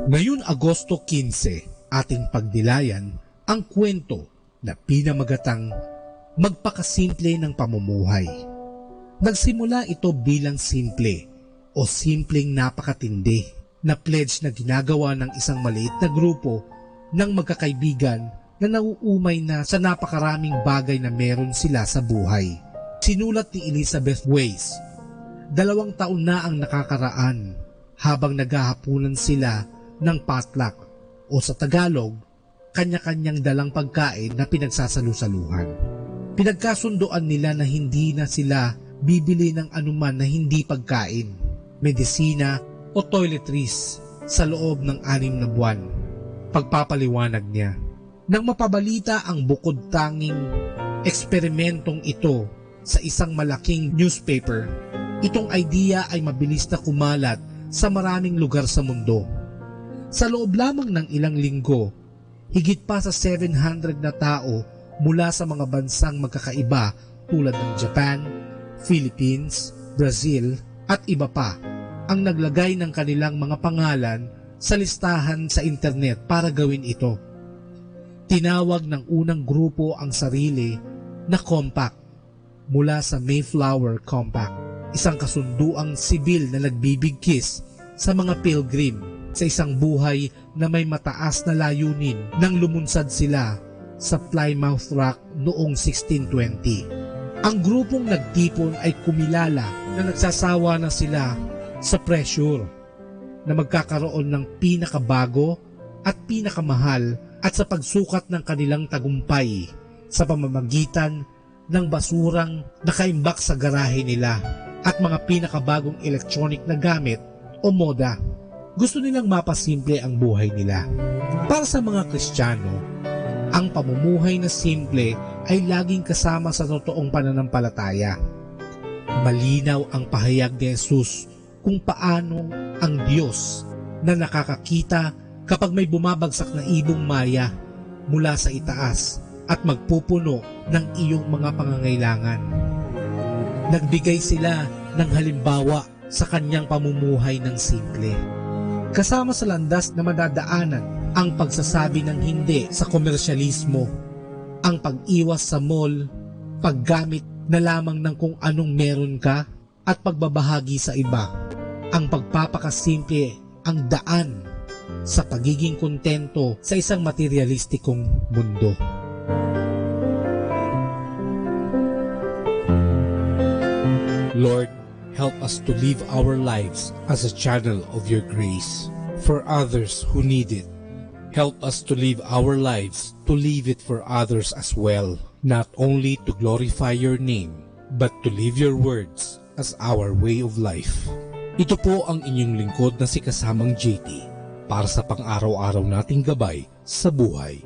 Ngayon, Agosto kinse, ating pagnilayan ang kuwento na pinamagatang Magpakasimple ng Pamumuhay. Nagsimula ito bilang simple o simpleng napakatindi na pledge na ginagawa ng isang maliit na grupo ng magkakaibigan na nauumay na sa napakaraming bagay na meron sila sa buhay. Sinulat ni Elizabeth Weiss, "Dalawang taon na ang nakakaraan habang naghahapunan sila ng potluck, o sa Tagalog, kanya-kanyang dalang pagkain na pinagsasalu-saluhan. Pinagkasundoan nila na hindi na sila bibili ng anuman na hindi pagkain, medisina, o toiletries sa loob ng anim na buwan." Pagpapaliwanag niya, nang mapabalita ang bukod tanging eksperimentong ito sa isang malaking newspaper, itong idea ay mabilis na kumalat sa maraming lugar sa mundo. Sa loob lamang ng ilang linggo, higit pa sa seven hundred na tao mula sa mga bansang magkakaiba tulad ng Japan, Philippines, Brazil, at iba pa ang naglagay ng kanilang mga pangalan sa listahan sa internet para gawin ito. Tinawag ng unang grupo ang sarili na Compact, mula sa Mayflower Compact, isang kasunduang sibil na nagbibigkis sa mga pilgrim sa isang buhay na may mataas na layunin nang lumunsad sila sa Plymouth Rock noong sixteen twenty. Ang grupong nagtipon ay kumilala na nagsasawa na sila sa pressure na magkakaroon ng pinakabago at pinakamahal at sa pagsukat ng kanilang tagumpay sa pamamagitan ng basurang nakaimbak sa garahe nila at mga pinakabagong electronic na gamit o moda. Gusto nilang mapasimple ang buhay nila. Para sa mga Kristiyano, ang pamumuhay na simple ay laging kasama sa totoong pananampalataya. Malinaw ang pahayag ni Jesus kung paano ang Diyos na nakakakita kapag may bumabagsak na ibong maya mula sa itaas at magpupuno ng iyong mga pangangailangan. Nagbigay sila ng halimbawa sa kanyang pamumuhay ng simple. Kasama sa landas na madadaanan ang pagsasabi ng hindi sa komersyalismo, ang pag-iwas sa mall, paggamit na lamang ng kung anong meron ka, at pagbabahagi sa iba. Ang pagpapakasimple ang daan sa pagiging kontento sa isang materyalistikong mundo. Lord, help us to live our lives as a channel of your grace for others who need it. Help us to live our lives to live it for others as well, not only to glorify your name, but to live your words as our way of life. Ito po ang inyong lingkod na si Kasamang J T para sa pang-araw-araw nating gabay sa buhay.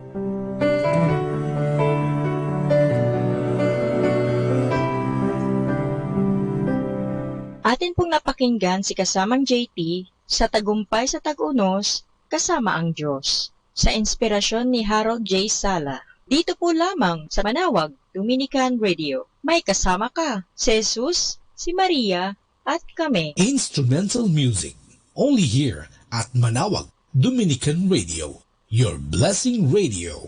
Atin pong napakinggan si Kasamang J T sa Tagumpay sa Tag-unos, kasama ang Diyos, sa inspirasyon ni Harold J. Sala. Dito po lamang sa Manawag Dominican Radio. May kasama ka, si Jesus, si Maria, at kami. Instrumental music, only here at Manawag Dominican Radio, your blessing radio.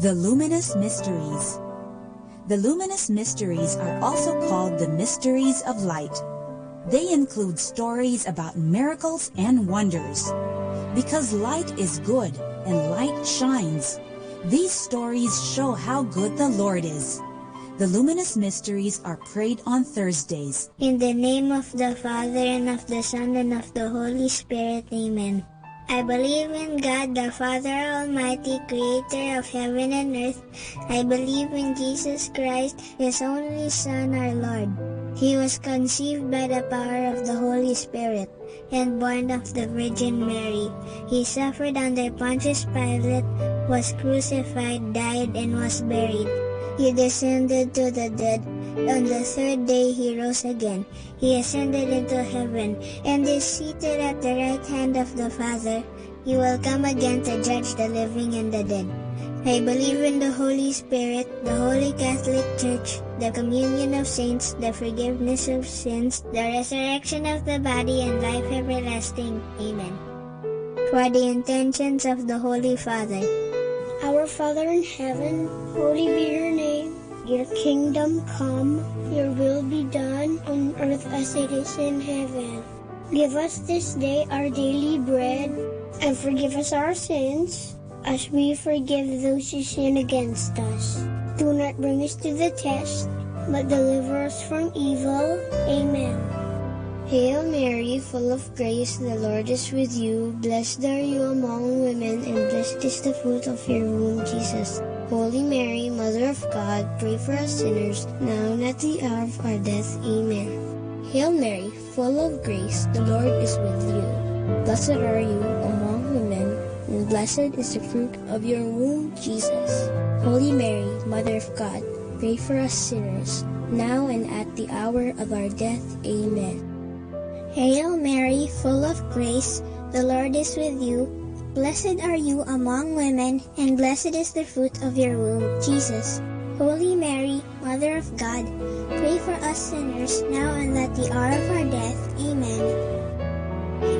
The Luminous Mysteries. The luminous mysteries are also called the mysteries of light. They include stories about miracles and wonders. Because light is good and light shines, these stories show how good the Lord is. The luminous mysteries are prayed on Thursdays. In the name of the Father, and of the Son, and of the Holy Spirit. Amen. I believe in God, the Father Almighty, creator of heaven and earth. I believe in Jesus Christ, his only Son, our Lord. He was conceived by the power of the Holy Spirit and born of the Virgin Mary. He suffered under Pontius Pilate, was crucified, died, and was buried. He descended to the dead. On the third day he rose again. He ascended into heaven and is seated at the right hand of the Father. He will come again to judge the living and the dead. I believe in the Holy Spirit, the Holy Catholic Church, the communion of saints, the forgiveness of sins, the resurrection of the body, and life everlasting. Amen. For the intentions of the Holy Father. Our Father in heaven, holy be your name. Your kingdom come, your will be done on earth as it is in heaven. Give us this day our daily bread, and forgive us our sins, as we forgive those who sin against us. Do not bring us to the test, but deliver us from evil. Amen. Hail Mary, full of grace, the Lord is with you. Blessed are you among women, and blessed is the fruit of your womb, Jesus. Holy Mary, Mother of God, pray for us sinners, now and at the hour of our death. Amen. Hail Mary, full of grace, the Lord is with you. Blessed are you among women, and blessed is the fruit of your womb, Jesus. Holy Mary, Mother of God, pray for us sinners, now and at the hour of our death. Amen. Hail Mary, full of grace, the Lord is with you. Blessed are you among women, and blessed is the fruit of your womb, Jesus. Holy Mary, Mother of God, pray for us sinners, now and at the hour of our death. Amen.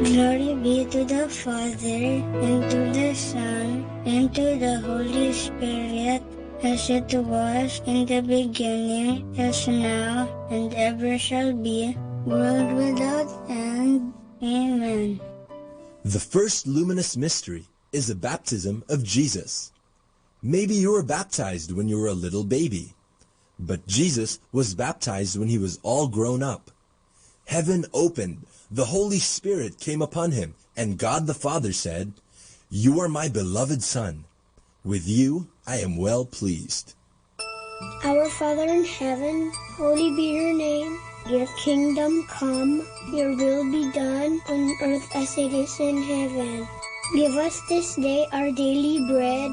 Glory be to the Father, and to the Son, and to the Holy Spirit, as it was in the beginning, is now, and ever shall be, world without end. Amen. The first luminous mystery is the baptism of Jesus. Maybe you were baptized when you were a little baby, but Jesus was baptized when he was all grown up. Heaven opened, the Holy Spirit came upon him, and God the Father said, "You are my beloved Son. With you I am well pleased." Our Father in heaven, holy be your name. Your kingdom come, your will be done on earth as it is in heaven. Give us this day our daily bread,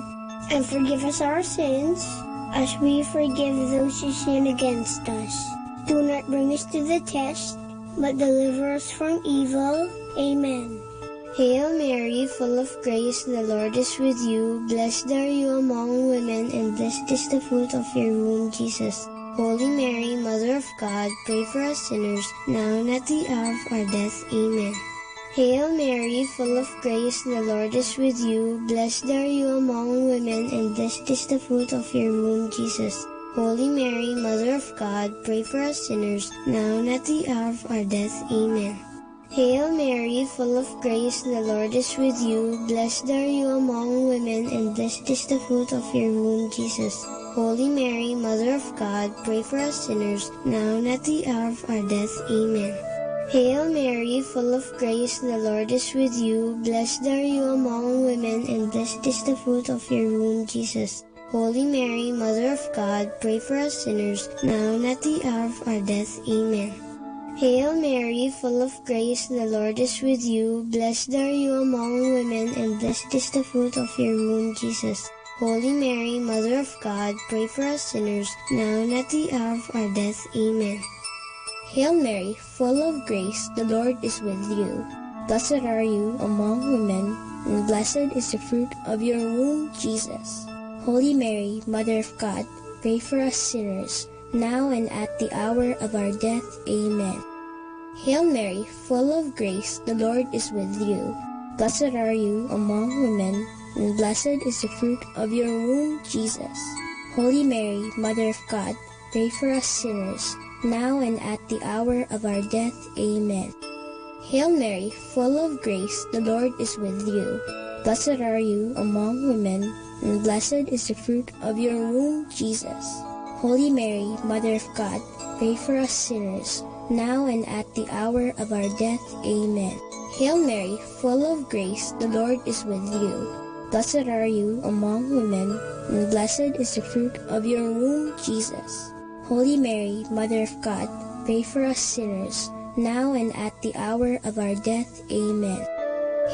and forgive us our sins, as we forgive those who sin against us. Do not bring us to the test, but deliver us from evil. Amen. Hail Mary, full of grace, the Lord is with you. Blessed are you among women, and blessed is the fruit of your womb, Jesus. Holy Mary, Mother of God, pray for us sinners, now and at the hour of our death. Amen. Hail Mary, full of grace, the Lord is with you. Blessed are you among women, and blessed is the fruit of your womb, Jesus. Holy Mary, Mother of God, pray for us sinners, now and at the hour of our death. Amen. Hail Mary, full of grace, the Lord is with you. Blessed are you among women, and blessed is the fruit of your womb, Jesus. Holy Mary, Mother of God, pray for us sinners, now and at the hour of our death. Amen. Hail Mary, full of grace, the Lord is with you. Blessed are you among women, and blessed is the fruit of your womb, Jesus. Holy Mary, Mother of God, pray for us sinners, now and at the hour of our death. Amen. Hail Mary, full of grace, the Lord is with you. Blessed are you among women, and blessed is the fruit of your womb, Jesus. Holy Mary, Mother of God, pray for us sinners, now and at the hour of our death. Amen. Hail Mary, full of grace, the Lord is with you. Blessed are you among women, and blessed is the fruit of your womb, Jesus. Holy Mary, Mother of God, pray for us sinners, now and at the hour of our death. Amen. Hail Mary, full of grace, the Lord is with you. Blessed are you among women, and blessed is the fruit of your womb, Jesus. Holy Mary, Mother of God, pray for us sinners, now and at the hour of our death. Amen. Hail Mary, full of grace, the Lord is with you. Blessed are you among women, and blessed is the fruit of your womb, Jesus. Holy Mary, Mother of God, pray for us sinners, now and at the hour of our death. Amen. Hail Mary, full of grace, the Lord is with you. Blessed are you among women, and blessed is the fruit of your womb, Jesus. Holy Mary, Mother of God, pray for us sinners, now and at the hour of our death. Amen.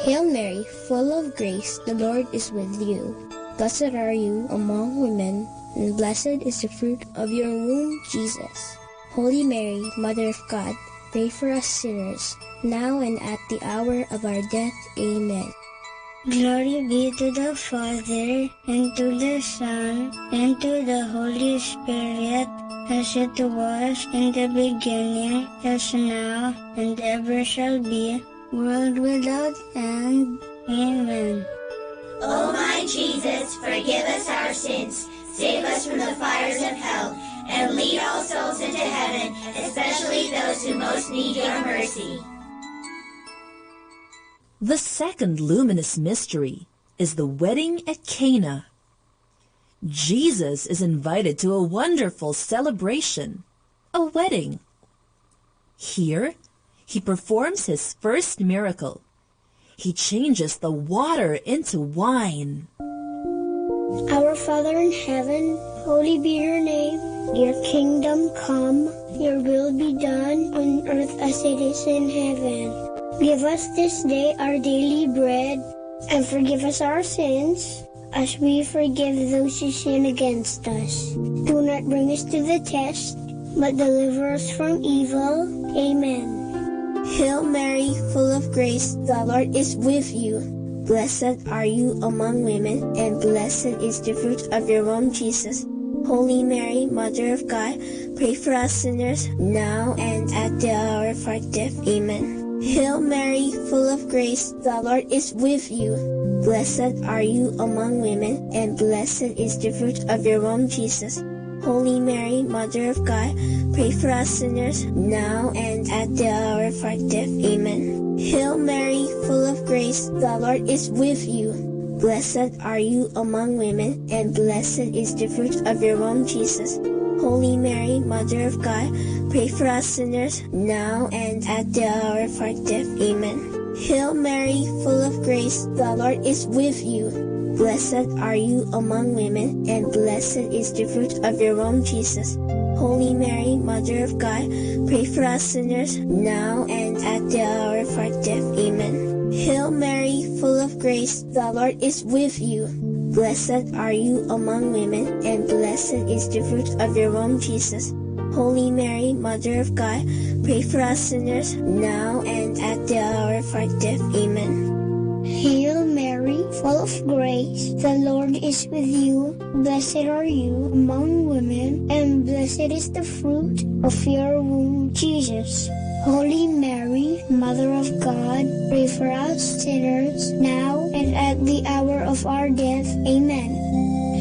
Hail Mary, full of grace, the Lord is with you. Blessed are you among women, and blessed is the fruit of your womb, Jesus. Holy Mary, Mother of God, pray for us sinners, now and at the hour of our death. Amen. Glory be to the Father, and to the Son, and to the Holy Spirit, as it was in the beginning, is now, and ever shall be, world without end. Amen. O my Jesus, forgive us our sins, save us from the fires of hell, and lead all souls into heaven, especially those who most need your mercy. The second luminous mystery is the wedding at Cana. Jesus is invited to a wonderful celebration, a wedding. Here, he performs his first miracle. He changes the water into wine. Our Father in heaven, holy be your name. Your kingdom come, your will be done on earth as it is in heaven. Give us this day our daily bread, and forgive us our sins, as we forgive those who sin against us. Do not bring us to the test, but deliver us from evil. Amen. Hail Mary, full of grace, the Lord is with you. Blessed are you among women, and blessed is the fruit of your womb, Jesus. Holy Mary, Mother of God, pray for us sinners, now and at the hour of our death. Amen. Hail Mary, full of grace, the Lord is with you. Blessed are you among women, and blessed is the fruit of your womb, Jesus. Holy Mary, Mother of God, pray for us sinners, now and at the hour of our death. Amen. Hail Mary, full of grace, the Lord is with you. Blessed are you among women, and blessed is the fruit of your womb, Jesus. Holy Mary, Mother of God, pray for us sinners, now and at the hour of our death. Amen. Hail Mary, full of grace, the Lord is with you. Blessed are you among women, and blessed is the fruit of your womb, Jesus. Holy Mary, Mother of God, pray for us sinners, now and at the hour of our death. Amen. Hail Mary, full of grace, the Lord is with you. Blessed are you among women, and blessed is the fruit of your womb, Jesus. Holy Mary, Mother of God, pray for us sinners, now and at the hour of our death. Amen. Hail Mary, full of grace, the Lord is with you. Blessed are you among women, and blessed is the fruit of your womb, Jesus. Holy Mary, Mother of God, pray for us sinners, now and at the hour of our death. Amen.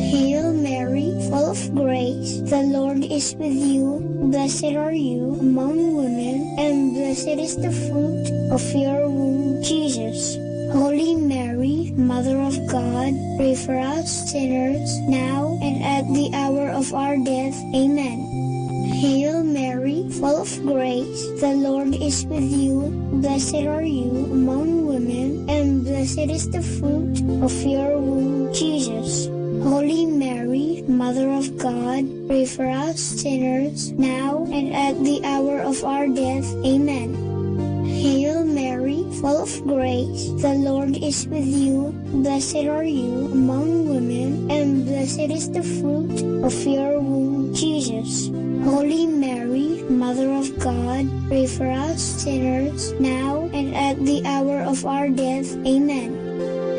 Hail Mary, full of grace, the Lord is with you. Blessed are you among women, and blessed is the fruit of your womb, Jesus. Holy Mary, Mother of God, pray for us sinners, now and at the hour of our death. Amen. Hail Mary, full of grace, the Lord is with you. Blessed are you among women, and blessed is the fruit of your womb, Jesus. Holy Mary, Mother of God, pray for us sinners, now and at the hour of our death. Amen. Hail Mary, full of grace, the Lord is with you. Blessed are you among women, and blessed is the fruit of your womb, Jesus. Holy Mary, Mother of God, pray for us sinners, now and at the hour of our death. Amen.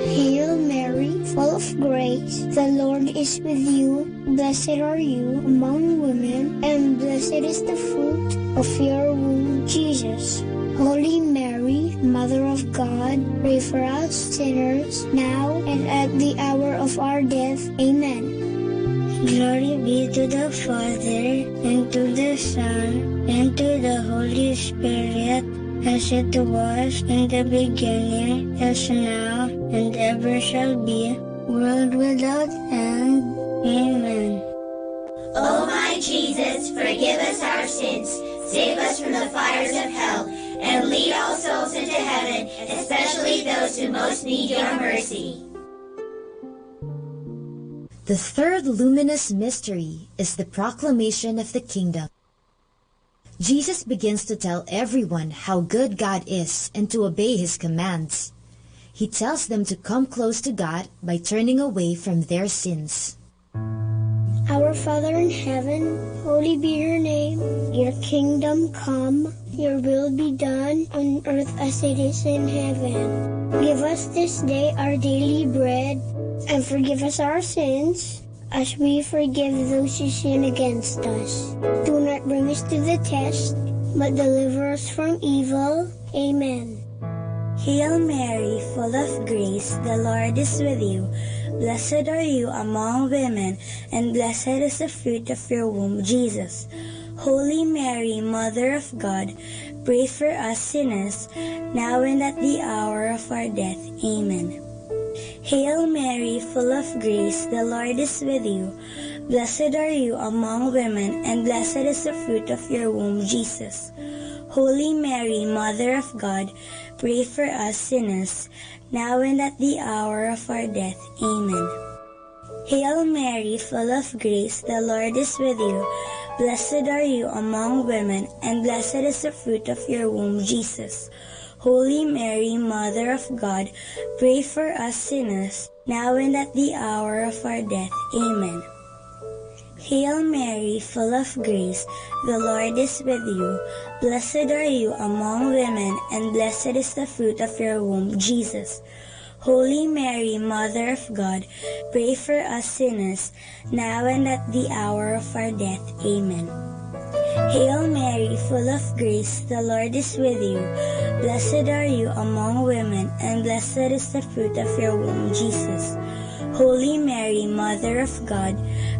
Hail Mary, full of grace, the Lord is with you. Blessed are you among women, and blessed is the fruit of your womb, Jesus. Holy Mary, Mother of God, pray for us sinners, now and at the hour of our death. Amen. Glory be to the Father, and to the Son, and to the Holy Spirit, as it was in the beginning, is now, and ever shall be, world without end. Amen. O my Jesus, forgive us our sins, save us from the fires of hell, and lead all souls into heaven, especially those who most need your mercy. The third luminous mystery is the proclamation of the kingdom. Jesus begins to tell everyone how good God is and to obey his commands. He tells them to come close to God by turning away from their sins. Our Father in heaven, holy be your name. Your kingdom come, your will be done on earth as it is in heaven. Give us this day our daily bread, and forgive us our sins, as we forgive those who sin against us. Do not bring us to the test, but deliver us from evil. Amen. Hail Mary, full of grace, the Lord is with you. Blessed are you among women, and blessed is the fruit of your womb, Jesus. Holy Mary, Mother of God, pray for us sinners, now and at the hour of our death. Amen. Hail Mary, full of grace, the Lord is with you. Blessed are you among women, and blessed is the fruit of your womb, Jesus. Holy Mary, Mother of God, pray for us sinners, now and at the hour of our death. Amen. Hail Mary, full of grace, the Lord is with you. Blessed are you among women, and blessed is the fruit of your womb, Jesus. Holy Mary, Mother of God, pray for us sinners, now and at the hour of our death. Amen. Hail Mary, full of grace, the Lord is with you. Blessed are you among women, and blessed is the fruit of your womb, Jesus. Holy Mary, Mother of God, pray for us sinners, now and at the hour of our death. Amen. Hail Mary, full of grace, the Lord is with you. Blessed are you among women, and blessed is the fruit of your womb, Jesus. Holy Mary, Mother of God,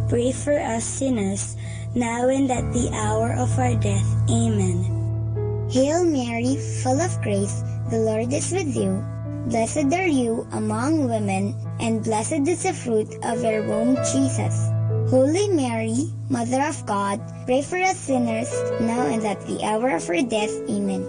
pray for us sinners, now and at the hour of our death. Amen. Hail Mary, full of grace, the Lord is with you. Blessed are you among women, and blessed is the fruit of your womb, Jesus. Holy Mary, Mother of God, pray for us sinners, now and at the hour of our death. Amen.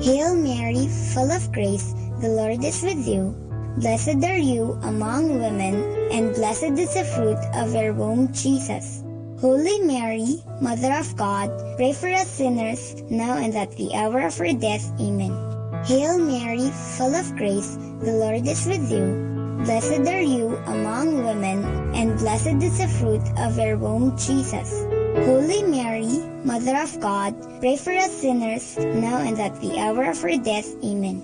Hail Mary, full of grace, the Lord is with you. Blessed are you among women, and blessed is the fruit of your womb, Jesus. Holy Mary, Mother of God, pray for us sinners, now and at the hour of our death. Amen. Hail Mary, full of grace, the Lord is with you. Blessed are you among women, and blessed is the fruit of your womb, Jesus. Holy Mary, Mother of God, pray for us sinners, now and at the hour of our death. Amen.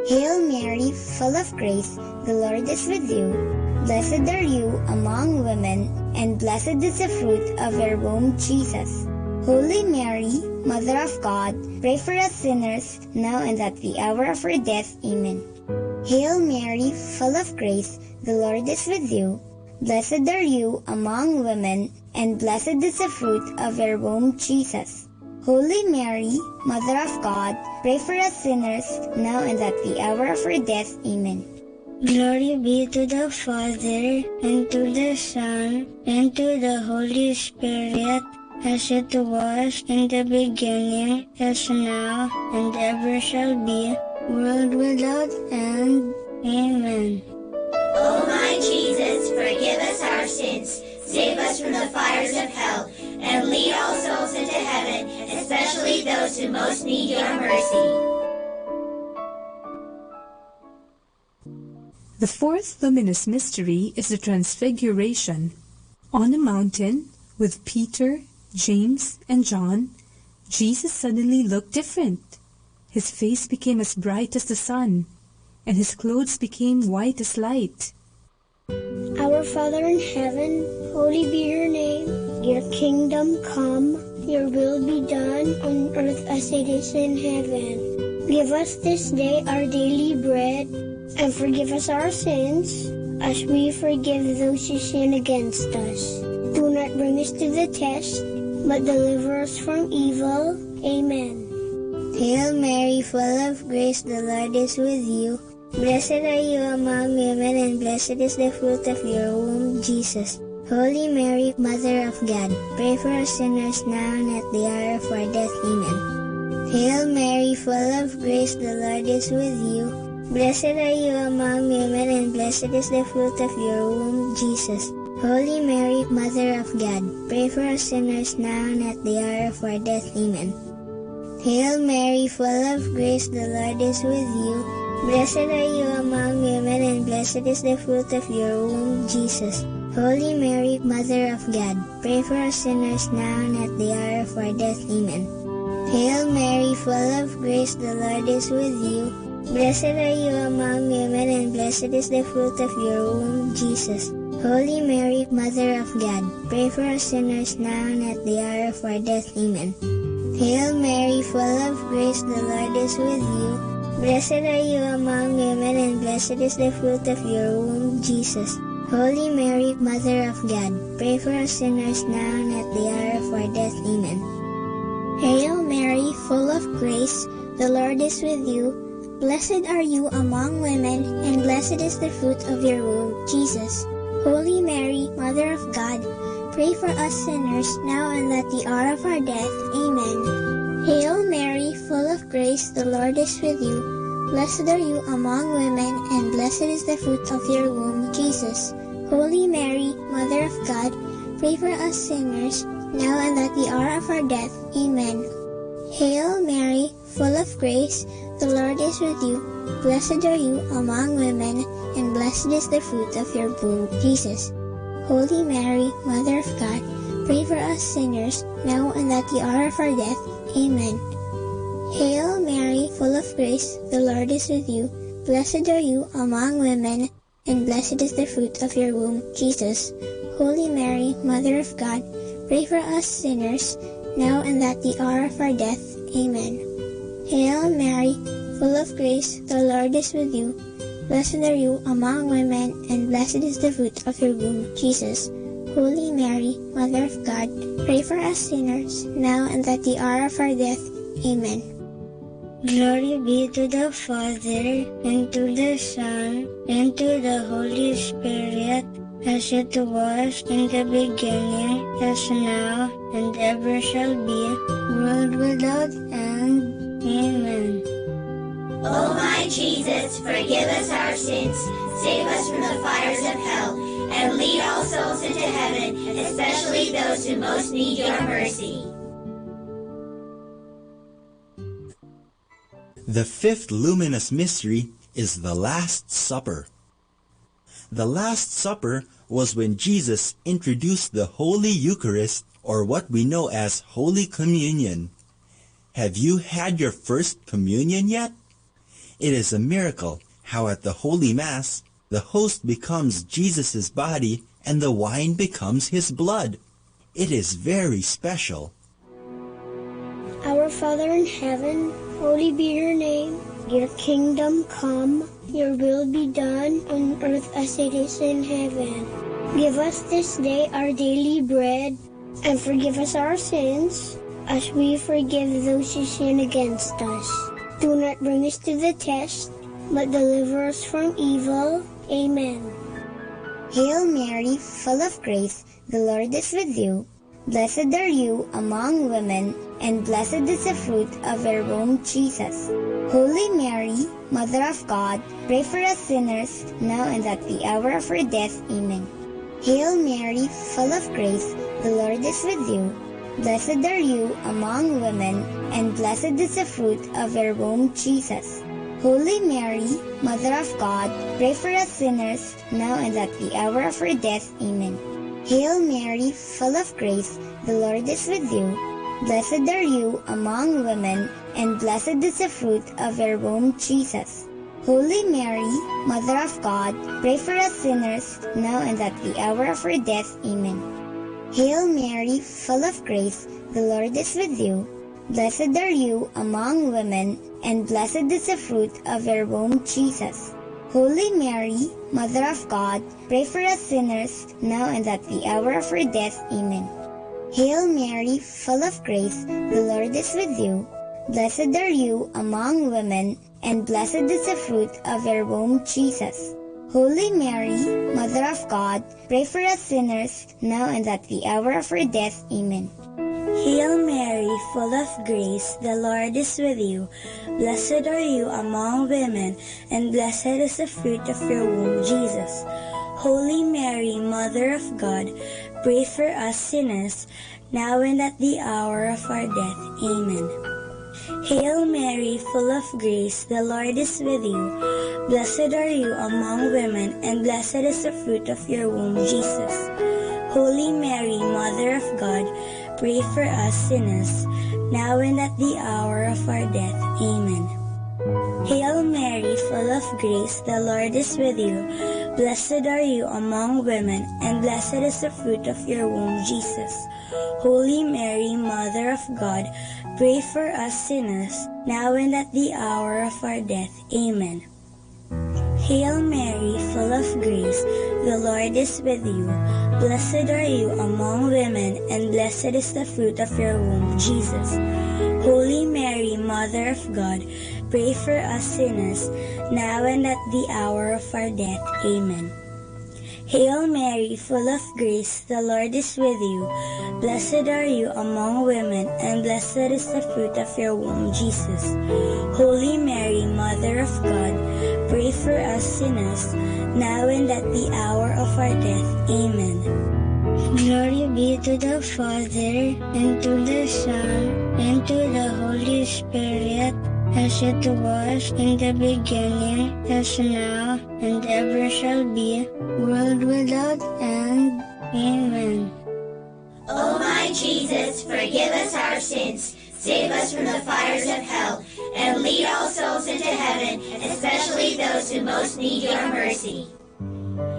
Hail Mary, full of grace, the Lord is with you. Blessed are you among women, and blessed is the fruit of your womb, Jesus. Holy Mary, Mother of God, pray for us sinners, now and at the hour of our death. Amen. Hail Mary, full of grace, the Lord is with you. Blessed are you among women, and blessed is the fruit of your womb, Jesus. Holy Mary, Mother of God, pray for us sinners, now and at the hour of our death. Amen. Glory be to the Father, and to the Son, and to the Holy Spirit, as it was in the beginning, is now, and ever shall be, world without end. Amen. O my Jesus, forgive us our sins, save us from the fires of hell, and lead all souls into heaven, especially those who most need your mercy. The fourth luminous mystery is the Transfiguration. On a mountain, with Peter, James, and John, Jesus suddenly looked different. His face became as bright as the sun, and his clothes became white as light. Our Father in heaven, holy be your name. Your kingdom come, your will be done on earth as it is in heaven. Give us this day our daily bread, and forgive us our sins, as we forgive those who sin against us. Do not bring us to the test, but deliver us from evil. Amen. Hail Mary, full of grace, the Lord is with you. Blessed are you among women, and blessed is the fruit of your womb, Jesus. Holy Mary, Mother of God, pray for us sinners now and at the hour of our death. Amen. Hail Mary, full of grace, the Lord is with you. Blessed are you among women, and blessed is the fruit of your womb, Jesus. Holy Mary, Mother of God, pray for us sinners now and at the hour of our death. Amen. Hail Mary, full of grace, the Lord is with you. Blessed are you among women, and blessed is the fruit of your womb, Jesus. Holy Mary, Mother of God, pray for us sinners now and at the hour of our death. Amen. Hail Mary, full of grace, the Lord is with you. Blessed are you among women, and blessed is the fruit of your womb, Jesus. Holy Mary, Mother of God, pray for us sinners now and at the hour of our death. Amen. Hail Mary, full of grace, the Lord is with you. Blessed are you among women, and blessed is the fruit of your womb, Jesus. Holy Mary, Mother of God, pray for us sinners now and at the hour of our death. Amen. Hail Mary, full of grace, the Lord is with you. Blessed are you among women, and blessed is the fruit of your womb, Jesus. Holy Mary, Mother of God, pray for us sinners now and at the hour of our death. Amen. Hail Mary, full of grace, the Lord is with you. Blessed are you among women, and blessed is the fruit of your womb, Jesus. Holy Mary, Mother of God, pray for us sinners now and at the hour of our death. Amen. Hail Mary, full of grace, the Lord is with you. Blessed are you among women, and blessed is the fruit of your womb, Jesus. Holy Mary, Mother of God, pray for us sinners, now and at the hour of our death. Amen. Hail Mary, full of grace, the Lord is with you. Blessed are you among women, and blessed is the fruit of your womb, Jesus. Holy Mary, Mother of God, pray for us sinners, now and at the hour of our death. Amen. Hail Mary, full of grace, the Lord is with you. Blessed are you among women, and blessed is the fruit of your womb, Jesus. Holy Mary, Mother of God, pray for us sinners, now and at the hour of our death. Amen. Glory be to the Father, and to the Son, and to the Holy Spirit, as it was in the beginning, is now, and ever shall be, world without end. Amen. O my Jesus, forgive us our sins, save us from the fires of hell, and lead all souls into heaven, especially those who most need your mercy. The fifth luminous mystery is the Last Supper. The Last Supper was when Jesus introduced the Holy Eucharist, or what we know as Holy Communion. Have you had your first communion yet? It is a miracle how at the Holy Mass, the host becomes Jesus' body and the wine becomes his blood. It is very special. Our Father in heaven, holy be your name. Your kingdom come, your will be done on earth as it is in heaven. Give us this day our daily bread, and forgive us our sins, as we forgive those who sin against us. Do not bring us to the test, but deliver us from evil. Amen. Hail Mary, full of grace, the Lord is with you. Blessed are you among women, and blessed is the fruit of your womb, Jesus. Holy Mary, Mother of God, pray for us sinners, now and at the hour of our death. Amen. Hail Mary, full of grace, the Lord is with you. Blessed are you among women, and blessed is the fruit of your womb, Jesus. Holy Mary, Mother of God, pray for us sinners, now and at the hour of our death. Amen. Hail Mary, full of grace, the Lord is with you. Blessed are you among women, and blessed is the fruit of your womb, Jesus. Holy Mary, Mother of God, pray for us sinners, now and at the hour of our death. Amen. Hail Mary, full of grace, the Lord is with you. Blessed are you among women, and blessed is the fruit of your womb, Jesus. Holy Mary, Mother of God, pray for us sinners, now and at the hour of our death. Amen. Hail Mary, full of grace, the Lord is with you. Blessed are you among women, and blessed is the fruit of your womb, Jesus. Holy Mary, Mother of God, pray for us sinners, now and at the hour of our death. Amen. Hail Mary, full of grace, the Lord is with you. Blessed are you among women, and blessed is the fruit of your womb, Jesus. Holy Mary, Mother of God, pray for us sinners, now and at the hour of our death. Amen. Hail Mary, full of grace, the Lord is with you. Blessed are you among women, and blessed is the fruit of your womb, Jesus. Holy Mary, Mother of God, pray for us sinners, now and at the hour of our death. Amen. Hail Mary, full of grace, the Lord is with you. Blessed are you among women, and blessed is the fruit of your womb, Jesus. Holy Mary, Mother of God, pray for us sinners, now and at the hour of our death. Amen. Hail Mary, full of grace, the Lord is with you. Blessed are you among women, and blessed is the fruit of your womb, Jesus. Holy Mary, Mother of God, pray for us sinners, now and at the hour of our death. Amen. Hail Mary, full of grace, the Lord is with you. Blessed are you among women, and blessed is the fruit of your womb, Jesus. Holy Mary, Mother of God, pray for us sinners, now and at the hour of our death. Amen. Glory be to the Father, and to the Son, and to the Holy Spirit, as it was in the beginning, as now, and ever shall be, world without end. Amen. O my Jesus, forgive us our sins, save us from the fires of hell, and lead all souls into heaven, especially those who most need your mercy.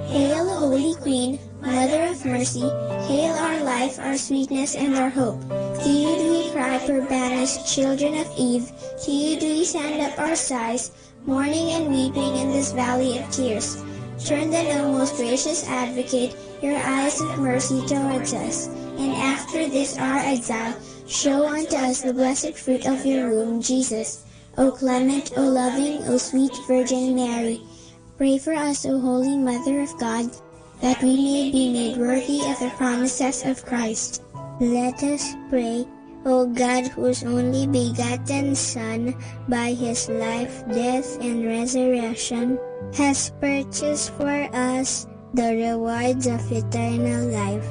Hail, Holy Queen, Mother of Mercy, hail our life, our sweetness, and our hope. To you do we cry, poor banished children of Eve. To you do we send up our sighs, mourning and weeping in this valley of tears. Turn then, O most gracious Advocate, your eyes of mercy towards us, and after this our exile, show unto us the blessed fruit of your womb, Jesus. O clement, O loving, O sweet Virgin Mary, pray for us, O Holy Mother of God, that we may be made worthy of the promises of Christ. Let us pray. O God, whose only begotten Son, by his life, death, and resurrection, has purchased for us the rewards of eternal life,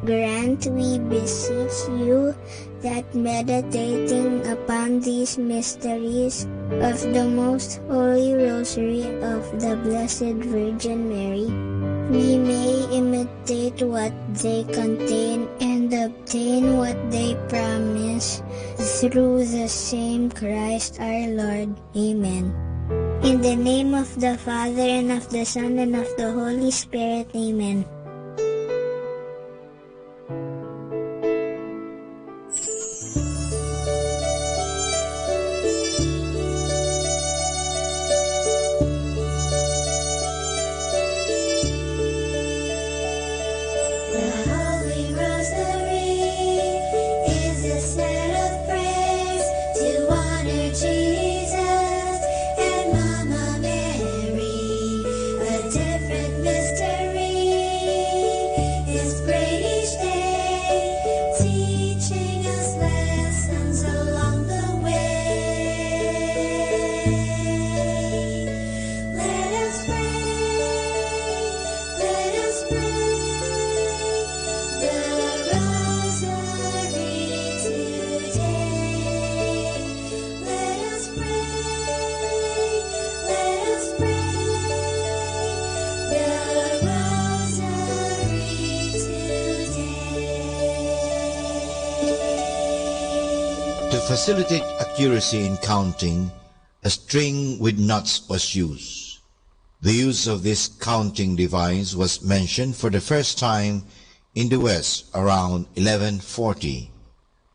grant, we beseech you, that meditating upon these mysteries of the most holy rosary of the Blessed Virgin Mary, we may imitate what they contain and obtain what they promise, through the same Christ our Lord. Amen. In the name of the Father, and of the Son, and of the Holy Spirit. Amen. The Holy Rosary is a set of prayers to honor Jesus and Mama Mary. A different mystery is prayed each day, teaching us lessons along the way. Let us pray, let us pray the Rosary today. Let us pray, let us pray the Rosary today. To facilitate accuracy in counting, a string with knots was used. The use of this counting device was mentioned for the first time in the West around eleven forty.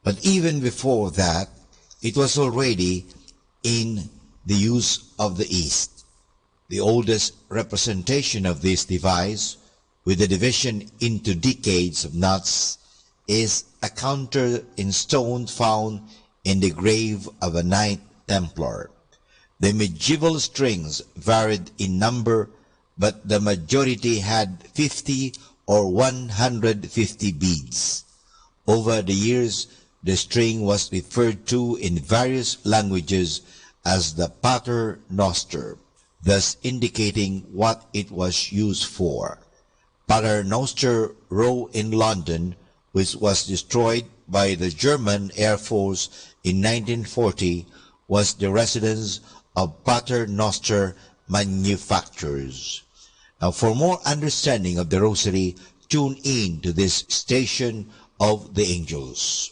But even before that, it was already in the use of the East. The oldest representation of this device, with the division into decades of knots, is a counter in stone found in the grave of a Knight Templar. The medieval strings varied in number, but the majority had fifty or one hundred fifty beads. Over the years, the string was referred to in various languages as the Pater Noster, thus indicating what it was used for. Pater Noster Row in London, which was destroyed by the German Air Force in nineteen forty, was the residence of Pater Noster manufacturers. Now, for more understanding of the Rosary, tune in to this station of the angels.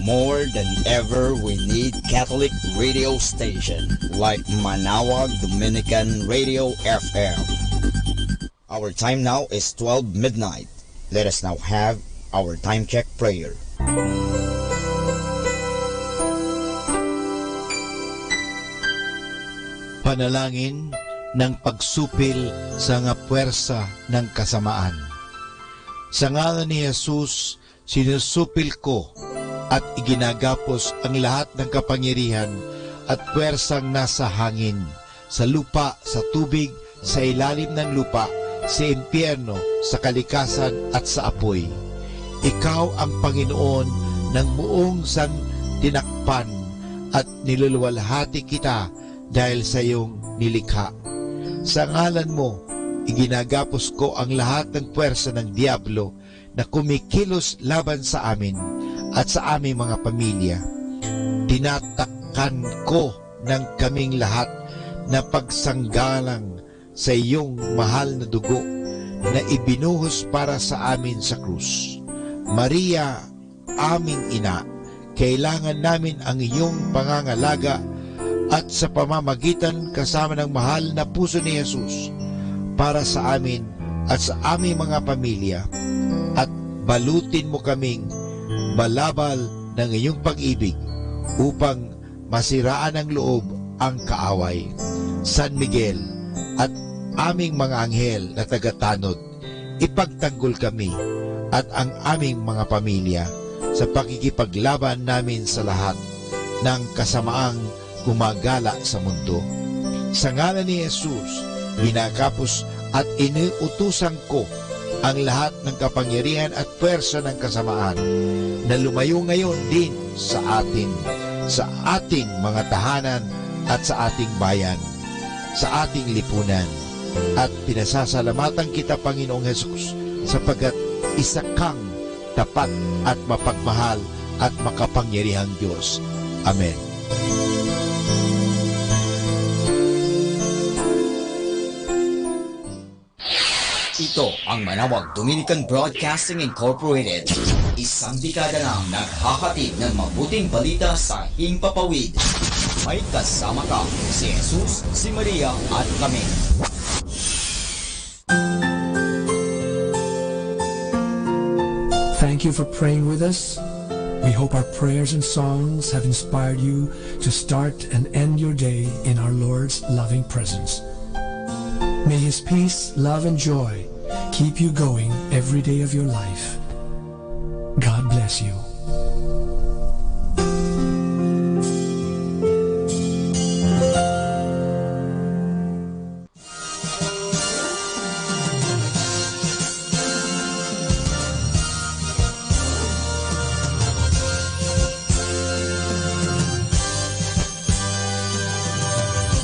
More than ever, we need Catholic radio station like Manawag Dominican Radio F M. Our time now is twelve midnight. Let us now have our time check prayer. Panalangin ng pagsupil sa mga puwersa ng kasamaan. Sa ngalan ni Jesus, sinusupil ko at iginagapos ang lahat ng kapangyarihan at puwersang nasa hangin, sa lupa, sa tubig, sa ilalim ng lupa, sa impyerno, sa kalikasan, at sa apoy. Ikaw ang Panginoon ng buong santinakpan at niluluwalhati kita dahil sa iyong nilikha. Sa ngalan mo, iginagapos ko ang lahat ng puwersa ng Diablo na kumikilos laban sa amin at sa aming mga pamilya. Tinatakan ko ng kaming lahat na pagsanggalang sa iyong mahal na dugo na ibinuhos para sa amin sa krus. Maria, aming ina, kailangan namin ang iyong pangangalaga at sa pamamagitan kasama ng mahal na puso ni Jesus para sa amin at sa aming mga pamilya, at balutin mo kaming balabal ng iyong pag-ibig upang masiraan ng loob ang kaaway. San Miguel at aming mga anghel na tagatanod, ipagtanggol kami at ang aming mga pamilya sa pakikipaglaban namin sa lahat ng kasamaang gumagala sa mundo. Sa ngalan ni Jesus, ginagapos at inuutusan ko ang lahat ng kapangyarihan at puwersa ng kasamaan na lumayo ngayon din sa atin, sa ating mga tahanan at sa ating bayan, sa ating lipunan. At pinasasalamatan kita, Panginoong Jesus, sapagkat isa kang tapat at mapagmahal at makapangyarihang Dios. Amen. Ito ang Manawag Dominican Broadcasting Incorporated. Isang dekada nang naghahatid ng mabuting balita sa Himpapawid. May kasama ka, si Jesus, si Maria, at kami. Thank you for praying with us. We hope our prayers and songs have inspired you to start and end your day in our Lord's loving presence. May His peace, love, and joy keep you going every day of your life. God bless you.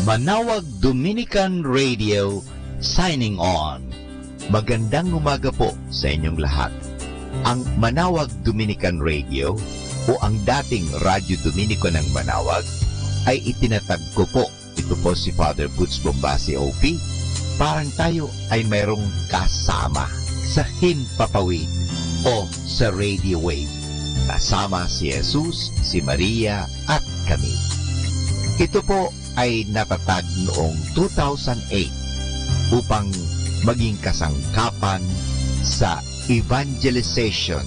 Manawag Dominican Radio signing on. Magandang umaga po sa inyong lahat. Ang Manawag Dominican Radio o ang dating Radyo Dominiko ng Manawag ay itinatag ko po. Ito po si Father Boots Bombasi, O P. Parang tayo ay mayroong kasama sa Himpapawid o sa Radio Wave. Kasama si Jesus, si Maria, at kami. Ito po ay natatag noong two thousand eight upang maging kasangkapan sa evangelization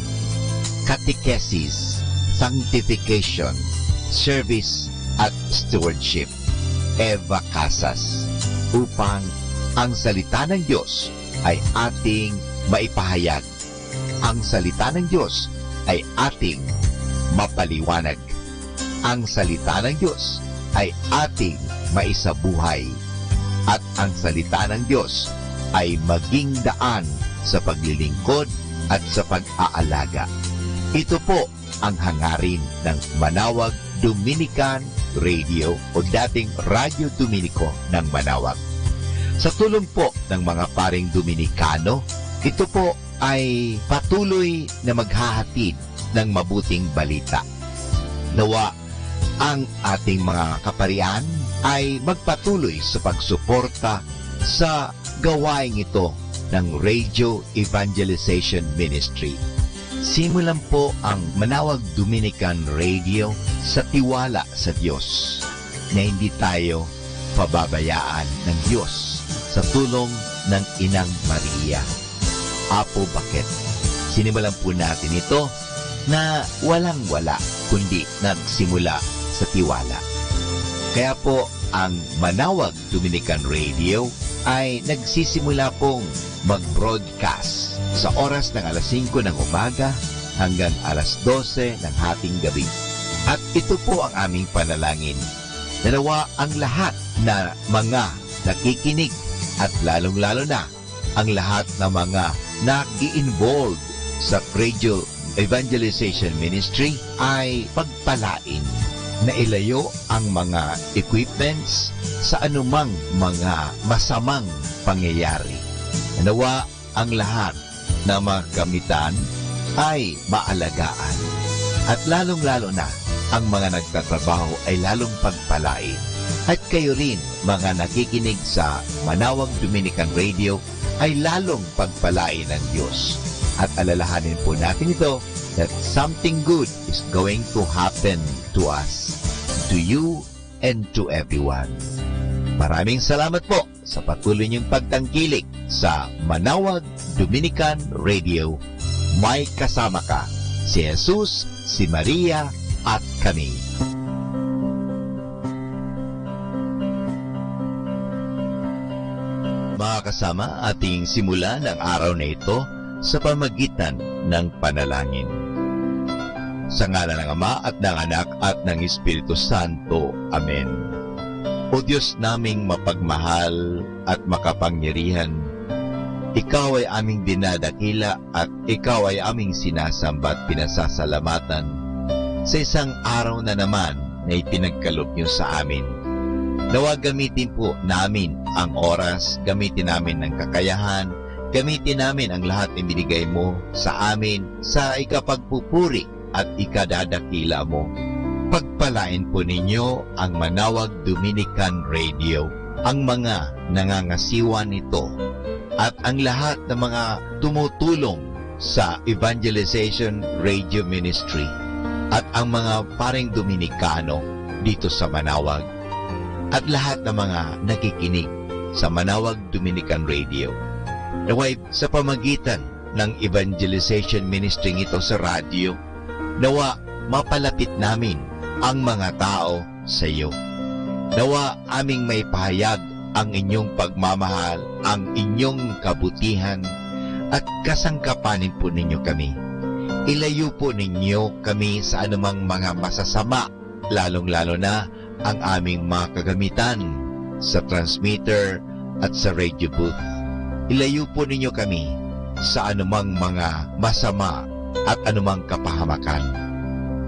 catechesis, sanctification, service, at stewardship. Eva Casas, upang ang salita ng Diyos ay ating maipahayag. Ang salita ng Diyos ay ating mapaliwanag. Ang salita ng Diyos ay ating maisabuhay. At ang salita ng Diyos ay maging daan sa paglilingkod at sa pag-aalaga. Ito po ang hangarin ng Manawag Dominican Radio o dating Radyo Dominico ng Manawag. Sa tulong po ng mga paring Dominikano, ito po ay patuloy na maghahatid ng mabuting balita. Nawa ang ating mga kaparian ay magpatuloy sa pagsuporta sa gawaing ito ng Radio Evangelization Ministry. Simulan po ang Manawag Dominican Radio sa tiwala sa Diyos na hindi tayo pababayaan ng Diyos sa tulong ng Inang Maria. Apo Baket. Sinimulan po natin ito na walang-wala, kundi nagsimula sa tiwala. Kaya po, ang Manawag Dominican Radio ay nagsisimula pong mag-broadcast sa oras ng alas singko ng umaga hanggang alas dose ng hating gabi. At ito po ang aming panalangin. Nanawa ang lahat na mga nakikinig at lalong-lalo na ang lahat na mga nag-i-involve sa Radio Evangelization Ministry ay pagpalain na ilayo ang mga equipments sa anumang mga masamang pangyayari. Nawa ang lahat na mga kagamitan ay maalagaan. At lalong-lalo na, ang mga nagtatrabaho ay lalong pagpalain. At kayo rin, mga nakikinig sa Manawag Dominican Radio, ay lalong pagpalain ng Diyos. At alalahanin po natin ito, that something good is going to happen to us, to you, and to everyone. Maraming salamat po sa patuloy niyong pagtangkilik sa Manawag Dominican Radio. May kasama ka, si Jesus, si Maria, at kami. Mga kasama, ating simulan ang araw na ito sa pamagitan ng panalangin. Sa ngalan ng Ama at ng Anak at ng Espiritu Santo. Amen. O Diyos naming mapagmahal at makapangyarihan, Ikaw ay aming dinadakila at Ikaw ay aming sinasamba at pinasasalamatan sa isang araw na naman na ipinagkaloob niyo sa amin. Nawa gamitin po namin ang oras, gamitin namin ang kakayahan, gamitin namin ang lahat na binigay mo sa amin sa ikapagpupuri at ikadadakila mo. Pagpalain po ninyo ang Manawag Dominican Radio, ang mga nangangasiwa nito, at ang lahat ng mga tumutulong sa Evangelization Radio Ministry at ang mga paring Dominikano dito sa Manawag at lahat ng mga nakikinig sa Manawag Dominican Radio. Naway sa pamagitan ng evangelization ministry nito sa radyo, nawa mapalapit namin ang mga tao sa iyo. Nawa aming maipahayag ang inyong pagmamahal, ang inyong kabutihan, at kasangkapanin po ninyo kami. Ilayo po ninyo kami sa anumang mga masasama, lalong-lalo na ang aming mga kagamitan sa transmitter at sa radio booth. Ilayo po ninyo kami sa anumang mga masama at anumang kapahamakan.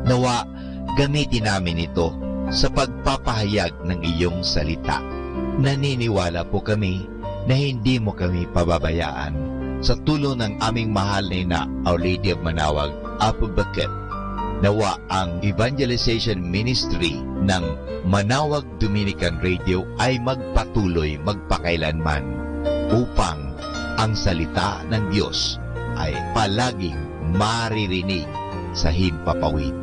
Nawa gamitin namin ito sa pagpapahayag ng iyong salita. Naniniwala po kami na hindi mo kami pababayaan. Sa tulong ng aming mahal na ina, Our Lady of Manawag, Apo Baket, nawa ang evangelization ministry ng Manawag Dominican Radio ay magpatuloy magpakailanman upang ang salita ng Diyos ay palaging maririnig sa himpapawid,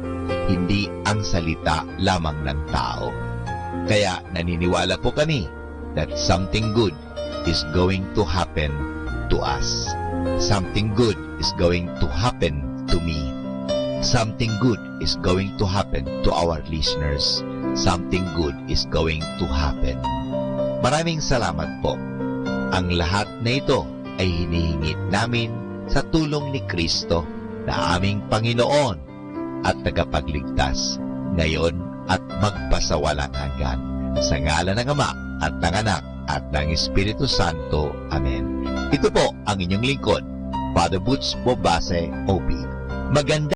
hindi ang salita lamang ng tao. Kaya naniniwala po kami that something good is going to happen to us. Something good is going to happen to me. Something good is going to happen to our listeners. Something good is going to happen. Maraming salamat po. Ang lahat na ito ay hinihingit namin sa tulong ni Kristo na aming Panginoon at Tagapagligtas, ngayon at magpasawalang hanggan. Sa ngalan ng Ama, at ng Anak, at ng Espiritu Santo. Amen. Ito po ang inyong lingkod, Father Butch Bobase, O B. Maganda